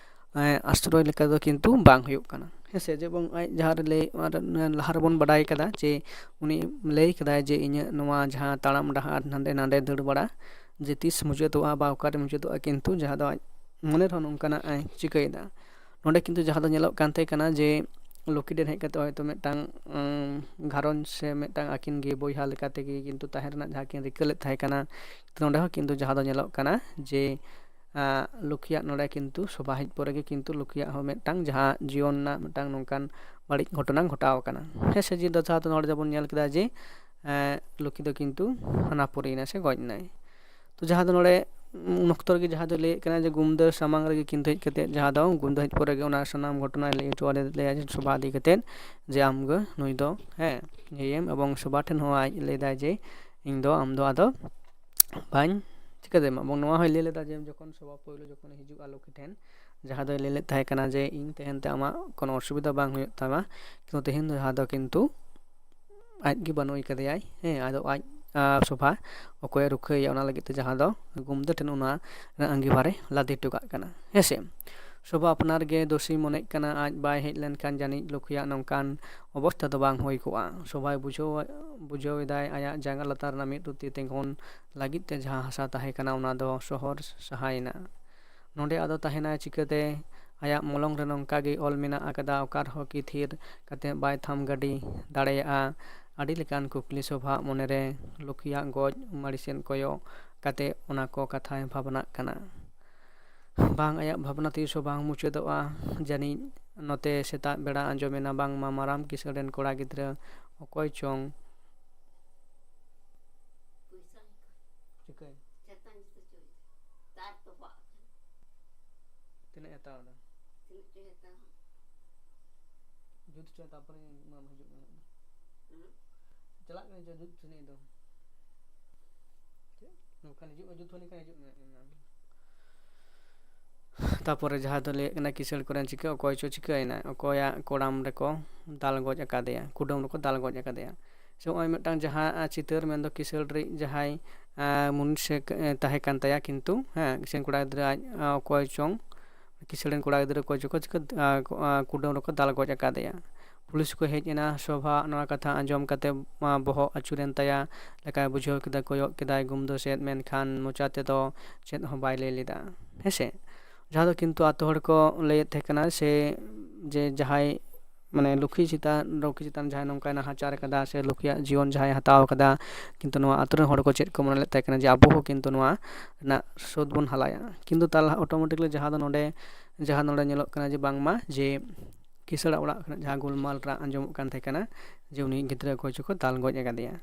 ᱮᱸ, ᱟᱥᱨᱚᱭ ᱞᱮᱠᱟ ᱫᱚ ᱠᱤᱱᱛᱩ ᱵᱟᱝ ᱦᱩᱭᱩᱜ ᱠᱟᱱᱟ", ᱦᱮᱸ ᱥᱮ? ᱡᱮᱢᱚᱱ ᱟᱡ ᱡᱟᱦᱟᱸ ᱨᱮ ᱞᱟᱹᱭ, ᱟᱨ ᱞᱟᱦᱟ ᱨᱮᱵᱚᱱ ᱵᱟᱰᱟᱭ ᱠᱟᱫᱟ ᱡᱮ ᱩᱱᱤ ᱞᱟᱹᱭ ᱠᱟᱫᱟᱭ ᱡᱮ, "ᱤᱧᱟᱹᱜ ᱱᱚᱣᱟ ᱡᱟᱦᱟᱸ ᱛᱟᱲᱟᱢ ᱰᱟᱦᱟᱨ ᱦᱟᱸᱰᱮ ᱱᱟᱰᱮ ᱫᱟᱹᱲ ᱵᱟᱲᱟ, ᱡᱮ ᱛᱤᱥ ᱢᱩᱪᱟᱹᱫᱚᱜᱼᱟ ᱵᱟ ᱚᱠᱟᱨᱮ ᱢᱩᱪᱟᱹᱫᱚᱜᱼᱟ", ᱠᱤᱱᱛᱩ ᱡᱟᱦᱟᱸ ᱫᱚ ᱟᱡ ᱢᱚᱱᱮ ᱨᱮᱦᱚᱸ ᱱᱚᱝᱠᱟᱱᱟᱜ ᱮ ᱪᱤᱠᱟᱹᱭᱮᱫᱟ᱾ ᱱᱚᱰᱮ ᱠᱤᱱᱛᱩ ᱡᱟᱦᱟᱸ ᱫᱚ ᱧᱮᱞᱚᱜ ᱠᱟᱱ ᱛᱟᱦᱮᱸ ᱠᱟᱱᱟ ᱡᱮ ᱞᱩᱠᱷᱤ ᱴᱷᱮᱱ ᱦᱮᱡ ᱠᱟᱛᱮ ᱦᱚᱭᱛᱳ ᱢᱤᱫᱴᱟᱝ ᱩᱢ, ᱜᱷᱟᱨᱚᱸᱡᱽ ᱥᱮ ᱢᱤᱫᱴᱟᱝ ᱟᱹᱠᱤᱱ ᱜᱮ ᱵᱚᱭᱦᱟ ᱞᱮᱠᱟ ᱛᱮᱜᱮ ᱠᱤᱱᱛᱩ ᱛᱟᱦᱮᱸ ᱨᱮᱱᱟᱜ ᱡᱟᱦᱟᱸ ᱠᱤᱱ ᱨᱤᱠᱟᱹ ᱞᱮᱫ ᱛᱟᱦᱮᱸ ᱠᱟᱱᱟ, ᱛᱚ ᱱᱚᱰᱮ ᱦᱚᱸ ᱠᱤᱱᱛᱩ ᱡᱟᱦᱟᱸ ᱫᱚ ᱧᱮᱞᱚᱜ ᱠᱟᱱᱟ ᱡᱮ ᱟᱸ, ᱞᱩᱠᱷᱤᱭᱟᱜ ᱱᱚᱰᱮ ᱠᱤᱱᱛᱩ ᱥᱚᱵᱷᱟ ᱦᱮᱡ ᱯᱚᱨᱮ ᱜᱮ ᱠᱤᱱᱛᱩ ᱞᱩᱠᱷᱤᱭᱟᱜ ᱦᱚᱸ ᱢᱤᱫᱴᱟᱝ ᱡᱟᱦᱟᱸ ᱡᱤᱭᱚᱱ ᱨᱮᱱᱟᱜ ᱢᱤᱫᱴᱟᱝ ᱱᱚᱝᱠᱟᱱ ᱵᱟᱹᱲᱤᱡ ᱜᱷᱚᱴᱚᱱᱟ ᱜᱷᱚᱴᱟᱣ ᱟᱠᱟᱱᱟ᱾ ᱦᱮᱸ ᱥᱮ, ᱡᱮ ᱡᱟᱦᱟᱸ ᱫᱚ ᱱᱚᱰᱮ ᱫᱚᱵᱚᱱ ᱧᱮᱞ ᱠᱮᱫᱟ ᱡᱮ ᱮᱸ, ᱞᱩᱠᱷᱤ ᱫᱚ ᱠᱤᱱᱛᱩ ᱦᱟᱱᱟ ᱯᱩᱨᱤᱭᱮᱱᱟ ᱥᱮ ᱜᱚᱡ ᱮᱱᱟᱭ᱾ ᱛᱚ ᱡᱟᱦᱟᱸ ᱫᱚ ᱱᱚᱰᱮ ᱩᱱ ᱚᱠᱛᱚ ᱨᱮᱜᱮ ᱡᱟᱦᱟᱸ ᱫᱚ ᱞᱟᱹᱭᱮᱫ ᱠᱟᱱᱟ ᱡᱮ ᱜᱩᱢᱫᱟᱹ ᱥᱟᱢᱟᱝ ᱨᱮᱜᱮ ᱠᱤᱱᱛᱩ ᱦᱮᱡ ᱠᱟᱛᱮ, ᱡᱟᱦᱟᱸ ᱫᱚ ᱜᱩᱢᱫᱟᱹ ᱦᱮᱡ ᱯᱚᱨᱮ ᱜᱮ ᱚᱱᱟ ᱥᱟᱱᱟᱢ ᱜᱷᱚᱴᱚᱱᱟᱭ ᱞᱟᱹᱭ ᱦᱚᱪᱚ ᱟᱫᱮᱭᱟ ᱡᱮ ᱥᱚᱵᱷᱟ ᱤᱫᱤ ᱠᱟᱛᱮ ᱡᱮ ᱟᱢ ᱜᱮ ᱱᱩᱭ ᱫᱚ, ᱦᱮᱸ, ᱤᱭᱟᱹᱭᱮᱢ, ᱮᱵᱚᱝ ᱥᱚᱵᱷᱟ ᱴᱷᱮᱱ ᱦᱚᱸ ᱟᱡ ᱞᱟᱹᱭ ᱫᱟᱭ ᱡᱮ ᱤᱧ ᱫᱚ ᱟᱢ ᱫᱚ ᱟᱫᱚ ᱵᱟᱹᱧ ᱪᱤᱠᱟᱹ ᱫᱟᱲᱮᱭᱟᱢᱟ᱾ ᱮᱵᱚᱝ ᱱᱚᱣᱟ ᱦᱚᱸᱭ ᱞᱟᱹᱭ ᱞᱮᱫᱟ ᱡᱮ ᱡᱚᱠᱷᱚᱱ ᱥᱚᱵᱷᱟ ᱯᱳᱭᱞᱳ ᱡᱚᱠᱷᱚᱱᱮ ᱦᱤᱡᱩᱜᱼᱟ ᱞᱩᱠᱷᱤ ᱴᱷᱮᱱ, ᱡᱟᱦᱟᱸ ᱫᱚᱭ ᱞᱟᱹᱭ ᱞᱮᱫ ᱛᱟᱦᱮᱸ ᱠᱟᱱᱟ ᱡᱮ ᱤᱧ ᱛᱟᱦᱮᱱ ᱛᱮ ᱟᱢᱟᱜ ᱠᱳᱱᱳ ᱚᱥᱩᱵᱤᱫᱷᱟ ᱵᱟᱝ ᱦᱩᱭᱩᱜ ᱛᱟᱢᱟ, ᱠᱤᱱᱛᱩ ᱛᱮᱦᱮᱧ ᱫᱚ ᱡᱟᱦᱟᱸ ᱫᱚ ᱠᱤᱱᱛᱩ ᱟᱡ ᱜᱮ ᱵᱟᱹᱱᱩᱭ ᱠᱟᱫᱮᱭᱟᱭ᱾ ᱦᱮᱸ, ᱟᱫᱚ ᱟᱡ, ᱟᱨ ᱥᱚᱵᱷᱟ ᱚᱠᱚᱭᱮ ᱨᱩᱠᱷᱟᱹᱭᱮᱭᱟ, ᱚᱱᱟ ᱞᱟᱹᱜᱤᱫ ᱛᱮ ᱡᱟᱦᱟᱸ ᱫᱚ ᱜᱩᱢᱫᱟᱹ ᱴᱷᱮᱱ ᱚᱱᱟ ᱨᱮᱱᱟᱜ ᱟᱸᱜᱤᱵᱷᱟᱨᱮ ᱞᱟᱫᱮ ᱦᱚᱴᱚ ᱠᱟᱜ ᱠᱟᱱᱟ᱾ ᱦᱮᱸ ᱥᱮ, ᱥᱚᱵᱷᱟ ᱟᱯᱱᱟᱨ ᱜᱮ ᱫᱳᱥᱤ ᱢᱚᱱᱮᱜ ᱠᱟᱱᱟ, ᱟᱡ ᱵᱟᱭ ᱦᱮᱡ ᱞᱮᱱᱠᱷᱟᱱ ᱡᱟᱹᱱᱤᱡ ᱞᱩᱠᱷᱤᱭᱟᱜ ᱱᱚᱝᱠᱟᱱ ᱚᱵᱚᱥᱛᱷᱟ ᱫᱚ ᱵᱟᱝ ᱦᱩᱭ ᱠᱚᱜᱼᱟ᱾ ᱥᱚᱵᱷᱟᱭ ᱵᱩᱡᱷᱟᱹᱣ, ᱵᱩᱡᱷᱟᱹᱣ ᱮᱫᱟᱭ ᱟᱭᱟᱜ ᱡᱟᱸᱜᱟ ᱞᱟᱛᱟᱨ ᱨᱮᱱᱟᱜ ᱢᱤᱫ ᱨᱩᱛᱤ ᱛᱤᱸᱜᱩᱱ ᱞᱟᱹᱜᱤᱫ ᱛᱮ ᱡᱟᱦᱟᱸ ᱦᱟᱥᱟ ᱛᱟᱦᱮᱸ ᱠᱟᱱᱟ, ᱚᱱᱟ ᱫᱚ ᱥᱚᱦᱚᱨ ᱥᱟᱦᱟᱭᱮᱱᱟ᱾ ᱱᱚᱰᱮ ᱟᱫᱚ ᱛᱟᱦᱮᱱᱟᱭ ᱪᱤᱠᱟᱹᱛᱮ? ᱟᱭᱟᱜ ᱢᱚᱞᱚᱝ ᱨᱮ ᱱᱚᱝᱠᱟ ᱜᱮ ᱚᱞ ᱢᱮᱱᱟᱜ ᱟᱠᱟᱫᱟ, ᱚᱠᱟ ᱨᱮᱦᱚᱸ ᱠᱤ ᱛᱷᱤᱨ ᱠᱟᱛᱮ ᱵᱟᱭ ᱛᱷᱟᱢ ᱜᱟᱹᱰᱤ ᱫᱟᱲᱮᱭᱟᱜᱼᱟ᱾ ᱟᱹᱰᱤ ᱞᱮᱠᱟᱱ ᱠᱩᱠᱞᱤ ᱥᱚᱵᱷᱟ ᱢᱚᱱᱮᱨᱮ ᱞᱩᱠᱷᱤᱭᱟᱜ ᱜᱚᱡ ᱢᱟᱹᱲᱤ ᱥᱮᱫ ᱠᱚᱭᱚᱜ ᱠᱟᱛᱮ ᱚᱱᱟ ᱠᱚ ᱠᱟᱛᱷᱟᱭ ᱵᱷᱟᱵᱽᱱᱟᱜ ᱠᱟᱱᱟ᱾ ᱵᱟᱝ, ᱟᱭᱟᱜ ᱵᱷᱟᱵᱽᱱᱟ ᱛᱤᱥ ᱦᱚᱸ ᱵᱟᱝ ᱢᱩᱪᱟᱹᱫᱚᱜᱼᱟ᱾ ᱡᱟᱹᱱᱤᱡ ᱱᱚᱛᱮ ᱥᱮᱛᱟᱜ ᱵᱮᱲᱟ ᱟᱸᱡᱚᱢᱮᱱᱟ ᱵᱟᱝᱢᱟ ᱢᱟᱨᱟᱢ ᱠᱤᱥᱟᱹᱬ ᱨᱮᱱ ᱠᱚᱲᱟ ᱜᱤᱫᱽᱨᱟᱹ ᱚᱠᱚᱭ ᱪᱚᱝ ᱪᱤᱠᱟᱹᱭ? ᱛᱤᱱᱟᱹᱜ ᱮ ᱦᱟᱛᱟᱣ ᱮᱫᱟ? ᱡᱩᱛ ᱦᱚᱪᱚᱭ, ᱛᱟᱨᱯᱚᱨᱮ ᱮᱢᱟᱢ ᱦᱤᱡᱩᱜ ᱢᱮ᱾ ᱪᱟᱞᱟᱜ ᱠᱟᱹᱱᱟᱹᱧ, ᱡᱩᱛ ᱦᱚᱪᱚ ᱫᱚ᱾ ᱪᱮᱫ? ᱱᱚᱝᱠᱟᱱ ᱦᱤᱡᱩᱜ ᱢᱮ, ᱡᱩᱛ ᱦᱚᱸ ᱱᱚᱝᱠᱟᱱ ᱦᱤᱡᱩᱜ ᱢᱮ᱾ ᱛᱟᱯᱚᱨᱮ ᱡᱟᱦᱟᱸ ᱫᱚ ᱞᱟᱹᱭᱮᱫ ᱠᱟᱱᱟ ᱠᱤᱥᱟᱹᱬ ᱠᱚᱨᱮᱱ ᱪᱤᱠᱟᱹ, ᱚᱠᱚᱭ ᱪᱚ ᱪᱤᱠᱟᱹᱭᱮᱱᱟ, ᱚᱠᱚᱭᱟᱜ ᱠᱚᱲᱟᱢ ᱨᱮᱠᱚ ᱫᱟᱞ ᱜᱚᱡ ᱟᱠᱟᱫᱮᱭᱟ, ᱠᱩᱰᱟᱹᱢ ᱨᱮᱠᱚ ᱫᱟᱞ ᱜᱚᱡ ᱟᱠᱟᱫᱮᱭᱟ᱾ ᱥᱮ ᱱᱚᱜᱼᱚᱭ ᱢᱤᱫᱴᱟᱝ ᱡᱟᱦᱟᱸ, ᱟᱸ, ᱪᱤᱛᱟᱹᱨ ᱢᱮᱱᱫᱚ ᱠᱤᱥᱟᱹᱬ ᱨᱤᱡ ᱡᱟᱦᱟᱸᱭ, ᱟᱸ, ᱢᱩᱱᱤᱥ ᱮ ᱛᱟᱦᱮᱸ ᱠᱟᱱ ᱛᱟᱭᱟ, ᱠᱤᱱᱛᱩ, ᱦᱮᱸ, ᱠᱤᱥᱟᱹᱬ ᱠᱚᱲᱟ ᱜᱤᱫᱽᱨᱟᱹ ᱟᱡ, ᱟᱸ, ᱚᱠᱚᱭ ᱪᱚᱝ, ᱠᱤᱥᱟᱹᱬ ᱨᱮᱱ ᱠᱚᱲᱟ ᱜᱤᱫᱽᱨᱟᱹ ᱚᱠᱚᱭ ᱪᱚᱠᱚ ᱪᱤᱠᱟᱹ, ᱟᱸ, ᱠᱚ, ᱟᱸ, ᱠᱩᱰᱟᱹᱢ ᱨᱮᱠᱚ ᱫᱟᱞ ᱜᱚᱡ ᱟᱠᱟᱫᱮᱭᱟ᱾ ᱯᱩᱞᱤᱥ ᱠᱚ ᱦᱮᱡ ᱮᱱᱟ᱾ ᱥᱚᱵᱷᱟ ᱱᱚᱣᱟ ᱠᱟᱛᱷᱟ ᱟᱸᱡᱚᱢ ᱠᱟᱛᱮ, ᱟᱸ, ᱵᱚᱦᱚᱜ ᱟᱹᱪᱩᱨᱮᱱ ᱛᱟᱭᱟ ᱞᱮᱠᱟᱭ ᱵᱩᱡᱷᱟᱹᱣ ᱠᱮᱫᱟ, ᱠᱚᱭᱚᱜ ᱠᱮᱫᱟᱭ ᱜᱩᱢᱫᱟᱹ ᱥᱮᱫ, ᱢᱮᱱᱠᱷᱟᱱ ᱢᱚᱪᱟ ᱛᱮᱫᱚ ᱪᱮᱫ ᱦᱚᱸ ᱵᱟᱭ ᱞᱟᱹᱭ ᱞᱮᱫᱟ᱾ ᱦᱮᱸᱥᱮ? ᱡᱟᱦᱟᱸ ᱫᱚ ᱠᱤᱱᱛᱩ ᱟᱛᱳ ᱦᱚᱲ ᱠᱚ ᱞᱟᱹᱭᱮᱫ ᱛᱟᱦᱮᱸ ᱠᱟᱱᱟ ᱥᱮ ᱡᱮ ᱡᱟᱦᱟᱸᱭ ᱢᱟᱱᱮ ᱞᱩᱠᱷᱤ ᱪᱮᱛᱟᱱ, ᱞᱩᱠᱷᱤ ᱪᱮᱛᱟᱱ ᱡᱟᱦᱟᱸᱭ ᱱᱚᱝᱠᱟᱭ ᱱᱟᱦᱟᱪᱟᱨ ᱠᱟᱫᱟ ᱥᱮ ᱞᱩᱠᱷᱤᱭᱟᱜ ᱡᱤᱭᱚᱱ ᱡᱟᱦᱟᱸᱭ ᱦᱟᱛᱟᱣ ᱠᱟᱫᱟ, ᱠᱤᱱᱛᱩ ᱱᱚᱣᱟ ᱟᱛᱳ ᱨᱮᱱ ᱦᱚᱲ ᱠᱚ ᱪᱮᱫ ᱠᱚ ᱢᱚᱱᱮ ᱞᱮᱫ ᱛᱟᱦᱮᱸ ᱠᱟᱱᱟ ᱡᱮ ᱟᱵᱚ ᱦᱚᱸ ᱠᱤᱱᱛᱩ ᱱᱚᱣᱟ ᱨᱮᱱᱟᱜ ᱥᱳᱫᱷ ᱵᱚᱱ ᱦᱟᱞᱟᱭᱟ᱾ ᱠᱤᱱᱛᱩ ᱛᱟᱦᱞᱮ automatically ᱡᱟᱦᱟᱸ ᱫᱚ ᱱᱚᱰᱮ, ᱡᱟᱦᱟᱸ ᱱᱚᱰᱮ ᱧᱮᱞᱚᱜ ᱠᱟᱱᱟ ᱡᱮ ᱵᱟᱝᱢᱟ ᱡᱮ ᱠᱤᱥᱟᱹᱲᱟᱜ ᱚᱲᱟᱜ ᱠᱷᱚᱱᱟᱜ ᱡᱟᱦᱟᱸ ᱜᱳᱞᱢᱟᱞ ᱨᱟᱜ ᱟᱸᱡᱚᱢᱚᱜ ᱠᱟᱱ ᱛᱟᱦᱮᱸ ᱠᱟᱱᱟ ᱡᱮ ᱩᱱᱤ ᱜᱤᱫᱽᱨᱟᱹ ᱚᱠᱚᱭ ᱪᱚᱠᱚ ᱫᱟᱞ ᱜᱚᱡ ᱟᱠᱟᱫᱮᱭᱟ᱾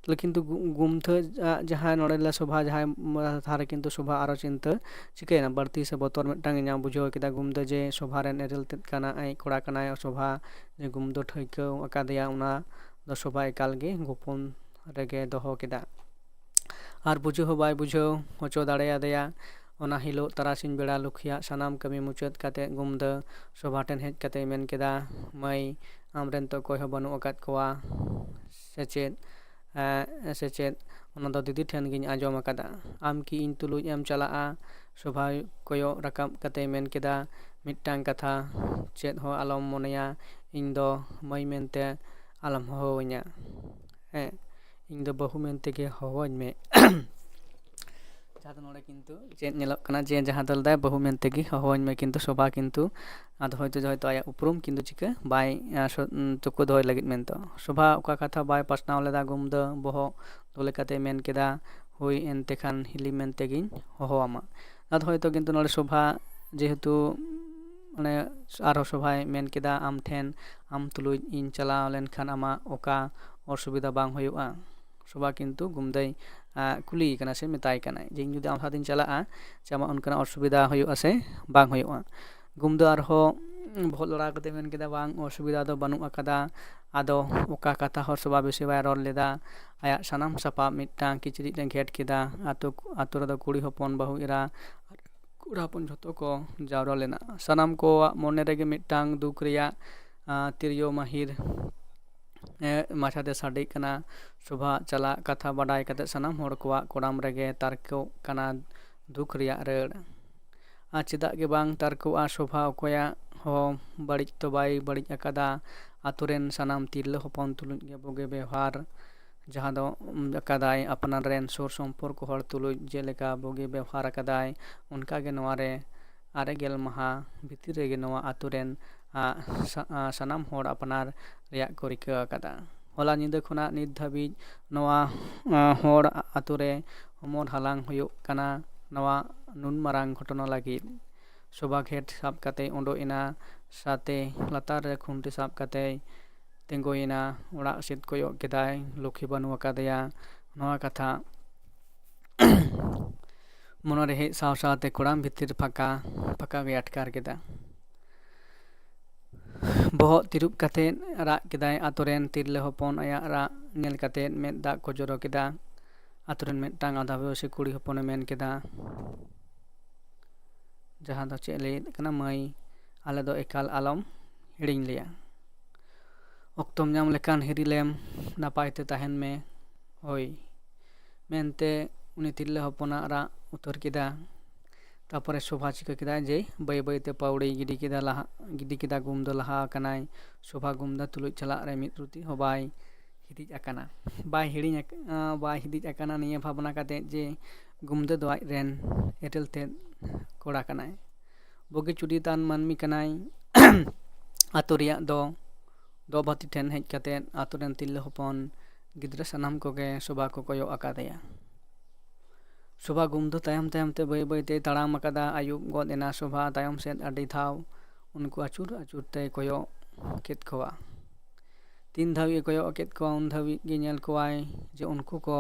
ᱛᱟᱦᱞᱮ ᱠᱤᱱᱛᱩ ᱜᱩ-, ᱜᱩᱢᱫᱷᱟᱹ ᱟᱜ ᱡᱟᱦᱟᱸ ᱱᱚᱰᱮ ᱞᱮ ᱥᱚᱵᱷᱟ, ᱡᱟᱦᱟᱸᱭ ᱢᱟᱛᱷᱟ ᱨᱮ ᱠᱤᱱᱛᱩ ᱥᱚᱵᱷᱟ ᱟᱨᱚ ᱪᱤᱱᱛᱟᱹ ᱪᱤᱠᱟᱹᱭᱮᱱᱟ, ᱵᱟᱹᱲᱛᱤ ᱥᱮ ᱵᱚᱛᱚᱨ ᱢᱤᱫᱴᱟᱝ ᱧᱟᱢ ᱵᱩᱡᱷᱟᱹᱣ ᱠᱮᱫᱟ ᱜᱩᱢᱫᱷᱟᱹ ᱡᱮ ᱥᱚᱵᱷᱟ ᱨᱮᱱ ᱮᱨᱮᱞ ᱛᱮᱫ ᱠᱟᱱᱟ, ᱟᱡ ᱠᱚᱲᱟ ᱠᱟᱱᱟᱭ ᱥᱚᱵᱷᱟ, ᱡᱮ ᱜᱩᱢᱫᱷᱟᱹ ᱴᱷᱟᱹᱣᱠᱟᱹ ᱟᱠᱟᱫᱮᱭᱟ, ᱚᱱᱟ ᱫᱚ ᱥᱚᱵᱷᱟ ᱮᱠᱟᱞ ᱜᱮ ᱜᱳᱯᱚᱱ ᱨᱮᱜᱮ ᱫᱚᱦᱚ ᱠᱮᱫᱟ᱾ ᱟᱨ ᱵᱩᱡᱷᱟᱹᱣ ᱦᱚᱸ ᱵᱟᱭ ᱵᱩᱡᱷᱟᱹᱣ ᱦᱚᱪᱚ ᱫᱟᱲᱮᱭᱟᱫᱮᱭᱟ᱾ ᱚᱱᱟ ᱦᱤᱞᱳᱜ ᱛᱟᱨᱟᱥᱤᱧ ᱵᱮᱲᱟ ᱞᱩᱠᱷᱤᱭᱟᱜ ᱥᱟᱱᱟᱢ ᱠᱟᱹᱢᱤ ᱢᱩᱪᱟᱹᱫ ᱠᱟᱛᱮ ᱜᱩᱢᱫᱷᱟᱹ ᱥᱚᱵᱷᱟ ᱴᱷᱮᱱ ᱦᱮᱡ ᱠᱟᱛᱮᱭ ᱢᱮᱱ ᱠᱮᱫᱟ, "ᱢᱟᱹᱭ, ᱟᱢᱨᱮᱱ ᱛᱚ ᱚᱠᱚᱭ ᱦᱚᱸ ᱵᱟᱹᱱᱩᱜ ᱟᱠᱟᱫ ᱠᱚᱣᱟ ᱥᱮ ᱪᱮᱫ? ᱮᱸ, ᱥᱮ ᱪᱮᱫ? ᱚᱱᱟ ᱫᱚ ᱫᱤᱫᱤ ᱴᱷᱮᱱ ᱜᱤᱧ ᱟᱸᱡᱚᱢ ᱟᱠᱟᱫᱟ᱾ ᱟᱢ ᱠᱤ ᱤᱧ ᱛᱩᱞᱩᱡ ᱮᱢ ᱪᱟᱞᱟᱜᱼᱟ?" ᱥᱚᱵᱷᱟᱭ ᱠᱚᱭᱚᱜ ᱨᱟᱠᱟᱵ ᱠᱟᱛᱮᱭ ᱢᱮᱱ ᱠᱮᱫᱟ, "ᱢᱤᱫᱴᱟᱝ ᱠᱟᱛᱷᱟ ᱪᱮᱫ ᱦᱚᱸ ᱟᱞᱚᱢ ᱢᱚᱱᱮᱭᱟ, ᱤᱧ ᱫᱚ ᱢᱟᱹᱭ ᱢᱮᱱᱛᱮ ᱟᱞᱚᱢ ᱦᱚᱦᱚᱣᱟᱹᱧᱟ᱾ ᱦᱮᱸ, ᱤᱧ ᱫᱚ ᱵᱟᱹᱦᱩ ᱢᱮᱱᱛᱮ ᱜᱮ ᱦᱚᱦᱚᱣᱟᱹᱧ ᱢᱮ᱾" ᱡᱟᱦᱟᱸ ᱫᱚ ᱱᱚᱰᱮ ᱠᱤᱱᱛᱩ ᱪᱮᱫ ᱧᱮᱞᱚᱜ ᱠᱟᱱᱟ ᱡᱮ ᱡᱟᱦᱟᱸ ᱫᱚ ᱞᱮᱫᱟᱭ ᱵᱟᱹᱦᱩ ᱢᱮᱱᱛᱮ ᱜᱮ ᱦᱚᱦᱚᱣᱟᱹᱧ ᱢᱮ, ᱠᱤᱱᱛᱩ ᱥᱚᱵᱷᱟ ᱠᱤᱱᱛᱩ ᱟᱫᱚ ᱦᱚᱭᱛᱳ, ᱦᱚᱭᱛᱳ ᱟᱭᱟᱜ ᱩᱯᱨᱩᱢ ᱠᱤᱱᱛᱩ ᱪᱤᱠᱟᱹ ᱵᱟᱭ, ᱟᱸ, ᱥᱚ-, ᱩᱸ, ᱛᱩᱠᱩ ᱫᱚᱦᱚᱭ ᱞᱟᱹᱜᱤᱫ ᱢᱮᱱᱛᱮ᱾ ᱥᱚᱵᱷᱟ ᱚᱠᱟ ᱠᱟᱛᱷᱟ ᱵᱟᱭ ᱯᱟᱥᱱᱟᱣ ᱞᱮᱫᱟ, ᱜᱩᱢᱫᱟᱹ ᱵᱚᱦᱚᱜ ᱫᱚ ᱞᱮᱠᱟᱛᱮ ᱢᱮᱱ ᱠᱮᱫᱟ, "ᱦᱳᱭ, ᱮᱱᱛᱮ ᱠᱷᱟᱱ ᱦᱤᱞᱤ ᱢᱮᱱᱛᱮ ᱜᱤᱧ ᱦᱚᱦᱚᱣᱟᱢᱟ᱾" ᱟᱫᱚ ᱦᱚᱭᱛᱳ ᱠᱤᱱᱛᱩ ᱱᱚᱰᱮ ᱥᱚᱵᱷᱟ ᱡᱮᱦᱮᱛᱩ ᱢᱟᱱᱮ ᱟᱨᱦᱚᱸ ᱥᱚᱵᱷᱟᱭ ᱢᱮᱱ ᱠᱮᱫᱟ, "ᱟᱢ ᱴᱷᱮᱱ ᱟᱢ ᱛᱩᱞᱩᱡ ᱤᱧ ᱪᱟᱞᱟᱣ ᱞᱮᱱᱠᱷᱟᱱ ᱟᱢᱟᱜ ᱚᱠᱟ ᱚᱥᱩᱵᱤᱫᱷᱟ ᱵᱟᱝ ᱦᱩᱭᱩᱜᱼᱟ?" ᱥᱚᱵᱷᱟ ᱠᱤᱱᱛᱩ ᱜᱩᱢᱫᱟᱹᱭ, ᱟᱸ, ᱠᱩᱞᱤᱭᱮ ᱠᱟᱱᱟ ᱥᱮ ᱢᱮᱛᱟᱭ ᱠᱟᱱᱟᱭ ᱡᱮ, "ᱤᱧ ᱡᱩᱫᱤ ᱟᱢ ᱥᱟᱶᱛᱤᱧ ᱪᱟᱞᱟᱜᱼᱟ, ᱪᱮ ᱟᱢᱟᱜ ᱚᱱᱠᱟᱱᱟᱜ ᱚᱥᱩᱵᱤᱫᱷᱟ ᱦᱩᱭᱩᱜᱼᱟ ᱥᱮ ᱵᱟᱝ ᱦᱩᱭᱩᱜᱼᱟ?" ᱜᱩᱢᱫᱟᱹ ᱟᱨᱦᱚᱸ ᱵᱚᱦᱚᱜ ᱞᱟᱲᱟᱣ ᱠᱟᱛᱮ ᱢᱮᱱ ᱠᱮᱫᱟ, "ᱵᱟᱝ, ᱚᱥᱩᱵᱤᱫᱷᱟ ᱫᱚ ᱵᱟᱹᱱᱩᱜ ᱟᱠᱟᱫᱟ᱾" ᱟᱫᱚ ᱚᱠᱟ ᱠᱟᱛᱷᱟ ᱦᱚᱸ ᱥᱚᱵᱷᱟ ᱵᱮᱥᱤ ᱵᱟᱭ ᱨᱚᱲ ᱞᱮᱫᱟ᱾ ᱟᱭᱟᱜ ᱥᱟᱱᱟᱢ ᱥᱟᱯᱟᱵ ᱢᱤᱫᱴᱟᱝ ᱠᱤᱪᱨᱤᱡ ᱨᱮ ᱜᱷᱮᱴ ᱠᱮᱫᱟ᱾ ᱟᱛᱳ, ᱟᱛᱳ ᱨᱮᱫᱚ ᱠᱩᱲᱤ ᱦᱚᱯᱚᱱ, ᱵᱟᱹᱦᱩ ᱮᱨᱟ, ᱠᱚᱲᱟ ᱦᱚᱯᱚᱱ ᱡᱷᱚᱛᱚ ᱠᱚ ᱡᱟᱣᱨᱟ ᱞᱮᱱᱟ᱾ ᱥᱟᱱᱟᱢ ᱠᱚᱣᱟᱜ ᱢᱚᱱᱮ ᱨᱮᱜᱮ ᱢᱤᱫᱴᱟᱝ ᱫᱩᱠ ᱨᱮᱭᱟᱜ, ᱟᱸ, ᱛᱤᱨᱭᱳ ᱢᱟᱹᱦᱤᱨ, ᱮᱸ, ᱢᱟᱪᱷᱟᱛᱮ ᱥᱟᱰᱮ ᱠᱟᱱᱟ᱾ ᱥᱚᱵᱷᱟ ᱪᱟᱞᱟᱜ ᱠᱟᱛᱷᱟ ᱵᱟᱰᱟᱭ ᱠᱟᱛᱮ ᱥᱟᱱᱟᱢ ᱦᱚᱲ ᱠᱚᱣᱟᱜ ᱠᱚᱲᱟᱢ ᱨᱮᱜᱮ ᱛᱟᱨᱠᱚᱜ ᱠᱟᱱᱟ ᱫᱩᱠ ᱨᱮᱭᱟᱜ ᱨᱟᱹᱲ᱾ ᱟᱨ ᱪᱮᱫᱟᱜ ᱜᱮ ᱵᱟᱝ ᱛᱟᱨᱠᱚᱜᱼᱟ, ᱥᱚᱵᱷᱟ ᱚᱠᱚᱭᱟᱜ ᱦᱚᱸ ᱵᱟᱹᱲᱤᱡ ᱫᱚ ᱵᱟᱭ ᱵᱟᱹᱲᱤᱡ ᱟᱠᱟᱫᱟ᱾ ᱟᱛᱳ ᱨᱮᱱ ᱥᱟᱱᱟᱢ ᱛᱤᱨᱞᱟᱹ ᱦᱚᱯᱚᱱ ᱛᱩᱞᱩᱡ ᱜᱮ ᱵᱩᱜᱤ ᱵᱮᱣᱦᱟᱨ ᱡᱟᱦᱟᱸ ᱫᱚ, ᱩᱢ, ᱟᱠᱟᱫᱟᱭ, ᱟᱯᱱᱟᱨ ᱨᱮᱱ ᱥᱩᱨ ᱥᱚᱢᱯᱚᱨᱠᱚ ᱦᱚᱲ ᱛᱩᱞᱩᱡ ᱡᱮᱞᱮᱠᱟ ᱵᱩᱜᱤ ᱵᱮᱣᱦᱟᱨ ᱟᱠᱟᱫᱟᱭ, ᱚᱱᱠᱟ ᱜᱮ ᱱᱚᱣᱟ ᱨᱮ ᱟᱨᱮ ᱜᱮᱞ ᱢᱟᱦᱟ ᱵᱷᱤᱛᱤᱨ ᱨᱮᱜᱮ ᱱᱚᱣᱟ ᱟᱛᱳ ᱨᱮᱱ, ᱟ, ᱥᱟ-, ᱟ, ᱥᱟᱱᱟᱢ ᱦᱚᱲ ᱟᱯᱱᱟᱨ ᱨᱮᱭᱟᱜ ᱠᱚ ᱨᱤᱠᱟᱹ ᱟᱠᱟᱫᱟ᱾ ᱦᱚᱞᱟ ᱧᱤᱫᱟᱹ ᱠᱷᱚᱱᱟᱜ ᱱᱤᱛ ᱫᱷᱟᱹᱵᱤᱡ ᱱᱚᱣᱟ, ᱟ, ᱦᱚᱲ ᱟᱛᱳ ᱨᱮ ᱦᱚᱢᱚᱨ ᱦᱟᱞᱟᱝ ᱦᱩᱭᱩᱜ ᱠᱟᱱᱟ ᱱᱚᱣᱟ ᱱᱩᱱ ᱢᱟᱨᱟᱝ ᱜᱷᱚᱴᱚᱱᱟ ᱞᱟᱹᱜᱤᱫ᱾ ᱥᱚᱵᱷᱟ ᱜᱷᱮᱴ ᱥᱟᱵ ᱠᱟᱛᱮᱭ ᱩᱰᱩᱠ ᱮᱱᱟ, ᱥᱟᱛᱮ ᱞᱟᱛᱟᱨ ᱨᱮ ᱠᱷᱩᱱᱴᱤ ᱥᱟᱵ ᱠᱟᱛᱮᱭ ᱛᱤᱸᱜᱩᱭᱮᱱᱟ᱾ ᱚᱲᱟᱜ ᱥᱮᱫ ᱠᱚᱭᱚᱜ ᱠᱮᱫᱟᱭ, ᱞᱚᱠᱠᱷᱤ ᱵᱟᱹᱱᱩᱜ ᱟᱠᱟᱫᱮᱭᱟ᱾ ᱱᱚᱣᱟ ᱠᱟᱛᱷᱟ ᱢᱚᱱᱮᱨᱮ ᱦᱮᱡ ᱥᱟᱶ ᱥᱟᱶᱛᱮ ᱠᱚᱲᱟᱢ ᱵᱷᱤᱛᱤᱨ ᱯᱷᱟᱸᱠᱟ ᱯᱷᱟᱸᱠᱟ ᱜᱮ ᱟᱴᱠᱟᱨ ᱠᱮᱫᱟ᱾ ᱵᱚᱦᱚᱜ ᱛᱤᱨᱩᱵ ᱠᱟᱛᱮ ᱨᱟᱜ ᱠᱮᱫᱟᱭ᱾ ᱟᱛᱳ ᱨᱮᱱ ᱛᱤᱨᱞᱟᱹ ᱦᱚᱯᱚᱱ ᱟᱭᱟᱜ ᱨᱟᱜ ᱧᱮᱞ ᱠᱟᱛᱮ ᱢᱮᱫ ᱫᱟᱜ ᱠᱚ ᱡᱚᱨᱚ ᱠᱮᱫᱟ᱾ ᱟᱛᱳ ᱨᱮᱱ ᱢᱤᱫᱴᱟᱝ ᱟᱫᱷᱟ ᱵᱚᱭᱚᱥᱤ ᱠᱩᱲᱤ ᱦᱚᱯᱚᱱᱮ ᱢᱮᱱ ᱠᱮᱫᱟ, ᱡᱟᱦᱟᱸ ᱫᱚ ᱪᱮᱫ ᱞᱟᱹᱭᱮᱫ ᱠᱟᱱᱟ, "ᱢᱟᱹᱭ, ᱟᱞᱮ ᱫᱚ ᱮᱠᱟᱞ ᱟᱞᱚᱢ ᱦᱤᱲᱤᱧ ᱞᱮᱭᱟ᱾ ᱚᱠᱛᱚᱢ ᱧᱟᱢ ᱞᱮᱠᱷᱟᱱ ᱦᱤᱨᱤ ᱞᱮᱢ, ᱱᱟᱯᱟᱭ ᱛᱮ ᱛᱟᱦᱮᱱ ᱢᱮ, ᱦᱳᱭ," ᱢᱮᱱᱛᱮ ᱩᱱᱤ ᱛᱤᱨᱞᱟᱹ ᱦᱚᱯᱚᱱᱟᱜ ᱨᱟᱜ ᱩᱛᱟᱹᱨ ᱠᱮᱫᱟ᱾ ᱛᱟᱯᱚᱨᱮ ᱥᱳᱵᱷᱟ ᱪᱤᱠᱟᱹ ᱠᱮᱫᱟᱭ ᱡᱮ ᱵᱟᱹᱭ ᱵᱟᱹᱭᱛᱮ ᱯᱟᱹᱣᱲᱤ ᱜᱤᱰᱤ ᱠᱮᱫᱟ, ᱞᱟᱦᱟ ᱜᱤᱰᱤ ᱠᱮᱫᱟ, ᱜᱩᱢᱫᱚ ᱞᱟᱦᱟ ᱟᱠᱟᱱᱟᱭ᱾ ᱥᱳᱵᱷᱟ ᱜᱩᱢᱫᱚ ᱛᱩᱞᱩᱡ ᱪᱟᱞᱟᱜ ᱨᱮ ᱢᱤᱫ ᱨᱩᱛᱤ ᱦᱚᱸ ᱵᱟᱭ ᱦᱤᱫᱤᱡ ᱟᱠᱟᱱᱟ, ᱵᱟᱭ ᱦᱤᱲᱤᱧ ᱟᱠ-, ᱟᱸ, ᱵᱟᱭ ᱦᱤᱫᱤᱡ ᱟᱠᱟᱱᱟ᱾ ᱱᱤᱭᱟᱹ ᱵᱷᱟᱵᱽᱱᱟ ᱠᱟᱛᱮ ᱡᱮ ᱜᱩᱢᱫᱚ ᱫᱚ ᱟᱡ ᱨᱮᱱ ᱮᱴᱮᱞ ᱛᱮᱫ ᱠᱚᱲᱟ ᱠᱟᱱᱟᱭ, ᱵᱩᱜᱤ ᱪᱩᱨᱤᱛᱟᱱ ᱢᱟᱹᱱᱢᱤ ᱠᱟᱱᱟᱭ᱾ ᱟᱛᱳ ᱨᱮᱭᱟᱜ ᱫᱚ ᱫᱚᱵᱟᱛᱤ ᱴᱷᱮᱱ ᱦᱮᱡ ᱠᱟᱛᱮ ᱟᱛᱳ ᱨᱮᱱ ᱛᱤᱨᱞᱟᱹ ᱦᱚᱯᱚᱱ, ᱜᱤᱫᱽᱨᱟᱹ, ᱥᱟᱱᱟᱢ ᱠᱚᱜᱮ ᱥᱳᱵᱷᱟ ᱠᱚ ᱠᱚᱭᱚᱜ ᱟᱠᱟᱫᱮᱭᱟ᱾ ᱥᱳᱵᱷᱟ ᱜᱩᱢᱫᱚ ᱛᱟᱭᱚᱢ ᱛᱟᱭᱚᱢ ᱛᱮ ᱵᱟᱹᱭ ᱵᱟᱹᱭ ᱛᱮᱭ ᱛᱟᱲᱟᱢ ᱟᱠᱟᱫᱟ᱾ ᱟᱹᱭᱩᱵ ᱜᱚᱫ ᱮᱱᱟ᱾ ᱥᱳᱵᱷᱟ ᱛᱟᱭᱚᱢ ᱥᱮᱫ ᱟᱹᱰᱤ ᱫᱷᱟᱣ ᱩᱱᱠᱩ ᱟᱹᱪᱩᱨ ᱟᱹᱪᱩᱨ ᱛᱮᱭ ᱠᱚᱭᱚᱜ ᱠᱮᱫ ᱠᱚᱣᱟ᱾ ᱛᱤᱱ ᱫᱷᱟᱹᱵᱤᱡ ᱮ ᱠᱚᱭᱚᱜ ᱠᱮᱫ ᱠᱚᱣᱟ, ᱩᱱ ᱫᱷᱟᱹᱵᱤᱡ ᱜᱮ ᱧᱮᱞ ᱠᱚᱣᱟᱭ ᱡᱮ ᱩᱱᱠᱩ ᱠᱚ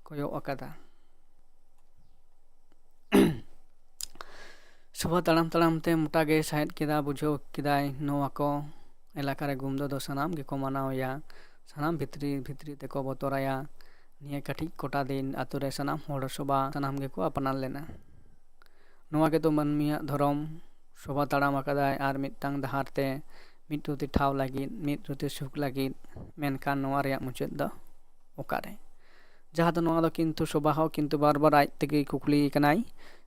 ᱠᱚᱭᱚᱜ ᱟᱠᱟᱫᱟ᱾ ᱥᱳᱵᱷᱟ ᱛᱟᱲᱟᱢ ᱛᱟᱲᱟᱢ ᱛᱮ ᱢᱚᱴᱟ ᱜᱮ ᱥᱟᱦᱮᱫ ᱠᱮᱫᱟ᱾ ᱵᱩᱡᱷᱟᱹᱣ ᱠᱮᱫᱟᱭ ᱱᱚᱣᱟ ᱠᱚ ᱮᱞᱟᱠᱟ ᱨᱮ ᱜᱩᱢᱫᱚ ᱫᱚ ᱥᱟᱱᱟᱢ ᱜᱮᱠᱚ ᱢᱟᱱᱟᱣᱮᱭᱟ, ᱥᱟᱱᱟᱢ ᱵᱷᱤᱛᱨᱤ ᱵᱷᱤᱛᱨᱤ ᱛᱮᱠᱚ ᱵᱚᱛᱚᱨᱟᱭᱟ᱾ ᱱᱤᱭᱟᱹ ᱠᱟᱹᱴᱤᱡ ᱠᱚᱴᱟ ᱫᱤᱱ ᱟᱛᱳ ᱨᱮ ᱥᱟᱱᱟᱢ ᱦᱚᱲ ᱥᱳᱵᱷᱟ ᱥᱟᱱᱟᱢ ᱜᱮᱠᱚ ᱟᱯᱱᱟᱨ ᱞᱮᱱᱟ᱾ ᱱᱚᱣᱟ ᱜᱮᱛᱚ ᱢᱟᱹᱱᱢᱤᱭᱟᱜ ᱫᱷᱚᱨᱚᱢ᱾ ᱥᱳᱵᱷᱟ ᱛᱟᱲᱟᱢ ᱟᱠᱟᱫᱟᱭ ᱟᱨ ᱢᱤᱫᱴᱟᱝ ᱰᱟᱦᱟᱨ ᱛᱮ, ᱢᱤᱫ ᱨᱩᱛᱤ ᱴᱷᱟᱶ ᱞᱟᱹᱜᱤᱫ, ᱢᱤᱫ ᱨᱩᱛᱤ ᱥᱩᱠ ᱞᱟᱹᱜᱤᱫ᱾ ᱢᱮᱱᱠᱷᱟᱱ ᱱᱚᱣᱟ ᱨᱮᱭᱟᱜ ᱢᱩᱪᱟᱹᱫ ᱫᱚ ᱚᱠᱟᱨᱮ? ᱡᱟᱦᱟᱸ ᱫᱚ ᱱᱚᱣᱟ ᱫᱚ ᱠᱤᱱᱛᱩ ᱥᱳᱵᱷᱟ ᱦᱚᱸ ᱠᱤᱱᱛᱩ ᱵᱟᱨ ᱵᱟᱨ ᱟᱡ ᱛᱮᱜᱮ ᱠᱩᱠᱞᱤ ᱠᱟᱱᱟᱭ,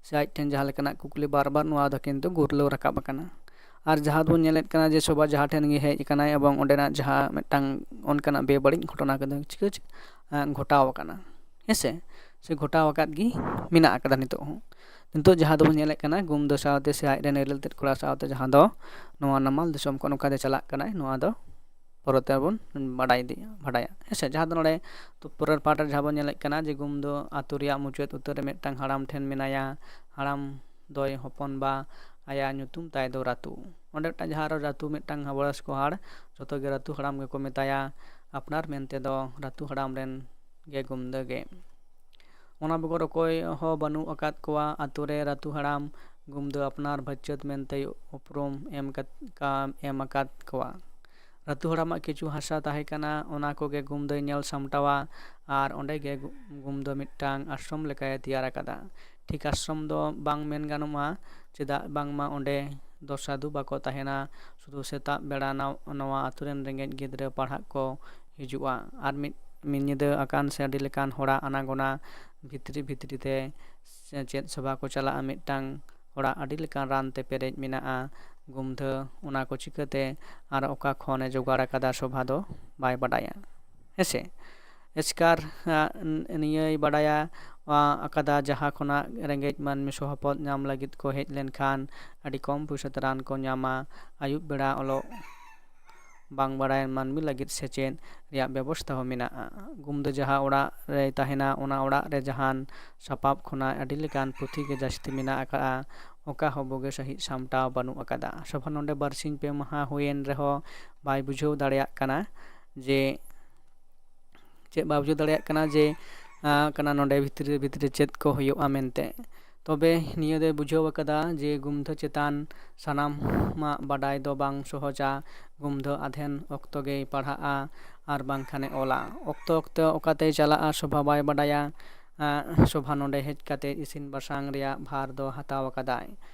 ᱥᱮ ᱟᱡ ᱴᱷᱮᱱ ᱡᱟᱦᱟᱸ ᱞᱮᱠᱟᱱᱟᱜ ᱠᱩᱠᱞᱤ ᱵᱟᱨ ᱵᱟᱨ ᱱᱚᱣᱟ ᱫᱚ ᱠᱤᱱᱛᱩ ᱜᱩᱨᱞᱟᱹᱣ ᱨᱟᱠᱟᱵ ᱟᱠᱟᱱᱟ᱾ ᱟᱨ ᱡᱟᱦᱟᱸ ᱫᱚᱵᱚᱱ ᱧᱮᱞᱮᱫ ᱠᱟᱱᱟ ᱡᱮ ᱥᱳᱵᱷᱟ ᱡᱟᱦᱟᱸ ᱴᱷᱮᱱ ᱜᱮ ᱦᱮᱡ ᱟᱠᱟᱱᱟᱭ ᱮᱵᱚᱝ ᱚᱸᱰᱮᱱᱟᱜ ᱡᱟᱦᱟᱸ ᱢᱤᱫᱴᱟᱝ ᱚᱱᱠᱟᱱᱟᱜ ᱵᱮᱵᱟᱹᱲᱤᱡ ᱜᱷᱚᱴᱚᱱᱟ ᱠᱚᱫᱚ ᱪᱤᱠᱟᱹ ᱪᱤᱠᱟᱹ, ᱮᱸ, ᱜᱷᱚᱴᱟᱣ ᱟᱠᱟᱱᱟ, ᱦᱮᱸ ᱥᱮ, ᱥᱮ ᱜᱷᱚᱴᱟᱣ ᱟᱠᱟᱫ ᱜᱮ ᱢᱮᱱᱟᱜ ᱟᱠᱟᱫᱟ ᱱᱤᱛᱚᱜ ᱦᱚᱸ᱾ ᱱᱤᱛᱚᱜ ᱡᱟᱦᱟᱸ ᱫᱚᱵᱚᱱ ᱧᱮᱞᱮᱫ ᱠᱟᱱᱟ, ᱜᱩᱢᱫᱟᱹ ᱥᱟᱶᱛᱮ ᱥᱮ ᱟᱡ ᱨᱮᱱ ᱤᱨᱤᱞ ᱛᱮᱫ ᱠᱚᱲᱟ ᱥᱟᱶᱛᱮ ᱡᱟᱦᱟᱸ ᱫᱚ ᱱᱚᱣᱟ ᱱᱟᱢᱟᱞ ᱫᱤᱥᱚᱢ ᱠᱷᱚᱱ ᱚᱠᱟᱛᱮ ᱪᱟᱞᱟᱜ ᱠᱟᱱᱟᱭ, ᱱᱚᱣᱟ ᱫᱚ ᱯᱚᱨᱮ ᱛᱮᱵᱚᱱ ᱵᱟᱰᱟᱭ ᱤᱫᱤᱭᱟ, ᱵᱟᱰᱟᱭᱟ᱾ ᱦᱮᱸ ᱥᱮ, ᱡᱟᱦᱟᱸ ᱫᱚ ᱱᱚᱰᱮ ᱛᱚ ᱯᱚᱨᱮᱨ ᱯᱟᱴ ᱨᱮ ᱡᱟᱦᱟᱸ ᱵᱚᱱ ᱧᱮᱞᱮᱫ ᱠᱟᱱᱟ ᱡᱮ ᱜᱩᱢᱫᱟᱹ ᱟᱹᱛᱩ ᱨᱮᱭᱟᱜ ᱢᱩᱪᱟᱹᱫ ᱩᱛᱟᱹᱨ ᱨᱮ ᱢᱤᱫᱴᱟᱝ ᱦᱟᱲᱟᱢ ᱴᱷᱮᱱ ᱢᱮᱱᱟᱭᱟ᱾ ᱦᱟᱲᱟᱢ ᱫᱚᱭ ᱦᱚᱯᱚᱱ ᱵᱟ, ᱟᱭᱟ ᱧᱩᱛᱩᱢ ᱛᱟᱭ ᱫᱚ ᱨᱟᱹᱛᱩ᱾ ᱚᱸᱰᱮ ᱢᱤᱫᱴᱟᱝ ᱡᱟᱦᱟᱸ ᱨᱮ ᱨᱟᱹᱛᱩ ᱢᱤᱫᱴᱟᱝ ᱵᱚᱭᱚᱥᱠᱚ ᱦᱚᱲ, ᱡᱚᱛᱚ ᱜᱮ ᱨᱟᱹᱛᱩ ᱦᱟᱲᱟᱢ ᱜᱮᱠᱚ ᱢᱮᱛᱟᱭᱟ᱾ ᱟᱯᱱᱟᱨ ᱢᱮᱱᱛᱮ ᱫᱚ ᱨᱟᱹᱛᱩ ᱦᱟᱲᱟᱢ ᱨᱮᱱ ᱜᱮ ᱜᱩᱢᱫᱟᱹ ᱜᱮ᱾ ᱚᱱᱟ ᱵᱮᱜᱚᱨ ᱚᱠᱚᱭ ᱦᱚᱸ ᱵᱟᱹᱱᱩᱜ ᱟᱠᱟᱫ ᱠᱚᱣᱟ ᱟᱛᱳ ᱨᱮ ᱨᱟᱹᱛᱩ ᱦᱟᱲᱟᱢ ᱜᱩᱢᱫᱟᱹ ᱟᱯᱱᱟᱨ ᱵᱷᱟᱹᱪᱟᱹᱛ ᱢᱮᱱᱛᱮ ᱩᱯᱨᱩᱢ ᱮᱢ ᱠᱟᱛ-, ᱠᱟ-, ᱮᱢ ᱟᱠᱟᱫ ᱠᱚᱣᱟ᱾ ᱨᱟᱹᱛᱩ ᱦᱟᱲᱟᱢᱟᱜ ᱠᱤᱪᱷᱩ ᱦᱟᱥᱟ ᱛᱟᱦᱮᱸ ᱠᱟᱱᱟ, ᱚᱱᱟ ᱠᱚᱜᱮ ᱜᱩᱢᱫᱟᱹᱭ ᱧᱮᱞ ᱥᱟᱢᱴᱟᱣᱟ ᱟᱨ ᱚᱸᱰᱮ ᱜᱮ ᱜᱩ-, ᱜᱩᱢᱫᱟᱹ ᱢᱤᱫᱴᱟᱝ ᱟᱥᱨᱚᱢ ᱞᱮᱠᱟᱭ ᱛᱮᱭᱟᱨ ᱟᱠᱟᱫᱟ᱾ ᱴᱷᱤᱠ ᱟᱥᱨᱚᱢ ᱫᱚ ᱵᱟᱝ ᱢᱮᱱ ᱜᱟᱱᱚᱜᱼᱟ, ᱪᱮᱫᱟᱜ ᱵᱟᱝᱢᱟ ᱚᱸᱰᱮ ᱫᱚ ᱥᱟᱹᱫᱷᱩ ᱵᱟᱠᱚ ᱛᱟᱦᱮᱱᱟ, ᱥᱩᱫᱷᱩ ᱥᱮᱛᱟᱜ ᱵᱮᱲᱟ ᱱᱟᱣ-, ᱱᱚᱣᱟ ᱟᱛᱳ ᱨᱮᱱ ᱨᱮᱸᱜᱮᱡ ᱜᱤᱫᱽᱨᱟᱹ ᱯᱟᱲᱦᱟᱜ ᱠᱚ ᱦᱤᱡᱩᱜᱼᱟ᱾ ᱟᱨ ᱢᱤᱫ, ᱢᱤᱫ ᱧᱤᱫᱟᱹ ᱟᱠᱟᱱ ᱥᱮ ᱟᱹᱰᱤ ᱞᱮᱠᱟᱱ ᱦᱚᱲᱟᱜ ᱟᱱᱟᱜᱚᱱᱟ ᱵᱷᱤᱛᱨᱤ ᱵᱷᱤᱛᱨᱤ ᱛᱮ ᱥᱮᱪᱮᱫ ᱥᱚᱵᱷᱟ ᱠᱚ ᱪᱟᱞᱟᱜᱼᱟ᱾ ᱢᱤᱫᱴᱟᱝ ᱦᱚᱲᱟᱜ ᱟᱹᱰᱤ ᱞᱮᱠᱟᱱ ᱨᱟᱱ ᱛᱮ ᱯᱮᱨᱮᱡ ᱢᱮᱱᱟᱜᱼᱟ᱾ ᱜᱩᱢᱫᱷᱟᱹ ᱚᱱᱟ ᱠᱚ ᱪᱤᱠᱟᱹᱛᱮ ᱟᱨ ᱚᱠᱟ ᱠᱷᱚᱱᱮ ᱡᱚᱜᱟᱲ ᱟᱠᱟᱫᱟ ᱥᱚᱵᱷᱟ ᱫᱚ ᱵᱟᱭ ᱵᱟᱰᱟᱭᱟ᱾ ᱦᱮᱸᱥᱮ? ᱮᱥᱠᱟᱨ, ᱟᱸ, ᱱᱤᱭᱟᱹᱭ ᱵᱟᱰᱟᱭᱟ, ᱟᱸ, ᱟᱠᱟᱫᱟ, ᱡᱟᱦᱟᱸ ᱠᱷᱚᱱᱟᱜ ᱨᱮᱸᱜᱮᱡ ᱢᱟᱹᱱᱢᱤ ᱥᱚᱦᱚᱯᱚᱫ ᱧᱟᱢ ᱞᱟᱹᱜᱤᱫ ᱠᱚ ᱦᱮᱡ ᱞᱮᱱᱠᱷᱟᱱ ᱟᱹᱰᱤ ᱠᱚᱢ ᱯᱩᱭᱥᱟᱹ ᱛᱮ ᱨᱟᱱ ᱠᱚ ᱧᱟᱢᱟ᱾ ᱟᱹᱭᱩᱵ ᱵᱮᱲᱟ ᱚᱞᱚᱜ ᱵᱟᱝ ᱵᱟᱲᱟᱭᱟᱱ ᱢᱟᱹᱱᱢᱤ ᱞᱟᱹᱜᱤᱫ ᱥᱮᱪᱮᱫ ᱨᱮᱭᱟᱜ ᱵᱮᱵᱚᱥᱛᱷᱟ ᱦᱚᱸ ᱢᱮᱱᱟᱜᱼᱟ᱾ ᱜᱩᱢᱫᱷᱟᱹ ᱡᱟᱦᱟᱸ ᱚᱲᱟᱜ ᱨᱮᱭ ᱛᱟᱦᱮᱱᱟ, ᱚᱱᱟ ᱚᱲᱟᱜ ᱨᱮ ᱡᱟᱦᱟᱱ ᱥᱟᱯᱟᱵ ᱠᱷᱚᱱᱟᱜ ᱟᱹᱰᱤ ᱞᱮᱠᱟᱱ ᱯᱩᱛᱷᱤ ᱜᱮ ᱡᱟᱹᱥᱛᱤ ᱢᱮᱱᱟᱜ ᱟᱠᱟᱫᱼᱟ, ᱚᱠᱟ ᱦᱚᱸ ᱵᱩᱜᱤ ᱥᱟᱺᱦᱤᱡ ᱥᱟᱢᱴᱟᱣ ᱵᱟᱹᱱᱩᱜ ᱟᱠᱟᱫᱟ᱾ ᱥᱚᱵᱷᱟ ᱱᱚᱰᱮ ᱵᱟᱨᱥᱤᱧ ᱯᱮ ᱢᱟᱦᱟ ᱦᱩᱭᱮᱱ ᱨᱮᱦᱚᱸ ᱵᱟᱭ ᱵᱩᱡᱷᱟᱹᱣ ᱫᱟᱲᱮᱭᱟᱜ ᱠᱟᱱᱟ ᱡᱮ ᱪᱮᱫ ᱵᱟᱭ ᱵᱩᱡᱷᱟᱹᱣ ᱫᱟᱲᱮᱭᱟᱜ ᱠᱟᱱᱟ ᱡᱮ, ᱟᱸ, ᱠᱟᱱᱟ ᱱᱚᱰᱮ ᱵᱷᱤᱛᱨᱤ ᱨᱮ, ᱵᱷᱤᱛᱨᱤ ᱨᱮ ᱪᱮᱫ ᱠᱚ ᱦᱩᱭᱩᱜᱼᱟ ᱢᱮᱱᱛᱮ᱾ ᱛᱚᱵᱮ ᱱᱤᱭᱟᱹ ᱫᱚᱭ ᱵᱩᱡᱷᱟᱹᱣ ᱟᱠᱟᱫᱟ ᱡᱮ ᱜᱩᱢᱫᱷᱟᱹ ᱪᱮᱛᱟᱱ ᱥᱟᱱᱟᱢᱟᱜ ᱵᱟᱰᱟᱭ ᱫᱚ ᱵᱟᱝ ᱥᱚᱦᱚᱡᱟ᱾ ᱜᱩᱢᱫᱷᱟᱹ ᱟᱫᱷᱮᱱ ᱚᱠᱛᱚ ᱜᱮᱭ ᱯᱟᱲᱦᱟᱜᱼᱟ ᱟᱨ ᱵᱟᱝᱠᱷᱟᱱᱮ ᱚᱞᱟ᱾ ᱚᱠᱛᱚ ᱚᱠᱛᱚ ᱚᱠᱟᱛᱮᱭ ᱪᱟᱞᱟᱜᱼᱟ, ᱥᱚᱵᱷᱟ ᱵᱟᱭ ᱵᱟᱰᱟᱭᱟ᱾ ᱟᱸ, ᱥᱚᱵᱷᱟ ᱱᱚᱰᱮ ᱦᱮᱡ ᱠᱟᱛᱮ ᱤᱥᱤᱱ ᱵᱟᱥᱟᱝ ᱨᱮᱭᱟᱜ ᱵᱷᱟᱨ ᱫᱚ ᱦᱟᱛᱟᱣ ᱟᱠᱟᱫᱟᱭ᱾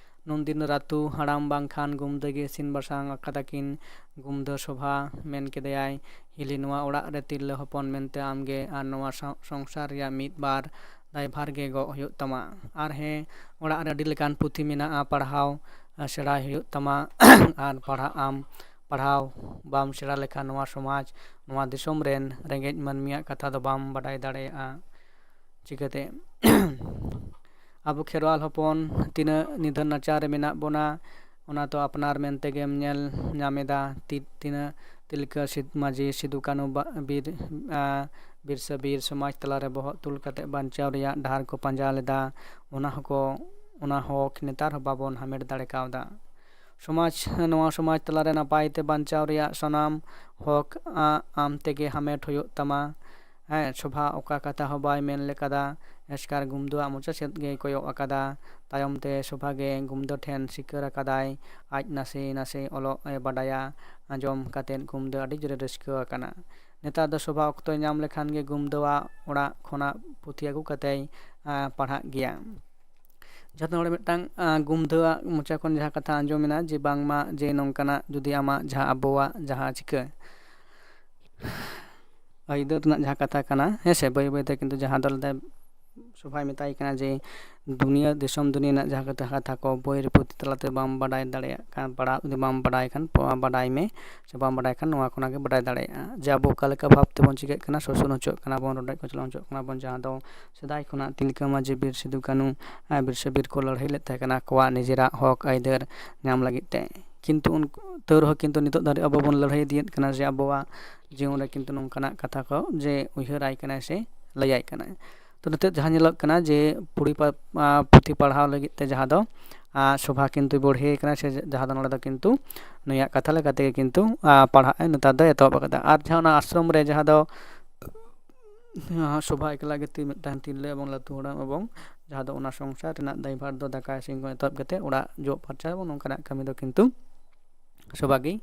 ᱱᱩᱱᱫᱤᱱ ᱨᱟᱹᱛᱩ ᱦᱟᱲᱟᱢ ᱵᱟᱝᱠᱷᱟᱱ ᱜᱩᱢᱫᱷᱟᱹ ᱜᱮ ᱤᱥᱤᱱ ᱵᱟᱥᱟᱝ ᱟᱠᱟᱫᱟ ᱠᱤᱱ᱾ ᱜᱩᱢᱫᱷᱟᱹ ᱥᱚᱵᱷᱟ ᱢᱮᱱ ᱠᱮᱫᱮᱭᱟᱭ, "ᱦᱤᱞᱤ, ᱱᱚᱣᱟ ᱚᱲᱟᱜ ᱨᱮ ᱛᱤᱨᱞᱟᱹ ᱦᱚᱯᱚᱱ ᱢᱮᱱᱛᱮ ᱟᱢᱜᱮ ᱟᱨ ᱱᱚᱣᱟ ᱥᱚ-, ᱥᱚᱝᱥᱟᱨ ᱨᱮᱭᱟᱜ ᱢᱤᱫ ᱵᱟᱨ ᱫᱟᱭᱵᱷᱟᱨ ᱜᱮ ᱜᱚᱜ ᱦᱩᱭᱩᱜ ᱛᱟᱢᱟ᱾ ᱟᱨ ᱦᱮᱸ, ᱚᱲᱟᱜ ᱨᱮ ᱟᱹᱰᱤ ᱞᱮᱠᱟᱱ ᱯᱩᱛᱷᱤ ᱢᱮᱱᱟᱜᱼᱟ, ᱯᱟᱲᱦᱟᱣ, ᱟᱸ, ᱥᱮᱬᱟᱭ ᱦᱩᱭᱩᱜ ᱛᱟᱢᱟ᱾ ᱟᱨ ᱯᱟᱲᱦᱟᱜ ᱟᱢ, ᱯᱟᱲᱦᱟᱣ ᱵᱟᱢ ᱥᱮᱬᱟ ᱞᱮᱠᱷᱟᱱ ᱱᱚᱣᱟ ᱥᱚᱢᱟᱡᱽ, ᱱᱚᱣᱟ ᱫᱤᱥᱚᱢ ᱨᱮᱱ ᱨᱮᱸᱜᱮᱡ ᱢᱟᱹᱱᱢᱤᱭᱟᱜ ᱠᱟᱛᱷᱟ ᱫᱚ ᱵᱟᱢ ᱵᱟᱰᱟᱭ ᱫᱟᱲᱮᱭᱟᱜᱼᱟ ᱪᱤᱠᱟᱹᱛᱮ?" ᱟᱵᱚ ᱠᱷᱮᱨᱣᱟᱞ ᱦᱚᱯᱚᱱ ᱛᱤᱱᱟᱹᱜ ᱱᱤᱫᱷᱟᱹᱱ ᱱᱟᱪᱟᱨ ᱨᱮ ᱢᱮᱱᱟᱜ ᱵᱚᱱᱟ, ᱚᱱᱟ ᱫᱚ ᱟᱯᱱᱟᱨ ᱢᱮᱱ ᱛᱮᱜᱮᱢ ᱧᱮᱞ ᱧᱟᱢ ᱮᱫᱟ᱾ ᱛᱤ- ᱛᱤᱱᱟᱹᱜ ᱛᱤᱞᱠᱟᱹ ᱥᱤᱫ- ᱢᱟᱹᱡᱷᱤ ᱥᱤᱫᱩ ᱠᱟᱹᱱᱩ ᱵᱟ- ᱵᱤᱨ ᱟᱸ, ᱵᱤᱨᱥᱟᱹ ᱵᱤᱨ ᱥᱚᱢᱟᱡᱽ ᱛᱟᱞᱟᱨᱮ ᱵᱚᱦᱚᱜ ᱛᱩᱞ ᱠᱟᱛᱮ ᱵᱟᱧᱪᱟᱣ ᱨᱮᱭᱟᱜ ᱰᱟᱦᱟᱨ ᱠᱚ ᱯᱟᱸᱡᱟ ᱞᱮᱫᱟ᱾ ᱚᱱᱟ ᱦᱚᱸᱠᱚ ᱚᱱᱟ ᱦᱚᱸ ᱱᱮᱛᱟᱨ ᱦᱚᱸ ᱵᱟᱵᱚᱱ ᱦᱟᱢᱮᱴ ᱫᱟᱲᱮ ᱠᱟᱣᱫᱟ᱾ ᱥᱚᱢᱟᱡᱽ ᱱᱚᱣᱟ ᱥᱚᱢᱟᱡᱽ ᱛᱟᱞᱟᱨᱮ ᱱᱟᱯᱟᱭ ᱛᱮ ᱵᱟᱧᱪᱟᱣ ᱨᱮᱭᱟᱜ ᱥᱟᱱᱟᱢ ᱦᱚᱠ ᱟ- ᱟᱢ ᱛᱮᱜᱮ ᱦᱟᱢᱮᱴ ᱦᱩᱭᱩᱜ ᱛᱟᱢᱟ᱾ ᱦᱮᱸ, ᱥᱚᱵᱷᱟ ᱚᱠᱟ ᱠᱟᱛᱷᱟ ᱦᱚᱸ ᱵᱟᱭ ᱢᱮᱱ ᱞᱮᱠᱟᱫᱟ᱾ ᱮᱥᱠᱟᱨ ᱜᱩᱢᱫᱩᱣᱟᱜ ᱢᱚᱪᱟ ᱥᱮᱫ ᱜᱮᱭ ᱠᱚᱭᱚᱜ ᱟᱠᱟᱫᱟ᱾ ᱛᱟᱭᱚᱢ ᱛᱮ ᱥᱚᱵᱷᱟ ᱜᱮ ᱜᱩᱢᱫᱟᱹ ᱴᱷᱮᱱ ᱥᱤᱠᱟᱹᱨ ᱟᱠᱟᱫᱟᱭ᱾ ᱟᱡ ᱱᱟᱥᱮ ᱱᱟᱥᱮ ᱚᱞᱚᱜ ᱮ ᱵᱟᱰᱟᱭᱟ᱾ ᱟᱸᱡᱚᱢ ᱠᱟᱛᱮᱫ ᱜᱩᱢᱫᱟᱹ ᱟᱹᱰᱤ ᱡᱳᱨᱮ ᱨᱟᱹᱥᱠᱟᱹ ᱟᱠᱟᱱᱟ᱾ ᱱᱮᱛᱟᱨ ᱫᱚ ᱥᱚᱵᱷᱟ ᱚᱠᱛᱚᱭ ᱧᱟᱢ ᱞᱮᱠᱷᱟᱱ ᱜᱮ ᱜᱩᱢᱫᱟᱹᱣᱟᱜ ᱚᱲᱟᱜ ᱠᱷᱚᱱᱟᱜ ᱯᱩᱛᱷᱤ ᱟᱹᱜᱩ ᱠᱟᱛᱮᱭ ᱟ, ᱯᱟᱲᱦᱟᱜ ᱜᱮᱭᱟ᱾ ᱡᱟᱦᱟᱸ ᱱᱚᱰᱮ ᱢᱤᱫᱴᱟᱝ ᱟ, ᱜᱩᱢᱫᱟᱹᱣᱟᱜ ᱢᱚᱪᱟ ᱠᱷᱚᱱ ᱡᱟᱦᱟᱸ ᱠᱟᱛᱷᱟ ᱟᱸᱡᱚᱢ ᱮᱱᱟ ᱡᱮ ᱵᱟᱝᱢᱟ ᱡᱮ ᱱᱚᱝᱠᱟᱱᱟᱜ ᱡᱩᱫᱤ ᱟᱢᱟᱜ ᱡᱟᱦᱟᱸ ᱟᱵᱚᱣᱟᱜ ᱡᱟᱦᱟᱸ ᱪᱤᱠᱟᱹ ᱟᱹᱭᱫᱟᱹᱨ ᱨᱮᱱᱟᱜ ᱡᱟᱦᱟᱸ ᱠᱟᱛᱷᱟ ᱠᱟᱱᱟ, ᱦᱮᱸ ᱥᱮ, ᱵᱟᱹᱭ ᱵᱟᱹᱭᱛᱮ ᱠᱤᱱᱛᱩ ᱡᱟᱦᱟᱸ ᱫᱚ ᱞᱟᱹᱭᱫᱟᱭ, ᱥᱚᱵᱷᱟᱭ ᱢᱮᱛᱟᱭ ᱠᱟᱱᱟ ᱡᱮ ᱫᱩᱱᱤᱭᱟᱹ, ᱫᱤᱥᱚᱢ ᱫᱩᱱᱤᱭᱟᱹ ᱨᱮᱱᱟᱜ ᱡᱟᱦᱟᱸ ᱠᱟᱛᱷᱟ, ᱠᱟᱛᱷᱟ ᱠᱚ ᱵᱳᱭ ᱨᱮ ᱯᱩᱛᱷᱤ ᱛᱟᱞᱟᱛᱮ ᱵᱟᱢ ᱵᱟᱰᱟᱭ ᱫᱟᱲᱮᱭᱟᱜ ᱠᱟᱱ, ᱯᱟᱲᱦᱟᱣ ᱡᱩᱫᱤ ᱵᱟᱢ ᱵᱟᱰᱟᱭ ᱠᱷᱟᱱ, ᱯᱚ- ᱵᱟᱰᱟᱭ ᱢᱮ, ᱥᱮ ᱵᱟᱢ ᱵᱟᱰᱟᱭ ᱠᱷᱟᱱ ᱱᱚᱣᱟ ᱠᱷᱚᱱᱟᱜ ᱜᱮ ᱵᱟᱰᱟᱭ ᱫᱟᱲᱮᱭᱟᱜᱼᱟ ᱡᱮ ᱟᱵᱚ ᱚᱠᱟ ᱞᱮᱠᱟ ᱵᱷᱟᱵᱽ ᱛᱮᱵᱚᱱ ᱪᱤᱠᱟᱹᱜ ᱠᱟᱱᱟ, ᱥᱳᱥᱚᱱ ᱦᱚᱪᱚᱜ ᱠᱟᱱᱟ ᱵᱚᱱ, ᱨᱚᱰᱚᱡ ᱠᱚᱪᱞᱚᱱ ᱦᱚᱪᱚᱜ ᱠᱟᱱᱟ ᱵᱚᱱ, ᱡᱟᱦᱟᱸ ᱫᱚ ᱥᱮᱫᱟᱭ ᱠᱷᱚᱱᱟᱜ ᱛᱤᱞᱠᱟᱹ ᱢᱟᱹᱡᱷᱤ, ᱵᱤᱨ ᱥᱤᱫᱩ ᱠᱟᱹᱱᱩ, ᱟᱨ ᱵᱤᱨᱥᱟᱹ ᱵᱤᱨ ᱠᱚ ᱞᱟᱹᱲᱦᱟᱹᱭ ᱞᱮᱫ ᱛᱟᱦᱮᱸ ᱠᱟᱱᱟ ᱟᱠᱚᱣᱟᱜ ᱱᱤᱡᱮᱨᱟᱜ ᱦᱚᱠ ᱟᱹᱭᱫᱟᱹᱨ ᱧᱟᱢ ᱞᱟᱹᱜᱤᱫ ᱛᱮ᱾ ᱠᱤᱱᱛᱩ ᱩᱱᱠᱩ ᱛᱟᱹᱣ ᱨᱮᱦᱚᱸ ᱠᱤᱱᱛᱩ ᱱᱤᱛᱚᱜ ᱫᱷᱟᱹᱨᱤᱡ ᱟᱵᱚ ᱵᱚᱱ ᱞᱟᱹᱲᱦᱟᱹᱭ ᱤᱫᱤᱭᱮᱫ ᱠᱟᱱᱟ ᱡᱮ ᱟᱵᱚᱣᱟᱜ ᱡᱤᱭᱚᱱ ᱨᱮ ᱠᱤᱱᱛᱩ ᱱᱚᱝᱠᱟᱱᱟᱜ ᱠᱟᱛᱷᱟ ᱠᱚ ᱡᱮ ᱩᱭᱦᱟᱹᱨᱟᱭ ᱠᱟᱱᱟᱭ ᱥᱮ ᱞᱟᱹᱭᱟᱭ ᱠᱟᱱᱟᱭ᱾ ᱛᱚ ᱱᱤᱛᱚᱜ ᱡᱟᱦᱟᱸ ᱧᱮᱞᱚᱜ ᱠᱟᱱᱟ ᱡᱮ ᱯᱩᱲᱤ ᱯᱟ- ᱟ, ᱯᱩᱛᱷᱤ ᱯᱟᱲᱦᱟᱣ ᱞᱟᱹᱜᱤᱫ ᱛᱮ ᱡᱟᱦᱟᱸ ᱫᱚ ᱟ, ᱥᱚᱵᱷᱟ ᱠᱤᱱᱛᱩ ᱵᱚᱲᱦᱮ ᱠᱟᱱᱟ, ᱥᱮ ᱡᱟᱦᱟᱸ ᱫᱚ ᱱᱚᱰᱮ ᱫᱚ ᱠᱤᱱᱛᱩ ᱱᱩᱭᱟᱜ ᱠᱟᱛᱷᱟ ᱞᱮᱠᱟ ᱛᱮᱜᱮ ᱠᱤᱱᱛᱩ ᱟ, ᱯᱟᱲᱦᱟᱜ ᱮ ᱱᱮᱛᱟᱨ ᱫᱚ ᱮᱛᱚᱦᱚᱵ ᱟᱠᱟᱫᱟ᱾ ᱟᱨ ᱡᱟᱦᱟᱸ ᱚᱱᱟ ᱟᱥᱨᱚᱢ ᱨᱮ ᱡᱟᱦᱟᱸ ᱫᱚ ᱥᱚᱵᱷᱟ ᱮᱠᱞᱟ ᱜᱮ ᱛᱤ- ᱢᱤᱫᱴᱟᱝ ᱛᱤᱨᱞᱟᱹ ᱮᱵᱚᱝ ᱞᱟᱹᱛᱩ ᱦᱟᱲᱟᱢ ᱮᱵᱚᱝ ᱡᱟᱦᱟᱸ ᱫᱚ ᱚᱱᱟ ᱥᱚᱝᱥᱟᱨ ᱨᱮᱱᱟᱜ ᱫᱟᱭᱵᱷᱟᱨ ᱫᱚ ᱫᱟᱠᱟ ᱤᱥᱤᱱ ᱠᱷᱚᱱ ᱮᱛᱚᱦᱚᱵ ᱠᱟᱛᱮ ᱚᱲᱟᱜ ᱡᱚᱜ ᱯᱷᱟᱨᱪᱟ ᱮᱵᱚᱝ ᱱᱚᱝᱠᱟᱱᱟᱜ ᱠᱟᱹᱢᱤ ᱫᱚ ᱠᱤᱱᱛᱩ ᱥᱚᱵᱷᱟ ᱜᱮ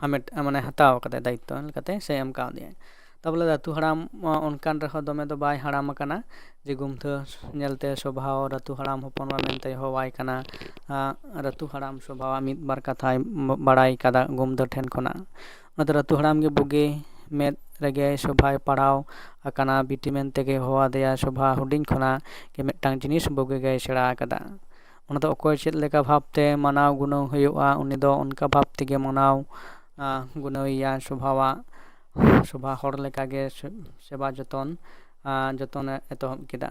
ᱦᱟᱢᱮᱴ, ᱢᱟᱱᱮ ᱦᱟᱛᱟᱣ ᱠᱟᱫᱟᱭ ᱫᱟᱭᱤᱛᱛᱚ ᱞᱮᱠᱟᱛᱮ ᱥᱮ ᱮᱢ ᱠᱟᱣᱫᱮᱭᱟᱭ᱾ ᱛᱟᱵᱚᱞᱮ ᱞᱟᱹᱛᱩ ᱦᱟᱲᱟᱢ ᱚᱱᱠᱟᱱ ᱨᱮᱦᱚᱸ ᱫᱚᱢᱮ ᱫᱚ ᱵᱟᱭ ᱦᱟᱲᱟᱢ ᱟᱠᱟᱱᱟ ᱡᱮ ᱜᱩᱢᱫᱷᱟᱹ ᱧᱮᱞᱛᱮ ᱥᱚᱵᱷᱟ ᱦᱚᱸ ᱞᱟᱹᱛᱩ ᱦᱟᱲᱟᱢ ᱦᱚᱯᱚᱱ ᱵᱟ ᱢᱮᱱᱛᱮ ᱦᱚᱦᱚᱣᱟᱭ ᱠᱟᱱᱟ᱾ ᱟ, ᱞᱟᱹᱛᱩ ᱦᱟᱲᱟᱢ ᱥᱚᱵᱷᱟᱣᱟᱜ ᱢᱤᱫ ᱵᱟᱨ ᱠᱟᱛᱷᱟᱭ ᱵᱟᱲᱟᱭ ᱠᱟᱫᱟ ᱜᱩᱢᱫᱷᱟᱹ ᱴᱷᱮᱱ ᱠᱷᱚᱱᱟᱜ᱾ ᱚᱱᱟᱛᱮ ᱞᱟᱹᱛᱩ ᱦᱟᱲᱟᱢ ᱜᱮ ᱵᱩᱜᱤ ᱢᱮᱫ ᱨᱮᱜᱮ ᱥᱚᱵᱷᱟᱭ ᱯᱟᱲᱦᱟᱣ ᱟᱠᱟᱱᱟ᱾ ᱵᱤᱴᱤ ᱢᱮᱱ ᱛᱮᱜᱮ ᱦᱚᱦᱚᱣᱟᱫᱮᱭᱟ᱾ ᱥᱚᱵᱷᱟ ᱦᱩᱰᱤᱧ ᱠᱷᱚᱱᱟᱜ ᱜᱮ ᱢᱤᱫᱴᱟᱝ ᱡᱤᱱᱤᱥ ᱵᱩᱜᱤ ᱜᱮᱭ ᱥᱮᱬᱟ ᱟᱠᱟᱫᱟ᱾ ᱚᱱᱟ ᱫᱚ ᱚᱠᱚᱭ ᱪᱮᱫ ᱞᱮᱠᱟ ᱵᱷᱟᱵᱽᱛᱮ ᱢᱟᱱᱟᱣ ᱜᱩᱱᱟᱹᱣ ᱦᱩᱭᱩᱜᱼᱟ, ᱩᱱᱤ ᱫᱚ ᱚᱱᱠᱟ ᱵᱷᱟᱵᱽ ᱛᱮᱜᱮ ᱢᱟᱱᱟᱣ, ᱟ, ᱜᱩᱱᱟᱹᱣᱮᱭᱟ᱾ ᱥᱚᱵᱷᱟᱣᱟᱜ, ᱥᱚᱵᱷᱟ ᱦᱚᱲ ᱞᱮᱠᱟᱜᱮ ᱥᱮ-, ᱥᱮᱵᱟ ᱡᱚᱛᱚᱱ, ᱟ, ᱡᱚᱛᱚᱱᱮ ᱮᱛᱚᱦᱚᱵ ᱠᱮᱫᱟ᱾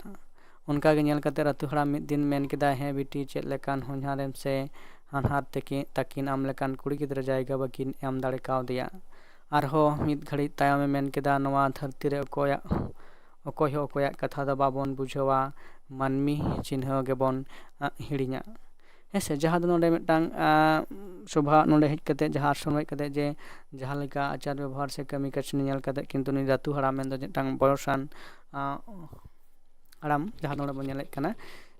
ᱚᱱᱠᱟ ᱜᱮ ᱧᱮᱞ ᱠᱟᱛᱮ ᱨᱟᱹᱛᱩ ᱦᱟᱲᱟᱢ ᱢᱤᱫ ᱫᱤᱱ ᱢᱮᱱ ᱠᱮᱫᱟᱭ, "ᱦᱮᱸ ᱵᱤᱴᱤ, ᱪᱮᱫ ᱞᱮᱠᱟᱱ ᱦᱚᱧᱦᱟᱨᱮᱢ ᱥᱮ ᱦᱟᱱᱦᱟᱨ ᱛᱟᱹᱠᱤ-, ᱛᱟᱹᱠᱤᱱ ᱟᱢ ᱞᱮᱠᱟᱱ ᱠᱩᱲᱤ ᱜᱤᱫᱽᱨᱟᱹ ᱡᱟᱭᱜᱟ ᱵᱟᱹᱠᱤᱱ ᱮᱢ ᱫᱟᱲᱮ ᱠᱟᱣᱫᱮᱭᱟ?" ᱟᱨᱦᱚᱸ ᱢᱤᱫ ᱜᱷᱟᱹᱲᱤᱡ ᱛᱟᱭᱚᱢᱮ ᱢᱮᱱ ᱠᱮᱫᱟ, "ᱱᱚᱣᱟ ᱫᱷᱟᱹᱨᱛᱤ ᱨᱮ ᱚᱠᱚᱭᱟᱜ, ᱚᱠᱚᱭ ᱦᱚᱸ ᱚᱠᱚᱭᱟᱜ ᱠᱟᱛᱷᱟ ᱫᱚ ᱵᱟᱵᱚᱱ ᱵᱩᱡᱷᱟᱹᱣᱟ, ᱢᱟᱹᱱᱢᱤ ᱪᱤᱱᱦᱟᱹ ᱜᱮᱵᱚᱱ, ᱟᱜ, ᱦᱤᱲᱤᱧᱟ᱾" ᱦᱮᱸ ᱥᱮ, ᱡᱟᱦᱟᱸ ᱫᱚ ᱱᱚᱰᱮ ᱢᱤᱫᱴᱟᱝ, ᱟᱜ, ᱥᱚᱵᱷᱟ ᱱᱚᱰᱮ ᱦᱮᱡ ᱠᱟᱛᱮ, ᱡᱟᱦᱟᱸ ᱟᱥᱨᱚᱢ ᱦᱮᱡ ᱠᱟᱛᱮ, ᱡᱮ ᱡᱟᱦᱟᱸ ᱞᱮᱠᱟ ᱟᱪᱟᱨ ᱵᱮᱵᱚᱦᱟᱨ ᱥᱮ ᱠᱟᱹᱢᱤ ᱠᱟᱹᱥᱱᱤ ᱧᱮᱞ ᱠᱟᱛᱮ ᱠᱤᱱᱛᱩ ᱱᱩᱭ ᱨᱟᱹᱛᱩ ᱦᱟᱲᱟᱢ ᱢᱮᱱᱫᱚ ᱢᱤᱫᱴᱟᱝ ᱵᱚᱭᱚᱥᱟᱱ, ᱟᱜ, ᱦᱟᱲᱟᱢ, ᱡᱟᱦᱟᱸ ᱫᱚ ᱱᱚᱰᱮ ᱵᱚᱱ ᱧᱮᱞᱮᱫ ᱠᱟᱱᱟ,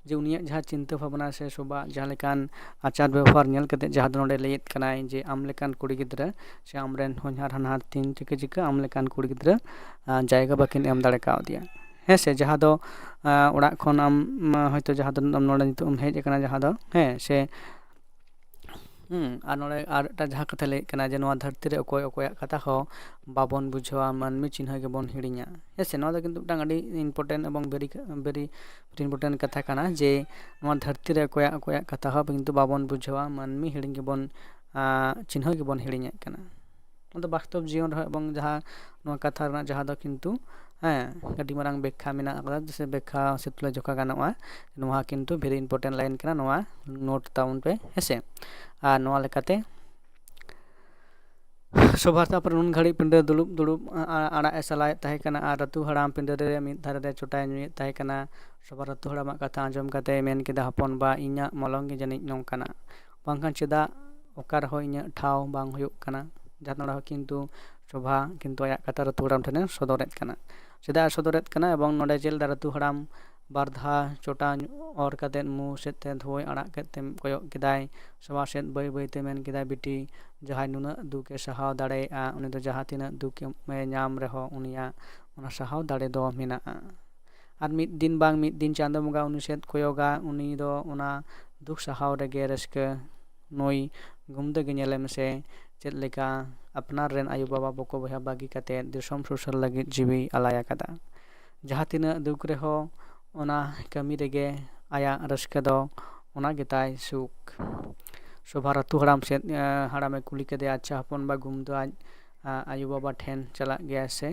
ᱡᱮ ᱩᱱᱤᱭᱟᱜ ᱡᱟᱦᱟᱸ ᱪᱤᱱᱛᱟᱹ ᱵᱷᱟᱵᱽᱱᱟ ᱥᱮ ᱥᱚᱵᱷᱟ, ᱡᱟᱦᱟᱸ ᱞᱮᱠᱟᱱ ᱟᱪᱟᱨ ᱵᱮᱵᱚᱦᱟᱨ ᱧᱮᱞ ᱠᱟᱛᱮ, ᱡᱟᱦᱟᱸ ᱫᱚ ᱱᱚᱰᱮ ᱞᱟᱹᱭᱮᱫ ᱠᱟᱱᱟᱭ ᱡᱮ ᱟᱢ ᱞᱮᱠᱟᱱ ᱠᱩᱲᱤ ᱜᱤᱫᱽᱨᱟᱹ ᱥᱮ ᱟᱢᱨᱮᱱ ᱦᱚᱧᱦᱟᱨ ᱦᱟᱱᱦᱟᱨ ᱛᱤᱱ ᱪᱤᱠᱟᱹ ᱪᱤᱠᱟᱹ ᱟᱢ ᱞᱮᱠᱟᱱ ᱠᱩᱲᱤ ᱜᱤᱫᱽᱨᱟᱹ, ᱟᱜ, ᱡᱟᱭᱜᱟ ᱵᱟᱹᱠᱤᱱ ᱮᱢ ᱫᱟᱲᱮ ᱠᱟᱣᱫᱮᱭᱟ᱾ ᱦᱮᱸ ᱥᱮ, ᱡᱟᱦᱟᱸ ᱫᱚ, ᱟᱜ, ᱚᱲᱟᱜ ᱠᱷᱚᱱ ᱟᱢ, ᱟᱜ, ᱦᱚᱭᱛᱳ ᱡᱟᱦᱟᱸ ᱫᱚ ᱟᱢ ᱱᱚᱰᱮ ᱱᱤᱛᱚᱜ ᱮᱢ ᱦᱮᱡ ᱟᱠᱟᱱᱟ, ᱡᱟᱦᱟᱸ ᱫᱚ, ᱦᱮᱸ ᱥᱮ, ᱦᱩᱸ, ᱟᱨ ᱱᱚᱰᱮ ᱟᱨ ᱢᱤᱫᱴᱟᱝ ᱡᱟᱦᱟᱸ ᱠᱟᱛᱷᱟ ᱞᱟᱹᱭᱮᱫ ᱠᱟᱱᱟ ᱡᱮ ᱱᱚᱣᱟ ᱫᱷᱟᱹᱨᱛᱤ ᱨᱮ ᱚᱠᱚᱭ ᱚᱠᱚᱭᱟᱜ ᱠᱟᱛᱷᱟ ᱦᱚᱸ ᱵᱟᱵᱚᱱ ᱵᱩᱡᱷᱟᱹᱣᱟ, ᱢᱟᱹᱱᱢᱤ ᱪᱤᱱᱦᱟᱹ ᱜᱮᱵᱚᱱ ᱦᱤᱲᱤᱧᱟ᱾ ᱦᱮᱸ ᱥᱮ, ᱱᱚᱣᱟ ᱫᱚ ᱠᱤᱱᱛᱩ ᱢᱤᱫᱴᱟᱝ ᱟᱹᱰᱤ important ᱮᱵᱚᱝ very, very important ᱠᱟᱛᱷᱟ ᱠᱟᱱᱟ ᱡᱮ ᱱᱚᱣᱟ ᱫᱷᱟᱹᱨᱛᱤ ᱨᱮ ᱚᱠᱚᱭᱟᱜ, ᱚᱠᱚᱭᱟᱜ ᱠᱟᱛᱷᱟ ᱦᱚᱸ ᱠᱤᱱᱛᱩ ᱵᱟᱵᱚᱱ ᱵᱩᱡᱷᱟᱹᱣᱟ, ᱢᱟᱹᱱᱢᱤ ᱦᱤᱲᱤᱧ ᱜᱮᱵᱚᱱ, ᱟᱜ, ᱪᱤᱱᱦᱟᱹ ᱜᱮᱵᱚᱱ ᱦᱤᱲᱤᱧᱮᱫ ᱠᱟᱱᱟ᱾ ᱚᱱᱟ ᱫᱚ ᱵᱟᱥᱛᱚᱵ ᱡᱤᱭᱚᱱ ᱨᱮᱦᱚᱸ ᱮᱵᱚᱝ ᱡᱟᱦᱟᱸ ᱱᱚᱣᱟ ᱠᱟᱛᱷᱟ ᱨᱮᱱᱟᱜ ᱡᱟᱦᱟᱸ ᱫᱚ ᱠᱤᱱᱛᱩ, ᱦᱮᱸ, ᱟᱹᱰᱤ ᱢᱟᱨᱟᱝ ᱵᱮᱠᱠᱷᱟ ᱢᱮᱱᱟᱜ ᱟᱠᱟᱫᱟ, ᱥᱮ ᱵᱮᱠᱠᱷᱟ ᱥᱮ ᱛᱩᱞᱟᱹ ᱡᱚᱠᱷᱟ ᱜᱟᱱᱚᱜᱼᱟ᱾ ᱱᱚᱣᱟ ᱠᱤᱱᱛᱩ very important line ᱠᱟᱱᱟ, ᱱᱚᱣᱟ note ᱛᱟᱵᱚᱱ ᱯᱮ, ᱦᱮᱸ ᱥᱮ᱾ ᱟᱨ ᱱᱚᱣᱟ ᱞᱮᱠᱟᱛᱮ ᱥᱚᱵᱷᱟ ᱛᱟᱯᱚᱨᱮ ᱱᱩᱱ ᱜᱷᱟᱹᱲᱤᱡ ᱯᱤᱸᱰᱟᱹ ᱫᱩᱲᱩᱵ ᱫᱩᱲᱩᱵ ᱟ-, ᱟ-, ᱟᱲᱟᱜ ᱮ ᱥᱟᱞᱟᱭᱮᱫ ᱛᱟᱦᱮᱸ ᱠᱟᱱᱟ ᱟᱨ ᱨᱟᱹᱛᱩ ᱦᱟᱲᱟᱢ ᱯᱤᱸᱰᱟᱹ ᱨᱮ ᱢᱤᱫ ᱫᱷᱟᱨᱮ ᱨᱮ ᱪᱚᱴᱟᱭ ᱧᱩᱭᱮᱫ ᱛᱟᱦᱮᱸ ᱠᱟᱱᱟ᱾ ᱥᱚᱵᱷᱟ ᱨᱟᱹᱛᱩ ᱦᱟᱲᱟᱢᱟᱜ ᱠᱟᱛᱷᱟ ᱟᱸᱡᱚᱢ ᱠᱟᱛᱮ ᱢᱮᱱ ᱠᱮᱫᱟ, "ᱦᱚᱯᱚᱱ ᱵᱟ, ᱤᱧᱟᱹᱜ ᱢᱚᱞᱚᱝ ᱜᱮ ᱡᱟᱹᱱᱤᱡ ᱱᱚᱝᱠᱟᱱᱟ, ᱵᱟᱝᱠᱷᱟᱱ ᱪᱮᱫᱟᱜ ᱚᱠᱟ ᱨᱮᱦᱚᱸ ᱤᱧᱟᱹᱜ ᱴᱷᱟᱶ ᱵᱟᱝ ᱦᱩᱭᱩᱜ ᱠᱟᱱᱟ?" ᱡᱟᱦᱟᱸ ᱱᱚᱰᱮ ᱦᱚᱸ ᱠᱤᱱᱛᱩ ᱥᱚᱵᱷᱟ ᱠᱤᱱᱛᱩ ᱟᱭᱟᱜ ᱠᱟᱛᱷᱟ ᱨᱟᱹᱛᱩ ᱦᱟᱲᱟᱢ ᱴᱷᱮᱱᱮ ᱥᱚᱫᱚᱨᱮᱫ ᱠᱟᱱᱟ᱾ ᱪᱮᱫᱟᱜ ᱮ ᱥᱚᱫᱚᱨᱮᱫ ᱠᱟᱱᱟ? ᱮᱵᱚᱝ ᱱᱚᱰᱮ ᱪᱮᱫ ᱞᱮᱠᱟ ᱨᱟᱹᱛᱩ ᱦᱟᱲᱟᱢ ᱵᱟᱨ ᱫᱷᱟᱣ ᱪᱚᱴᱟ ᱚᱨ ᱠᱟᱛᱮ ᱢᱩ ᱥᱮᱫ ᱛᱮ ᱫᱷᱩᱣᱟᱹᱭ ᱟᱲᱟᱜ ᱠᱮᱫ ᱛᱮ ᱠᱚᱭᱚᱜ ᱠᱮᱫᱟᱭ ᱥᱚᱵᱷᱟ ᱥᱮᱫ, ᱵᱟᱹᱭ ᱵᱟᱹᱭ ᱛᱮ ᱢᱮᱱ ᱠᱮᱫᱟᱭ, "ᱵᱤᱴᱤ, ᱡᱟᱦᱟᱸᱭ ᱱᱩᱱᱟᱹᱜ ᱫᱩᱠ ᱮ ᱥᱟᱦᱟᱣ ᱫᱟᱲᱮᱭᱟᱜᱼᱟ, ᱩᱱᱤ ᱫᱚ ᱡᱟᱦᱟᱸ ᱛᱤᱱᱟᱹᱜ ᱫᱩᱠ ᱮ ᱧᱟᱢ ᱨᱮᱦᱚᱸ ᱩᱱᱤᱭᱟᱜ ᱚᱱᱟ ᱥᱟᱦᱟᱣ ᱫᱟᱲᱮ ᱫᱚ ᱢᱮᱱᱟᱜᱼᱟ᱾ ᱟᱨ ᱢᱤᱫ ᱫᱤᱱ ᱵᱟᱝ ᱢᱤᱫ ᱫᱤᱱ ᱪᱟᱸᱫᱚ ᱵᱚᱸᱜᱟ ᱩᱱᱤ ᱥᱮᱫ ᱠᱚᱭᱚᱜᱟ, ᱩᱱᱤ ᱫᱚ ᱚᱱᱟ ᱫᱩᱠ ᱥᱟᱦᱟᱣ ᱨᱮᱜᱮ ᱨᱟᱹᱥᱠᱟᱹ᱾ ᱱᱩᱭ ᱜᱩᱢᱫᱟᱹ ᱜᱮ ᱧᱮᱞᱮ ᱢᱮᱥᱮ, ᱪᱮᱫ ᱞᱮᱠᱟ ᱟᱯᱱᱟᱨ ᱨᱮᱱ ᱟᱭᱳ ᱵᱟᱵᱟ ᱵᱚᱠᱚ ᱵᱚᱭᱦᱟ ᱵᱟᱹᱜᱤ ᱠᱟᱛᱮ ᱫᱤᱥᱚᱢ ᱥᱩᱥᱟᱹᱨ ᱞᱟᱹᱜᱤᱫ ᱡᱤᱣᱤ ᱟᱞᱟᱭ ᱟᱠᱟᱫᱟ᱾ ᱡᱟᱦᱟᱸ ᱛᱤᱱᱟᱹᱜ ᱫᱩᱠ ᱨᱮᱦᱚᱸ ᱚᱱᱟ ᱠᱟᱹᱢᱤ ᱨᱮᱜᱮ ᱟᱭᱟᱜ ᱨᱟᱹᱥᱠᱟᱹ ᱫᱚ, ᱚᱱᱟ ᱜᱮᱛᱟᱭ ᱥᱩᱠ᱾" ᱥᱚᱵᱷᱟ ᱨᱟᱹᱛᱩ ᱦᱟᱲᱟᱢ ᱥᱮᱫ, ᱮ, ᱦᱟᱲᱟᱢᱮ ᱠᱩᱞᱤ ᱠᱮᱫᱮᱭᱟ, "ᱟᱪᱪᱷᱟ ᱦᱚᱯᱚᱱ ᱵᱟ, ᱜᱩᱢᱫᱟᱹ ᱟᱡ, ᱟ, ᱟᱭᱳ ᱵᱟᱵᱟ ᱴᱷᱮᱱ ᱪᱟᱞᱟᱜ ᱜᱮᱭᱟᱭ ᱥᱮ?"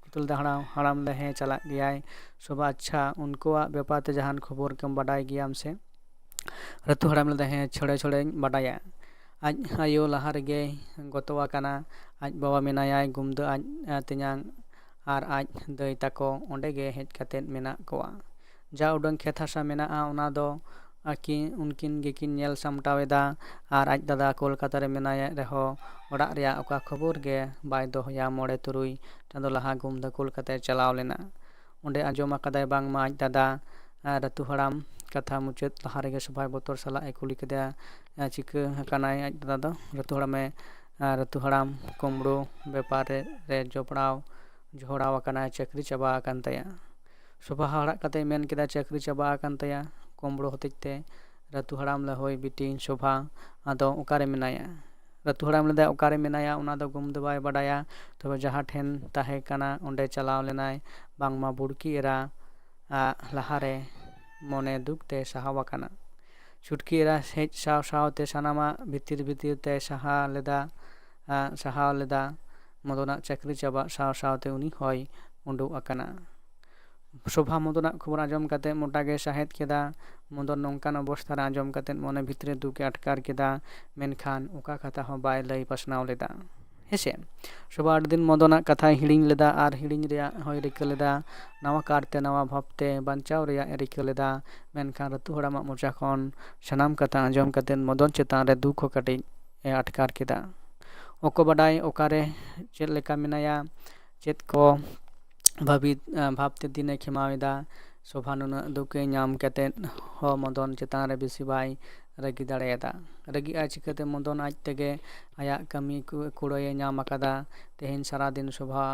ᱨᱟᱹᱛᱩ ᱞᱮᱫᱟ ᱦᱟᱲᱟᱢ, ᱦᱟᱲᱟᱢ ᱞᱮᱫᱟ, "ᱦᱮᱸ, ᱪᱟᱞᱟᱜ ᱜᱮᱭᱟᱭ ᱥᱚᱵᱷᱟ᱾ ᱟᱪᱪᱷᱟ, ᱩᱱᱠᱩᱣᱟᱜ ᱵᱮᱯᱟᱨ ᱛᱮ ᱡᱟᱦᱟᱱ ᱠᱷᱚᱵᱚᱨ ᱠᱚᱢ ᱵᱟᱰᱟᱭ ᱜᱮᱭᱟᱢ ᱥᱮ?" ᱨᱟᱹᱛᱩ ᱦᱟᱲᱟᱢ ᱞᱮᱫᱟ, "ᱦᱮᱸ, ᱪᱷᱚᱲᱮ ᱪᱷᱚᱲᱮᱧ ᱵᱟᱰᱟᱭᱟ᱾ ᱟᱡ ᱟᱭᱳ ᱞᱟᱦᱟ ᱨᱮᱜᱮᱭ ᱜᱚᱛᱚ ᱟᱠᱟᱱᱟ᱾ ᱟᱡ ᱵᱟᱵᱟ ᱢᱮᱱᱟᱭᱟᱭ, ᱜᱩᱢᱫᱟᱹ ᱟᱡ ᱛᱮᱧᱟᱝ ᱟᱨ ᱟᱡ ᱫᱟᱹᱭ ᱛᱟᱠᱚ ᱚᱸᱰᱮ ᱜᱮ ᱦᱮᱡ ᱠᱟᱛᱮᱫ ᱢᱮᱱᱟᱜ ᱠᱚᱣᱟ᱾ ᱡᱟ ᱩᱰᱟᱹᱝ ᱠᱷᱮᱛ ᱦᱟᱥᱟ ᱢᱮᱱᱟᱜᱼᱟ, ᱚᱱᱟ ᱫᱚ ᱟᱹᱠᱤᱱ, ᱩᱱᱠᱤᱱ ᱜᱮᱠᱤᱱ ᱧᱮᱞ ᱥᱟᱢᱴᱟᱣ ᱮᱫᱟ᱾ ᱟᱨ ᱟᱡ ᱫᱟᱫᱟ ᱠᱳᱞᱠᱟᱛᱟ ᱨᱮ ᱢᱮᱱᱟᱭᱮᱫ ᱨᱮᱦᱚᱸ ᱚᱲᱟᱜ ᱨᱮᱭᱟᱜ ᱚᱠᱟ ᱠᱷᱚᱵᱚᱨ ᱜᱮ ᱵᱟᱭ ᱫᱚᱦᱚᱭᱟ᱾ ᱢᱚᱬᱮ ᱛᱩᱨᱩᱭ ᱪᱟᱸᱫᱳ ᱞᱟᱦᱟ ᱜᱩᱢᱫᱟᱹ ᱠᱳᱞᱠᱟᱛᱟᱭ ᱪᱟᱞᱟᱣ ᱞᱮᱱᱟ᱾ ᱚᱸᱰᱮ ᱟᱸᱡᱚᱢ ᱟᱠᱟᱫᱟᱭ ᱵᱟᱝᱢᱟ ᱟᱡ ᱫᱟᱫᱟ, ᱟᱨ ᱨᱟᱹᱛᱩ ᱦᱟᱲᱟᱢ ᱠᱟᱛᱷᱟ ᱢᱩᱪᱟᱹᱫ ᱞᱟᱦᱟ ᱨᱮᱜᱮ ᱥᱚᱵᱷᱟᱭ ᱵᱚᱛᱚᱨ ᱥᱟᱞᱟᱜ ᱮ ᱠᱩᱞᱤ ᱠᱮᱫᱮᱭᱟ, ᱟᱨ ᱪᱤᱠᱟᱹ ᱟᱠᱟᱱᱟᱭ ᱟᱡ ᱫᱟᱫᱟ ᱫᱚ? ᱨᱟᱹᱛᱩ ᱦᱟᱲᱟᱢᱮ, ᱟᱨ ᱨᱟᱹᱛᱩ ᱦᱟᱲᱟᱢ ᱠᱩᱢᱵᱽᱲᱩ ᱵᱮᱯᱟᱨ ᱨᱮ, ᱨᱮ ᱡᱚᱯᱲᱟᱣ, ᱡᱚᱦᱚᱲᱟᱣ ᱟᱠᱟᱱᱟᱭ, ᱪᱟᱹᱠᱨᱤ ᱪᱟᱵᱟ ᱟᱠᱟᱱ ᱛᱟᱭᱟ᱾ ᱥᱚᱵᱷᱟ ᱦᱟᱦᱟᱲᱟᱜ ᱠᱟᱛᱮ ᱢᱮᱱ ᱠᱮᱫᱟ, "ᱪᱟᱹᱠᱨᱤ ᱪᱟᱵᱟ ᱟᱠᱟᱱ ᱛᱟᱭᱟ ᱠᱩᱢᱵᱽᱲᱩ ᱦᱚᱛᱮᱡ ᱛᱮ?" ᱨᱟᱹᱛᱩ ᱦᱟᱲᱟᱢ ᱞᱮ, "ᱦᱳᱭ ᱵᱤᱴᱤ ᱥᱚᱵᱷᱟ, ᱟᱫᱚ ᱚᱠᱟᱨᱮ ᱢᱮᱱᱟᱭᱟ?" ᱨᱟᱹᱛᱩ ᱦᱟᱲᱟᱢ ᱞᱮᱫᱟ, "ᱚᱠᱟᱨᱮ ᱢᱮᱱᱟᱭᱟ ᱚᱱᱟ ᱫᱚ ᱜᱩᱢ ᱫᱚ ᱵᱟᱭ ᱵᱟᱰᱟᱭᱟ, ᱛᱚᱵᱮ ᱡᱟᱦᱟᱸ ᱴᱷᱮᱱ ᱛᱟᱦᱮᱸ ᱠᱟᱱᱟ ᱚᱸᱰᱮ ᱪᱟᱞᱟᱣ ᱞᱮᱱᱟᱭ, ᱵᱟᱝᱢᱟ ᱵᱩᱲᱠᱤ ᱮᱨᱟ ᱟᱜ ᱞᱟᱦᱟᱨᱮ ᱢᱚᱱᱮ ᱫᱩᱠ ᱛᱮ ᱥᱟᱦᱟᱣ ᱟᱠᱟᱱᱟ᱾ ᱪᱷᱩᱴᱠᱤ ᱮᱨᱟ ᱦᱮᱡ ᱥᱟᱶ ᱥᱟᱶᱛᱮ ᱥᱟᱱᱟᱢᱟᱜ ᱵᱷᱤᱛᱤᱨ ᱵᱷᱤᱛᱤᱨ ᱛᱮᱭ ᱥᱟᱦᱟ ᱞᱮᱫᱟ, ᱟᱜ, ᱥᱟᱦᱟᱣ ᱞᱮᱫᱟ᱾ ᱢᱚᱫᱚᱱᱟᱜ ᱪᱟᱹᱠᱨᱤ ᱪᱟᱵᱟᱜ ᱥᱟᱶ ᱥᱟᱶᱛᱮ ᱩᱱᱤ ᱦᱚᱸᱭ ᱩᱰᱩᱠ ᱟᱠᱟᱱᱟ᱾" ᱥᱚᱵᱷᱟ ᱢᱚᱫᱚᱱᱟᱜ ᱠᱷᱚᱵᱚᱨ ᱟᱸᱡᱚᱢ ᱠᱟᱛᱮ ᱢᱚᱴᱟ ᱜᱮ ᱥᱟᱦᱮᱫ ᱠᱮᱫᱟ᱾ ᱢᱚᱫᱚᱱ ᱱᱚᱝᱠᱟᱱ ᱚᱵᱚᱥᱛᱷᱟ ᱨᱮ ᱟᱸᱡᱚᱢ ᱠᱟᱛᱮ ᱢᱚᱱᱮ ᱵᱷᱤᱛᱨᱤ ᱫᱩᱠ ᱮ ᱟᱴᱠᱟᱨ ᱠᱮᱫᱟ, ᱢᱮᱱᱠᱷᱟᱱ ᱚᱠᱟ ᱠᱟᱛᱷᱟ ᱦᱚᱸ ᱵᱟᱭ ᱞᱟᱹᱭ ᱯᱟᱥᱱᱟᱣ ᱞᱮᱫᱟ᱾ ᱦᱮᱸᱥᱮ, ᱥᱚᱵᱷᱟ ᱟᱹᱰᱤ ᱫᱤᱱ ᱢᱚᱫᱚᱱᱟᱜ ᱠᱟᱛᱷᱟᱭ ᱦᱤᱲᱤᱧ ᱞᱮᱫᱟ ᱟᱨ ᱦᱤᱲᱤᱧ ᱨᱮᱭᱟᱜ ᱦᱚᱸᱭ ᱨᱤᱠᱟᱹ ᱞᱮᱫᱟ᱾ ᱱᱟᱣᱟ ᱠᱟᱨᱛᱮ ᱱᱟᱣᱟ ᱵᱷᱟᱵᱽᱛᱮ ᱵᱟᱧᱪᱟᱣ ᱨᱮᱭᱟᱜ ᱮ ᱨᱤᱠᱟᱹ ᱞᱮᱫᱟ, ᱢᱮᱱᱠᱷᱟᱱ ᱨᱟᱹᱛᱩ ᱦᱟᱲᱟᱢᱟᱜ ᱢᱚᱪᱟ ᱠᱷᱚᱱ ᱥᱟᱱᱟᱢ ᱠᱟᱛᱷᱟ ᱟᱸᱡᱚᱢ ᱠᱟᱛᱮ ᱢᱚᱫᱚᱱ ᱪᱮᱛᱟᱱ ᱨᱮ ᱫᱩᱠ ᱦᱚᱸ ᱠᱟᱹᱴᱤᱡ ᱮ ᱟᱴᱠᱟᱨ ᱠᱮᱫᱟ᱾ ᱚᱠᱚ ᱵᱟᱰᱟᱭ ᱚᱠᱟᱨᱮ ᱪᱮᱫ ᱞᱮᱠᱟ ᱢᱮᱱᱟᱭᱟ, ᱪᱮᱫ ᱠᱚ ᱵᱷᱟᱹᱵᱤᱛ, ᱵᱷᱟᱵᱽᱛᱮ ᱫᱤᱱᱮ ᱠᱷᱮᱢᱟᱣ ᱮᱫᱟ᱾ ᱥᱚᱵᱷᱟ ᱱᱩᱱᱟᱹᱜ ᱫᱩᱠ ᱮ ᱧᱟᱢ ᱠᱟᱛᱮᱫ ᱦᱚᱸ ᱢᱚᱫᱚᱱ ᱪᱮᱛᱟᱱ ᱨᱮ ᱵᱮᱥᱤ ᱵᱟᱭ ᱨᱟᱹᱜᱤ ᱫᱟᱲᱮᱭᱟᱫᱟ᱾ ᱨᱟᱹᱜᱤᱜᱼᱟᱭ ᱪᱤᱠᱟᱹᱛᱮ? ᱢᱚᱫᱚᱱ ᱟᱡ ᱛᱮᱜᱮ ᱟᱭᱟᱜ ᱠᱟᱹᱢᱤ ᱠᱩ-, ᱠᱩᱲᱟᱹᱭᱮ ᱧᱟᱢ ᱟᱠᱟᱫᱟ᱾ ᱛᱮᱦᱮᱧ ᱥᱟᱨᱟ ᱫᱤᱱ ᱥᱚᱵᱷᱟ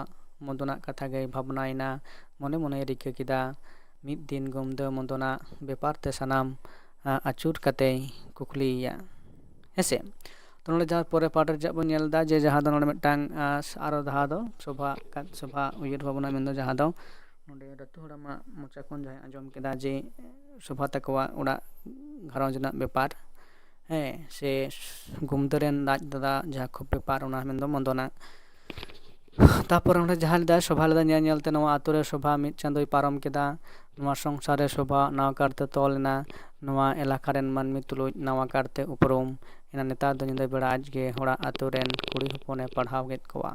ᱢᱚᱫᱚᱱᱟᱜ ᱠᱟᱛᱷᱟ ᱜᱮᱭ ᱵᱷᱟᱵᱽᱱᱟᱭᱮᱱᱟ᱾ ᱢᱚᱱᱮ ᱢᱚᱱᱮᱭ ᱨᱤᱠᱟᱹ ᱠᱮᱫᱟ, ᱢᱤᱫ ᱫᱤᱱ ᱜᱩᱢᱫᱟᱹ ᱢᱚᱫᱚᱱᱟᱜ ᱵᱮᱯᱟᱨ ᱛᱮ ᱥᱟᱱᱟᱢ, ᱟ, ᱟᱹᱪᱩᱨ ᱠᱟᱛᱮᱭ ᱠᱩᱠᱞᱤᱭᱮᱭᱟ᱾ ᱦᱮᱸᱥᱮ? ᱛᱚ, ᱱᱚᱰᱮ ᱡᱟᱦᱟᱸ ᱯᱚᱨᱮ ᱯᱟᱴ ᱨᱮ ᱪᱮᱫ ᱵᱚᱱ ᱧᱮᱞ ᱮᱫᱟ, ᱡᱮ ᱡᱟᱦᱟᱸ ᱫᱚ ᱱᱚᱰᱮ ᱢᱤᱫᱴᱟᱝ, ᱟ, ᱟᱨᱚ ᱡᱟᱦᱟᱸ ᱫᱚ ᱥᱚᱵᱷᱟ, ᱥᱚᱵᱷᱟ ᱩᱭᱦᱟᱹᱨ ᱵᱷᱟᱵᱽᱱᱟ ᱢᱮᱱᱫᱚ ᱡᱟᱦᱟᱸ ᱫᱚ ᱱᱚᱰᱮ ᱨᱟᱹᱛᱩ ᱦᱟᱲᱟᱢᱟᱜ ᱢᱚᱪᱟ ᱠᱷᱚᱱ ᱡᱟᱦᱟᱸᱭ ᱟᱸᱡᱚᱢ ᱠᱮᱫᱟ ᱡᱮ ᱥᱚᱵᱷᱟ ᱛᱟᱠᱚᱣᱟᱜ ᱚᱲᱟᱜ ᱜᱷᱟᱨᱚᱸᱡᱽ ᱨᱮᱱᱟᱜ ᱵᱮᱯᱟᱨ, ᱦᱮᱸ, ᱥᱮ ᱜᱩᱢᱫᱟᱹ ᱨᱮᱱ ᱞᱟᱡ ᱫᱟᱫᱟ ᱡᱟᱦᱟᱸ ᱠᱷᱩᱵ ᱵᱮᱯᱟᱨ, ᱚᱱᱟ ᱢᱮᱱᱫᱚ ᱢᱚᱫᱚᱱᱟᱜ᱾ ᱛᱟᱯᱚᱨ ᱚᱸᱰᱮ ᱡᱟᱦᱟᱸ ᱞᱮᱫᱟᱭ, ᱥᱚᱵᱷᱟ ᱞᱮᱫᱟ, ᱧᱮᱞ ᱧᱮᱞᱛᱮ ᱱᱚᱣᱟ ᱟᱛᱳ ᱨᱮ ᱥᱚᱵᱷᱟ ᱢᱤᱫ ᱪᱟᱸᱫᱳᱭ ᱯᱟᱨᱚᱢ ᱠᱮᱫᱟ᱾ ᱱᱚᱣᱟ ᱥᱚᱝᱥᱟᱨ ᱨᱮ ᱥᱚᱵᱷᱟ ᱱᱟᱣᱟ ᱠᱟᱨᱛᱮ ᱛᱚᱞ ᱮᱱᱟ᱾ ᱱᱚᱣᱟ ᱮᱞᱟᱠᱟ ᱨᱮᱱ ᱢᱟᱹᱱᱢᱤ ᱛᱩᱞᱩᱡ ᱱᱟᱣᱟ ᱠᱟᱨᱛᱮ ᱩᱯᱨᱩᱢ ᱮᱱᱟ᱾ ᱱᱮᱛᱟᱨ ᱫᱚ ᱧᱤᱫᱟᱹ ᱵᱮᱲᱟ ᱟᱡᱜᱮ ᱦᱚᱲᱟᱜ ᱟᱛᱳ ᱨᱮᱱ ᱠᱩᱲᱤ ᱦᱚᱯᱚᱱᱮ ᱯᱟᱲᱦᱟᱣ ᱠᱮᱫ ᱠᱚᱣᱟ᱾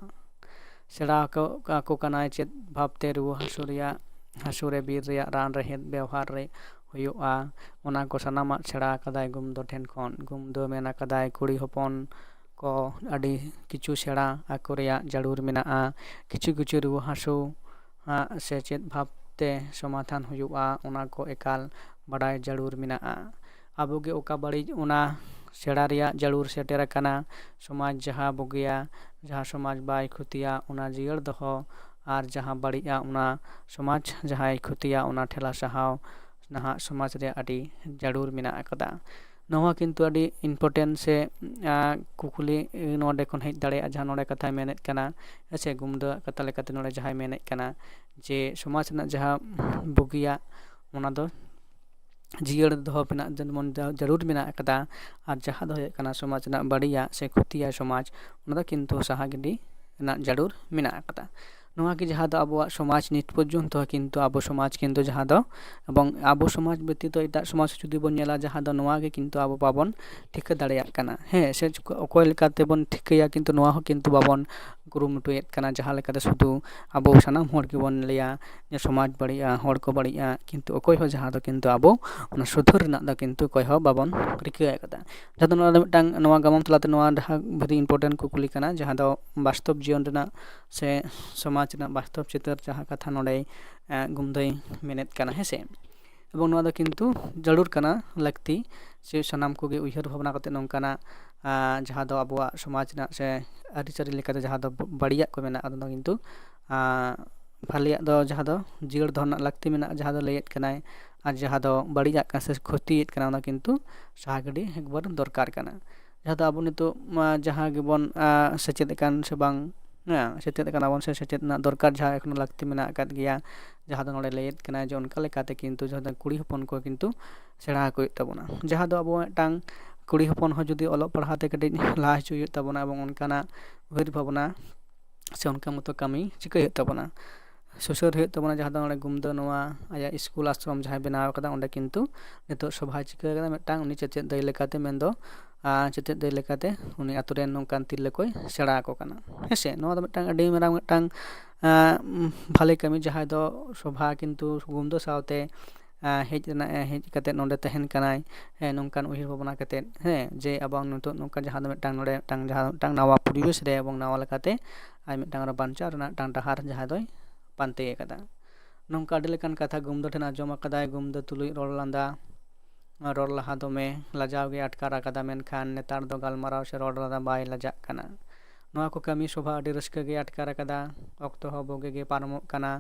ᱥᱮᱬᱟ ᱟᱠᱚ, ᱟᱠᱚ ᱠᱟᱱᱟᱭ ᱪᱮᱫ ᱵᱷᱟᱵᱽᱛᱮ ᱨᱩᱣᱟᱹ ᱦᱟᱹᱥᱩ ᱨᱮᱭᱟᱜ, ᱦᱟᱹᱥᱩ ᱨᱮ ᱵᱤᱨ ᱨᱮᱭᱟᱜ ᱨᱟᱱ ᱨᱮᱦᱮᱫ ᱵᱮᱣᱦᱟᱨ ᱨᱮ ᱦᱩᱭᱩᱜᱼᱟ, ᱚᱱᱟ ᱠᱚ ᱥᱟᱱᱟᱢᱟᱜ ᱥᱮᱬᱟ ᱟᱠᱟᱫᱟᱭ ᱜᱩᱢᱫᱚ ᱴᱷᱮᱱ ᱠᱷᱚᱱ᱾ ᱜᱩᱢᱫᱚ ᱢᱮᱱ ᱟᱠᱟᱫᱟᱭ ᱠᱩᱲᱤ ᱦᱚᱯᱚᱱ ᱠᱚ ᱟᱹᱰᱤ ᱠᱤᱪᱷᱩ ᱥᱮᱬᱟ ᱟᱠᱚ ᱨᱮᱭᱟᱜ ᱡᱟᱹᱨᱩᱲ ᱢᱮᱱᱟᱜᱼᱟ᱾ ᱠᱤᱪᱷᱩ ᱠᱤᱪᱷᱩ ᱨᱩᱣᱟᱹ ᱦᱟᱹᱥᱩ ᱟᱜ ᱥᱮ ᱪᱮᱫ ᱵᱷᱟᱵᱽᱛᱮ ᱥᱚᱢᱟᱫᱷᱟᱱ ᱦᱩᱭᱩᱜᱼᱟ, ᱚᱱᱟ ᱠᱚ ᱮᱠᱟᱞ ᱵᱟᱰᱟᱭ ᱡᱟᱹᱨᱩᱲ ᱢᱮᱱᱟᱜᱼᱟ᱾ ᱟᱵᱚ ᱜᱮ ᱚᱠᱟ ᱵᱟᱹᱲᱤᱡ ᱚᱱᱟ ᱥᱮᱬᱟ ᱨᱮᱭᱟᱜ ᱡᱟᱹᱨᱩᱲ ᱥᱮᱴᱮᱨ ᱟᱠᱟᱱᱟ᱾ ᱥᱚᱢᱟᱡᱽ ᱡᱟᱦᱟᱸ ᱵᱩᱜᱤᱭᱟ, ᱡᱟᱦᱟᱸ ᱥᱚᱢᱟᱡᱽ ᱵᱟᱭ ᱠᱷᱚᱛᱤᱭᱟ, ᱚᱱᱟ ᱡᱤᱭᱟᱹᱲ ᱫᱚᱦᱚ, ᱟᱨ ᱡᱟᱦᱟᱸ ᱵᱟᱹᱲᱤᱡᱼᱟ, ᱚᱱᱟ ᱥᱚᱢᱟᱡᱽ ᱡᱟᱦᱟᱸᱭ ᱠᱷᱚᱛᱤᱭᱟ, ᱚᱱᱟ ᱴᱷᱮᱞᱟ ᱥᱟᱦᱟᱣ ᱱᱟᱦᱟᱜ ᱥᱚᱢᱟᱡᱽ ᱨᱮ ᱟᱹᱰᱤ ᱡᱟᱹᱨᱩᱲ ᱢᱮᱱᱟᱜ ᱟᱠᱟᱫᱟ᱾ ᱱᱚᱣᱟ ᱠᱤᱱᱛᱩ ᱟᱹᱰᱤ important ᱥᱮ, ᱟᱸ, ᱠᱩᱠᱞᱤ ᱱᱚᱰᱮ ᱠᱷᱚᱱ ᱦᱮᱡ ᱫᱟᱲᱮᱭᱟᱜᱼᱟ, ᱡᱟᱦᱟᱸ ᱱᱚᱰᱮ ᱠᱟᱛᱷᱟᱭ ᱢᱮᱱᱮᱫ ᱠᱟᱱᱟ, ᱦᱮᱸ ᱥᱮ, ᱜᱩᱢᱫᱟᱹ ᱠᱟᱛᱷᱟ ᱞᱮᱠᱟᱛᱮ ᱱᱚᱰᱮ ᱡᱟᱦᱟᱸᱭ ᱢᱮᱱᱮᱫ ᱠᱟᱱᱟ ᱡᱮ ᱥᱚᱢᱟᱡᱽ ᱨᱮᱱᱟᱜ ᱡᱟᱦᱟᱸ ᱵᱩᱜᱤᱭᱟᱜ, ᱚᱱᱟ ᱫᱚ ᱡᱤᱭᱟᱹᱲ ᱫᱚᱦᱚ ᱨᱮᱱᱟᱜ ᱡᱮᱢᱚᱱ ᱡᱟ-, ᱡᱟᱹᱨᱩᱲ ᱢᱮᱱᱟᱜ ᱟᱠᱟᱫᱟ, ᱟᱨ ᱡᱟᱦᱟᱸ ᱫᱚ ᱦᱩᱭᱩᱜ ᱠᱟᱱᱟ ᱥᱚᱢᱟᱡᱽ ᱨᱮᱱᱟᱜ ᱵᱟᱹᱲᱤᱡᱟᱜ ᱥᱮ ᱠᱷᱚᱛᱤᱭᱟᱭ ᱥᱚᱢᱟᱡᱽ, ᱚᱱᱟ ᱫᱚ ᱠᱤᱱᱛᱩ ᱥᱟᱦᱟ ᱜᱤᱰᱤ ᱨᱮᱱᱟᱜ ᱡᱟᱹᱨᱩᱲ ᱢᱮᱱᱟᱜ ᱟᱠᱟᱫᱟ᱾ ᱱᱚᱣᱟ ᱜᱮ ᱡᱟᱦᱟᱸ ᱫᱚ ᱟᱵᱚᱣᱟᱜ ᱥᱚᱢᱟᱡᱽ ᱱᱤᱛ ᱯᱚᱨᱡᱚᱱᱛᱚ ᱠᱤᱱᱛᱩ ᱟᱵᱚ ᱥᱚᱢᱟᱡᱽ ᱠᱤᱱᱛᱩ ᱡᱟᱦᱟᱸ ᱫᱚ, ᱮᱵᱚᱝ ᱟᱵᱚ ᱥᱚᱢᱟᱡᱽ ᱵᱮᱛᱤᱛᱚ ᱮᱴᱟᱜ ᱥᱚᱢᱟᱡᱽ ᱡᱩᱫᱤ ᱵᱚᱱ ᱧᱮᱞᱟ, ᱡᱟᱦᱟᱸ ᱫᱚ ᱱᱚᱣᱟ ᱜᱮ ᱠᱤᱱᱛᱩ ᱟᱵᱚ ᱵᱟᱵᱚᱱ ᱴᱷᱤᱠᱟᱹ ᱫᱟᱲᱮᱭᱟᱜ ᱠᱟᱱᱟ, ᱦᱮᱸ, ᱥᱮ ᱚᱠᱚᱭ ᱞᱮᱠᱟ ᱛᱮᱵᱚᱱ ᱴᱷᱤᱠᱟᱹᱭᱟ, ᱠᱤᱱᱛᱩ ᱱᱚᱣᱟ ᱦᱚᱸ ᱠᱤᱱᱛᱩ ᱵᱟᱵᱚᱱ ᱠᱩᱨᱩᱢᱩᱴᱩᱭᱮᱫ ᱠᱟᱱᱟ, ᱡᱟᱦᱟᱸ ᱞᱮᱠᱟᱛᱮ ᱥᱩᱫᱷᱩ ᱟᱵᱚ ᱥᱟᱱᱟᱢ ᱦᱚᱲ ᱜᱮᱵᱚᱱ ᱞᱟᱹᱭᱟ ᱡᱮ ᱥᱚᱢᱟᱡᱽ ᱵᱟᱹᱲᱤᱡᱼᱟ, ᱦᱚᱲ ᱠᱚ ᱵᱟᱹᱲᱤᱡᱼᱟ, ᱠᱤᱱᱛᱩ ᱚᱠᱚᱭ ᱦᱚᱸ ᱡᱟᱦᱟᱸ ᱫᱚ ᱠᱤᱱᱛᱩ ᱟᱵᱚ ᱚᱱᱟ ᱥᱩᱫᱷᱟᱹᱨ ᱨᱮᱱᱟᱜ ᱫᱚ ᱠᱤᱱᱛᱩ ᱚᱠᱚᱭ ᱦᱚᱸ ᱵᱟᱵᱚᱱ ᱨᱤᱠᱟᱹ ᱟᱠᱟᱫᱟ᱾ ᱡᱟᱦᱟᱸ ᱫᱚ ᱱᱚᱣᱟ ᱫᱚ ᱢᱤᱫᱴᱟᱝ, ᱱᱚᱣᱟ ᱜᱟᱢᱟᱢ ᱛᱟᱞᱟᱛᱮ ᱱᱚᱣᱟ ᱡᱟᱦᱟᱸ very important ᱠᱩᱠᱞᱤ ᱠᱟᱱᱟ, ᱡᱟᱦᱟᱸ ᱫᱚ ᱵᱟᱥᱛᱚᱵ ᱡᱤᱭᱚᱱ ᱨᱮᱱᱟᱜ ᱥᱮ ᱥᱚᱢᱟᱡᱽ ᱨᱮᱱᱟᱜ ᱵᱟᱥᱛᱚᱵ ᱪᱤᱛᱟᱹᱨ ᱡᱟᱦᱟᱸ ᱠᱟᱛᱷᱟ ᱱᱚᱰᱮ, ᱮ, ᱜᱩᱢᱫᱟᱹᱭ ᱢᱮᱱᱮᱫ ᱠᱟᱱᱟ, ᱦᱮᱸ ᱥᱮ᱾ ᱮᱵᱚᱝ ᱱᱚᱣᱟ ᱫᱚ ᱠᱤᱱᱛᱩ ᱡᱟᱹᱨᱩᱲ ᱠᱟᱱᱟ, ᱞᱟᱹᱠᱛᱤ, ᱥᱮ ᱥᱟᱱᱟᱢ ᱠᱚᱜᱮ ᱩᱭᱦᱟᱹᱨ ᱵᱷᱟᱵᱽᱱᱟ ᱠᱟᱛᱮ ᱱᱚᱝᱠᱟᱱᱟᱜ, ᱟ, ᱡᱟᱦᱟᱸ ᱫᱚ ᱟᱵᱚᱣᱟᱜ ᱥᱚᱢᱟᱡᱽ ᱨᱮᱱᱟᱜ ᱥᱮ ᱟᱹᱨᱤᱪᱟᱹᱞᱤ ᱞᱮᱠᱟᱛᱮ ᱡᱟᱦᱟᱸ ᱫᱚ ᱵᱟᱹᱲᱤᱡᱟᱜ ᱠᱚ ᱢᱮᱱᱟᱜᱼᱟ, ᱚᱱᱟ ᱫᱚ ᱠᱤᱱᱛᱩ, ᱟ, ᱵᱷᱟᱞᱮᱭᱟᱜ ᱫᱚ ᱡᱟᱦᱟᱸ ᱫᱚ ᱡᱤᱭᱟᱹᱲ ᱫᱚᱦᱚ ᱨᱮᱱᱟᱜ ᱞᱟᱹᱠᱛᱤ ᱢᱮᱱᱟᱜᱼᱟ, ᱡᱟᱦᱟᱸ ᱫᱚ ᱞᱟᱹᱭᱮᱫ ᱠᱟᱱᱟᱭ, ᱟᱨ ᱡᱟᱦᱟᱸ ᱫᱚ ᱵᱟᱹᱲᱤᱡᱟᱜ ᱠᱟᱱᱟ ᱥᱮ ᱠᱷᱚᱛᱤᱭᱮᱫ ᱠᱟᱱᱟ, ᱚᱱᱟ ᱠᱤᱱᱛᱩ ᱥᱟᱦᱟ ᱜᱤᱰᱤ ᱮᱠᱵᱟᱨ ᱫᱚᱨᱠᱟᱨ ᱠᱟᱱᱟ᱾ ᱡᱟᱦᱟᱸ ᱫᱚ ᱟᱵᱚ ᱱᱤᱛᱚᱜ ᱢᱟ ᱡᱟᱦᱟᱸ ᱜᱮᱵᱚᱱ, ᱟ, ᱥᱮᱪᱮᱫ ᱟᱠᱟᱱ ᱥᱮ ᱵᱟᱝ, ᱦᱮᱸ, ᱥᱮᱪᱮᱫ ᱟᱠᱟᱱᱟ ᱵᱚᱱ ᱥᱮ ᱥᱮᱪᱮᱫ ᱨᱮᱱᱟᱜ ᱫᱚᱨᱠᱟᱨ ᱡᱟᱦᱟᱸ ᱮᱠᱷᱚᱱᱳ ᱞᱟᱹᱠᱛᱤ ᱢᱮᱱᱟᱜ ᱟᱠᱟᱫ ᱜᱮᱭᱟ, ᱡᱟᱦᱟᱸ ᱫᱚ ᱱᱚᱰᱮ ᱞᱟᱹᱭᱮᱫ ᱠᱟᱱᱟᱭ ᱡᱮ ᱚᱱᱠᱟ ᱞᱮᱠᱟᱛᱮ ᱠᱤᱱᱛᱩ ᱡᱟᱦᱟᱸ ᱫᱚ ᱠᱩᱲᱤ ᱦᱚᱯᱚᱱ ᱠᱚ ᱠᱤᱱᱛᱩ ᱥᱮᱬᱟ ᱟᱠᱚ ᱦᱩᱭᱩᱜ ᱛᱟᱵᱚᱱᱟ᱾ ᱡᱟᱦᱟᱸ ᱫᱚ ᱟᱵᱚ ᱢᱤᱫᱴᱟᱝ ᱠᱩᱲᱤ ᱦᱚᱯᱚᱱ ᱦᱚᱸ ᱡᱩᱫᱤ ᱚᱞᱚᱜ ᱯᱟᱲᱦᱟᱣ ᱛᱮ ᱠᱟᱹᱴᱤᱡ ᱞᱟᱦᱟ ᱦᱚᱪᱚ ᱦᱩᱭᱩᱜ ᱛᱟᱵᱚᱱᱟ ᱮᱵᱚᱝ ᱚᱱᱠᱟᱱᱟᱜ ᱩᱭᱦᱟᱹᱨ ᱵᱷᱟᱵᱽᱱᱟ ᱥᱮ ᱚᱱᱠᱟ ᱢᱚᱛᱚ ᱠᱟᱹᱢᱤ ᱪᱤᱠᱟᱹᱭ ᱦᱩᱭᱩᱜ ᱛᱟᱵᱚᱱᱟ, ᱥᱩᱥᱟᱹᱨ ᱦᱩᱭᱩᱜ ᱛᱟᱵᱚᱱᱟ᱾ ᱡᱟᱦᱟᱸ ᱫᱚ ᱱᱚᱰᱮ ᱜᱩᱢᱫᱟᱹ ᱱᱚᱣᱟ ᱟᱭᱟᱜ ᱥᱠᱩᱞ ᱟᱥᱨᱚᱢ ᱡᱟᱦᱟᱸᱭ ᱵᱮᱱᱟᱣ ᱠᱟᱫᱟ, ᱚᱸᱰᱮ ᱠᱤᱱᱛᱩ ᱱᱤᱛᱚᱜ ᱥᱚᱵᱷᱟᱭ ᱪᱤᱠᱟᱹ ᱠᱟᱫᱟ, ᱢᱤᱫᱴᱟᱝ ᱩᱱᱤ ᱪᱮᱪᱮᱫ ᱫᱟᱹᱭ ᱞᱮᱠᱟᱛᱮ, ᱢᱮᱱᱫᱚ ᱟᱨ ᱪᱮᱪᱮᱫ ᱫᱟᱹᱭ ᱞᱮᱠᱟᱛᱮ ᱩᱱᱤ ᱟᱛᱳ ᱨᱮᱱ ᱱᱚᱝᱠᱟᱱ ᱛᱤᱨᱞᱟᱹ ᱠᱚᱭ ᱥᱮᱬᱟ ᱟᱠᱚ ᱠᱟᱱᱟ᱾ ᱦᱮᱸᱥᱮ, ᱱᱚᱣᱟ ᱫᱚ ᱢᱤᱫᱴᱟᱝ ᱟᱹᱰᱤ ᱢᱟᱨᱟᱝ ᱢᱤᱫᱴᱟᱝ ᱟᱸ, ᱩᱢ, ᱵᱷᱟᱞᱮ ᱠᱟᱹᱢᱤ, ᱡᱟᱦᱟᱸᱭ ᱫᱚ ᱥᱚᱵᱷᱟ ᱠᱤᱱᱛᱩ ᱜᱩᱢᱫᱟᱹ ᱥᱟᱶᱛᱮ ᱟᱸ, ᱦᱮᱡ ᱨᱮᱱᱟᱜ ᱮ ᱦᱮᱡ ᱠᱟᱛᱮᱫ ᱱᱚᱰᱮ ᱛᱟᱦᱮᱱ ᱠᱟᱱᱟᱭ᱾ ᱦᱮᱸ, ᱱᱚᱝᱠᱟᱱ ᱩᱭᱦᱟᱹᱨ ᱵᱷᱟᱵᱽᱱᱟ ᱠᱟᱛᱮᱫ, ᱦᱮᱸ, ᱡᱮ ᱟᱵᱚ ᱱᱤᱛᱚᱜ ᱱᱚᱝᱠᱟ ᱡᱟᱦᱟᱸ ᱫᱚ ᱢᱤᱫᱴᱟᱝ ᱱᱚᱰᱮ ᱢᱤᱫᱴᱟᱝ ᱡᱟᱦᱟᱸ ᱫᱚ ᱢᱤᱫᱴᱟᱝ ᱱᱟᱣᱟ ᱯᱚᱨᱤᱵᱮᱥ ᱨᱮ ᱮᱵᱚᱝ ᱱᱟᱣᱟ ᱞᱮᱠᱟᱛᱮ ᱟᱡ ᱢᱤᱫᱴᱟᱝ ᱟᱨᱚ ᱵᱟᱧᱪᱟᱣ ᱨᱮᱱᱟᱜ ᱢᱤᱫᱴᱟᱝ ᱰᱟᱦᱟᱨ ᱡᱟᱦᱟᱸ ᱫᱚᱭ ᱯᱟᱱᱛᱮ ᱟᱠᱟᱫᱟ᱾ ᱱᱚᱝᱠᱟ ᱟᱹᱰᱤ ᱞᱮᱠᱟᱱ ᱠᱟᱛᱷᱟ ᱜᱩᱢᱫᱟᱹ ᱴᱷᱮᱱ ᱟᱸᱡᱚᱢ ᱟᱠᱟᱫᱟᱭ, ᱜᱩᱢᱫᱟᱹ ᱛᱩᱞᱩᱡ ᱨᱚᱲ ᱞᱟᱸᱫᱟ, ᱨᱚᱲ ᱞᱟᱦᱟ ᱫᱚᱢᱮ ᱞᱟᱡᱟᱣ ᱜᱮ ᱟᱴᱠᱟᱨ ᱟᱠᱟᱫᱟ, ᱢᱮᱱᱠᱷᱟᱱ ᱱᱮᱛᱟᱨ ᱫᱚ ᱜᱟᱞᱢᱟᱨᱟᱣ ᱥᱮ ᱨᱚᱲ ᱞᱟᱸᱫᱟ ᱵᱟᱭ ᱞᱟᱡᱟᱜ ᱠᱟᱱᱟ᱾ ᱱᱚᱣᱟ ᱠᱚ ᱠᱟᱹᱢᱤ ᱥᱚᱵᱷᱟ ᱟᱹᱰᱤ ᱨᱟᱹᱥᱠᱟᱹ ᱜᱮ ᱟᱴᱠᱟᱨ ᱟᱠᱟᱫᱟ᱾ ᱚᱠᱛᱚ ᱦᱚᱸ ᱵᱩᱜᱤ ᱜᱮ ᱯᱟᱨᱚᱢᱚᱜ ᱠᱟᱱᱟ᱾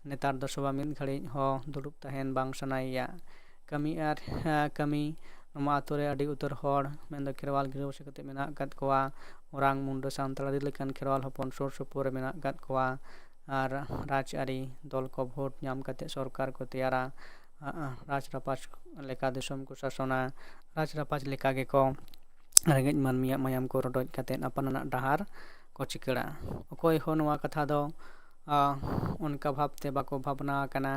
ᱱᱮᱛᱟᱨ ᱫᱚ ᱥᱚᱵᱷᱟ ᱢᱤᱫ ᱜᱷᱟᱹᱲᱤᱡ ᱦᱚᱸ ᱫᱩᱲᱩᱵ ᱛᱟᱦᱮᱱ ᱵᱟᱝ ᱥᱟᱱᱟᱭᱮᱭᱟ᱾ ᱠᱟᱹᱢᱤ ᱟᱨ, ᱟᱸ, ᱠᱟᱹᱢᱤ, ᱱᱚᱣᱟ ᱟᱛᱳ ᱨᱮ ᱟᱹᱰᱤ ᱩᱛᱟᱹᱨ ᱦᱚᱲ, ᱢᱮᱱᱫᱚ ᱠᱷᱮᱨᱣᱟᱞ ᱜᱤᱨᱟᱹᱵᱟᱹᱥᱤ ᱠᱟᱛᱮ ᱢᱮᱱᱟᱜ ᱟᱠᱟᱫ ᱠᱚᱣᱟ᱾ ᱳᱨᱟᱝ, ᱢᱩᱱᱰᱟᱹ, ᱥᱟᱱᱛᱟᱲ, ᱟᱹᱰᱤ ᱞᱮᱠᱟᱱ ᱠᱷᱮᱨᱣᱟᱞ ᱦᱚᱯᱚᱱ ᱥᱩᱨ ᱥᱩᱯᱩᱨ ᱨᱮ ᱢᱮᱱᱟᱜ ᱟᱠᱟᱫ ᱠᱚᱣᱟ᱾ ᱟᱨ ᱨᱟᱡᱽᱟᱹᱨᱤ ᱫᱚᱞ ᱠᱚ ᱵᱷᱳᱴ ᱧᱟᱢ ᱠᱟᱛᱮ ᱥᱚᱨᱠᱟᱨ ᱠᱚ ᱛᱮᱭᱟᱨᱟ᱾ ᱟᱸ, ᱨᱟᱡᱽ ᱨᱟᱯᱟᱡᱽ ᱞᱮᱠᱟ ᱫᱤᱥᱚᱢ ᱠᱚ ᱥᱟᱥᱚᱱᱟ᱾ ᱨᱟᱡᱽ ᱨᱟᱯᱟᱡᱽ ᱞᱮᱠᱟ ᱜᱮᱠᱚ ᱨᱮᱸᱜᱮᱡ ᱢᱟᱹᱱᱢᱤᱭᱟᱜ ᱢᱟᱭᱟᱢ ᱠᱚ ᱨᱚᱰᱚᱡ ᱠᱟᱛᱮᱫ ᱟᱯᱟᱱ ᱟᱱᱟᱜ ᱰᱟᱦᱟᱨ ᱠᱚ ᱪᱤᱠᱟᱹᱲᱟ᱾ ᱚᱠᱚᱭ ᱦᱚᱸ ᱱᱚᱣᱟ ᱠᱟᱛᱷᱟ ᱫᱚ, ᱟ, ᱚᱱᱠᱟ ᱵᱷᱟᱵᱽᱛᱮ ᱵᱟᱠᱚ ᱵᱷᱟᱵᱽᱱᱟ ᱟᱠᱟᱱᱟ᱾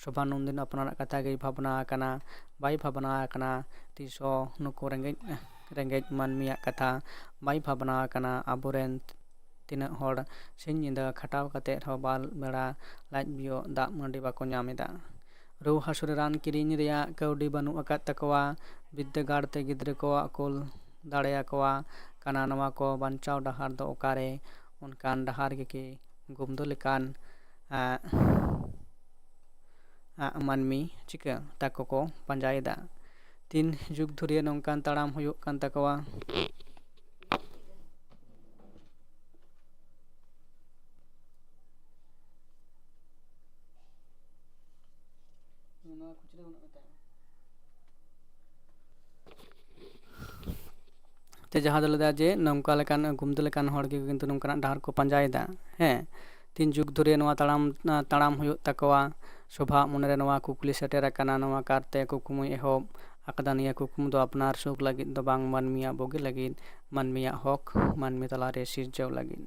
ᱥᱳᱵᱷᱟᱱᱚᱱᱫᱤᱱ ᱟᱯᱱᱟᱨᱟᱜ ᱠᱟᱛᱷᱟ ᱜᱮᱭ ᱵᱷᱟᱵᱽᱱᱟ ᱟᱠᱟᱱᱟ, ᱵᱟᱭ ᱵᱷᱟᱵᱽᱱᱟ ᱟᱠᱟᱱᱟ ᱛᱤᱥ ᱦᱚᱸ ᱱᱩᱠᱩ ᱨᱮᱸᱜᱮᱡ, ᱨᱮᱸᱜᱮᱡ ᱢᱟᱹᱱᱢᱤᱭᱟᱜ ᱠᱟᱛᱷᱟ ᱵᱟᱭ ᱵᱷᱟᱵᱽᱱᱟ ᱟᱠᱟᱱᱟ᱾ ᱟᱵᱚᱨᱮᱱ ᱛᱤᱱᱟᱹᱜ ᱦᱚᱲ ᱥᱤᱧ ᱧᱤᱫᱟᱹ ᱠᱷᱟᱴᱟᱣ ᱠᱟᱛᱮᱫ ᱦᱚᱸ ᱵᱟᱨ ᱵᱮᱲᱟ ᱞᱟᱡ ᱵᱤᱭᱳᱜ ᱫᱟᱜ ᱢᱟᱹᱰᱤ ᱵᱟᱠᱚ ᱧᱟᱢ ᱮᱫᱟ᱾ ᱨᱩᱣᱟᱹ ᱦᱟᱹᱥᱩ ᱨᱮ ᱨᱟᱱ ᱠᱤᱨᱤᱧ ᱨᱮᱭᱟᱜ ᱠᱟᱹᱣᱰᱤ ᱵᱟᱹᱱᱩᱜ ᱟᱠᱟᱫ ᱛᱟᱠᱚᱣᱟ᱾ ᱵᱤᱨᱫᱟᱹᱜᱟᱲ ᱛᱮ ᱜᱤᱫᱽᱨᱟᱹ ᱠᱚᱣᱟᱜ ᱠᱩᱞ ᱫᱟᱲᱮᱭᱟᱠᱚᱣᱟ ᱠᱟᱱᱟ᱾ ᱱᱚᱣᱟ ᱠᱚ ᱵᱟᱧᱪᱟᱣ ᱰᱟᱦᱟᱨ ᱫᱚ ᱚᱠᱟᱨᱮ? ᱚᱱᱠᱟᱱ ᱰᱟᱦᱟᱨ ᱜᱮ ᱠᱤ ᱜᱩᱢᱫᱩ ᱞᱮᱠᱟᱱ, ᱟᱸ, ᱟᱸ, ᱢᱟᱹᱱᱢᱤ ᱪᱤᱠᱟᱹ ᱛᱟᱠᱚ ᱠᱚ ᱯᱟᱸᱡᱟᱭᱮᱫᱟ? ᱛᱤᱱ ᱡᱩᱜᱽ ᱫᱷᱩᱨᱤᱭᱟᱹ ᱱᱚᱝᱠᱟᱱ ᱛᱟᱲᱟᱢ ᱦᱩᱭᱩᱜ ᱠᱟᱱ ᱛᱟᱠᱚᱣᱟ? ᱱᱚᱣᱟ ᱠᱷᱩᱪᱨᱟᱹ ᱵᱟᱹᱱᱩᱜ ᱢᱮᱛᱟᱭ᱾ ᱛᱮ ᱡᱟᱦᱟᱸ ᱫᱚ ᱞᱟᱹᱭᱫᱟ ᱡᱮ ᱱᱚᱝᱠᱟ ᱞᱮᱠᱟᱱ ᱜᱩᱢᱫᱩ ᱞᱮᱠᱟᱱ ᱦᱚᱲ ᱜᱮ ᱠᱤᱱᱛᱩ ᱱᱚᱝᱠᱟᱱᱟᱜ ᱰᱟᱦᱟᱨ ᱠᱚ ᱯᱟᱸᱡᱟᱭᱮᱫᱟ᱾ ᱦᱮᱸ, ᱛᱤᱱ ᱡᱩᱜᱽ ᱫᱷᱚᱨᱮ ᱱᱚᱣᱟ ᱛᱟᱲᱟᱢ, ᱛᱟᱲᱟᱢ ᱦᱩᱭᱩᱜ ᱛᱟᱠᱚᱣᱟ? ᱥᱚᱵᱷᱟ ᱢᱚᱱᱮᱨᱮ ᱱᱚᱣᱟ ᱠᱩᱠᱞᱤ ᱥᱮᱴᱮᱨ ᱟᱠᱟᱱᱟ, ᱱᱚᱣᱟ ᱠᱟᱨᱛᱮ ᱠᱩᱠᱢᱩᱭ ᱮᱦᱚᱵ ᱟᱠᱟᱫᱟ᱾ ᱱᱤᱭᱟᱹ ᱠᱩᱠᱢᱩ ᱫᱚ ᱟᱯᱱᱟᱨ ᱥᱩᱠ ᱞᱟᱹᱜᱤᱫ ᱫᱚ ᱵᱟᱝ, ᱢᱟᱹᱱᱢᱤᱭᱟᱜ ᱵᱩᱜᱤ ᱞᱟᱹᱜᱤᱫ, ᱢᱟᱹᱱᱢᱤᱭᱟᱜ ᱦᱚᱠ ᱢᱟᱹᱱᱢᱤ ᱛᱟᱞᱟᱨᱮ ᱥᱤᱨᱡᱟᱹᱣ ᱞᱟᱹᱜᱤᱫ᱾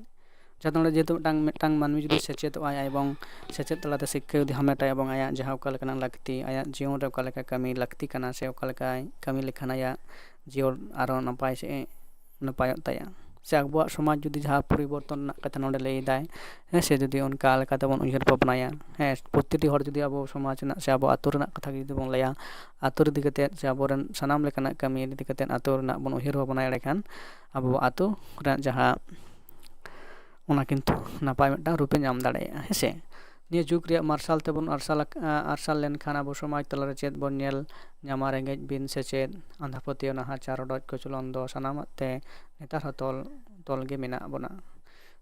ᱡᱟᱦᱟᱸ ᱫᱚ ᱱᱚᱰᱮ ᱡᱮᱦᱮᱛᱩ ᱢᱤᱫᱴᱟᱝ ᱢᱤᱫᱴᱟᱝ ᱢᱟᱹᱱᱢᱤ ᱡᱩᱫᱤ ᱥᱮᱪᱮᱫᱚᱜ ᱟᱭ ᱮᱵᱚᱝ ᱥᱮᱪᱮᱫ ᱛᱟᱞᱟᱛᱮ ᱥᱤᱠᱠᱷᱟ ᱡᱩᱫᱤ ᱦᱟᱢᱮᱴᱟᱭ ᱮᱵᱚᱝ ᱟᱭᱟᱜ ᱡᱟᱦᱟᱸ ᱚᱠᱟ ᱞᱮᱠᱟᱱᱟᱜ ᱞᱟᱹᱠᱛᱤ, ᱟᱭᱟᱜ ᱡᱤᱭᱚᱱ ᱨᱮ ᱚᱠᱟ ᱞᱮᱠᱟ ᱠᱟᱹᱢᱤ ᱞᱟᱹᱠᱛᱤ ᱠᱟᱱᱟ ᱥᱮ ᱚᱠᱟ ᱞᱮᱠᱟᱭ ᱠᱟᱹᱢᱤ ᱞᱮᱠᱷᱟᱱ ᱟᱭᱟᱜ ᱡᱤᱭᱚᱱ ᱟᱨᱚ ᱱᱟᱯᱟᱭ ᱥᱮᱫ ᱮ ᱱᱟᱯᱟᱭᱚᱜ ᱛᱟᱭᱟ᱾ ᱥᱮ ᱟᱵᱚᱣᱟᱜ ᱥᱚᱢᱟᱡᱽ ᱡᱩᱫᱤ ᱡᱟᱦᱟᱸ ᱯᱚᱨᱤᱵᱚᱨᱛᱚᱱ ᱨᱮᱱᱟᱜ ᱠᱟᱛᱷᱟ ᱱᱚᱰᱮ ᱞᱟᱹᱭ ᱮᱫᱟᱭ, ᱦᱮᱸ ᱥᱮ, ᱡᱩᱫᱤ ᱚᱱᱠᱟ ᱞᱮᱠᱟᱛᱮᱵᱚᱱ ᱩᱭᱦᱟᱹᱨ ᱵᱷᱟᱵᱽᱱᱟᱭᱟ, ᱦᱮᱸ, ᱯᱨᱚᱛᱤᱴᱤ ᱦᱚᱲ ᱡᱩᱫᱤ ᱟᱵᱚ ᱥᱚᱢᱟᱡᱽ ᱨᱮᱱᱟᱜ ᱥᱮ ᱟᱵᱚ ᱟᱹᱛᱩ ᱨᱮᱱᱟᱜ ᱠᱟᱛᱷᱟ ᱜᱮ ᱡᱩᱫᱤ ᱵᱚᱱ ᱞᱟᱹᱭᱟ, ᱟᱹᱛᱩ ᱤᱫᱤ ᱠᱟᱛᱮᱫ ᱥᱮ ᱟᱵᱚᱨᱮᱱ ᱥᱟᱱᱟᱢ ᱞᱮᱠᱟᱱᱟᱜ ᱠᱟᱹᱢᱤ ᱤᱫᱤ ᱠᱟᱛᱮᱫ ᱟᱹᱛᱩ ᱨᱮᱱᱟᱜ ᱵᱚᱱ ᱩᱭᱦᱟᱹᱨ ᱵᱷᱟᱵᱽᱱᱟᱭᱟ, ᱮᱸᱰᱮᱠᱷᱟᱱ ᱟᱵᱚ ᱟᱹᱛᱩ ᱨᱮᱱᱟᱜ ᱡᱟᱦᱟᱸ ᱚᱱᱟ ᱠᱤᱱᱛᱩ ᱱᱟᱯᱟᱭ ᱢᱤᱫᱴᱟᱝ ᱨᱩᱯᱮ ᱧᱟᱢ ᱫᱟᱲᱮᱭᱟᱜᱼᱟ, ᱦᱮᱸ ᱥᱮ᱾ ᱱᱤᱭᱟᱹ ᱡᱩᱜᱽ ᱨᱮᱭᱟᱜ ᱢᱟᱨᱥᱟᱞ ᱛᱮᱵᱚᱱ ᱟᱨᱥᱟᱞ ᱟᱠ-, ᱟ, ᱟᱨᱥᱟᱞ ᱞᱮᱱᱠᱷᱟᱱ ᱟᱵᱚ ᱥᱚᱢᱟᱡᱽ ᱛᱟᱞᱟᱨᱮ ᱪᱮᱫ ᱵᱚᱱ ᱧᱮᱞ ᱧᱟᱢᱟ? ᱨᱮᱸᱜᱮᱡ ᱵᱤᱱ ᱥᱮᱪᱮᱫ, ᱟᱸᱫᱷᱟ ᱯᱟᱹᱛᱭᱟᱹᱣ, ᱱᱟᱦᱟᱪᱟᱨ, ᱨᱚᱰᱚᱡ ᱠᱚᱪᱞᱚᱱ ᱫᱚ ᱥᱟᱱᱟᱢᱟᱜ ᱛᱮ ᱱᱮᱛᱟᱨ ᱦᱚᱸ ᱛᱚᱞ, ᱛᱚᱞ ᱜᱮ ᱢᱮᱱᱟᱜ ᱵᱚᱱᱟ᱾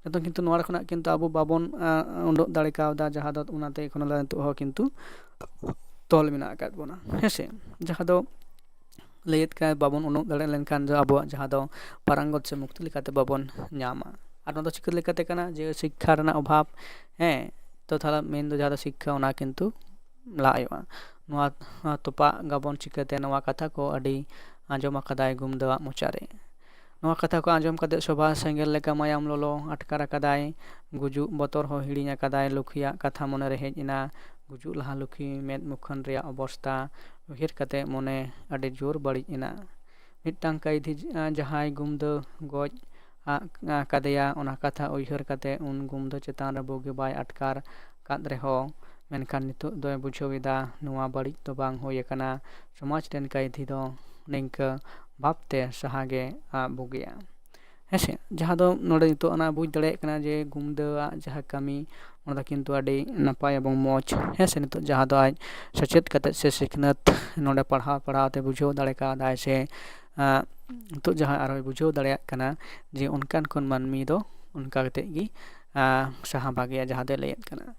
ᱡᱚᱛᱚ ᱠᱤᱱᱛᱩ ᱱᱚᱣᱟ ᱠᱷᱚᱱᱟᱜ ᱠᱤᱱᱛᱩ ᱟᱵᱚ ᱵᱟᱵᱚᱱ, ᱟ, ᱩᱰᱩᱠ ᱫᱟᱲᱮ ᱠᱟᱣᱫᱟ, ᱡᱟᱦᱟᱸ ᱫᱚ ᱚᱱᱟᱛᱮ ᱮᱠᱷᱚᱱᱚ ᱱᱤᱛᱚᱜ ᱦᱚᱸ ᱠᱤᱱᱛᱩ ᱛᱚᱞ ᱢᱮᱱᱟᱜ ᱟᱠᱟᱫ ᱵᱚᱱᱟ, ᱦᱮᱸ ᱥᱮ᱾ ᱡᱟᱦᱟᱸ ᱫᱚ ᱞᱟᱹᱭᱮᱫ ᱠᱟᱱ ᱵᱟᱵᱚᱱ ᱩᱰᱩᱠ ᱫᱟᱲᱮ ᱞᱮᱱᱠᱷᱟᱱ ᱫᱚ ᱟᱵᱚᱣᱟᱜ ᱡᱟᱦᱟᱸ ᱫᱚ ᱯᱟᱨᱟᱝᱜᱚᱛ ᱥᱮ ᱢᱩᱠᱛᱤ ᱞᱮᱠᱟᱛᱮ ᱵᱟᱵᱚᱱ ᱧᱟᱢᱟ᱾ ᱟᱨ ᱱᱚᱣᱟ ᱫᱚ ᱪᱤᱠᱟᱹ ᱞᱮᱠᱟᱛᱮ ᱠᱟᱱᱟ? ᱡᱮ ᱥᱤᱠᱠᱷᱟ ᱨᱮᱱᱟᱜ ᱚᱵᱷᱟᱵᱽ, ᱦᱮᱸ, ᱛᱚ ᱛᱟᱦᱚᱞᱮ ᱢᱮᱱ ᱫᱚ ᱡᱟᱦᱟᱸ ᱫᱚ ᱥᱤᱠᱠᱷᱟ, ᱚᱱᱟ ᱠᱤᱱᱛᱩ ᱞᱟᱦᱟ ᱦᱩᱭᱩᱜᱼᱟ᱾ ᱱᱚᱣᱟ ᱛᱚᱯᱟᱜ ᱜᱟᱵᱚᱱ ᱪᱤᱠᱟᱹᱛᱮ? ᱱᱚᱣᱟ ᱠᱟᱛᱷᱟ ᱠᱚ ᱟᱹᱰᱤ ᱟᱸᱡᱚᱢ ᱟᱠᱟᱫᱟᱭ ᱜᱩᱢᱫᱟᱹᱣᱟᱜ ᱢᱚᱪᱟᱨᱮ᱾ ᱱᱚᱣᱟ ᱠᱟᱛᱷᱟ ᱠᱚ ᱟᱸᱡᱚᱢ ᱠᱟᱛᱮ ᱥᱳᱵᱷᱟ ᱥᱮᱸᱜᱮᱞ ᱞᱮᱠᱟ ᱢᱟᱭᱟᱢ ᱞᱚᱞᱚ ᱟᱴᱠᱟᱨ ᱟᱠᱟᱫᱟᱭ᱾ ᱜᱩᱡᱩᱜ ᱵᱚᱛᱚᱨ ᱦᱚᱸ ᱦᱤᱲᱤᱧ ᱟᱠᱟᱫᱟᱭ᱾ ᱞᱩᱠᱷᱤᱭᱟᱜ ᱠᱟᱛᱷᱟ ᱢᱚᱱᱮᱨᱮ ᱦᱮᱡ ᱮᱱᱟ, ᱜᱩᱡᱩᱜ ᱞᱟᱦᱟ ᱞᱩᱠᱷᱤ ᱢᱮᱫ ᱢᱩᱠᱷᱟᱹᱱ ᱨᱮᱭᱟᱜ ᱚᱵᱚᱥᱛᱟ ᱩᱭᱦᱟᱹᱨ ᱠᱟᱛᱮ ᱢᱚᱱᱮ ᱟᱹᱰᱤ ᱡᱳᱨ ᱵᱟᱹᱲᱤᱡ ᱮᱱᱟ᱾ ᱢᱤᱫᱴᱟᱝ ᱠᱟᱹᱭᱫᱷᱤ, ᱡᱟᱦᱟᱸᱭ ᱜᱩᱢᱫᱟᱹ ᱜᱚᱡ ᱟ-, ᱟ-, ᱠᱟᱫᱮᱭᱟ, ᱚᱱᱟ ᱠᱟᱛᱷᱟ ᱩᱭᱦᱟᱹᱨ ᱠᱟᱛᱮ ᱩᱱ ᱜᱩᱢᱫᱟᱹ ᱪᱮᱛᱟᱱ ᱨᱮ ᱵᱩᱜᱤ ᱵᱟᱭ ᱟᱴᱠᱟᱨ ᱠᱟᱫ ᱨᱮᱦᱚᱸ, ᱢᱮᱱᱠᱷᱟᱱ ᱱᱤᱛᱚᱜ ᱫᱚᱭ ᱵᱩᱡᱷᱟᱹᱣ ᱮᱫᱟ, ᱱᱚᱣᱟ ᱵᱟᱹᱲᱤᱡ ᱫᱚ ᱵᱟᱝ ᱦᱩᱭ ᱟᱠᱟᱱᱟ᱾ ᱥᱚᱢᱟᱡᱽ ᱨᱮᱱ ᱠᱟᱹᱭᱫᱷᱤ ᱫᱚ ᱱᱤᱝᱠᱟᱹ ᱵᱷᱟᱵᱽᱛᱮ ᱥᱟᱦᱟ ᱜᱮ, ᱟ, ᱵᱩᱜᱤᱭᱟ᱾ ᱦᱮᱸ ᱥᱮ, ᱡᱟᱦᱟᱸ ᱫᱚ ᱱᱚᱰᱮ ᱱᱤᱛᱚᱜ ᱚᱱᱟ ᱵᱩᱡᱽ ᱫᱟᱲᱮᱭᱟᱜ ᱠᱟᱱᱟ ᱡᱮ ᱜᱩᱢᱫᱟᱹᱣᱟᱜ ᱡᱟᱦᱟᱸ ᱠᱟᱹᱢᱤ, ᱚᱱᱟ ᱫᱚ ᱠᱤᱱᱛᱩ ᱟᱹᱰᱤ ᱱᱟᱯᱟᱭ ᱮᱵᱚᱝ ᱢᱚᱡᱽ᱾ ᱦᱮᱸ ᱥᱮ, ᱱᱤᱛᱚᱜ ᱡᱟᱦᱟᱸ ᱫᱚ ᱟᱡ ᱥᱮᱪᱮᱫ ᱠᱟᱛᱮᱫ ᱥᱮ ᱥᱤᱠᱷᱱᱟᱹᱛ ᱱᱚᱰᱮ ᱯᱟᱲᱦᱟᱣ ᱯᱟᱲᱦᱟᱣ ᱛᱮ ᱵᱩᱡᱷᱟᱹᱣ ᱫᱟᱲᱮ ᱠᱟᱣᱫᱟᱭ ᱥᱮ, ᱟ, ᱱᱤᱛᱚᱜ ᱡᱟᱦᱟᱸ ᱟᱨᱦᱚᱸᱭ ᱵᱩᱡᱷᱟᱹᱣ ᱫᱟᱲᱮᱭᱟᱜ ᱠᱟᱱᱟ ᱡᱮ ᱚᱱᱠᱟᱱ ᱠᱚ ᱢᱟᱹᱱᱢᱤ ᱫᱚ ᱚᱱᱠᱟ ᱠᱟᱛᱮᱫ ᱜᱮ, ᱟ, ᱥᱟᱦᱟ ᱵᱷᱟᱜᱮᱭᱟ, ᱡᱟᱦᱟᱸ ᱫᱚᱭ ᱞᱟᱹᱭᱮᱫ ᱠᱟᱱᱟ᱾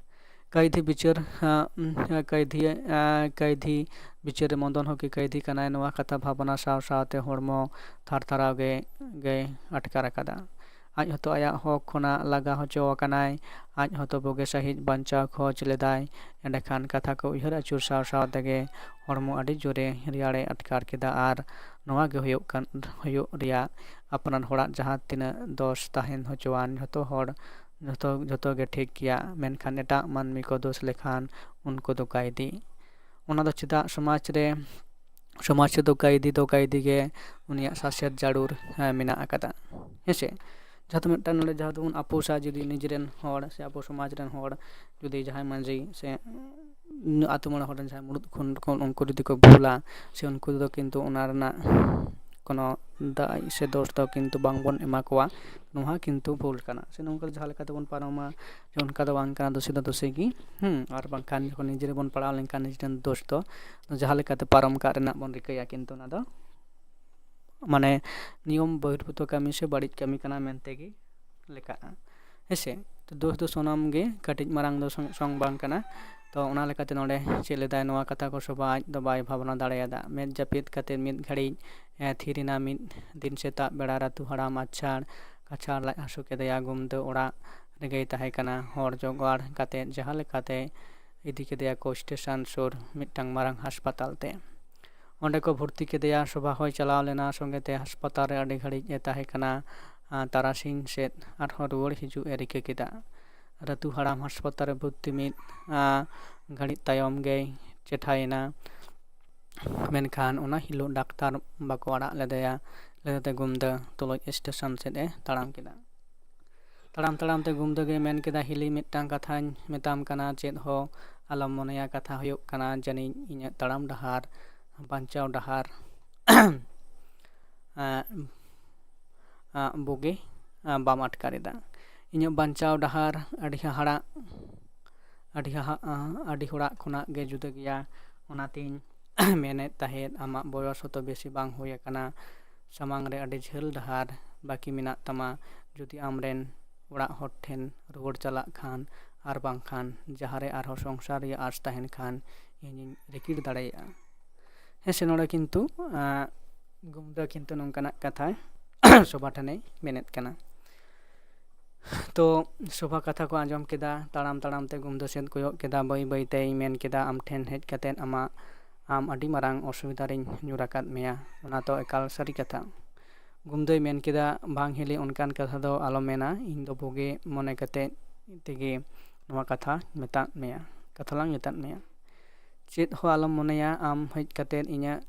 ᱠᱟᱹᱭᱫᱷᱤ ᱵᱤᱪᱟᱹᱨ, ᱟ, ᱩᱢ, ᱠᱟᱹᱭᱫᱷᱤ, ᱟ, ᱠᱟᱹᱭᱫᱷᱤ ᱵᱤᱪᱟᱹᱨ ᱨᱮ ᱢᱚᱫᱚᱱ ᱦᱚᱸ ᱠᱤ ᱠᱟᱹᱭᱫᱷᱤ ᱠᱟᱱᱟᱭ? ᱱᱚᱣᱟ ᱠᱟᱛᱷᱟ ᱵᱷᱟᱵᱽᱱᱟ ᱥᱟᱶ ᱥᱟᱶᱛᱮ ᱦᱚᱲᱢᱚ ᱛᱷᱟᱨ ᱛᱷᱟᱨᱟᱣ ᱜᱮ, ᱜᱮᱭ ᱟᱴᱠᱟᱨ ᱟᱠᱟᱫᱟ᱾ ᱟᱡ ᱦᱚᱸᱛᱚ ᱟᱭᱟᱜ ᱦᱚᱠ ᱠᱷᱚᱱᱟᱜ ᱞᱟᱜᱟ ᱦᱚᱪᱚ ᱟᱠᱟᱱᱟᱭ᱾ ᱟᱡ ᱦᱚᱸᱛᱚ ᱵᱩᱜᱤ ᱥᱟᱺᱦᱤᱡ ᱵᱟᱧᱪᱟᱣ ᱠᱷᱚᱡᱽ ᱞᱮᱫᱟᱭ᱾ ᱮᱸᱰᱮᱠᱷᱟᱱ ᱠᱟᱛᱷᱟ ᱠᱚ ᱩᱭᱦᱟᱹᱨ ᱟᱹᱪᱩᱨ ᱥᱟᱶ ᱥᱟᱶ ᱛᱮᱜᱮ ᱦᱚᱲᱢᱚ ᱟᱹᱰᱤ ᱡᱳᱨᱮ ᱨᱮᱭᱟᱲᱮ ᱟᱴᱠᱟᱨ ᱠᱮᱫᱟ ᱟᱨ ᱱᱚᱣᱟ ᱜᱮ ᱦᱩᱭᱩᱜ ᱠᱟᱱ, ᱦᱩᱭᱩᱜ ᱨᱮᱭᱟᱜ ᱟᱯᱱᱟᱨ ᱦᱚᱲᱟᱜ ᱡᱟᱦᱟᱸ ᱛᱤᱱᱟᱹᱜ ᱫᱳᱥ ᱛᱟᱦᱮᱱ ᱦᱚᱪᱚᱣᱟᱱ, ᱡᱷᱚᱛᱚ ᱦᱚᱲ, ᱡᱷᱚᱛᱚ, ᱡᱷᱚᱛᱚ ᱜᱮ ᱴᱷᱤᱠ ᱜᱮᱭᱟ, ᱢᱮᱱᱠᱷᱟᱱ ᱮᱴᱟᱜ ᱢᱟᱹᱱᱢᱤ ᱠᱚ ᱫᱳᱥ ᱞᱮᱠᱷᱟᱱ ᱩᱱᱠᱩ ᱫᱚ ᱠᱟᱭᱫᱤ᱾ ᱚᱱᱟ ᱫᱚ ᱪᱮᱫᱟᱜ ᱥᱚᱢᱟᱡᱽ ᱨᱮ, ᱥᱚᱢᱟᱡᱽ ᱨᱮᱫᱚ ᱠᱟᱭᱫᱤ ᱫᱚ ᱠᱟᱭᱫᱤ ᱜᱮ, ᱩᱱᱤᱭᱟᱜ ᱥᱟᱥᱮᱛ ᱡᱟᱹᱨᱩᱲ, ᱦᱮᱸ, ᱢᱮᱱᱟᱜ ᱟᱠᱟᱫᱟ, ᱦᱮᱸ ᱥᱮ? ᱡᱟᱦᱟᱸ ᱫᱚ ᱢᱤᱫᱴᱟᱝ ᱱᱚᱰᱮ ᱡᱟᱦᱟᱸ ᱫᱚᱵᱚᱱ ᱟᱯᱳᱥᱟ, ᱡᱩᱫᱤ ᱱᱤᱡᱮᱨᱮᱱ ᱦᱚᱲ ᱥᱮ ᱟᱵᱚ ᱥᱚᱢᱟᱡᱽ ᱨᱮᱱ ᱦᱚᱲ ᱡᱩᱫᱤ ᱡᱟᱦᱟᱸᱭ ᱢᱟᱹᱡᱷᱤ ᱥᱮ ᱟᱹᱛᱩ ᱢᱚᱬᱮ ᱦᱚᱲ ᱨᱮᱱ ᱡᱟᱦᱟᱸᱭ ᱢᱩᱬᱩᱫ ᱠᱷᱚᱱ ᱠᱷᱚᱱ ᱩᱱᱠᱩ ᱡᱩᱫᱤ ᱠᱚ ᱵᱷᱩᱞᱟ, ᱥᱮ ᱩᱱᱠᱩ ᱫᱚ ᱠᱤᱱᱛᱩ ᱚᱱᱟ ᱨᱮᱱᱟᱜ ᱠᱳᱱᱳ ᱫᱟᱭ ᱥᱮ ᱫᱳᱥ ᱫᱚ ᱠᱤᱱᱛᱩ ᱵᱟᱝᱵᱚᱱ ᱮᱢᱟ ᱠᱚᱣᱟ᱾ ᱱᱚᱣᱟ ᱠᱤᱱᱛᱩ ᱵᱷᱩᱞ ᱠᱟᱱᱟ, ᱥᱮ ᱱᱚᱝᱠᱟ ᱡᱟᱦᱟᱸ ᱞᱮᱠᱟ ᱛᱮᱵᱚᱱ ᱯᱟᱨᱚᱢᱟ, ᱡᱮ ᱚᱱᱠᱟ ᱫᱚ ᱵᱟᱝ ᱠᱟᱱᱟ, ᱫᱩᱥᱤ ᱫᱚ ᱫᱩᱥᱤ ᱜᱮ᱾ ᱦᱩᱸ, ᱟᱨ ᱵᱟᱝᱠᱷᱟᱱ ᱡᱚᱠᱷᱚᱱ ᱱᱤᱡᱮ ᱨᱮᱵᱚᱱ ᱯᱟᱲᱟᱣ ᱞᱮᱱᱠᱷᱟᱱ ᱱᱤᱡᱮᱨᱮᱱ ᱫᱳᱥ ᱫᱚ ᱡᱟᱦᱟᱸ ᱞᱮᱠᱟᱛᱮ ᱯᱟᱨᱚᱢ ᱠᱟᱜ ᱨᱮᱱᱟᱜ ᱵᱚᱱ ᱨᱤᱠᱟᱹᱭᱟ, ᱠᱤᱱᱛᱩ ᱚᱱᱟ ᱫᱚ ᱢᱟᱱᱮ ᱱᱤᱭᱚᱢ ᱵᱚᱦᱤᱨᱵᱷᱩᱛᱚ ᱠᱟᱹᱢᱤ ᱥᱮ ᱵᱟᱹᱲᱤᱡ ᱠᱟᱹᱢᱤ ᱠᱟᱱᱟ ᱢᱮᱱᱛᱮ ᱜᱮ ᱞᱮᱠᱷᱟᱜᱼᱟ, ᱦᱮᱸᱥᱮ? ᱛᱚ ᱫᱳᱥ ᱫᱚ ᱥᱟᱱᱟᱢ ᱜᱮ, ᱠᱟᱹᱴᱤᱡ ᱢᱟᱨᱟᱝ ᱫᱚ ᱥᱚᱝ, ᱥᱚᱝ ᱵᱟᱝ ᱠᱟᱱᱟ᱾ ᱛᱚ ᱚᱱᱟ ᱞᱮᱠᱟᱛᱮ ᱱᱚᱰᱮ ᱪᱮᱫ ᱞᱮᱫᱟᱭ, ᱱᱚᱣᱟ ᱠᱟᱛᱷᱟ ᱠᱚ ᱥᱚᱵᱷᱟ ᱟᱡ ᱫᱚ ᱵᱟᱭ ᱵᱷᱟᱵᱽᱱᱟ ᱫᱟᱲᱮᱭᱟᱫᱟ᱾ ᱢᱮᱫ ᱡᱟᱹᱯᱤᱫ ᱠᱟᱛᱮ ᱢᱤᱫ ᱜᱷᱟᱹᱲᱤᱡ, ᱮ, ᱛᱷᱤᱨ ᱮᱱᱟ᱾ ᱢᱤᱫ ᱫᱤᱱ ᱥᱮᱛᱟᱜ ᱵᱮᱲᱟ ᱨᱟᱹᱛᱩ ᱦᱟᱲᱟᱢ ᱟᱪᱷᱟᱲ ᱠᱟᱪᱷᱟᱲ ᱞᱟᱡ ᱦᱟᱹᱥᱩ ᱠᱮᱫᱮᱭᱟ᱾ ᱜᱩᱢᱫᱟᱹ ᱚᱲᱟᱜ ᱨᱮᱜᱮᱭ ᱛᱟᱦᱮᱸ ᱠᱟᱱᱟ᱾ ᱦᱚᱲ ᱡᱚᱜᱟᱲ ᱠᱟᱛᱮ ᱡᱟᱦᱟᱸ ᱞᱮᱠᱟᱛᱮ ᱤᱫᱤ ᱠᱮᱫᱮᱭᱟ ᱠᱚ ᱥᱴᱮᱥᱚᱱ ᱥᱩᱨ ᱢᱤᱫᱴᱟᱝ ᱢᱟᱨᱟᱝ ᱦᱟᱥᱯᱟᱛᱟᱞ ᱛᱮ᱾ ᱚᱸᱰᱮ ᱠᱚ ᱵᱷᱚᱨᱛᱤ ᱠᱮᱫᱮᱭᱟ᱾ ᱥᱚᱵᱷᱟ ᱦᱚᱸᱭ ᱪᱟᱞᱟᱣ ᱞᱮᱱᱟ ᱥᱚᱸᱜᱮ ᱛᱮ ᱦᱟᱥᱯᱟᱛᱟᱞ ᱨᱮ᱾ ᱟᱹᱰᱤ ᱜᱷᱟᱹᱲᱤᱡ ᱮ ᱛᱟᱦᱮᱸ ᱠᱟᱱᱟ᱾ ᱟᱨ ᱛᱟᱨᱟᱥᱤᱧ ᱥᱮᱫ ᱟᱨᱦᱚᱸ ᱨᱩᱣᱟᱹᱲ ᱦᱤᱡᱩᱜ ᱮ ᱨᱤᱠᱟᱹ ᱠᱮᱫᱟ᱾ ᱨᱟᱹᱛᱩ ᱦᱟᱲᱟᱢ ᱦᱟᱥᱯᱟᱛᱟᱞ ᱨᱮ ᱵᱷᱚᱨᱛᱤ ᱢᱤᱫ, ᱟ, ᱜᱷᱟᱹᱲᱤᱡ ᱛᱟᱭᱚᱢ ᱜᱮᱭ ᱪᱮᱴᱷᱟᱭᱮᱱᱟ᱾ ᱢᱮᱱᱠᱷᱟᱱ ᱚᱱᱟ ᱦᱤᱞᱳᱜ ᱰᱟᱠᱛᱟᱨ ᱵᱟᱠᱚ ᱟᱲᱟᱜ ᱞᱮᱫᱮᱭᱟ᱾ ᱞᱮᱫᱮᱛᱮ ᱜᱩᱢᱫᱟᱹ ᱛᱩᱞᱩᱡ ᱥᱴᱮᱥᱚᱱ ᱥᱮᱫ ᱮ ᱛᱟᱲᱟᱢ ᱠᱮᱫᱟ᱾ ᱛᱟᱲᱟᱢ ᱛᱟᱲᱟᱢ ᱛᱮ ᱜᱩᱢᱫᱟᱹ ᱜᱮ ᱢᱮᱱ ᱠᱮᱫᱟ, "ᱦᱤᱞᱤ, ᱢᱤᱫᱴᱟᱝ ᱠᱟᱛᱷᱟᱧ ᱢᱮᱛᱟᱢ ᱠᱟᱱᱟ, ᱪᱮᱫ ᱦᱚᱸ ᱟᱞᱚᱢ ᱢᱚᱱᱮᱭᱟ᱾ ᱠᱟᱛᱷᱟ ᱦᱩᱭᱩᱜ ᱠᱟᱱᱟ, ᱡᱟᱹᱱᱤᱡ ᱤᱧᱟᱹᱜ ᱛᱟᱲᱟᱢ ᱰᱟᱦᱟᱨ, ᱵᱟᱧᱪᱟᱣ ᱰᱟᱦᱟᱨ, ᱟᱸ, ᱟᱸ, ᱵᱩᱜᱤ, ᱟᱸ, ᱵᱟᱢ ᱟᱴᱠᱟᱨ ᱮᱫᱟ᱾ ᱤᱧᱟᱹᱜ ᱵᱟᱧᱪᱟᱣ ᱰᱟᱦᱟᱨ ᱟᱹᱰᱤ ᱦᱟᱦᱟᱲᱟᱜ, ᱟᱹᱰᱤ ᱦᱟᱦᱟ-, ᱟᱸ, ᱟᱹᱰᱤ ᱦᱚᱲᱟᱜ ᱠᱷᱚᱱᱟᱜ ᱜᱮ ᱡᱩᱫᱟᱹ ᱜᱮᱭᱟ᱾ ᱚᱱᱟᱛᱤᱧ ᱢᱮᱱᱮᱫ ᱛᱟᱦᱮᱸᱫ, ᱟᱢᱟᱜ ᱵᱚᱭᱚᱥ ᱦᱚᱸᱛᱚ ᱵᱮᱥᱤ ᱵᱟᱝ ᱦᱩᱭ ᱟᱠᱟᱱᱟ᱾ ᱥᱟᱢᱟᱝ ᱨᱮ ᱟᱹᱰᱤ ᱡᱷᱟᱹᱞ ᱰᱟᱦᱟᱨ ᱵᱟᱹᱠᱤ ᱢᱮᱱᱟᱜ ᱛᱟᱢᱟ᱾ ᱡᱩᱫᱤ ᱟᱢᱨᱮᱱ ᱚᱲᱟᱜ ᱦᱚᱲ ᱴᱷᱮᱱ ᱨᱩᱣᱟᱹᱲ ᱪᱟᱞᱟᱜ ᱠᱷᱟᱱ, ᱟᱨ ᱵᱟᱝᱠᱷᱟᱱ ᱡᱟᱦᱟᱸ ᱨᱮ ᱟᱨᱦᱚᱸ ᱥᱚᱝᱥᱟᱨ ᱨᱮᱭᱟᱜ ᱟᱸᱥ ᱛᱟᱦᱮᱱ ᱠᱷᱟᱱ, ᱤᱧᱤᱧ ᱨᱤᱠᱤᱲ ᱫᱟᱲᱮᱭᱟᱜᱼᱟ᱾" ᱦᱮᱸ ᱥᱮ, ᱱᱚᱰᱮ ᱠᱤᱱᱛᱩ, ᱟᱸ, ᱜᱩᱢᱫᱟᱹ ᱠᱤᱱᱛᱩ ᱱᱚᱝᱠᱟᱱᱟᱜ ᱠᱟᱛᱷᱟᱭ ᱥᱚᱵᱷᱟ ᱴᱷᱮᱱᱮ ᱢᱮᱱᱮᱫ ᱠᱟᱱᱟ᱾ ᱛᱚ ᱥᱚᱵᱷᱟ ᱠᱟᱛᱷᱟ ᱠᱚ ᱟᱸᱡᱚᱢ ᱠᱮᱫᱟ, ᱛᱟᱲᱟᱢ ᱛᱟᱲᱟᱢ ᱛᱮ ᱜᱩᱢᱫᱟᱹ ᱥᱮᱫ ᱠᱚᱭᱚᱜ ᱠᱮᱫᱟ, ᱵᱟᱹᱭ ᱵᱟᱹᱭ ᱛᱮᱭ ᱢᱮᱱ ᱠᱮᱫᱟ, "ᱟᱢ ᱴᱷᱮᱱ ᱦᱮᱡ ᱠᱟᱛᱮᱫ ᱟᱢᱟᱜ ᱟᱢ ᱟᱹᱰᱤ ᱢᱟᱨᱟᱝ ᱚᱥᱩᱵᱤᱫᱷᱟ ᱨᱤᱧ ᱧᱩᱨ ᱟᱠᱟᱫ ᱢᱮᱭᱟ᱾ ᱚᱱᱟ ᱛᱚ ᱮᱠᱟᱞ ᱥᱟᱹᱨᱤ ᱠᱟᱛᱷᱟ᱾ ᱜᱩᱢᱫᱟᱹᱭ ᱢᱮᱱ ᱠᱮᱫᱟ, ᱵᱟᱝ ᱦᱤᱞᱤ, ᱚᱱᱠᱟᱱ ᱠᱟᱛᱷᱟ ᱫᱚ ᱟᱞᱚᱢ ᱢᱮᱱᱟ, ᱤᱧ ᱫᱚ ᱵᱩᱜᱤ ᱢᱚᱱᱮ ᱠᱟᱛᱮ ᱛᱮᱜᱮ ᱱᱚᱣᱟ ᱠᱟᱛᱷᱟ ᱢᱮᱛᱟᱫ ᱢᱮᱭᱟ, ᱠᱟᱛᱷᱟ ᱞᱟᱝ ᱢᱮᱛᱟᱫ ᱢᱮᱭᱟ᱾ ᱪᱮᱫ ᱦᱚᱸ ᱟᱞᱚᱢ ᱢᱚᱱᱮᱭᱟ, ᱟᱢ ᱦᱮᱡ ᱠᱟᱛᱮ ᱤᱧᱟᱹᱜ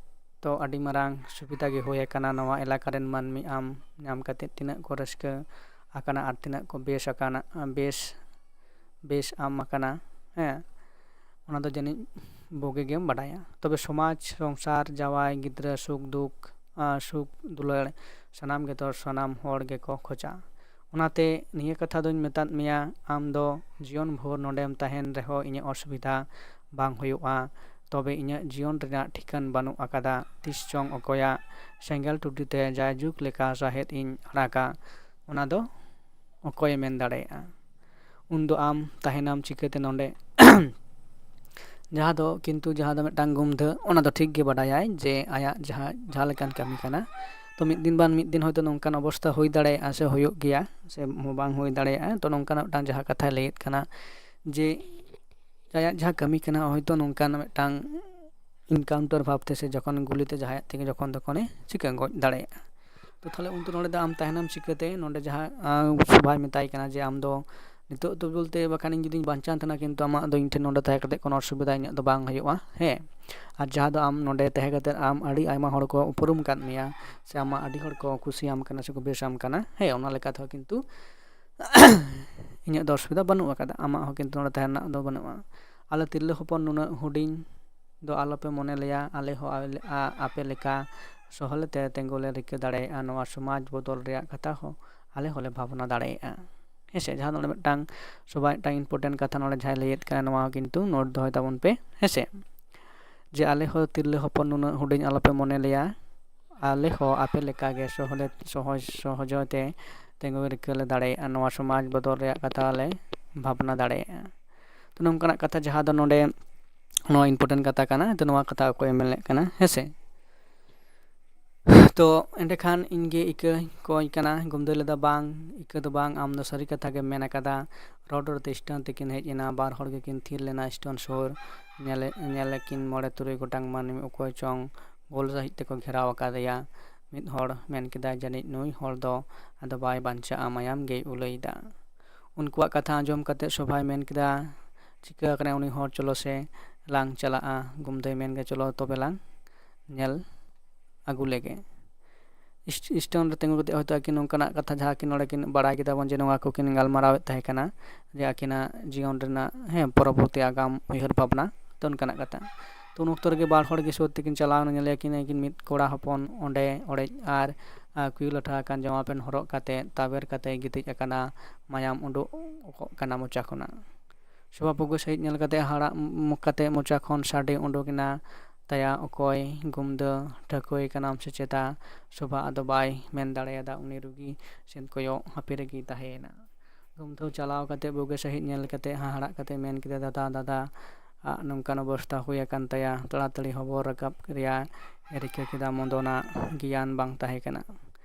ᱛᱚ ᱟᱹᱰᱤ ᱢᱟᱨᱟᱝ ᱥᱩᱵᱤᱫᱷᱟ ᱜᱮ ᱦᱩᱭ ᱟᱠᱟᱱᱟ᱾ ᱱᱚᱣᱟ ᱮᱞᱟᱠᱟ ᱨᱮᱱ ᱢᱟᱹᱱᱢᱤ ᱟᱢ ᱧᱟᱢ ᱠᱟᱛᱮ ᱛᱤᱱᱟᱹᱜ ᱠᱚ ᱨᱟᱹᱥᱠᱟᱹ ᱟᱠᱟᱱᱟ ᱟᱨ ᱛᱤᱱᱟᱹᱜ ᱠᱚ ᱵᱮᱥ ᱟᱠᱟᱱᱟ, ᱵᱮᱥ, ᱵᱮᱥ ᱟᱢ ᱟᱠᱟᱱᱟ, ᱦᱮᱸ, ᱚᱱᱟ ᱫᱚ ᱡᱟᱹᱱᱤᱡ ᱵᱩᱜᱤ ᱜᱮᱢ ᱵᱟᱰᱟᱭᱟ᱾ ᱛᱚᱵᱮ ᱥᱚᱢᱟᱡᱽ, ᱥᱚᱝᱥᱟᱨ, ᱡᱟᱶᱟᱭ, ᱜᱤᱫᱽᱨᱟᱹ, ᱥᱩᱠ ᱫᱩᱠ, ᱟᱨ ᱥᱩᱠ ᱫᱩᱞᱟᱹᱲ, ᱥᱟᱱᱟᱢ ᱜᱮᱛᱚ ᱥᱟᱱᱟᱢ ᱦᱚᱲ ᱜᱮᱠᱚ ᱠᱷᱚᱡᱟ᱾ ᱚᱱᱟᱛᱮ ᱱᱤᱭᱟᱹ ᱠᱟᱛᱷᱟ ᱫᱚᱧ ᱢᱮᱛᱟᱫ ᱢᱮᱭᱟ, ᱟᱢ ᱫᱚ ᱡᱤᱭᱚᱱ ᱵᱷᱳᱨ ᱱᱚᱰᱮᱢ ᱛᱟᱦᱮᱱ ᱨᱮᱦᱚᱸ ᱤᱧᱟᱹᱜ ᱚᱥᱩᱵᱤᱫᱷᱟ ᱵᱟᱝ ᱦᱩᱭᱩᱜᱼᱟ᱾ ᱛᱚᱵᱮ ᱤᱧᱟᱹᱜ ᱡᱤᱭᱚᱱ ᱨᱮᱱᱟᱜ ᱴᱷᱤᱠᱟᱹᱱ ᱵᱟᱹᱱᱩᱜ ᱟᱠᱟᱫᱟ, ᱛᱤᱥ ᱪᱚᱝ ᱚᱠᱚᱭᱟᱜ ᱥᱮᱸᱜᱮᱞ ᱴᱩᱴᱤ ᱛᱮ ᱡᱟᱭᱡᱩᱜᱽ ᱞᱮᱠᱟ ᱥᱟᱦᱮᱫ ᱤᱧ ᱟᱲᱟᱜᱟ, ᱚᱱᱟ ᱫᱚ ᱚᱠᱚᱭᱮ ᱢᱮᱱ ᱫᱟᱲᱮᱭᱟᱜᱼᱟ? ᱩᱱᱫᱚ ᱟᱢ ᱛᱟᱦᱮᱱᱟᱢ ᱪᱤᱠᱟᱹᱛᱮ ᱱᱚᱰᱮ? ᱡᱟᱦᱟᱸ ᱫᱚ ᱠᱤᱱᱛᱩ, ᱡᱟᱦᱟᱸ ᱫᱚ ᱢᱤᱫᱴᱟᱝ ᱜᱩᱢᱫᱷᱟᱹ, ᱚᱱᱟ ᱫᱚ ᱴᱷᱤᱠ ᱜᱮ ᱵᱟᱰᱟᱭᱟᱭ ᱡᱮ ᱟᱭᱟᱜ ᱡᱟᱦᱟᱸ, ᱡᱟᱦᱟᱸ ᱞᱮᱠᱟᱱ ᱠᱟᱹᱢᱤ ᱠᱟᱱᱟ, ᱛᱚ ᱢᱤᱫ ᱫᱤᱱ ᱵᱟᱝ ᱢᱤᱫ ᱫᱤᱱ ᱦᱚᱭᱛᱳ ᱱᱚᱝᱠᱟᱱ ᱚᱵᱚᱥᱛᱷᱟ ᱦᱩᱭ ᱫᱟᱲᱮᱭᱟᱜᱼᱟ ᱥᱮ ᱦᱩᱭᱩᱜ ᱜᱮᱭᱟ, ᱥᱮ ᱵᱟᱝ ᱦᱩᱭ ᱫᱟᱲᱮᱭᱟᱜᱼᱟ᱾ ᱛᱚ ᱱᱚᱝᱠᱟᱱᱟᱜ ᱢᱤᱫᱴᱟᱝ ᱡᱟᱦᱟᱸ ᱠᱟᱛᱷᱟᱭ ᱞᱟᱹᱭᱮᱫ ᱠᱟᱱᱟ ᱡᱮ ᱟᱭᱟᱜ ᱡᱟᱦᱟᱸ ᱠᱟᱹᱢᱤ ᱠᱟᱱᱟ, ᱦᱚᱭᱛᱳ ᱱᱚᱝᱠᱟᱱ ᱢᱤᱫᱴᱟᱝ encounter ᱵᱷᱟᱵᱽ ᱛᱮ ᱥᱮ ᱡᱚᱠᱷᱚᱱ ᱜᱩᱞᱤ ᱛᱮ ᱡᱟᱦᱟᱸᱭᱟᱜ ᱛᱮᱜᱮ ᱡᱚᱠᱷᱚᱱ ᱛᱚᱠᱷᱚᱱᱮ ᱪᱤᱠᱟᱹ ᱜᱚᱡ ᱫᱟᱲᱮᱭᱟᱜᱼᱟ᱾ ᱛᱚ ᱛᱟᱦᱞᱮ ᱩᱱᱛᱮ ᱱᱚᱰᱮ ᱫᱚ ᱟᱢ ᱛᱟᱦᱮᱱᱟᱢ ᱪᱤᱠᱟᱹᱛᱮ? ᱱᱚᱰᱮ ᱡᱟᱦᱟᱸ, ᱟᱸ, ᱥᱚᱵᱷᱟᱭ ᱢᱮᱛᱟᱭ ᱠᱟᱱᱟ ᱡᱮ ᱟᱢ ᱫᱚ ᱱᱤᱛᱚᱜ ᱫᱚ ᱵᱚᱞᱛᱮ ᱵᱟᱠᱷᱟᱱ ᱤᱧ ᱡᱩᱫᱤᱧ ᱵᱟᱧᱪᱟᱣ ᱛᱟᱦᱮᱱᱟ, ᱠᱤᱱᱛᱩ ᱟᱢᱟᱜ ᱫᱚ ᱤᱧ ᱴᱷᱮᱱ ᱱᱚᱰᱮ ᱛᱟᱦᱮᱸ ᱠᱟᱛᱮ ᱠᱳᱱᱳ ᱚᱥᱩᱵᱤᱫᱷᱟ ᱤᱧᱟᱹᱜ ᱫᱚ ᱵᱟᱝ ᱦᱩᱭᱩᱜᱼᱟ, ᱦᱮᱸ᱾ ᱟᱨ ᱡᱟᱦᱟᱸ ᱫᱚ ᱟᱢ ᱱᱚᱰᱮ ᱛᱟᱦᱮᱸ ᱠᱟᱛᱮ ᱟᱢ ᱟᱹᱰᱤ ᱟᱭᱢᱟ ᱦᱚᱲ ᱠᱚ ᱩᱯᱨᱩᱢ ᱠᱟᱫ ᱢᱮᱭᱟ, ᱥᱮ ᱟᱢᱟᱜ ᱟᱹᱰᱤ ᱦᱚᱲ ᱠᱚ ᱠᱩᱥᱤᱭᱟᱢ ᱠᱟᱱᱟ ᱥᱮᱠᱚ ᱵᱮᱥᱟᱢ ᱠᱟᱱᱟ, ᱦᱮᱸ, ᱚᱱᱟ ᱞᱮᱠᱟ ᱛᱮᱦᱚᱸ ᱠᱤᱱᱛᱩ ᱤᱧᱟᱹᱜ ᱫᱚ ᱚᱥᱩᱵᱤᱫᱷᱟ ᱵᱟᱹᱱᱩᱜ ᱟᱠᱟᱫᱟ, ᱟᱢᱟᱜ ᱦᱚᱸ ᱠᱤᱱᱛᱩ ᱱᱚᱰᱮ ᱛᱟᱦᱮᱸ ᱨᱮᱱᱟᱜ ᱫᱚ ᱵᱟᱹᱱᱩᱜᱼᱟ᱾ ᱟᱞᱮ ᱛᱤᱨᱞᱟᱹ ᱦᱚᱯᱚᱱ ᱱᱩᱱᱟᱹᱜ ᱦᱩᱰᱤᱧ ᱫᱚ ᱟᱞᱚᱯᱮ ᱢᱚᱱᱮ ᱞᱮᱭᱟ, ᱟᱞᱮ ᱦᱚᱸ ᱟᱞᱮ, ᱟ-, ᱟᱯᱮ ᱞᱮᱠᱟ ᱥᱚᱦᱞᱮ ᱛᱮ ᱛᱤᱸᱜᱩ ᱞᱮ ᱨᱤᱠᱟᱹ ᱫᱟᱲᱮᱭᱟᱜᱼᱟ᱾ ᱱᱚᱣᱟ ᱥᱚᱢᱟᱡᱽ ᱵᱚᱫᱚᱞ ᱨᱮᱭᱟᱜ ᱠᱟᱛᱷᱟ ᱦᱚᱸ ᱟᱞᱮ ᱦᱚᱸᱞᱮ ᱵᱷᱟᱵᱽᱱᱟ ᱫᱟᱲᱮᱭᱟᱜᱼᱟ᱾ ᱦᱮᱸᱥᱮ, ᱡᱟᱦᱟᱸ ᱫᱚ ᱚᱸᱰᱮ ᱢᱤᱫᱴᱟᱝ ᱥᱚᱵᱷᱟ, ᱢᱤᱫᱴᱟᱝ important ᱠᱟᱛᱷᱟ ᱱᱚᱰᱮ ᱡᱟᱦᱟᱸᱭ ᱞᱟᱹᱭᱮᱫ ᱠᱟᱱᱟ, ᱱᱚᱣᱟ ᱦᱚᱸ ᱠᱤᱱᱛᱩ note ᱫᱚᱦᱚᱭ ᱛᱟᱵᱚᱱ ᱯᱮ, ᱦᱮᱸᱥᱮ, ᱡᱮ ᱟᱞᱮ ᱦᱚᱸ ᱛᱤᱨᱞᱟᱹ ᱦᱚᱯᱚᱱ ᱱᱩᱱᱟᱹᱜ ᱦᱩᱰᱤᱧ ᱟᱞᱚᱯᱮ ᱢᱚᱱᱮ ᱞᱮᱭᱟ, ᱟᱞᱮ ᱦᱚᱸ ᱟᱯᱮ ᱞᱮᱠᱟᱜᱮ ᱥᱚᱦᱞᱮ, ᱥᱚᱦᱚᱡᱽ, ᱥᱚᱦᱚᱡᱚᱭ ᱛᱮ ᱛᱤᱸᱜᱩ ᱨᱤᱠᱟᱹ ᱞᱮ ᱫᱟᱲᱮᱭᱟᱜᱼᱟ᱾ ᱱᱚᱣᱟ ᱥᱚᱢᱟᱡᱽ ᱵᱚᱫᱚᱞ ᱨᱮᱭᱟᱜ ᱠᱟᱛᱷᱟ ᱞᱮ ᱵᱷᱟᱵᱽᱱᱟ ᱫᱟᱲᱮᱭᱟᱜᱼᱟ᱾ ᱛᱚ ᱱᱚᱝᱠᱟᱱᱟᱜ ᱠᱟᱛᱷᱟ ᱡᱟᱦᱟᱸ ᱫᱚ ᱱᱚᱰᱮ ᱱᱚᱣᱟ important ᱠᱟᱛᱷᱟ ᱠᱟᱱᱟ, ᱛᱚ ᱱᱚᱣᱟ ᱠᱟᱛᱷᱟ ᱚᱠᱚᱭᱮ ᱢᱮᱱ ᱞᱮᱫ ᱠᱟᱱᱟ, ᱦᱮᱸᱥᱮ? ᱛᱚ ᱮᱸᱰᱮᱠᱷᱟᱱ ᱤᱧ ᱜᱮ ᱤᱠᱟᱹᱧ ᱠᱚᱭ ᱠᱟᱱᱟ᱾ ᱜᱩᱢᱫᱟᱹᱭ ᱞᱟᱹᱭᱫᱟ, "ᱵᱟᱝ, ᱤᱠᱟᱹ ᱫᱚ ᱵᱟᱝ, ᱟᱢ ᱫᱚ ᱥᱟᱹᱨᱤ ᱠᱟᱛᱷᱟ ᱜᱮᱢ ᱢᱮᱱ ᱟᱠᱟᱫᱟ᱾" ᱨᱚᱲ ᱨᱚᱲ ᱛᱮ ᱥᱴᱮᱥᱚᱱ ᱛᱮᱠᱤᱱ ᱦᱮᱡ ᱮᱱᱟ᱾ ᱵᱟᱨ ᱦᱚᱲ ᱜᱮᱠᱤᱱ ᱛᱷᱤᱨ ᱞᱮᱱᱟ ᱥᱴᱮᱥᱚᱱ ᱥᱩᱨ᱾ ᱧᱮᱞᱮ ᱧᱮᱞᱮᱠᱤᱱ ᱢᱚᱬᱮ ᱛᱩᱨᱩᱭ ᱜᱚᱴᱟᱝ ᱢᱟᱹᱱᱢᱤ, ᱚᱠᱚᱭ ᱪᱚᱝ ᱜᱳᱞ ᱥᱟᱹᱦᱤᱡ ᱛᱮᱠᱚ ᱜᱷᱮᱨᱟᱣ ᱟᱠᱟᱫᱮᱭᱟ᱾ ᱢᱤᱫ ᱦᱚᱲ ᱢᱮᱱ ᱠᱮᱫᱟᱭ, "ᱡᱟᱹᱱᱤᱡ ᱱᱩᱭ ᱦᱚᱲ ᱫᱚ ᱟᱫᱚ ᱵᱟᱭ ᱵᱟᱧᱪᱟᱜᱼᱟ, ᱢᱟᱭᱟᱢ ᱜᱮᱭ ᱩᱞᱟᱹᱭᱮᱫᱟ᱾" ᱩᱱᱠᱩᱣᱟᱜ ᱠᱟᱛᱷᱟ ᱟᱸᱡᱚᱢ ᱠᱟᱛᱮ ᱥᱳᱵᱷᱟᱭ ᱢᱮᱱ ᱠᱮᱫᱟ, "ᱪᱤᱠᱟᱹ ᱟᱠᱟᱱᱟᱭ ᱩᱱᱤ ᱦᱚᱲ? ᱪᱚᱞᱚ ᱥᱮ ᱞᱟᱝ ᱪᱟᱞᱟᱜᱼᱟ᱾" ᱜᱩᱢᱫᱟᱹᱭ ᱢᱮᱱ ᱠᱮᱫᱟ, "ᱪᱚᱞᱚ ᱛᱚᱵᱮ ᱞᱟᱝ ᱧᱮᱞ ᱟᱹᱜᱩ ᱞᱮᱜᱮ᱾" ᱤᱥ- ᱥᱴᱮᱥᱚᱱ ᱨᱮ ᱛᱤᱸᱜᱩ ᱠᱟᱛᱮ ᱦᱚᱭᱛᱳ ᱟᱹᱠᱤᱱ ᱱᱚᱝᱠᱟᱱᱟᱜ ᱠᱟᱛᱷᱟ, ᱡᱟᱦᱟᱸ ᱠᱤᱱ ᱱᱚᱰᱮ ᱠᱤᱱ ᱵᱟᱲᱟᱭ ᱠᱮᱫᱟ ᱵᱚᱱ ᱡᱮ ᱱᱚᱣᱟ ᱠᱚᱠᱤᱱ ᱜᱟᱞᱢᱟᱨᱟᱣᱮᱫ ᱛᱟᱦᱮᱸ ᱠᱟᱱᱟ, ᱡᱮ ᱟᱹᱠᱤᱱᱟᱜ ᱡᱤᱭᱚᱱ ᱨᱮᱱᱟᱜ, ᱦᱮᱸ, ᱯᱚᱨᱚᱵᱚᱨᱛᱤ ᱟᱜᱟᱢ ᱩᱭᱦᱟᱹᱨ ᱵᱷᱟᱵᱽᱱᱟ, ᱛᱚ ᱚᱱᱠᱟᱱᱟᱜ ᱠᱟᱛᱷᱟ᱾ ᱛᱚ ᱩᱱ ᱚᱠᱛᱚ ᱨᱮᱜᱮ ᱵᱟᱨ ᱦᱚᱲ ᱜᱮ ᱥᱩᱨ ᱛᱮᱠᱤᱱ ᱪᱟᱞᱟᱣ ᱮᱱᱟ, ᱧᱮᱞᱮᱭᱟ ᱠᱤᱱ ᱢᱤᱫ ᱠᱚᱲᱟ ᱦᱚᱯᱚᱱ ᱚᱸᱰᱮ ᱚᱲᱮᱡ ᱟᱨ, ᱟᱨ ᱠᱩᱭᱩ ᱞᱟᱴᱷᱟ ᱟᱠᱟᱱ ᱡᱟᱢᱟ ᱯᱮᱱᱴ ᱦᱚᱨᱚᱜ ᱠᱟᱛᱮ ᱛᱟᱵᱮᱨ ᱠᱟᱛᱮ ᱜᱤᱛᱤᱡ ᱟᱠᱟᱱᱟ, ᱢᱟᱭᱟᱢ ᱩᱰᱩᱠᱚᱜ ᱠᱟᱱᱟ ᱢᱚᱪᱟ ᱠᱷᱚᱱᱟᱜ᱾ ᱥᱳᱵᱷᱟ ᱵᱩᱜᱤ ᱥᱟᱹᱦᱤᱡ ᱧᱮᱞ ᱠᱟᱛᱮ ᱦᱟᱲᱟᱜ ᱢᱚ-, ᱠᱟᱛᱮ ᱢᱚᱪᱟ ᱠᱷᱚᱱ ᱥᱟᱰᱮ ᱩᱰᱩᱠ ᱮᱱᱟ ᱛᱟᱭᱟ, "ᱚᱠᱚᱭ ᱜᱩᱢᱫᱟᱹ, ᱴᱷᱟᱹᱣᱠᱟᱹᱭ ᱠᱟᱱᱟᱢ ᱥᱮ ᱪᱮᱛᱟ?" ᱥᱳᱵᱷᱟ ᱟᱫᱚ ᱵᱟᱭ ᱢᱮᱱ ᱫᱟᱲᱮᱭᱟᱫᱟ, ᱩᱱᱤ ᱨᱩᱜᱤ ᱥᱮᱫ ᱠᱚᱭᱚᱜ ᱦᱟᱹᱯᱤ ᱨᱮᱜᱮᱭ ᱛᱟᱦᱮᱸᱭᱮᱱᱟ᱾ ᱜᱩᱢᱫᱟᱹ ᱪᱟᱞᱟᱣ ᱠᱟᱛᱮ ᱵᱩᱜᱤ ᱥᱟᱹᱦᱤᱡ ᱧᱮᱞ ᱠᱟᱛᱮ ᱦᱟᱦᱟᱲᱟᱜ ᱠᱟᱛᱮ ᱢᱮᱱ ᱠᱮᱫᱟ, "ᱫᱟᱫᱟ, ᱫᱟᱫᱟ, ᱟᱜ ᱱᱚᱝᱠᱟᱱ ᱚᱵᱚᱥᱛᱟ ᱦᱩᱭ ᱟᱠᱟᱱ ᱛᱟᱭᱟ, ᱛᱟᱲᱟᱛᱟᱲᱤ ᱦᱚᱵᱚᱨ ᱨᱟᱠᱟᱵ ᱨᱮᱭᱟᱜ ᱮ ᱨᱤᱠᱟᱹ ᱠᱮᱫᱟ, ᱢᱚᱫᱚᱱᱟᱜ ᱜᱮᱭᱟᱱ ᱵᱟᱝ ᱛᱟᱦᱮᱸ ᱠᱟᱱᱟ᱾"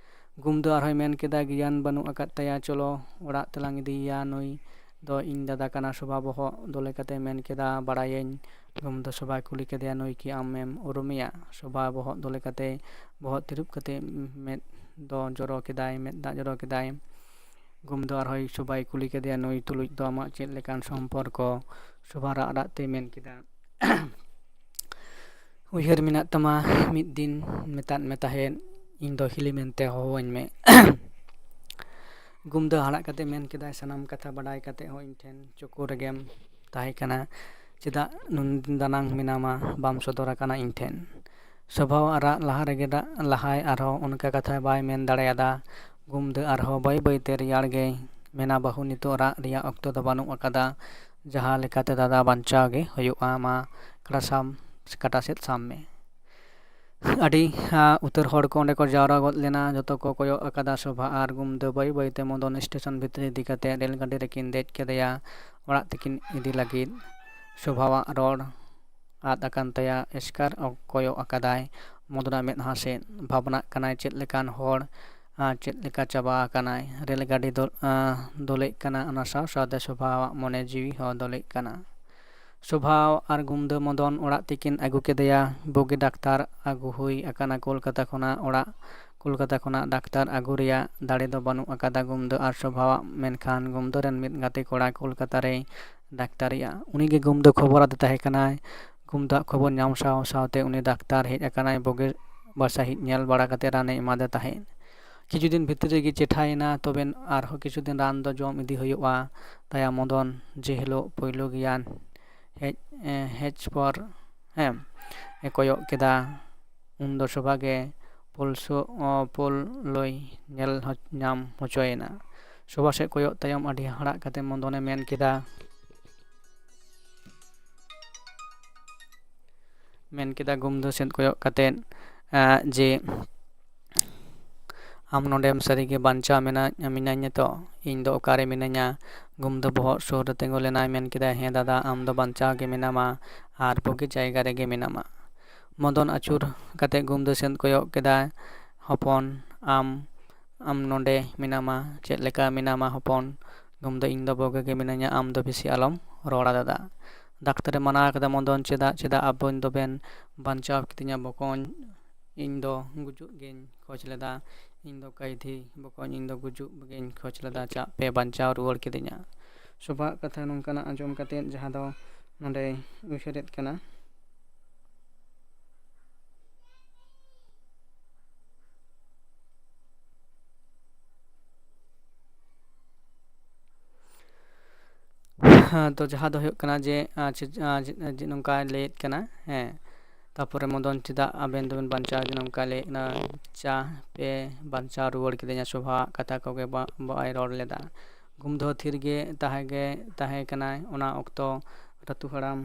ᱜᱩᱢᱫᱟᱹ ᱟᱨᱦᱚᱸᱭ ᱢᱮᱱ ᱠᱮᱫᱟ, "ᱜᱮᱭᱟᱱ ᱵᱟᱹᱱᱩᱜ ᱟᱠᱟᱫ ᱛᱟᱭᱟ, ᱪᱚᱞᱚ ᱚᱲᱟᱜ ᱛᱮᱞᱟᱝ ᱤᱫᱤᱭᱮᱭᱟ, ᱱᱩᱭ ᱫᱚ ᱤᱧ ᱫᱟᱫᱟ ᱠᱟᱱᱟ᱾" ᱥᱳᱵᱷᱟ ᱵᱚᱦᱚᱜ ᱫᱚᱞᱮ ᱠᱟᱛᱮ ᱢᱮᱱ ᱠᱮᱫᱟ, "ᱵᱟᱲᱟᱭᱟᱹᱧ᱾" ᱜᱩᱢᱫᱟᱹ ᱥᱳᱵᱷᱟᱭ ᱠᱩᱞᱤ ᱠᱮᱫᱮᱭᱟ, "ᱱᱩᱭ ᱠᱤ ᱟᱢᱮᱢ ᱩᱨᱩᱢᱮᱭᱟ?" ᱥᱳᱵᱷᱟ ᱵᱚᱦᱚᱜ ᱫᱚᱞᱮ ᱠᱟᱛᱮ, ᱵᱚᱦᱚᱜ ᱛᱤᱨᱩᱵ ᱠᱟᱛᱮ ᱢᱮᱫ ᱫᱚ ᱡᱚᱨᱚ ᱠᱮᱫᱟᱭ, ᱢᱮᱫ ᱫᱟᱜ ᱡᱚᱨᱚ ᱠᱮᱫᱟᱭ᱾ ᱜᱩᱢᱫᱟᱹ ᱟᱨᱦᱚᱸᱭ ᱥᱳᱵᱷᱟᱭ ᱠᱩᱞᱤ ᱠᱮᱫᱮᱭᱟ, "ᱱᱩᱭ ᱛᱩᱞᱩᱡ ᱫᱚ ᱟᱢᱟᱜ ᱪᱮᱫ ᱞᱮᱠᱟᱱ ᱥᱚᱢᱯᱚᱨᱠᱚ?" ᱥᱳᱵᱷᱟ ᱨᱟᱜ ᱨᱟᱜ ᱛᱮ ᱢᱮᱱ ᱠᱮᱫᱟ, "ᱩᱭᱦᱟᱹᱨ ᱢᱮᱱᱟᱜ ᱛᱟᱢᱟ, ᱢᱤᱫ ᱫᱤᱱ ᱢᱮᱛᱟᱫ ᱢᱮ ᱛᱟᱦᱮᱸᱫ, ᱤᱧ ᱫᱚ ᱦᱤᱞᱤ ᱢᱮᱱᱛᱮ ᱦᱚᱦᱚᱣᱟᱹᱧ ᱢᱮ᱾" ᱜᱩᱢᱫᱟᱹ ᱦᱟᱲᱟᱜ ᱠᱟᱛᱮ ᱢᱮᱱ ᱠᱮᱫᱟᱭ, "ᱥᱟᱱᱟᱢ ᱠᱟᱛᱷᱟ ᱵᱟᱰᱟᱭ ᱠᱟᱛᱮ ᱦᱚᱸ ᱤᱧ ᱴᱷᱮᱱ ᱪᱩᱠᱩ ᱨᱮᱜᱮᱢ ᱛᱟᱦᱮᱸ ᱠᱟᱱᱟ᱾ ᱪᱮᱫᱟᱜ ᱱᱩᱱᱫᱤᱱ ᱫᱟᱱᱟᱝ ᱢᱮᱱᱟᱢᱟ, ᱵᱟᱢ ᱥᱚᱫᱚᱨ ᱟᱠᱟᱱᱟ ᱤᱧ ᱴᱷᱮᱱ?" ᱥᱳᱵᱷᱟᱣᱟᱜ ᱨᱟᱜ ᱞᱟᱦᱟ ᱨᱮᱜᱮ ᱨᱟᱜ ᱞᱟᱦᱟᱭ ᱟᱨᱦᱚᱸ ᱚᱱᱠᱟ ᱠᱟᱛᱷᱟ ᱵᱟᱭ ᱢᱮᱱ ᱫᱟᱲᱮᱭᱟᱫᱟ᱾ ᱜᱩᱢᱫᱟᱹ ᱟᱨᱦᱚᱸ ᱵᱟᱹᱭ ᱵᱟᱹᱭᱛᱮ ᱨᱮᱭᱟᱲ ᱜᱮᱭ ᱢᱮᱱᱟ, "ᱵᱟᱹᱦᱩ, ᱱᱤᱛᱚᱜ ᱨᱟᱜ ᱨᱮᱭᱟᱜ ᱚᱠᱛᱚ ᱫᱚ ᱵᱟᱹᱱᱩᱜ ᱟᱠᱟᱫᱟ᱾ ᱡᱟᱦᱟᱸ ᱞᱮᱠᱟᱛᱮ ᱫᱟᱫᱟ ᱵᱟᱧᱪᱟᱣ ᱜᱮ ᱦᱩᱭᱩᱜᱼᱟ᱾ ᱢᱟ ᱠᱟᱴᱟ ᱥᱟᱢ, ᱠᱟᱴᱟ ᱥᱮᱫ ᱥᱟᱢ ᱢᱮ᱾" ᱟᱹᱰᱤ, ᱟ, ᱩᱛᱟᱹᱨ ᱦᱚᱲ ᱠᱚ ᱚᱸᱰᱮ ᱠᱚ ᱡᱟᱣᱨᱟ ᱜᱚᱫ ᱞᱮᱱᱟ᱾ ᱡᱚᱛᱚ ᱠᱚ ᱠᱚᱭᱚᱜ ᱟᱠᱟᱫᱟ ᱥᱳᱵᱷᱟ ᱟᱨ ᱜᱩᱢᱫᱟᱹ ᱵᱟᱹᱭ ᱵᱟᱹᱭᱛᱮ ᱢᱚᱫᱚᱱ ᱥᱴᱮᱥᱚᱱ ᱵᱷᱤᱛᱨᱤ ᱤᱫᱤ ᱠᱟᱛᱮ ᱨᱮᱞ ᱜᱟᱹᱰᱤ ᱨᱮᱠᱤᱱ ᱫᱮᱡ ᱠᱮᱫᱮᱭᱟ᱾ ᱚᱲᱟᱜ ᱛᱮᱠᱤᱱ ᱤᱫᱤ ᱞᱟᱹᱜᱤᱫ ᱥᱳᱵᱷᱟᱣᱟᱜ ᱨᱚᱲ ᱟᱫ ᱟᱠᱟᱱ ᱛᱟᱭᱟ᱾ ᱮᱥᱠᱟᱨ ᱠᱚᱭᱚᱜ ᱟᱠᱟᱫᱟᱭ᱾ ᱢᱚᱫᱚᱱᱟᱜ ᱢᱮᱫᱦᱟ ᱥᱮᱫ᱾ ᱵᱷᱟᱵᱽᱱᱟᱜ ᱠᱟᱱᱟᱭ ᱪᱮᱫ ᱞᱮᱠᱟᱱ ᱦᱚᱲ ᱟᱨ ᱪᱮᱫ ᱞᱮᱠᱟ ᱪᱟᱵᱟ ᱟᱠᱟᱱᱟᱭ᱾ ᱨᱮᱞ ᱜᱟᱹᱰᱤ ᱫᱚ, ᱟᱸ, ᱫᱚᱞᱮᱜ ᱠᱟᱱᱟ, ᱚᱱᱟ ᱥᱟᱶ ᱥᱟᱶᱛᱮ ᱥᱳᱵᱷᱟᱣᱟᱜ ᱢᱚᱱᱮ ᱡᱤᱣᱤ ᱦᱚᱸ ᱫᱚᱞᱮᱜ ᱠᱟᱱᱟ᱾ ᱥᱳᱵᱷᱟᱣ ᱟᱨ ᱜᱩᱢᱫᱟᱹ ᱢᱚᱫᱚᱱ ᱚᱲᱟᱜ ᱛᱮᱠᱤᱱ ᱟᱹᱜᱩ ᱠᱮᱫᱮᱭᱟ᱾ ᱵᱩᱜᱤ ᱰᱟᱠᱛᱟᱨ ᱟᱹᱜᱩ ᱦᱩᱭ ᱟᱠᱟᱱᱟ ᱠᱳᱞᱠᱟᱛᱟ ᱠᱷᱚᱱᱟᱜ ᱚᱲᱟᱜ, ᱠᱳᱞᱠᱟᱛᱟ ᱠᱷᱚᱱᱟᱜ ᱰᱟᱠᱛᱟᱨ ᱟᱹᱜᱩ ᱨᱮᱭᱟᱜ ᱫᱟᱲᱮ ᱫᱚ ᱵᱟᱹᱱᱩᱜ ᱟᱠᱟᱫᱟ ᱜᱩᱢᱫᱟᱹ ᱟᱨ ᱥᱳᱵᱷᱟᱣᱟᱜ, ᱢᱮᱱᱠᱷᱟᱱ ᱜᱩᱢᱫᱟᱹ ᱨᱮᱱ ᱢᱤᱫ ᱜᱟᱛᱮ ᱠᱚᱲᱟ ᱠᱳᱞᱠᱟᱛᱟ ᱨᱮᱭ ᱰᱟᱠᱛᱟᱨᱤᱜᱼᱟ᱾ ᱩᱱᱤᱜᱮ ᱜᱩᱢᱫᱟᱹ ᱠᱷᱚᱵᱚᱨ ᱟᱫᱮ ᱛᱟᱦᱮᱸ ᱠᱟᱱᱟᱭ᱾ ᱜᱩᱢᱫᱟᱹᱣᱟᱜ ᱠᱷᱚᱵᱚᱨ ᱧᱟᱢ ᱥᱟᱶ ᱥᱟᱶᱛᱮ ᱩᱱᱤ ᱰᱟᱠᱛᱟᱨ ᱦᱮᱡ ᱟᱠᱟᱱᱟᱭ᱾ ᱵᱩᱜᱤ ᱵᱟᱥᱟᱦᱤᱡ ᱧᱮᱞ ᱵᱟᱲᱟ ᱠᱟᱛᱮ ᱨᱟᱱᱮ ᱮᱢᱟᱫᱮ ᱛᱟᱦᱮᱸᱫ᱾ ᱠᱤᱪᱷᱩ ᱫᱤᱱ ᱵᱷᱤᱛᱨᱤ ᱨᱮᱜᱮ ᱪᱮᱴᱷᱟᱭᱮᱱᱟ, ᱛᱚᱵᱮ ᱟᱨᱦᱚᱸ ᱠᱤᱪᱷᱩ ᱫᱤᱱ ᱨᱟᱱ ᱫᱚ ᱡᱚᱢ ᱤᱫᱤ ᱦᱩᱭᱩᱜᱼᱟ᱾ ᱛᱟᱭᱟ ᱢᱚᱫᱚᱱ ᱡᱮ ᱦᱤᱞᱳᱜ ᱯᱳᱭᱞᱳ ᱜᱮᱭᱟᱱ ᱦᱮᱡ, ᱮ, ᱦᱮᱡ ᱯᱚᱨ, ᱦᱮᱸ, ᱮ ᱠᱚᱭᱚᱜ ᱠᱮᱫᱟ, ᱩᱱᱫᱚ ᱥᱳᱵᱷᱟ ᱜᱮ ᱯᱳᱞᱥᱳ-, ᱚ, ᱯᱳᱞ ᱞᱚᱭ ᱧᱮᱞ ᱦᱚ-, ᱧᱟᱢ ᱦᱚᱪᱚᱭᱮᱱᱟ᱾ ᱥᱳᱵᱷᱟ ᱥᱮᱫ ᱠᱚᱭᱚᱜ ᱛᱟᱭᱚᱢ ᱟᱹᱰᱤ ᱦᱟᱦᱟᱲᱟᱜ ᱠᱟᱛᱮ ᱢᱚᱫᱚᱱᱮ ᱢᱮᱱ ᱠᱮᱫᱟ, ᱢᱮᱱ ᱠᱮᱫᱟ ᱜᱩᱢᱫᱟᱹ ᱥᱮᱫ ᱠᱚᱭᱚᱜ ᱠᱟᱛᱮ, ᱟ, ᱡᱮ, "ᱟᱢ ᱱᱚᱰᱮᱢ ᱥᱟᱹᱨᱤᱜᱮ ᱵᱟᱧᱪᱟᱣ ᱢᱮᱱᱟ-, ᱢᱮᱱᱟᱧᱟ ᱛᱚ? ᱤᱧ ᱫᱚ ᱚᱠᱟᱨᱮ ᱢᱤᱱᱟᱹᱧᱟ?" ᱜᱩᱢᱫᱟᱹ ᱵᱚᱦᱚᱜ ᱥᱩᱨ ᱨᱮ ᱛᱤᱸᱜᱩ ᱞᱮᱱᱟᱭ, ᱢᱮᱱ ᱠᱮᱫᱟᱭ, "ᱦᱮᱸ ᱫᱟᱫᱟ, ᱟᱢ ᱫᱚ ᱵᱟᱧᱪᱟᱣ ᱜᱮ ᱢᱮᱱᱟᱢᱟ ᱟᱨ ᱵᱩᱜᱤ ᱡᱟᱭᱜᱟ ᱨᱮᱜᱮ ᱢᱮᱱᱟᱢᱟ᱾" ᱢᱚᱫᱚᱱ ᱟᱹᱪᱩᱨ ᱠᱟᱛᱮ ᱜᱩᱢᱫᱟᱹ ᱥᱮᱫ ᱠᱚᱭᱚᱜ ᱠᱮᱫᱟᱭ, "ᱦᱚᱯᱚᱱ, ᱟᱢ, ᱟᱢ ᱱᱚᱰᱮ ᱢᱮᱱᱟᱢᱟ, ᱪᱮᱫ ᱞᱮᱠᱟ ᱢᱮᱱᱟᱢᱟ ᱦᱚᱯᱚᱱ?" ᱜᱩᱢᱫᱟᱹ, "ᱤᱧ ᱫᱚ ᱵᱩᱜᱤ ᱜᱮ ᱢᱤᱱᱟᱹᱧᱟ, ᱟᱢ ᱫᱚ ᱵᱮᱥᱤ ᱟᱞᱚᱢ ᱨᱚᱲᱟ ᱫᱟᱫᱟ᱾" ᱰᱟᱠᱛᱟᱨᱮ ᱢᱟᱱᱟ ᱠᱮᱫᱟ, "ᱢᱚᱫᱚᱱ, ᱪᱮᱫᱟᱜ, ᱪᱮᱫᱟᱜ ᱟᱵᱚᱧ ᱫᱚᱵᱮᱱ ᱵᱟᱧᱪᱟᱣ ᱠᱤᱫᱤᱧᱟ ᱵᱚᱠᱚᱧ? ᱤᱧ ᱫᱚ ᱜᱩᱡᱩᱜ ᱜᱤᱧ ᱠᱷᱚᱡᱽ ᱞᱮᱫᱟ, ᱤᱧ ᱫᱚ ᱠᱟᱹᱭᱫᱷᱤ ᱵᱚᱠᱚᱧ, ᱤᱧ ᱫᱚ ᱜᱩᱡᱩᱜ ᱜᱤᱧ ᱠᱷᱚᱡᱽ ᱞᱮᱫᱟ, ᱪᱟᱜ ᱯᱮ ᱵᱟᱧᱪᱟᱣ ᱨᱩᱣᱟᱹᱲ ᱠᱤᱫᱤᱧᱟ᱾" ᱥᱳᱵᱷᱟᱣᱟᱜ ᱠᱟᱛᱷᱟ ᱱᱚᱝᱠᱟᱱᱟᱜ ᱟᱸᱡᱚᱢ ᱠᱟᱛᱮ ᱡᱟᱦᱟᱸ ᱫᱚ ᱱᱚᱰᱮᱭ ᱩᱭᱦᱟᱹᱨᱮᱫ ᱠᱟᱱᱟ, ᱦᱮᱸ, ᱛᱚ ᱡᱟᱦᱟᱸ ᱫᱚ ᱦᱩᱭᱩᱜ ᱠᱟᱱᱟ ᱡᱮ, ᱟᱸ, ᱪᱮ-, ᱟᱸ, ᱡᱮ-, ᱡᱮ ᱱᱚᱝᱠᱟᱭ ᱞᱟᱹᱭᱮᱫ ᱠᱟᱱᱟ, ᱦᱮᱸ, ᱛᱟᱯᱚᱨᱮ ᱢᱚᱫᱚᱱ, ᱪᱮᱫᱟᱜ ᱟᱵᱮᱱ ᱫᱚᱵᱮᱱ ᱵᱟᱧᱪᱟᱣ ᱠᱟᱱᱟ, ᱱᱚᱝᱠᱟᱭ ᱞᱟᱹᱭᱮᱫ ᱠᱟᱱᱟ, ᱪᱟ ᱯᱮ ᱵᱟᱧᱪᱟᱣ ᱨᱩᱣᱟᱹᱲ ᱠᱤᱫᱤᱧᱟ, ᱥᱳᱵᱷᱟᱣᱟᱜ ᱠᱟᱛᱷᱟ ᱠᱚᱜᱮ ᱵᱟ-, ᱵᱟᱭ ᱨᱚᱲ ᱞᱮᱫᱟ᱾ ᱜᱩᱢᱫᱟᱹ ᱛᱷᱤᱨ ᱜᱮ ᱛᱟᱦᱮᱸ ᱜᱮ ᱛᱟᱦᱮᱸ ᱠᱟᱱᱟᱭ᱾ ᱚᱱᱟ ᱚᱠᱛᱚ ᱨᱟᱹᱛᱩ ᱦᱟᱲᱟᱢ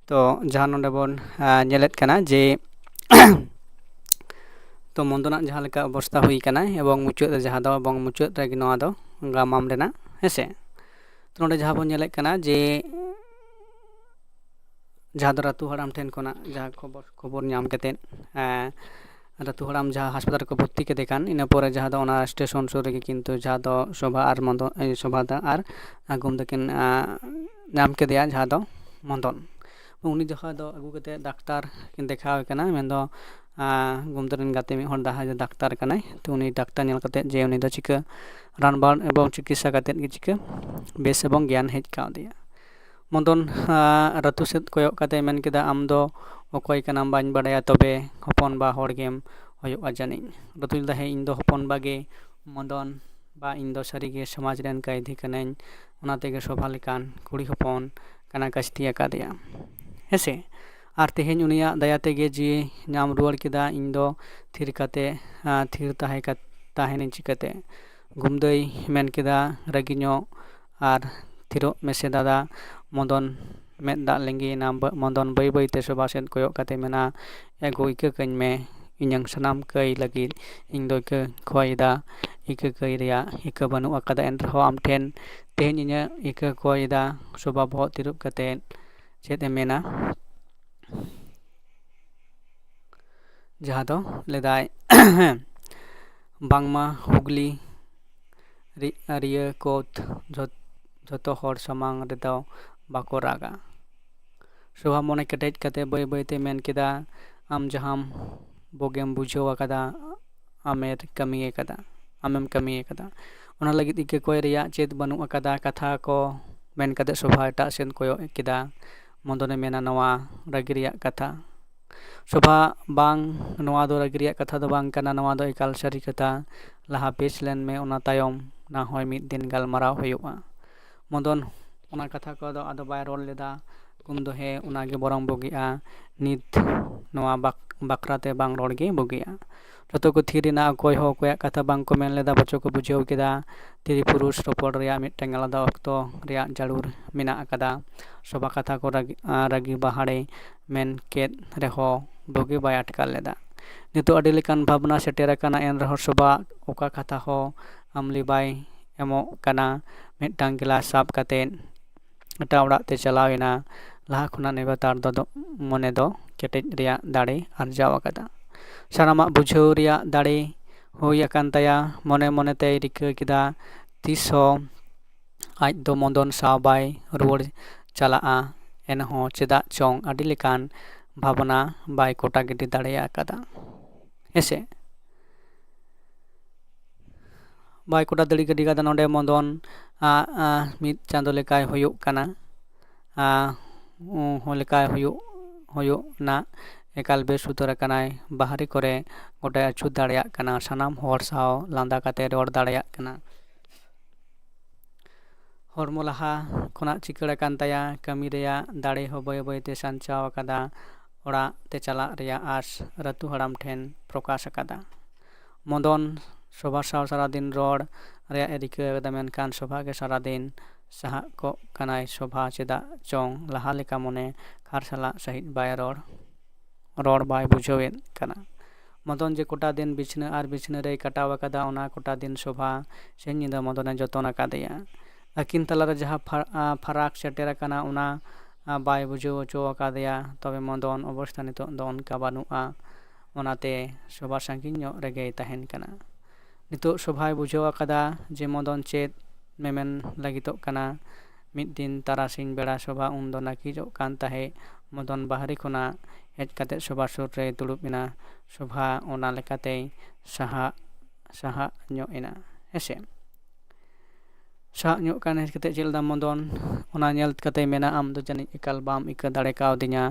ᱛᱚ ᱡᱟᱦᱟᱸ ᱱᱚᱰᱮ ᱵᱚᱱ ᱧᱮᱞᱮᱫ ᱠᱟᱱᱟ ᱡᱮ ᱛᱚ ᱢᱚᱱᱫᱚᱱᱟᱜ ᱡᱟᱦᱟᱸ ᱞᱮᱠᱟ ᱚᱵᱚᱥᱛᱟ ᱦᱩᱭ ᱠᱟᱱᱟ ᱮᱵᱚᱝ ᱢᱩᱪᱟᱹᱫ ᱨᱮ ᱡᱟᱦᱟᱸ ᱫᱚ ᱮᱵᱚᱝ ᱢᱩᱪᱟᱹᱫ ᱨᱮᱜᱮ ᱱᱚᱣᱟ ᱫᱚ ᱜᱟᱢᱟᱢ ᱨᱮᱱᱟᱜ, ᱦᱮᱸᱥᱮ᱾ ᱛᱚ ᱱᱚᱰᱮ ᱡᱟᱦᱟᱸ ᱵᱚᱱ ᱧᱮᱞᱮᱫ ᱠᱟᱱᱟ ᱡᱮ ᱡᱟᱦᱟᱸ ᱫᱚ ᱨᱟᱹᱛᱩ ᱦᱟᱲᱟᱢ ᱴᱷᱮᱱ ᱠᱷᱚᱱᱟᱜ ᱡᱟᱦᱟᱸ ᱠᱷᱚᱵᱚᱨ ᱠᱷᱚᱵᱚᱨ ᱧᱟᱢ ᱠᱟᱛᱮᱫ ᱨᱟᱹᱛᱩ ᱦᱟᱲᱟᱢ ᱡᱟᱦᱟᱸ ᱦᱟᱥᱯᱟᱛᱟᱞ ᱨᱮᱠᱚ ᱵᱷᱚᱨᱛᱤ ᱠᱮᱫᱮ ᱠᱟᱱ, ᱤᱱᱟᱹ ᱯᱚᱨᱮ ᱡᱟᱦᱟᱸ ᱫᱚ ᱚᱱᱟ ᱥᱴᱮᱥᱚᱱ ᱥᱩᱨ ᱨᱮᱜᱮ ᱠᱤᱱᱛᱩ ᱡᱟᱦᱟᱸ ᱫᱚ ᱥᱳᱵᱷᱟ ᱟᱨ ᱢᱚᱫᱚᱱ, ᱥᱳᱵᱷᱟ ᱫᱟ ᱟᱨ ᱜᱩᱢ ᱫᱚᱠᱤᱱ ᱧᱟᱢ ᱠᱮᱫᱮᱭᱟ, ᱡᱟᱦᱟᱸ ᱫᱚ ᱢᱚᱫᱚᱱ᱾ ᱩᱱᱤ ᱡᱚᱠᱷᱚᱱ ᱫᱚ ᱟᱹᱜᱩ ᱠᱟᱛᱮᱫ ᱰᱟᱠᱛᱟᱨ ᱠᱤᱱ ᱫᱮᱠᱷᱟᱣ ᱮ ᱠᱟᱱᱟ, ᱢᱮᱱᱫᱚ ᱜᱩᱢᱫᱟᱹ ᱨᱮᱱ ᱜᱟᱛᱮ ᱢᱤᱫ ᱦᱚᱲ ᱡᱟᱦᱟᱸᱭ ᱫᱚ ᱰᱟᱠᱛᱟᱨ ᱠᱟᱱᱟᱭ, ᱛᱚ ᱩᱱᱤ ᱰᱟᱠᱛᱟᱨ ᱧᱮᱞ ᱠᱟᱛᱮᱫ ᱡᱮ ᱩᱱᱤ ᱫᱚ ᱪᱤᱠᱟᱹ ᱨᱟᱱ ᱵᱟᱲ ᱮᱵᱚᱝ ᱪᱤᱠᱤᱛᱥᱟ ᱠᱟᱛᱮᱫ ᱜᱮ ᱪᱤᱠᱟᱹ ᱵᱮᱥ ᱮᱵᱚᱝ ᱜᱮᱭᱟᱱ ᱦᱮᱡ ᱠᱟᱣᱫᱮᱭᱟ᱾ ᱢᱚᱫᱚᱱ ᱨᱟᱹᱛᱩ ᱥᱮᱫ ᱠᱚᱭᱚᱜ ᱠᱟᱛᱮ ᱢᱮᱱ ᱠᱮᱫᱟ, "ᱟᱢ ᱫᱚ ᱚᱠᱚᱭ ᱠᱟᱱᱟᱢ ᱵᱟᱹᱧ ᱵᱟᱲᱟᱭᱟ, ᱛᱚᱵᱮ ᱦᱚᱯᱚᱱ ᱵᱟ ᱦᱚᱲ ᱜᱮᱢ ᱦᱩᱭᱩᱜᱼᱟ ᱡᱟᱹᱱᱤᱡ?" ᱨᱟᱹᱛᱩ ᱞᱟᱹᱭᱫᱟ, "ᱦᱮᱸ, ᱤᱧ ᱫᱚ ᱦᱚᱯᱚᱱ ᱵᱟ ᱜᱮ ᱢᱚᱫᱚᱱ ᱵᱟ, ᱤᱧ ᱫᱚ ᱥᱟᱹᱨᱤᱜᱮ ᱥᱚᱢᱟᱡᱽ ᱨᱮᱱ ᱠᱟᱹᱭᱫᱷᱤ ᱠᱟᱹᱱᱟᱹᱧ, ᱚᱱᱟ ᱛᱮᱜᱮ ᱥᱳᱵᱷᱟ ᱞᱮᱠᱟᱱ ᱠᱩᱲᱤ ᱦᱚᱯᱚᱱ ᱠᱟᱱᱟ ᱠᱟᱥᱛᱤ ᱟᱠᱟᱫᱮᱭᱟ, ᱦᱮᱸᱥᱮ?" ᱟᱨ ᱛᱮᱦᱮᱧ ᱩᱱᱤᱭᱟᱜ ᱫᱟᱭᱟ ᱛᱮᱜᱮ ᱡᱤᱣᱤ ᱧᱟᱢ ᱨᱩᱣᱟᱹᱲ ᱠᱮᱫᱟ, ᱤᱧ ᱫᱚ ᱛᱷᱤᱨ ᱠᱟᱛᱮ ᱛᱷᱤᱨ ᱛᱟᱦᱮᱸ ᱛᱟᱦᱮᱱᱟᱹᱧ ᱪᱤᱠᱟᱹᱛᱮ? ᱜᱩᱢᱫᱟᱹᱭ ᱢᱮᱱ ᱠᱮᱫᱟ ᱨᱟᱹᱜᱤ ᱧᱚᱜ ᱟᱨ, "ᱛᱷᱤᱨᱚᱜ ᱢᱮᱥᱮ ᱫᱟᱫᱟ᱾" ᱢᱚᱫᱚᱱ ᱢᱮᱫ ᱫᱟᱜ ᱞᱤᱸᱜᱤᱭᱮᱱᱟ᱾ ᱢᱚᱫᱚᱱ ᱵᱟᱹᱭ ᱵᱟᱹᱭᱛᱮ ᱥᱳᱵᱷᱟ ᱥᱮᱫ ᱠᱚᱭᱚᱜ ᱠᱟᱛᱮ ᱢᱮᱱᱟ, "ᱮ ᱜᱳ, ᱤᱠᱟᱹ ᱠᱟᱹᱧ ᱢᱮ, ᱤᱧᱟᱹᱝ ᱥᱟᱱᱟᱢ ᱠᱟᱹᱭ ᱞᱟᱹᱜᱤᱫ ᱤᱧ ᱫᱚ ᱤᱠᱟᱹ ᱠᱷᱚᱭ ᱮᱫᱟ, ᱤᱠᱟᱹ ᱠᱟᱹᱭ ᱨᱮᱭᱟᱜ ᱤᱠᱟᱹ ᱵᱟᱹᱱᱩᱜ ᱟᱠᱟᱫᱟ, ᱮᱱ ᱨᱮᱦᱚᱸ ᱟᱢ ᱴᱷᱮᱱ ᱛᱮᱦᱮᱧ ᱤᱧᱟᱹᱜ ᱤᱠᱟᱹ ᱠᱚᱭ ᱮᱫᱟ᱾" ᱥᱳᱵᱷᱟ ᱵᱚᱦᱚᱜ ᱛᱤᱨᱩᱵ ᱠᱟᱛᱮ ᱪᱮᱫ ᱮ ᱢᱮᱱᱟ? ᱡᱟᱦᱟᱸ ᱫᱚ ᱞᱮᱫᱟᱭ, ᱵᱟᱝᱢᱟ ᱦᱩᱜᱽᱞᱤ ᱨᱤ-, ᱟᱹᱨᱤᱭᱟᱹ ᱠᱳᱛ ᱡᱷᱚᱛ-, ᱡᱷᱚᱛᱚ ᱦᱚᱲ ᱥᱟᱢᱟᱝ ᱨᱮᱫᱚ ᱵᱟᱠᱚ ᱨᱟᱜᱟ᱾ ᱥᱳᱵᱷᱟ ᱢᱚᱱᱮ ᱠᱮᱴᱮᱡ ᱠᱟᱛᱮ ᱵᱟᱹᱭ ᱵᱟᱹᱭᱛᱮ ᱢᱮᱱ ᱠᱮᱫᱟ, ᱟᱢ ᱡᱟᱦᱟᱸᱢ ᱵᱳᱜᱮᱢ ᱵᱩᱡᱷᱟᱹᱣ ᱟᱠᱟᱫᱟ, ᱟᱢᱮᱨ ᱠᱟᱹᱢᱤ ᱟᱠᱟᱫᱟ, ᱟᱢᱮᱢ ᱠᱟᱹᱢᱤ ᱟᱠᱟᱫᱟ᱾ ᱚᱱᱟ ᱞᱟᱹᱜᱤᱫ ᱤᱠᱟᱹ ᱠᱚᱭ ᱨᱮᱭᱟᱜ ᱪᱮᱫ ᱵᱟᱹᱱᱩᱜ ᱟᱠᱟᱫᱟ ᱠᱟᱛᱷᱟ ᱠᱚ ᱢᱮᱱ ᱠᱟᱛᱮ ᱥᱳᱵᱷᱟ ᱮᱴᱟᱜ ᱥᱮᱫ ᱠᱚᱭᱚᱜ ᱠᱮᱫᱟ᱾ ᱢᱚᱫᱚᱱᱮ ᱢᱮᱱᱟ, ᱱᱚᱣᱟ ᱨᱟᱹᱜᱤ ᱨᱮᱭᱟᱜ ᱠᱟᱛᱷᱟ᱾ ᱥᱳᱵᱷᱟ, ᱵᱟᱝ, ᱱᱚᱣᱟ ᱫᱚ ᱨᱟᱹᱜᱤ ᱨᱮᱭᱟᱜ ᱠᱟᱛᱷᱟ ᱫᱚ ᱵᱟᱝ ᱠᱟᱱᱟ, ᱱᱚᱣᱟ ᱫᱚ ᱮᱠᱟᱞ ᱥᱟᱹᱨᱤ ᱠᱟᱛᱷᱟ᱾ ᱞᱟᱦᱟ ᱵᱮᱥ ᱞᱮᱱ ᱢᱮ, ᱚᱱᱟ ᱛᱟᱭᱚᱢ ᱱᱟ ᱦᱚᱭ ᱢᱤᱫ ᱫᱤᱱ ᱜᱟᱞᱢᱟᱨᱟᱣ ᱦᱩᱭᱩᱜᱼᱟ᱾ ᱢᱚᱫᱚᱱ ᱚᱱᱟ ᱠᱟᱛᱷᱟ ᱠᱚᱫᱚ ᱟᱫᱚ ᱵᱟᱭ ᱨᱚᱲ ᱞᱮᱫᱟ᱾ ᱩᱱ ᱫᱚ ᱦᱮᱸ, ᱚᱱᱟᱜᱮ ᱵᱚᱨᱚᱝ ᱵᱩᱜᱤᱜᱼᱟ, ᱱᱤᱛ ᱱᱚᱣᱟ ᱵᱟᱠ-, ᱵᱟᱠᱷᱨᱟ ᱛᱮ ᱵᱟᱝ ᱨᱚᱲ ᱜᱮ ᱵᱩᱜᱤᱜᱼᱟ᱾ ᱡᱚᱛᱚ ᱠᱚ ᱛᱷᱤᱨ ᱮᱱᱟ, ᱚᱠᱚᱭ ᱦᱚᱸ ᱚᱠᱚᱭᱟᱜ ᱠᱟᱛᱷᱟ ᱵᱟᱝ ᱠᱚ ᱢᱮᱱ ᱞᱮᱫᱟ᱾ ᱵᱚᱪᱚ ᱠᱚ ᱵᱩᱡᱷᱟᱹᱣ ᱠᱮᱫᱟ, ᱛᱤᱨᱤ ᱯᱩᱨᱩᱥ ᱨᱚᱯᱚᱲ ᱨᱮᱭᱟᱜ ᱢᱤᱫᱴᱟᱝ ᱟᱞᱟᱫᱟ ᱚᱠᱛᱚ ᱨᱮᱭᱟᱜ ᱡᱟᱹᱨᱩᱲ ᱢᱮᱱᱟᱜ ᱟᱠᱟᱫᱟ᱾ ᱥᱚᱵᱷᱟ ᱠᱟᱛᱷᱟ ᱠᱚ ᱨᱟᱹᱜᱤ, ᱟᱸ, ᱨᱟᱹᱜᱤ ᱵᱟᱦᱟᱲᱮ ᱢᱮᱱ ᱠᱮᱫ ᱨᱮᱦᱚᱸ ᱵᱩᱜᱤ ᱵᱟᱭ ᱟᱴᱠᱟᱨ ᱞᱮᱫᱟ᱾ ᱱᱤᱛᱚᱜ ᱟᱹᱰᱤ ᱞᱮᱠᱟᱱ ᱵᱷᱟᱵᱽᱱᱟ ᱥᱮᱴᱮᱨ ᱟᱠᱟᱱᱟ, ᱮᱱ ᱨᱮᱦᱚᱸ ᱥᱚᱵᱷᱟ ᱚᱠᱟ ᱠᱟᱛᱷᱟ ᱦᱚᱸ ᱟᱢᱞᱤ ᱵᱟᱭ ᱮᱢᱚᱜ ᱠᱟᱱᱟ᱾ ᱢᱤᱫᱴᱟᱝ ᱜᱮᱞᱟᱥ ᱥᱟᱵ ᱠᱟᱛᱮᱫ ᱮᱴᱟᱜ ᱚᱲᱟᱜ ᱛᱮ ᱪᱟᱞᱟᱣ ᱮᱱᱟ᱾ ᱞᱟᱦᱟ ᱠᱷᱚᱱᱟᱜ ᱱᱮᱵᱟᱛᱟᱨ ᱫᱚ ᱫᱚ-, ᱢᱚᱱᱮ ᱫᱚ ᱠᱮᱴᱮᱡ ᱨᱮᱭᱟᱜ ᱫᱟᱲᱮ ᱟᱨᱡᱟᱣ ᱟᱠᱟᱫᱟ᱾ ᱥᱟᱱᱟᱢᱟᱜ ᱵᱩᱡᱷᱟᱹᱣ ᱨᱮᱭᱟᱜ ᱫᱟᱲᱮ ᱦᱩᱭ ᱟᱠᱟᱱ ᱛᱟᱭᱟ᱾ ᱢᱚᱱᱮ ᱢᱚᱱᱮ ᱛᱮᱭ ᱨᱤᱠᱟᱹ ᱠᱮᱫᱟ, ᱛᱤᱥ ᱦᱚᱸ ᱟᱡ ᱫᱚ ᱢᱚᱫᱚᱱ ᱥᱟᱶ ᱵᱟᱭ ᱨᱩᱣᱟᱹᱲ ᱪᱟᱞᱟᱜᱼᱟ᱾ ᱮᱱᱦᱚᱸ ᱪᱮᱫᱟᱜ ᱪᱚᱝ ᱟᱹᱰᱤ ᱞᱮᱠᱟᱱ ᱵᱷᱟᱵᱽᱱᱟ ᱵᱟᱭ ᱠᱚᱴᱟ ᱜᱤᱰᱤ ᱫᱟᱲᱮ ᱟᱠᱟᱫᱟ᱾ ᱦᱮᱸᱥᱮ? ᱵᱟᱭ ᱠᱚᱴᱟ ᱫᱟᱲᱮ ᱜᱤᱰᱤ ᱠᱟᱫᱟ᱾ ᱱᱚᱰᱮ ᱢᱚᱫᱚᱱ, ᱟ, ᱟ, ᱢᱤᱫ ᱪᱟᱸᱫᱚ ᱞᱮᱠᱟᱭ ᱦᱩᱭᱩᱜ ᱠᱟᱱᱟ᱾ ᱟ, ᱩ-, ᱦᱚᱸ ᱞᱮᱠᱟᱭ ᱦᱩᱭᱩᱜ, ᱦᱩᱭᱩᱜ ᱱᱟ᱾ ᱮᱠᱟᱞ ᱵᱮᱥ ᱩᱛᱟᱹᱨ ᱟᱠᱟᱱᱟᱭ᱾ ᱵᱟᱦᱨᱮ ᱠᱚᱨᱮ ᱜᱚᱴᱟᱭ ᱟᱹᱪᱩᱨ ᱫᱟᱲᱮᱭᱟᱜ ᱠᱟᱱᱟ᱾ ᱥᱟᱱᱟᱢ ᱦᱚᱲ ᱥᱟᱶ ᱞᱟᱸᱫᱟ ᱠᱟᱛᱮ ᱨᱚᱲ ᱫᱟᱲᱮᱭᱟᱜ ᱠᱟᱱᱟ᱾ ᱦᱚᱲᱢᱚ ᱞᱟᱦᱟ ᱠᱷᱚᱱᱟᱜ ᱪᱤᱠᱟᱹᱲ ᱟᱠᱟᱱ ᱛᱟᱭᱟ᱾ ᱠᱟᱹᱢᱤ ᱨᱮᱭᱟᱜ ᱫᱟᱲᱮ ᱦᱚᱸ ᱵᱟᱹᱭ ᱵᱟᱹᱭ ᱛᱮ ᱥᱟᱧᱪᱟᱣ ᱟᱠᱟᱫᱟ᱾ ᱚᱲᱟᱜ ᱛᱮ ᱪᱟᱞᱟᱜ ᱨᱮᱭᱟᱜ ᱟᱸᱥ ᱨᱟᱹᱛᱩ ᱦᱟᱲᱟᱢ ᱴᱷᱮᱱ ᱯᱨᱚᱠᱟᱥ ᱟᱠᱟᱫᱟ᱾ ᱢᱚᱫᱚᱱ ᱥᱚᱵᱷᱟ ᱥᱟᱶ ᱥᱟᱨᱟᱫᱤᱱ ᱨᱚᱲ ᱨᱮᱭᱟᱜ ᱮ ᱨᱤᱠᱟᱹ ᱟᱠᱟᱫᱟ, ᱢᱮᱱᱠᱷᱟᱱ ᱥᱚᱵᱷᱟ ᱜᱮ ᱥᱟᱨᱟᱫᱤᱱ ᱥᱟᱦᱟᱜ ᱠᱚᱜ ᱠᱟᱱᱟᱭ᱾ ᱥᱚᱵᱷᱟ ᱪᱮᱫᱟᱜ ᱪᱚᱝ ᱞᱟᱦᱟ ᱞᱮᱠᱟ ᱢᱚᱱᱮ ᱠᱷᱟᱨᱥᱟᱞᱟᱜ ᱥᱟᱹᱦᱤᱡ ᱵᱟᱭ ᱨᱚᱲ, ᱨᱚᱲ ᱵᱟᱭ ᱵᱩᱡᱷᱟᱹᱣᱮᱫ ᱠᱟᱱᱟ᱾ ᱢᱚᱫᱚᱱ ᱡᱮ ᱠᱚᱴᱟ ᱫᱤᱱ ᱵᱤᱪᱷᱱᱟᱹ ᱟᱨ ᱵᱤᱪᱷᱱᱟᱹ ᱨᱮᱭ ᱠᱟᱴᱟᱣ ᱟᱠᱟᱫᱟ, ᱚᱱᱟ ᱠᱚᱴᱟ ᱫᱤᱱ ᱥᱚᱵᱷᱟ ᱥᱤᱧ ᱧᱤᱫᱟᱹ ᱢᱚᱫᱚᱱᱮ ᱡᱚᱛᱚᱱ ᱟᱠᱟᱫᱮᱭᱟ᱾ ᱟᱹᱠᱤᱱ ᱛᱟᱞᱟᱨᱮ ᱡᱟᱦᱟᱸ ᱯᱷᱟ-, ᱟ, ᱯᱷᱟᱨᱟᱠ ᱥᱮᱴᱮᱨ ᱟᱠᱟᱱᱟ, ᱚᱱᱟ, ᱟ, ᱵᱟᱭ ᱵᱩᱡᱷᱟᱹᱣ ᱦᱚᱪᱚ ᱟᱠᱟᱫᱮᱭᱟ᱾ ᱛᱚᱵᱮ ᱢᱚᱫᱚᱱ ᱚᱵᱚᱥᱛᱷᱟ ᱱᱤᱛᱚᱜ ᱫᱚ ᱚᱱᱠᱟ ᱵᱟᱹᱱᱩᱜᱼᱟ᱾ ᱚᱱᱟᱛᱮ ᱥᱚᱵᱷᱟ ᱥᱟᱺᱜᱤᱧ ᱧᱚᱜ ᱨᱮᱜᱮᱭ ᱛᱟᱦᱮᱱ ᱠᱟᱱᱟ᱾ ᱱᱤᱛᱚᱜ ᱥᱚᱵᱷᱟᱭ ᱵᱩᱡᱷᱟᱹᱣ ᱟᱠᱟᱫᱟ ᱡᱮ ᱢᱚᱫᱚᱱ ᱪᱮᱫ ᱢᱮᱢᱮᱱ ᱞᱟᱹᱜᱤᱫᱚᱜ ᱠᱟᱱᱟ᱾ ᱢᱤᱫ ᱫᱤᱱ ᱛᱟᱨᱟᱥᱤᱧ ᱵᱮᱲᱟ ᱥᱚᱵᱷᱟ ᱩᱱᱫᱚ ᱱᱟᱹᱠᱤᱡᱚᱜ ᱠᱟᱱ ᱛᱟᱦᱮᱸᱫ᱾ ᱢᱚᱫᱚᱱ ᱵᱟᱦᱨᱮ ᱠᱷᱚᱱᱟᱜ ᱦᱮᱡ ᱠᱟᱛᱮ ᱥᱚᱵᱷᱟ ᱥᱩᱨ ᱨᱮᱭ ᱫᱩᱲᱩᱵ ᱮᱱᱟ᱾ ᱥᱚᱵᱷᱟ ᱚᱱᱟ ᱞᱮᱠᱟᱛᱮᱭ ᱥᱟᱦᱟᱜ, ᱥᱟᱦᱟᱜ ᱧᱚᱜ ᱮᱱᱟ᱾ ᱦᱮᱸᱥᱮ? ᱥᱟᱦᱟᱜ ᱧᱚᱜ ᱠᱟᱱ ᱦᱮᱡ ᱠᱟᱛᱮ ᱪᱮᱫ ᱞᱮᱫᱟ ᱢᱚᱫᱚᱱ? ᱚᱱᱟ ᱧᱮᱞ ᱠᱟᱛᱮ ᱢᱮᱱᱟ, "ᱟᱢ ᱫᱚ ᱡᱟᱹᱱᱤᱡ ᱮᱠᱟᱞ ᱵᱟᱢ ᱤᱠᱟᱹ ᱫᱟᱲᱮ ᱠᱟᱣᱫᱤᱧᱟ᱾"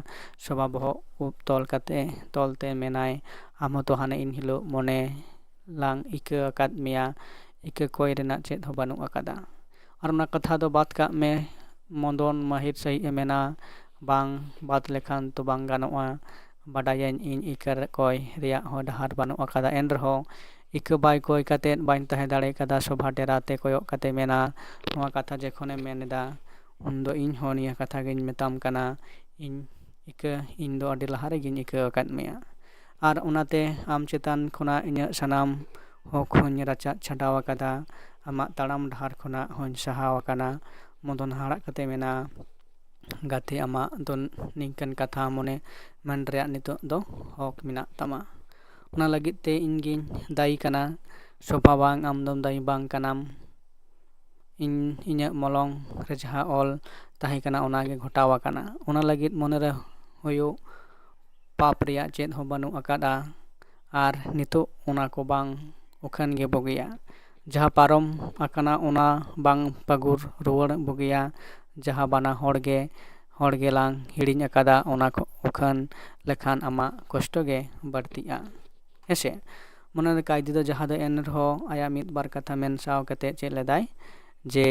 ᱥᱚᱵᱷᱟ ᱵᱚᱦᱚᱜ ᱩᱵ ᱛᱚᱞ ᱠᱟᱛᱮ, ᱛᱚᱞ ᱛᱮ ᱢᱮᱱᱟᱭ, "ᱟᱢ ᱦᱚᱸᱛᱚ ᱦᱟᱱᱮ ᱤᱱ ᱦᱤᱞᱳᱜ ᱢᱚᱱᱮ ᱞᱟᱝ ᱤᱠᱟᱹ ᱟᱠᱟᱫ ᱢᱮᱭᱟ, ᱤᱠᱟᱹ ᱠᱚᱭ ᱨᱮᱱᱟᱜ ᱪᱮᱫ ᱦᱚᱸ ᱵᱟᱹᱱᱩᱜ ᱟᱠᱟᱫᱟ᱾" ᱟᱨ ᱚᱱᱟ ᱠᱟᱛᱷᱟ ᱫᱚ ᱵᱟᱫ ᱠᱟᱜ ᱢᱮ, ᱢᱚᱫᱚᱱ ᱢᱟᱹᱦᱤᱨ ᱥᱟᱹᱦᱤᱡ ᱮ ᱢᱮᱱᱟ, ᱵᱟᱝ ᱵᱟᱫ ᱞᱮᱠᱷᱟᱱ ᱛᱚ ᱵᱟᱝ ᱜᱟᱱᱚᱜᱼᱟ, ᱵᱟᱰᱟᱭᱟᱹᱧ ᱤᱧ ᱤᱠᱟᱹ ᱠᱚᱭ ᱨᱮᱭᱟᱜ ᱦᱚᱸ ᱰᱟᱦᱟᱨ ᱵᱟᱹᱱᱩᱜ ᱟᱠᱟᱫᱟ, ᱮᱱ ᱨᱮᱦᱚᱸ ᱤᱠᱟᱹ ᱵᱟᱭ ᱠᱚᱭ ᱠᱟᱛᱮᱫ ᱵᱟᱹᱧ ᱛᱟᱦᱮᱸ ᱫᱟᱲᱮ ᱠᱟᱫᱟ, ᱥᱚᱵᱷᱟ ᱰᱮᱨᱟ ᱛᱮ ᱠᱚᱭᱚᱜ ᱠᱟᱛᱮ ᱢᱮᱱᱟ, ᱱᱚᱣᱟ ᱠᱟᱛᱷᱟ ᱡᱚᱠᱷᱚᱱᱮᱢ ᱢᱮᱱ ᱮᱫᱟ, ᱩᱱᱫᱚ ᱤᱧ ᱦᱚᱸ ᱱᱤᱭᱟᱹ ᱠᱟᱛᱷᱟ ᱜᱤᱧ ᱢᱮᱛᱟᱢ ᱠᱟᱱᱟ, ᱤᱧ ᱤᱠᱟᱹ, ᱤᱧ ᱫᱚ ᱟᱹᱰᱤ ᱞᱟᱦᱟ ᱨᱮᱜᱤᱧ ᱤᱠᱟᱹ ᱟᱠᱟᱫ ᱢᱮᱭᱟ᱾ ᱟᱨ ᱚᱱᱟᱛᱮ ᱟᱢ ᱪᱮᱛᱟᱱ ᱠᱷᱚᱱᱟᱜ ᱤᱧᱟᱹᱜ ᱥᱟᱱᱟᱢ ᱦᱚᱠ ᱦᱚᱸᱧ ᱨᱟᱪᱟᱜ ᱪᱷᱟᱰᱟᱣ ᱟᱠᱟᱫᱟ, ᱟᱢᱟᱜ ᱛᱟᱲᱟᱢ ᱰᱟᱦᱟᱨ ᱠᱷᱚᱱᱟᱜ ᱦᱚᱸᱧ ᱥᱟᱦᱟᱣ ᱟᱠᱟᱱᱟ᱾ ᱢᱚᱫᱚᱱ ᱦᱟᱦᱟᱲᱟᱜ ᱠᱟᱛᱮ ᱢᱮᱱᱟ, ᱜᱟᱛᱮ, ᱟᱢᱟᱜ ᱫᱚ ᱱᱤᱝᱠᱟᱹᱱ ᱠᱟᱛᱷᱟ ᱢᱚᱱᱮ ᱢᱮᱱ ᱨᱮᱭᱟᱜ ᱱᱤᱛᱚᱜ ᱫᱚ ᱦᱚᱠ ᱢᱮᱱᱟᱜ ᱛᱟᱢᱟ᱾ ᱚᱱᱟ ᱞᱟᱹᱜᱤᱫ ᱛᱮ ᱤᱧ ᱜᱤᱧ ᱫᱟᱭᱤ ᱠᱟᱱᱟ᱾ ᱥᱚᱵᱷᱟ ᱵᱟᱝ, ᱟᱢ ᱫᱚᱢ ᱫᱟᱭᱤ ᱵᱟᱝ ᱠᱟᱱᱟᱢ᱾ ᱤᱧ, ᱤᱧᱟᱹᱜ ᱢᱚᱞᱚᱝ ᱨᱮ ᱡᱟᱦᱟᱸ ᱚᱞ ᱛᱟᱦᱮᱸ ᱠᱟᱱᱟ, ᱚᱱᱟ ᱜᱮ ᱜᱷᱚᱴᱟᱣ ᱟᱠᱟᱱᱟ᱾ ᱚᱱᱟ ᱞᱟᱹᱜᱤᱫ ᱢᱚᱱᱮ ᱨᱮ ᱦᱩᱭᱩᱜ ᱯᱟᱯ ᱨᱮᱭᱟᱜ ᱪᱮᱫ ᱦᱚᱸ ᱵᱟᱹᱱᱩᱜ ᱟᱠᱟᱫᱼᱟ᱾ ᱟᱨ ᱱᱤᱛᱚᱜ ᱚᱱᱟ ᱠᱚ ᱵᱟᱝ ᱩᱠᱷᱟᱹᱱ ᱜᱮ ᱵᱩᱜᱤᱭᱟ᱾ ᱡᱟᱦᱟᱸ ᱯᱟᱨᱚᱢ ᱟᱠᱟᱱᱟ, ᱚᱱᱟ ᱵᱟᱝ ᱯᱟᱹᱜᱩᱨ ᱨᱩᱣᱟᱹᱲ ᱵᱩᱜᱤᱭᱟ᱾ ᱡᱟᱦᱟᱸ ᱵᱟᱱᱟ ᱦᱚᱲ ᱜᱮ, ᱦᱚᱲ ᱜᱮᱞᱟᱝ ᱦᱤᱲᱤᱧ ᱟᱠᱟᱫᱟ, ᱚᱱᱟ ᱠᱚ ᱩᱠᱷᱟᱹᱱ ᱞᱮᱠᱷᱟᱱ ᱟᱢᱟᱜ ᱠᱚᱥᱴᱚ ᱜᱮ ᱵᱟᱹᱲᱛᱤᱜᱼᱟ᱾ ᱦᱮᱸᱥᱮ? ᱢᱚᱱᱮ ᱨᱮ ᱠᱟᱭᱫᱤ ᱫᱚ ᱡᱟᱦᱟᱸ ᱫᱚ ᱮᱱ ᱨᱮᱦᱚᱸ ᱟᱭᱟᱜ ᱢᱤᱫ ᱵᱟᱨ ᱠᱟᱛᱷᱟ ᱢᱮᱱ ᱥᱟᱶ ᱠᱟᱛᱮ ᱪᱮᱫ ᱞᱮᱫᱟᱭ ᱡᱮ,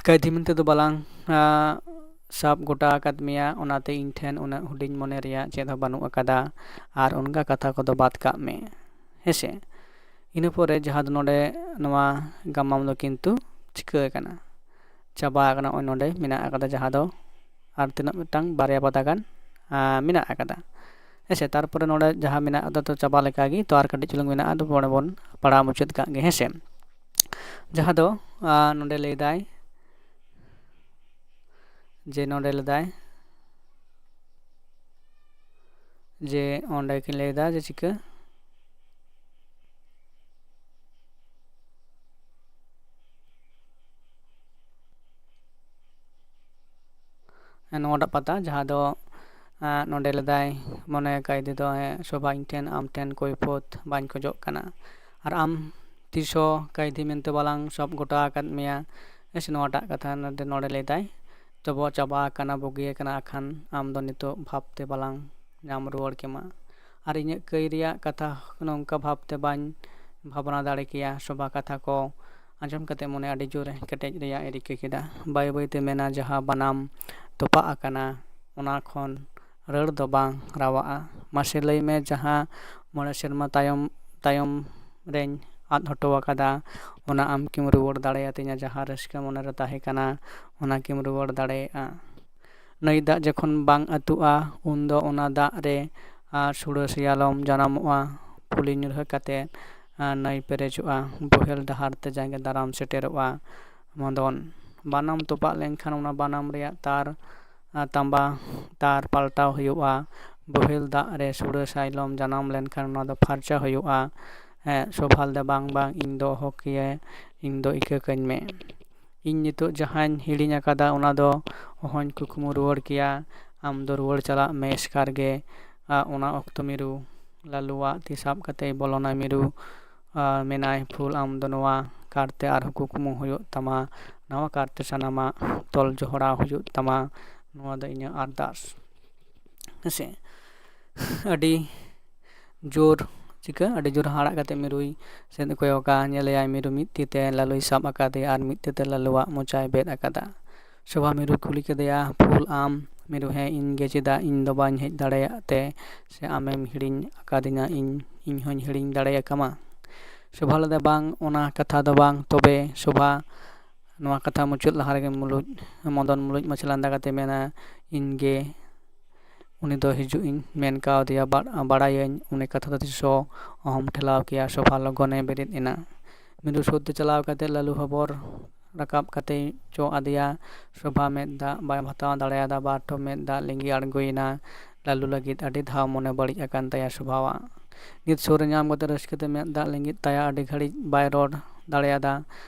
ᱠᱟᱭᱫᱤ ᱢᱮᱱᱛᱮ ᱫᱚ ᱵᱟᱞᱟᱝ, ᱟᱸ, ᱥᱟᱵ ᱜᱚᱴᱟ ᱟᱠᱟᱫ ᱢᱮᱭᱟ, ᱚᱱᱟᱛᱮ ᱤᱧ ᱴᱷᱮᱱ ᱩᱱᱟᱹᱜ ᱦᱩᱰᱤᱧ ᱢᱚᱱᱮ ᱨᱮᱭᱟᱜ ᱪᱮᱫ ᱦᱚᱸ ᱵᱟᱹᱱᱩᱜ ᱟᱠᱟᱫᱟ, ᱟᱨ ᱚᱱᱠᱟ ᱠᱟᱛᱷᱟ ᱠᱚᱫᱚ ᱵᱟᱫ ᱠᱟᱜ ᱢᱮ᱾ ᱦᱮᱸᱥᱮ? ᱤᱱᱟᱹ ᱯᱚᱨᱮ ᱡᱟᱦᱟᱸ ᱫᱚ ᱱᱚᱰᱮ ᱱᱚᱣᱟ ᱜᱟᱢᱟᱢ ᱫᱚ ᱠᱤᱱᱛᱩ ᱪᱤᱠᱟᱹ ᱟᱠᱟᱱᱟ, ᱪᱟᱵᱟ ᱟᱠᱟᱱᱟ, ᱱᱚᱜᱼᱚᱭ ᱱᱚᱰᱮ ᱢᱮᱱᱟᱜ ᱟᱠᱟᱫᱟ, ᱡᱟᱦᱟᱸ ᱫᱚ ᱟᱨ ᱛᱤᱱᱟᱹᱜ ᱢᱤᱫᱴᱟᱝ ᱵᱟᱨᱭᱟ ᱯᱟᱛᱟ ᱜᱟᱱ, ᱟᱸ, ᱢᱮᱱᱟᱜ ᱟᱠᱟᱫᱟ᱾ ᱦᱮᱸᱥᱮ? ᱛᱟᱨᱯᱚᱨᱮ ᱱᱚᱰᱮ ᱡᱟᱦᱟᱸ ᱢᱮᱱᱟᱜ ᱟᱠᱟᱫᱟ ᱫᱚ ᱪᱟᱵᱟ ᱞᱮᱠᱟᱜᱮ, ᱛᱚ ᱟᱨ ᱠᱟᱹᱴᱤᱡ ᱪᱩᱞᱩᱝ ᱢᱮᱱᱟᱜᱼᱟ, ᱟᱫᱚ ᱱᱚᱰᱮ ᱵᱚᱱ ᱯᱟᱲᱦᱟᱣ ᱢᱩᱪᱟᱹᱫ ᱠᱟᱜ ᱜᱮ᱾ ᱦᱮᱸᱥᱮ? ᱡᱟᱦᱟᱸ ᱫᱚ, ᱟᱸ, ᱱᱚᱰᱮ ᱞᱟᱹᱭᱫᱟᱭ ᱡᱮ, ᱱᱚᱰᱮ ᱞᱮᱫᱟᱭ ᱡᱮ, ᱚᱸᱰᱮ ᱠᱤᱱ ᱞᱟᱹᱭᱫᱟ ᱡᱮ ᱪᱤᱠᱟᱹ, ᱱᱚᱣᱟᱴᱟᱜ ᱯᱟᱛᱟ, ᱡᱟᱦᱟᱸ ᱫᱚ, ᱟᱸ, ᱱᱚᱰᱮ ᱞᱮᱫᱟᱭ, ᱢᱚᱱᱮ ᱠᱟᱭᱫᱤ ᱫᱚ, ᱦᱮᱸ, ᱥᱚᱵᱷᱟ, ᱤᱧ ᱴᱷᱮᱱ, ᱟᱢ ᱴᱷᱮᱱ ᱠᱳᱭᱯᱷᱚᱛ ᱵᱟᱹᱧ ᱠᱷᱚᱡᱚᱜ ᱠᱟᱱᱟ᱾ ᱟᱨ ᱟᱢ ᱛᱤᱥᱦᱚᱸ ᱠᱟᱭᱫᱤ ᱢᱮᱱᱛᱮ ᱵᱟᱞᱟᱝ ᱥᱟᱵ ᱜᱚᱴᱟ ᱟᱠᱟᱫ ᱢᱮᱭᱟ᱾ ᱦᱮᱸ ᱥᱮ, ᱱᱚᱣᱟᱴᱟᱜ ᱠᱟᱛᱷᱟ ᱱᱚᱰᱮ, ᱱᱚᱰᱮ ᱞᱟᱹᱭᱫᱟᱭ, ᱛᱚᱵᱚ ᱪᱟᱵᱟ ᱟᱠᱟᱱᱟ, ᱵᱩᱜᱤ ᱟᱠᱟᱱᱟ, ᱟᱠᱷᱟᱱ ᱟᱢ ᱫᱚ ᱱᱤᱛᱚᱜ ᱵᱷᱟᱵᱽ ᱛᱮ ᱵᱟᱞᱟᱝ ᱧᱟᱢ ᱨᱩᱣᱟᱹᱲ ᱠᱮᱢᱟ᱾ ᱟᱨ ᱤᱧᱟᱹᱜ ᱠᱟᱹᱭ ᱨᱮᱭᱟᱜ ᱠᱟᱛᱷᱟ ᱱᱚᱝᱠᱟ ᱵᱷᱟᱵᱽ ᱛᱮ ᱵᱟᱹᱧ ᱵᱷᱟᱵᱽᱱᱟ ᱫᱟᱲᱮ ᱠᱮᱭᱟ, ᱥᱚᱵᱷᱟ ᱠᱟᱛᱷᱟ ᱠᱚ ᱟᱸᱡᱚᱢ ᱠᱟᱛᱮ ᱢᱚᱱᱮ ᱟᱹᱰᱤ ᱡᱳᱨ ᱠᱮᱴᱮᱡ ᱨᱮᱭᱟᱜ ᱮ ᱨᱤᱠᱟᱹ ᱠᱮᱫᱟ᱾ ᱵᱟᱹᱭ ᱵᱟᱹᱭ ᱛᱮ ᱢᱮᱱᱟ, ᱡᱟᱦᱟᱸ ᱵᱟᱱᱟᱢ ᱛᱚᱯᱟᱜ ᱟᱠᱟᱱᱟ, ᱚᱱᱟ ᱠᱷᱚᱱ ᱨᱟᱹᱲ ᱫᱚ ᱵᱟᱝ ᱨᱟᱣᱟᱜᱼᱟ᱾ ᱢᱟᱥᱮ ᱞᱟᱹᱭ ᱢᱮ, ᱡᱟᱦᱟᱸ ᱢᱚᱬᱮ ᱥᱮᱨᱢᱟ ᱛᱟᱭᱚᱢ, ᱛᱟᱭᱚᱢ ᱨᱮᱧ ᱟᱫ ᱦᱚᱴᱚ ᱟᱠᱟᱫᱟ, ᱚᱱᱟ ᱟᱢ ᱠᱤᱢ ᱨᱩᱣᱟᱹᱲ ᱫᱟᱲᱮᱭᱟᱛᱤᱧᱟ? ᱡᱟᱦᱟᱸ ᱨᱟᱹᱥᱠᱟᱹ ᱢᱚᱱᱮ ᱨᱮ ᱛᱟᱦᱮᱸ ᱠᱟᱱᱟ, ᱚᱱᱟ ᱠᱤᱢ ᱨᱩᱣᱟᱹᱲ ᱫᱟᱲᱮᱭᱟᱜᱼᱟ? ᱱᱟᱹᱭ ᱫᱟᱜ ᱡᱚᱠᱷᱚᱱ ᱵᱟᱝ ᱟᱹᱛᱩᱜᱼᱟ, ᱩᱱᱫᱚ ᱚᱱᱟ ᱫᱟᱜ ᱨᱮ, ᱟᱨ, ᱥᱩᱲᱟᱹ ᱥᱮᱭᱟᱞᱚᱢ ᱡᱟᱱᱟᱢᱚᱜᱼᱟ᱾ ᱯᱩᱞᱤ ᱧᱩᱨᱦᱟᱹ ᱠᱟᱛᱮ, ᱟᱨ, ᱱᱟᱹᱭ ᱯᱮᱨᱮᱡᱚᱜᱼᱟ᱾ ᱵᱚᱦᱮᱞ ᱰᱟᱦᱟᱨ ᱛᱮ ᱡᱟᱸᱜᱮ ᱫᱟᱨᱟᱢ ᱥᱮᱴᱮᱨᱚᱜᱼᱟ᱾ ᱢᱚᱫᱚᱱ, ᱵᱟᱱᱟᱢ ᱛᱚᱯᱟᱜ ᱞᱮᱱᱠᱷᱟᱱ ᱚᱱᱟ ᱵᱟᱱᱟᱢ ᱨᱮᱭᱟᱜ ᱛᱟᱨ, ᱟᱨ, ᱛᱟᱸᱵᱟ ᱛᱟᱨ ᱯᱟᱞᱴᱟᱣ ᱦᱩᱭᱩᱜᱼᱟ᱾ ᱵᱚᱦᱮᱞ ᱫᱟᱜ ᱨᱮ ᱥᱩᱲᱟᱹ ᱥᱟᱭᱞᱚᱢ ᱡᱟᱱᱟᱢ ᱞᱮᱱᱠᱷᱟᱱ ᱚᱱᱟ ᱫᱚ ᱯᱷᱟᱨᱪᱟ ᱦᱩᱭᱩᱜᱼᱟ᱾ ᱦᱮᱸ, ᱥᱚᱵᱷᱟ ᱞᱟᱹᱭᱫᱟ, "ᱵᱟᱝ, ᱵᱟᱝ, ᱤᱧ ᱫᱚ ᱚᱦᱚ ᱠᱮᱭᱟᱹᱧ, ᱤᱧ ᱫᱚ ᱤᱠᱟᱹ ᱠᱟᱹᱧ ᱢᱮ᱾ ᱤᱧ ᱱᱤᱛᱚᱜ ᱡᱟᱦᱟᱸᱧ ᱦᱤᱲᱤᱧ ᱟᱠᱟᱫᱟ, ᱚᱱᱟ ᱫᱚ ᱚᱦᱚᱧ ᱠᱩᱠᱢᱩ ᱨᱩᱣᱟᱹᱲ ᱠᱮᱭᱟ᱾ ᱟᱢ ᱫᱚ ᱨᱩᱣᱟᱹᱲ ᱪᱟᱞᱟᱜ ᱢᱮ ᱮᱥᱠᱟᱨ ᱜᱮ᱾" ᱟᱨ ᱚᱱᱟ ᱚᱠᱛᱚ ᱢᱤᱨᱩ ᱞᱟᱞᱩᱣᱟᱜ ᱛᱤ ᱥᱟᱵ ᱠᱟᱛᱮᱭ ᱵᱚᱞᱚᱱᱟ᱾ ᱢᱤᱨᱩ, ᱟᱨ, ᱢᱮᱱᱟᱭ, "ᱯᱷᱩᱞ, ᱟᱢ ᱫᱚ ᱱᱚᱣᱟ ᱠᱟᱨᱛᱮ ᱟᱨᱦᱚᱸ ᱠᱩᱠᱢᱩ ᱦᱩᱭᱩᱜ ᱛᱟᱢᱟ, ᱱᱟᱣᱟ ᱠᱟᱨᱛᱮ ᱥᱟᱱᱟᱢᱟᱜ ᱛᱚᱞ ᱡᱚᱦᱚᱲᱟᱣ ᱦᱩᱭᱩᱜ ᱛᱟᱢᱟ, ᱱᱚᱣᱟ ᱫᱚ ᱤᱧᱟᱹᱜ ᱟᱨᱫᱟᱥ᱾" ᱦᱮᱸᱥᱮ? ᱟᱹᱰᱤ ᱡᱳᱨ, ᱪᱤᱠᱟᱹ, ᱟᱹᱰᱤ ᱡᱳᱨ ᱦᱟᱦᱟᱲᱟᱜ ᱠᱟᱛᱮ ᱢᱤᱨᱩᱭ ᱥᱮᱫ ᱮ ᱠᱚᱭᱚᱜᱟ᱾ ᱧᱮᱞᱮᱭᱟᱭ ᱢᱤᱨᱩ ᱢᱤᱫ ᱛᱤ ᱛᱮ ᱞᱟᱞᱩᱭ ᱥᱟᱵ ᱟᱠᱟᱫᱮᱭᱟ ᱟᱨ ᱢᱤᱫ ᱛᱤ ᱛᱮ ᱞᱟᱞᱩᱣᱟᱜ ᱢᱚᱪᱟᱭ ᱵᱮᱫ ᱟᱠᱟᱫᱟ᱾ ᱥᱚᱵᱷᱟ ᱢᱤᱨᱩ ᱠᱩᱞᱤ ᱠᱮᱫᱮᱭᱟ, "ᱯᱷᱩᱞ, ᱟᱢ?" ᱢᱤᱨᱩ, "ᱦᱮᱸ, ᱤᱧ ᱜᱮ᱾ ᱪᱮᱫᱟᱜ? ᱤᱧ ᱫᱚ ᱵᱟᱹᱧ ᱦᱮᱡ ᱫᱟᱲᱮᱭᱟᱜ ᱛᱮ ᱥᱮ ᱟᱢᱮᱢ ᱦᱤᱲᱤᱧ ᱟᱠᱟᱫᱤᱧᱟ? ᱤᱧ, ᱤᱧ ᱦᱚᱸᱧ ᱦᱤᱲᱤᱧ ᱫᱟᱲᱮᱭᱟᱠᱟᱢᱟ?" ᱥᱚᱵᱷᱟ ᱞᱟᱹᱭᱫᱟ, "ᱵᱟᱝ, ᱚᱱᱟ ᱠᱟᱛᱷᱟ ᱫᱚ ᱵᱟᱝ᱾ ᱛᱚᱵᱮ ᱥᱚᱵᱷᱟ, ᱱᱚᱣᱟ ᱠᱟᱛᱷᱟ ᱢᱩᱪᱟᱹᱫ ᱞᱟᱦᱟ ᱨᱮᱜᱮ ᱢᱩᱞᱩᱡ, ᱢᱚᱫᱚᱱ ᱢᱩᱞᱩᱡ ᱢᱟᱪᱷᱟ ᱞᱟᱸᱫᱟ ᱠᱟᱛᱮ ᱢᱮᱱᱟ, "ᱤᱧ ᱜᱮ ᱩᱱᱤ ᱫᱚ ᱦᱤᱡᱩᱜ ᱤᱧ ᱢᱮᱱ ᱠᱟᱣᱫᱮᱭᱟ, ᱵᱟ-, ᱵᱟᱲᱟᱭᱟᱹᱧ, ᱩᱱᱤ ᱠᱟᱛᱷᱟ ᱫᱚ ᱛᱤᱥ ᱦᱚᱸ ᱚᱦᱚᱢ ᱴᱷᱮᱞᱟᱣ ᱠᱮᱭᱟ᱾" ᱥᱚᱵᱷᱟ ᱞᱚᱜᱚᱱᱮ ᱵᱮᱨᱮᱫ ᱮᱱᱟ᱾ ᱢᱤᱨᱩ ᱥᱩᱨ ᱛᱮ ᱪᱟᱞᱟᱣ ᱠᱟᱛᱮ ᱞᱟᱞᱩ ᱦᱚᱵᱚᱨ ᱨᱟᱠᱟᱵ ᱠᱟᱛᱮ ᱪᱚ ᱟᱫᱮᱭᱟ᱾ ᱥᱚᱵᱷᱟ ᱢᱮᱫ ᱫᱟᱜ ᱵᱟᱭ ᱦᱟᱛᱟᱣ ᱫᱟᱲᱮᱭᱟᱫᱟ, ᱵᱟᱨ ᱴᱷᱚᱯ ᱢᱮᱫ ᱫᱟᱜ ᱞᱤᱸᱜᱤ ᱟᱬᱜᱚᱭᱮᱱᱟ᱾ ᱞᱟᱞᱩ ᱞᱟᱹᱜᱤᱫ ᱟᱹᱰᱤ ᱫᱷᱟᱣ ᱢᱚᱱᱮ ᱵᱟᱹᱲᱤᱡ ᱟᱠᱟᱱ ᱛᱟᱭᱟ ᱥᱚᱵᱷᱟᱣᱟᱜ᱾ ᱱᱤᱛ ᱥᱩᱨ ᱨᱮ ᱧᱟᱢ ᱠᱟᱛᱮ ᱨᱟᱹᱥᱠᱟᱹ ᱛᱮ ᱢᱮᱫ ᱫᱟᱜ ᱞᱤᱸᱜᱤᱫ ᱛᱟᱭᱟ᱾ ᱟᱹᱰᱤ ᱜᱷᱟᱹᱲᱤᱡ ᱵᱟᱭ ᱨᱚᱲ ᱫᱟᱲᱮᱭᱟᱫᱟ᱾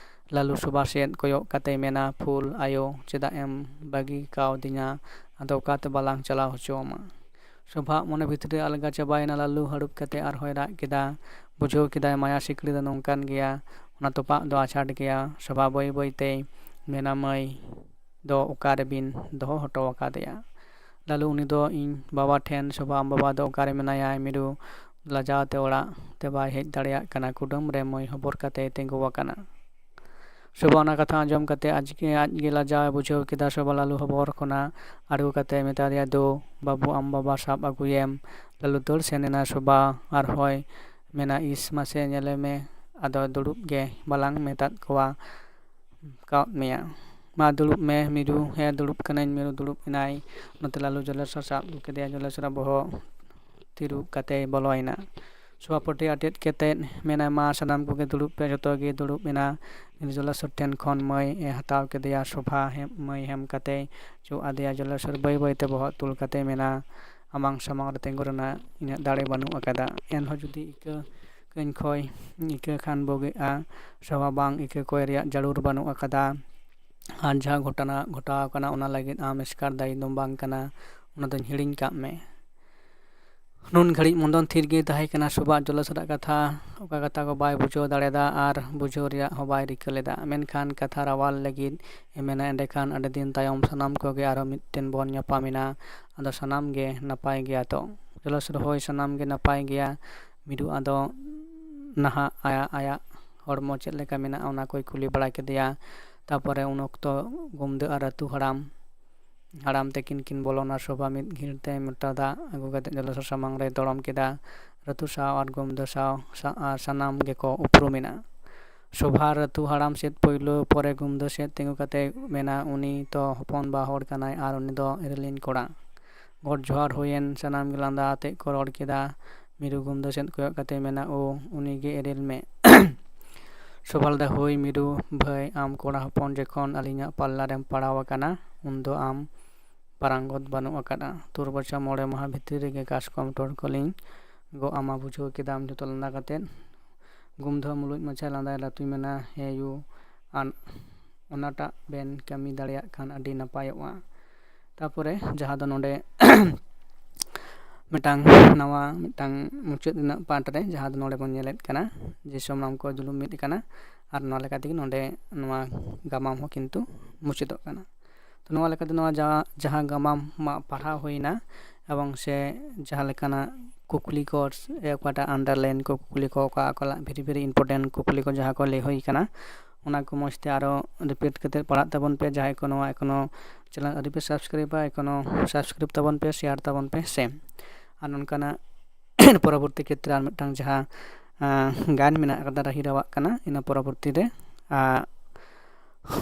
ᱞᱟᱞᱩ ᱥᱚᱵᱷᱟ ᱥᱮᱫ ᱠᱚᱭᱚᱜ ᱠᱟᱛᱮᱭ ᱢᱮᱱᱟ, "ᱯᱷᱩᱞ ᱟᱭᱳ, ᱪᱮᱫᱟᱜ ᱮᱢ ᱵᱟᱹᱜᱤ ᱠᱟᱣᱫᱤᱧᱟ? ᱟᱫᱚ ᱚᱠᱟᱛᱮ ᱵᱟᱞᱟᱝ ᱪᱟᱞᱟᱣ ᱦᱚᱪᱚ ᱟᱢᱟ?" ᱥᱚᱵᱷᱟᱣᱟᱜ ᱢᱚᱱᱮ ᱵᱷᱤᱛᱨᱤ ᱨᱮ ᱟᱞᱜᱟ ᱪᱟᱵᱟᱭᱮᱱᱟ᱾ ᱞᱟᱞᱩ ᱦᱟᱹᱲᱩᱵ ᱠᱟᱛᱮ ᱟᱨᱦᱚᱸᱭ ᱨᱟᱜ ᱠᱮᱫᱟ᱾ ᱵᱩᱡᱷᱟᱹᱣ ᱠᱮᱫᱟᱭ ᱢᱟᱭᱟ ᱥᱤᱠᱲᱤ ᱫᱚ ᱱᱚᱝᱠᱟᱱ ᱜᱮᱭᱟ, ᱚᱱᱟ ᱛᱚᱯᱟᱜ ᱫᱚ ᱟᱡᱷᱟᱴ ᱜᱮᱭᱟ᱾ ᱥᱚᱵᱷᱟ ᱵᱟᱹᱭ ᱵᱟᱹᱭ ᱛᱮᱭ ᱢᱮᱱᱟ, "ᱢᱟᱹᱭ ᱫᱚ ᱚᱠᱟ ᱨᱮᱵᱤᱱ ᱫᱚᱦᱚ ᱦᱚᱴᱚ ᱟᱠᱟᱫᱮᱭᱟ?" ᱞᱟᱞᱩ, "ᱩᱱᱤ ᱫᱚ ᱤᱧ ᱵᱟᱵᱟ ᱴᱷᱮᱱ᱾" ᱥᱚᱵᱷᱟ, "ᱟᱢ ᱵᱟᱵᱟ ᱫᱚ ᱚᱠᱟᱨᱮ ᱢᱮᱱᱟᱭᱟ?" ᱢᱤᱨᱩ ᱞᱟᱡᱟᱣ ᱛᱮ ᱚᱲᱟᱜ ᱛᱮ ᱵᱟᱭ ᱦᱮᱡ ᱫᱟᱲᱮᱭᱟᱜ ᱠᱟᱱᱟ᱾ ᱠᱩᱰᱟᱹᱢ ᱨᱮ ᱢᱟᱹᱭ ᱦᱚᱵᱚᱨ ᱠᱟᱛᱮᱭ ᱛᱤᱸᱜᱩ ᱟᱠᱟᱱᱟ᱾ ᱥᱳᱵᱷᱟ ᱚᱱᱟ ᱠᱟᱛᱷᱟ ᱟᱸᱡᱚᱢ ᱠᱟᱛᱮ ᱟᱡᱜᱮ ᱟᱡᱜᱮ ᱞᱟᱡᱟᱣ ᱮ ᱵᱩᱡᱷᱟᱹᱣ ᱠᱮᱫᱟ᱾ ᱥᱳᱵᱷᱟ ᱞᱟᱞᱩ ᱦᱚᱵᱚᱨ ᱠᱷᱚᱱᱟᱜ ᱟᱬᱜᱚ ᱠᱟᱛᱮ ᱢᱮᱛᱟ ᱫᱮᱭᱟ, "ᱫᱳ ᱵᱟᱹᱵᱩ, ᱟᱢ ᱵᱟᱵᱟ ᱥᱟᱵ ᱟᱹᱜᱩᱭᱮᱢ᱾" ᱞᱟᱞᱩ ᱫᱟᱹᱲ ᱥᱮᱱ ᱮᱱᱟ ᱥᱳᱵᱷᱟ᱾ ᱟᱨ ᱦᱚᱸᱭ ᱢᱮᱱᱟ, "ᱤᱥ, ᱢᱟᱥᱮ ᱧᱮᱞᱮ ᱢᱮ, ᱟᱫᱚ ᱫᱩᱲᱩᱵ ᱜᱮ ᱵᱟᱞᱟᱝ ᱢᱮᱛᱟᱫ ᱠᱚᱣᱟ ᱠᱟᱣᱟᱫ ᱢᱮᱭᱟ᱾ ᱢᱟ ᱫᱩᱲᱩᱵ ᱢᱮ ᱢᱤᱨᱩ᱾" "ᱦᱮᱸ, ᱫᱩᱲᱩᱵ ᱠᱟᱹᱱᱟᱹᱧ ᱢᱤᱨᱩ, ᱫᱩᱲᱩᱵ ᱮᱱᱟᱭ᱾" ᱱᱚᱛᱮ ᱞᱟᱞᱩ ᱡᱚᱞᱮᱥᱚᱨ ᱥᱟᱵ ᱟᱹᱜᱩ ᱠᱮᱫᱮᱭᱟ᱾ ᱡᱚᱞᱮᱥᱚᱨᱟᱜ ᱵᱚᱦᱚᱜ ᱛᱤᱨᱩᱵ ᱠᱟᱛᱮᱭ ᱵᱚᱞᱚᱭᱮᱱᱟ᱾ ᱥᱳᱵᱷᱟ ᱯᱟᱹᱴᱤ ᱟᱴᱮᱫ ᱠᱟᱛᱮᱫ ᱢᱮᱱᱟᱭ, "ᱢᱟ ᱥᱟᱱᱟᱢ ᱠᱚᱜᱮ ᱫᱩᱲᱩᱵ ᱯᱮ᱾" ᱡᱚᱛᱚ ᱜᱮ ᱫᱩᱲᱩᱵ ᱮᱱᱟ᱾ ᱡᱚᱞᱮᱥᱚᱨ ᱴᱷᱮᱱ ᱠᱷᱚᱱ ᱢᱟᱹᱭ ᱮ ᱦᱟᱛᱟᱣ ᱠᱮᱫᱮᱭᱟ᱾ ᱥᱳᱵᱷᱟ ᱦᱮᱢ, ᱢᱟᱹᱭ ᱦᱮᱢ ᱠᱟᱛᱮᱭ ᱪᱩᱜ ᱟᱫᱮᱭᱟ᱾ ᱡᱚᱞᱮᱥᱚᱨ ᱵᱟᱹᱭ ᱵᱟᱹᱭᱛᱮ ᱵᱚᱦᱚᱜ ᱛᱩᱞ ᱠᱟᱛᱮᱭ ᱢᱮᱱᱟ, "ᱟᱢᱟᱝ ᱥᱟᱢᱟᱝ ᱨᱮ ᱛᱤᱸᱜᱩ ᱨᱮᱱᱟᱜ ᱤᱧᱟᱹᱜ ᱫᱟᱲᱮ ᱵᱟᱹᱱᱩᱜ ᱟᱠᱟᱫᱟ᱾ ᱮᱱᱦᱚᱸ ᱡᱩᱫᱤ ᱤᱠᱟᱹ ᱠᱟᱹᱧ ᱠᱷᱚᱭ, ᱤᱠᱟᱹ ᱠᱷᱟᱱ ᱵᱩᱜᱤᱜᱼᱟ᱾" ᱥᱳᱵᱷᱟ, "ᱵᱟᱝ, ᱤᱠᱟᱹ ᱠᱚᱭ ᱨᱮᱭᱟᱜ ᱡᱟᱹᱨᱩᱲ ᱵᱟᱹᱱᱩᱜ ᱟᱠᱟᱫᱟ᱾ ᱟᱨ ᱡᱟᱦᱟᱸ ᱜᱷᱚᱴᱚᱱᱟ ᱜᱷᱚᱴᱟᱣ ᱟᱠᱟᱱᱟ, ᱚᱱᱟ ᱞᱟᱹᱜᱤᱫ ᱟᱢ ᱮᱥᱠᱟᱨ ᱫᱟᱭᱤ ᱫᱚᱢ ᱵᱟᱝ ᱠᱟᱱᱟ, ᱚᱱᱟ ᱫᱚᱧ ᱦᱤᱲᱤᱧ ᱠᱟᱜ ᱢᱮ᱾" ᱱᱩᱱ ᱜᱷᱟᱹᱲᱤᱡ ᱢᱚᱫᱚᱱ ᱛᱷᱤᱨ ᱜᱮᱭ ᱛᱟᱦᱮᱸ ᱠᱟᱱᱟ᱾ ᱥᱳᱵᱷᱟ ᱡᱚᱞᱮᱥᱚᱨᱟᱜ ᱠᱟᱛᱷᱟ, ᱚᱠᱟ ᱠᱟᱛᱷᱟ ᱠᱚ ᱵᱟᱭ ᱵᱩᱡᱷᱟᱹᱣ ᱫᱟᱲᱮᱭᱟᱫᱟ ᱟᱨ ᱵᱩᱡᱷᱟᱹᱣ ᱨᱮᱭᱟᱜ ᱦᱚᱸ ᱵᱟᱭ ᱨᱤᱠᱟᱹ ᱞᱮᱫᱟ᱾ ᱢᱮᱱᱠᱷᱟᱱ ᱠᱟᱛᱷᱟ ᱨᱟᱣᱟᱞ ᱞᱟᱹᱜᱤᱫ ᱮ ᱢᱮᱱᱟ, "ᱮᱸᱰᱮᱠᱷᱟᱱ ᱟᱹᱰᱤ ᱫᱤᱱ ᱛᱟᱭᱚᱢ ᱥᱟᱱᱟᱢ ᱠᱚᱜᱮ ᱟᱨᱦᱚᱸ ᱢᱤᱫᱴᱮᱱ ᱵᱚᱱ ᱧᱟᱯᱟᱢ ᱮᱱᱟ᱾ ᱟᱫᱚ ᱥᱟᱱᱟᱢ ᱜᱮ ᱱᱟᱯᱟᱭ ᱜᱮᱭᱟ ᱛᱚ?" ᱡᱚᱞᱮᱥᱚᱨ, "ᱦᱳᱭ, ᱥᱟᱱᱟᱢ ᱜᱮ ᱱᱟᱯᱟᱭ ᱜᱮᱭᱟ ᱢᱤᱨᱩ᱾ ᱟᱫᱚ ᱱᱟᱦᱟᱜ ᱟᱭᱟᱜ, ᱟᱭᱟᱜ ᱦᱚᱲᱢᱚ ᱪᱮᱫ ᱞᱮᱠᱟ ᱢᱮᱱᱟᱜᱼᱟ, ᱚᱱᱟ ᱠᱚᱭ ᱠᱩᱞᱤ ᱵᱟᱲᱟ ᱠᱮᱫᱮᱭᱟ᱾ ᱛᱟᱯᱚᱨᱮ ᱩᱱ ᱚᱠᱛᱚ ᱜᱩᱢᱫᱟᱹ ᱟᱨ ᱨᱟᱹᱛᱩ ᱦᱟᱲᱟᱢ ᱦᱟᱲᱟᱢ ᱛᱟᱹᱠᱤᱱ ᱠᱤᱱ ᱵᱚᱞᱚᱱᱟ᱾ ᱥᱳᱵᱷᱟ ᱢᱤᱫ ᱜᱷᱤᱲ ᱛᱮ ᱢᱚᱴᱟ ᱫᱟᱜ ᱟᱹᱜᱩ ᱠᱟᱛᱮ ᱡᱚᱞᱮᱥᱚᱨ ᱥᱟᱢᱟᱝ ᱨᱮᱭ ᱫᱚᱲᱚᱢ ᱠᱮᱫᱟ᱾ ᱨᱟᱹᱛᱩ ᱥᱟᱶ ᱟᱨ ᱜᱩᱢᱫᱟᱹ ᱥᱟᱶ ᱥᱟ-, ᱟᱨ ᱥᱟᱱᱟᱢ ᱜᱮᱠᱚ ᱩᱯᱨᱩᱢ ᱮᱱᱟ᱾ ᱥᱳᱵᱷᱟ ᱨᱟᱹᱛᱩ ᱦᱟᱲᱟᱢ ᱥᱮᱫ ᱯᱳᱭᱞᱳ, ᱯᱚᱨᱮ ᱜᱩᱢᱫᱟᱹ ᱥᱮᱫ ᱛᱤᱸᱜᱩ ᱠᱟᱛᱮ ᱢᱮᱱᱟ, "ᱩᱱᱤ ᱛᱚ ᱦᱚᱯᱚᱱ ᱵᱟ ᱦᱚᱲ ᱠᱟᱱᱟᱭ ᱟᱨ ᱩᱱᱤ ᱫᱚ ᱮᱨᱮᱞᱤᱧ ᱠᱚᱲᱟ᱾" ᱜᱚᱰ ᱡᱚᱦᱟᱨ ᱦᱩᱭᱮᱱ, ᱥᱟᱱᱟᱢ ᱜᱮ ᱞᱟᱸᱫᱟ ᱟᱛᱮ ᱠᱚ ᱨᱚᱲ ᱠᱮᱫᱟ᱾ ᱢᱤᱨᱩ ᱜᱩᱢᱫᱟᱹ ᱥᱮᱫ ᱠᱚᱭᱚᱜ ᱠᱟᱛᱮ ᱢᱮᱱᱟ, "ᱳ, ᱩᱱᱤ ᱜᱮ ᱮᱨᱮᱞ ᱢᱮ?" ᱥᱳᱵᱷᱟ ᱞᱟᱹᱭᱫᱟ, "ᱦᱳᱭ ᱢᱤᱨᱩ ᱵᱷᱟᱹᱭ, ᱟᱢ ᱠᱚᱲᱟ ᱦᱚᱯᱚᱱ ᱡᱚᱠᱷᱚᱱ ᱟᱹᱞᱤᱧᱟᱜ ᱯᱟᱞᱞᱟ ᱨᱮᱢ ᱯᱟᱲᱟᱣ ᱟᱠᱟᱱᱟ, ᱩᱱᱫᱚ ᱟᱢ ᱯᱟᱨᱟᱝᱜᱚᱛ ᱵᱟᱹᱱᱩᱜ ᱟᱠᱟᱫᱼᱟ᱾ ᱛᱩᱨ ᱵᱚᱪᱷᱟ ᱢᱚᱬᱮ ᱢᱟᱦᱟ ᱵᱷᱤᱛᱨᱤ ᱨᱮᱜᱮ ᱠᱟᱥᱠᱚᱢ ᱴᱚᱲ ᱠᱚᱞᱤᱧ ᱜᱚᱜ ᱟᱢᱟ, ᱵᱩᱡᱷᱟᱹᱣ ᱠᱮᱫᱟᱢ?" ᱡᱚᱛᱚ ᱞᱟᱸᱫᱟ ᱠᱟᱛᱮᱫ ᱜᱩᱢᱫᱷᱟᱹ ᱢᱩᱞᱩᱡ ᱢᱟᱪᱷᱟ ᱞᱟᱸᱫᱟᱭ ᱞᱟᱹᱛᱩᱭ ᱢᱮᱱᱟ, "ᱦᱮᱸ ᱭᱩ, ᱟᱱ ᱚᱱᱟᱴᱟᱜ ᱵᱮᱱ ᱠᱟᱹᱢᱤ ᱫᱟᱲᱮᱭᱟᱜ ᱠᱷᱟᱱ ᱟᱹᱰᱤ ᱱᱟᱯᱟᱭᱚᱜᱼᱟ᱾" ᱛᱟᱯᱚᱨᱮ ᱡᱟᱦᱟᱸ ᱫᱚ ᱱᱚᱰᱮ ᱢᱤᱫᱴᱟᱝ ᱱᱟᱣᱟ, ᱢᱤᱫᱴᱟᱝ ᱢᱩᱪᱟᱹᱫ ᱨᱮᱱᱟᱜ ᱯᱟᱴ ᱨᱮ ᱡᱟᱦᱟᱸ ᱫᱚ ᱱᱚᱰᱮ ᱵᱚᱱ ᱧᱮᱞᱮᱫ ᱠᱟᱱᱟ ᱡᱮ ᱥᱟᱱᱟᱢ ᱠᱚ ᱡᱩᱞᱩᱢ ᱢᱤᱫ ᱠᱟᱱᱟ, ᱟᱨ ᱱᱚᱣᱟ ᱞᱮᱠᱟ ᱛᱮᱜᱮ ᱱᱚᱰᱮ ᱱᱚᱣᱟ ᱜᱟᱢᱟᱢ ᱦᱚᱸ ᱠᱤᱱᱛᱩ ᱢᱩᱪᱟᱹᱫᱚᱜ ᱠᱟᱱᱟ᱾ ᱛᱚ, ᱱᱚᱣᱟ ᱞᱮᱠᱟᱛᱮ ᱱᱚᱣᱟ ᱡᱟᱦᱟᱸ, ᱡᱟᱦᱟᱸ ᱜᱟᱢᱟᱢ ᱢᱟ ᱯᱟᱲᱦᱟᱣ ᱦᱩᱭᱱᱟ, ᱮᱵᱚᱝ ᱥᱮ ᱡᱟᱦᱟᱸ ᱞᱮᱠᱟᱱᱟᱜ ᱠᱩᱠᱞᱤ ᱠᱚ, ᱥᱮ ᱚᱠᱟᱴᱟᱜ underline ᱠᱚ, ᱠᱩᱠᱞᱤ ᱠᱚ, ᱚᱠᱟ, ᱚᱠᱟ very very important ᱠᱩᱠᱞᱤ ᱠᱚ ᱡᱟᱦᱟᱸ ᱠᱚ ᱞᱟᱹᱭ ᱦᱩᱭ ᱠᱟᱱᱟ, ᱚᱱᱟ ᱠᱚ ᱢᱚᱡᱽ ᱛᱮ ᱟᱨᱚ repeat ᱠᱟᱛᱮ ᱯᱟᱲᱦᱟᱜ ᱛᱟᱵᱚᱱ ᱯᱮ᱾ ᱡᱟᱦᱟᱸᱭ ᱠᱚ ᱱᱚᱣᱟ ᱮᱠᱷᱚᱱᱳ channel ᱟᱹᱣᱨᱤ ᱯᱮ subscribeᱟ, ᱮᱠᱷᱚᱱᱳ subscribe ᱛᱟᱵᱚᱱ ᱯᱮ, share ᱛᱟᱵᱚᱱ ᱯᱮ ᱥᱮ᱾ ᱟᱨ ᱱᱚᱝᱠᱟᱱᱟᱜ ᱯᱚᱨᱚᱵᱚᱨᱛᱤ ᱠᱷᱮᱛᱨᱮ ᱟᱨ ᱢᱤᱫᱴᱟᱝ ᱡᱟᱦᱟᱸ ᱟᱸ, ᱜᱟᱱ ᱢᱮᱱᱟᱜ ᱟᱠᱟᱫᱟ ᱨᱟᱹᱦᱤ ᱨᱟᱣᱟᱜ ᱠᱟᱱᱟ, ᱤᱱᱟᱹ ᱯᱚᱨᱚᱵᱚᱨᱛᱤ ᱨᱮ ᱟᱸ,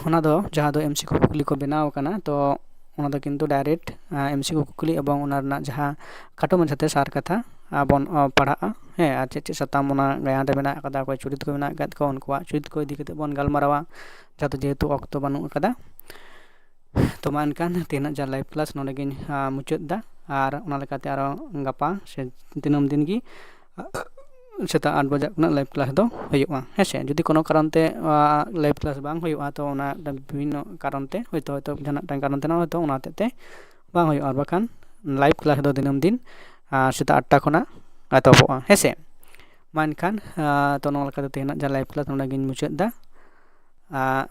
ᱚᱱᱟ ᱫᱚ ᱡᱟᱦᱟᱸ ᱫᱚ ᱮᱢᱥᱤᱠᱤᱭᱩ ᱠᱩᱠᱞᱤ ᱠᱚ ᱵᱮᱱᱟᱣ ᱟᱠᱟᱱᱟ, ᱛᱚ ᱚᱱᱟ ᱫᱚ ᱠᱤᱱᱛᱩ direct ᱮᱢᱥᱤᱠᱤᱭᱩ ᱠᱩᱠᱞᱤ ᱮᱵᱚᱝ ᱚᱱᱟ ᱨᱮᱱᱟᱜ ᱡᱟᱦᱟᱸ ᱠᱷᱟᱴᱚ ᱢᱟᱪᱷᱟᱛᱮ ᱥᱟᱨ ᱠᱟᱛᱷᱟ ᱟᱵᱚᱱ ᱚ, ᱯᱟᱲᱦᱟᱜᱼᱟ᱾ ᱦᱮᱸ, ᱟᱨ ᱪᱮᱫ ᱪᱮᱫ ᱥᱟᱛᱟᱢ ᱚᱱᱟ ᱜᱟᱭᱟᱱ ᱨᱮ ᱢᱮᱱᱟᱜ ᱟᱠᱟᱫᱟ, ᱚᱠᱚᱭ ᱪᱩᱨᱤᱛ ᱠᱚ ᱢᱮᱱᱟᱜ ᱟᱠᱟᱫ ᱠᱚᱣᱟ, ᱩᱱᱠᱩᱣᱟᱜ ᱪᱩᱨᱤᱛ ᱠᱚ ᱤᱫᱤ ᱠᱟᱛᱮ ᱵᱚᱱ ᱜᱟᱞᱢᱟᱨᱟᱣᱟ, ᱡᱟᱦᱟᱸ ᱫᱚ ᱡᱮᱦᱮᱛᱩ ᱚᱠᱛᱚ ᱵᱟᱹᱱᱩᱜ ᱟᱠᱟᱫᱟ᱾ ᱛᱚ ᱢᱟ ᱮᱱᱠᱷᱟᱱ ᱛᱮᱦᱮᱧᱟᱜ ᱡᱟᱦᱟᱸ live class ᱱᱚᱰᱮ ᱜᱤᱧ ᱟᱸ, ᱢᱩᱪᱟᱹᱫ ᱮᱫᱟ᱾ ᱟᱨ ᱚᱱᱟ ᱞᱮᱠᱟᱛᱮ ᱟᱨᱚ ᱜᱟᱯᱟ ᱥᱮ ᱫᱤᱱᱟᱹᱢ ᱫᱤᱱ ᱜᱮ ᱥᱮᱛᱟᱜ ᱟᱴ ᱵᱟᱡᱟᱜ ᱠᱷᱚᱱᱟᱜ live class ᱫᱚ ᱦᱩᱭᱩᱜᱼᱟ᱾ ᱦᱮᱸ ᱥᱮ, ᱡᱩᱫᱤ ᱠᱳᱱᱳ ᱠᱟᱨᱚᱱ ᱛᱮ ᱟᱸ, live class ᱵᱟᱝ ᱦᱩᱭᱩᱜᱼᱟ, ᱛᱚ ᱚᱱᱟ ᱵᱤᱵᱷᱤᱱᱱᱚ ᱠᱟᱨᱚᱱ ᱛᱮ ᱦᱚᱭᱛᱳ, ᱦᱚᱭᱛᱳ ᱡᱟᱦᱟᱱᱟᱜ ᱢᱤᱫᱴᱟᱝ ᱠᱟᱨᱚᱱ ᱛᱮ ᱱᱟᱜ ᱦᱚᱭᱛᱳ ᱚᱱᱟ ᱦᱚᱛᱮᱡ ᱛᱮ ᱵᱟᱝ ᱦᱩᱭᱩᱜᱼᱟ, ᱟᱨ ᱵᱟᱠᱷᱟᱱ live class ᱫᱚ ᱫᱤᱱᱟᱹᱢ ᱫᱤᱱ ᱟᱸ, ᱥᱮᱛᱟᱜ ᱟᱴ ᱴᱟ ᱠᱷᱚᱱᱟᱜ ᱮᱛᱚᱦᱚᱵᱚᱜᱼᱟ᱾ ᱦᱮᱸ ᱥᱮ, ᱢᱟ ᱮᱱᱠᱷᱟᱱ ᱟᱸ, ᱛᱚ ᱱᱚᱣᱟ ᱞᱮᱠᱟᱛᱮ ᱛᱮᱦᱮᱧᱟᱜ ᱡᱟᱦᱟᱸ live class ᱱᱚᱰᱮ ᱜᱤᱧ ᱢᱩᱪᱟᱹᱫ ᱮᱫᱟ᱾ ᱟᱸ,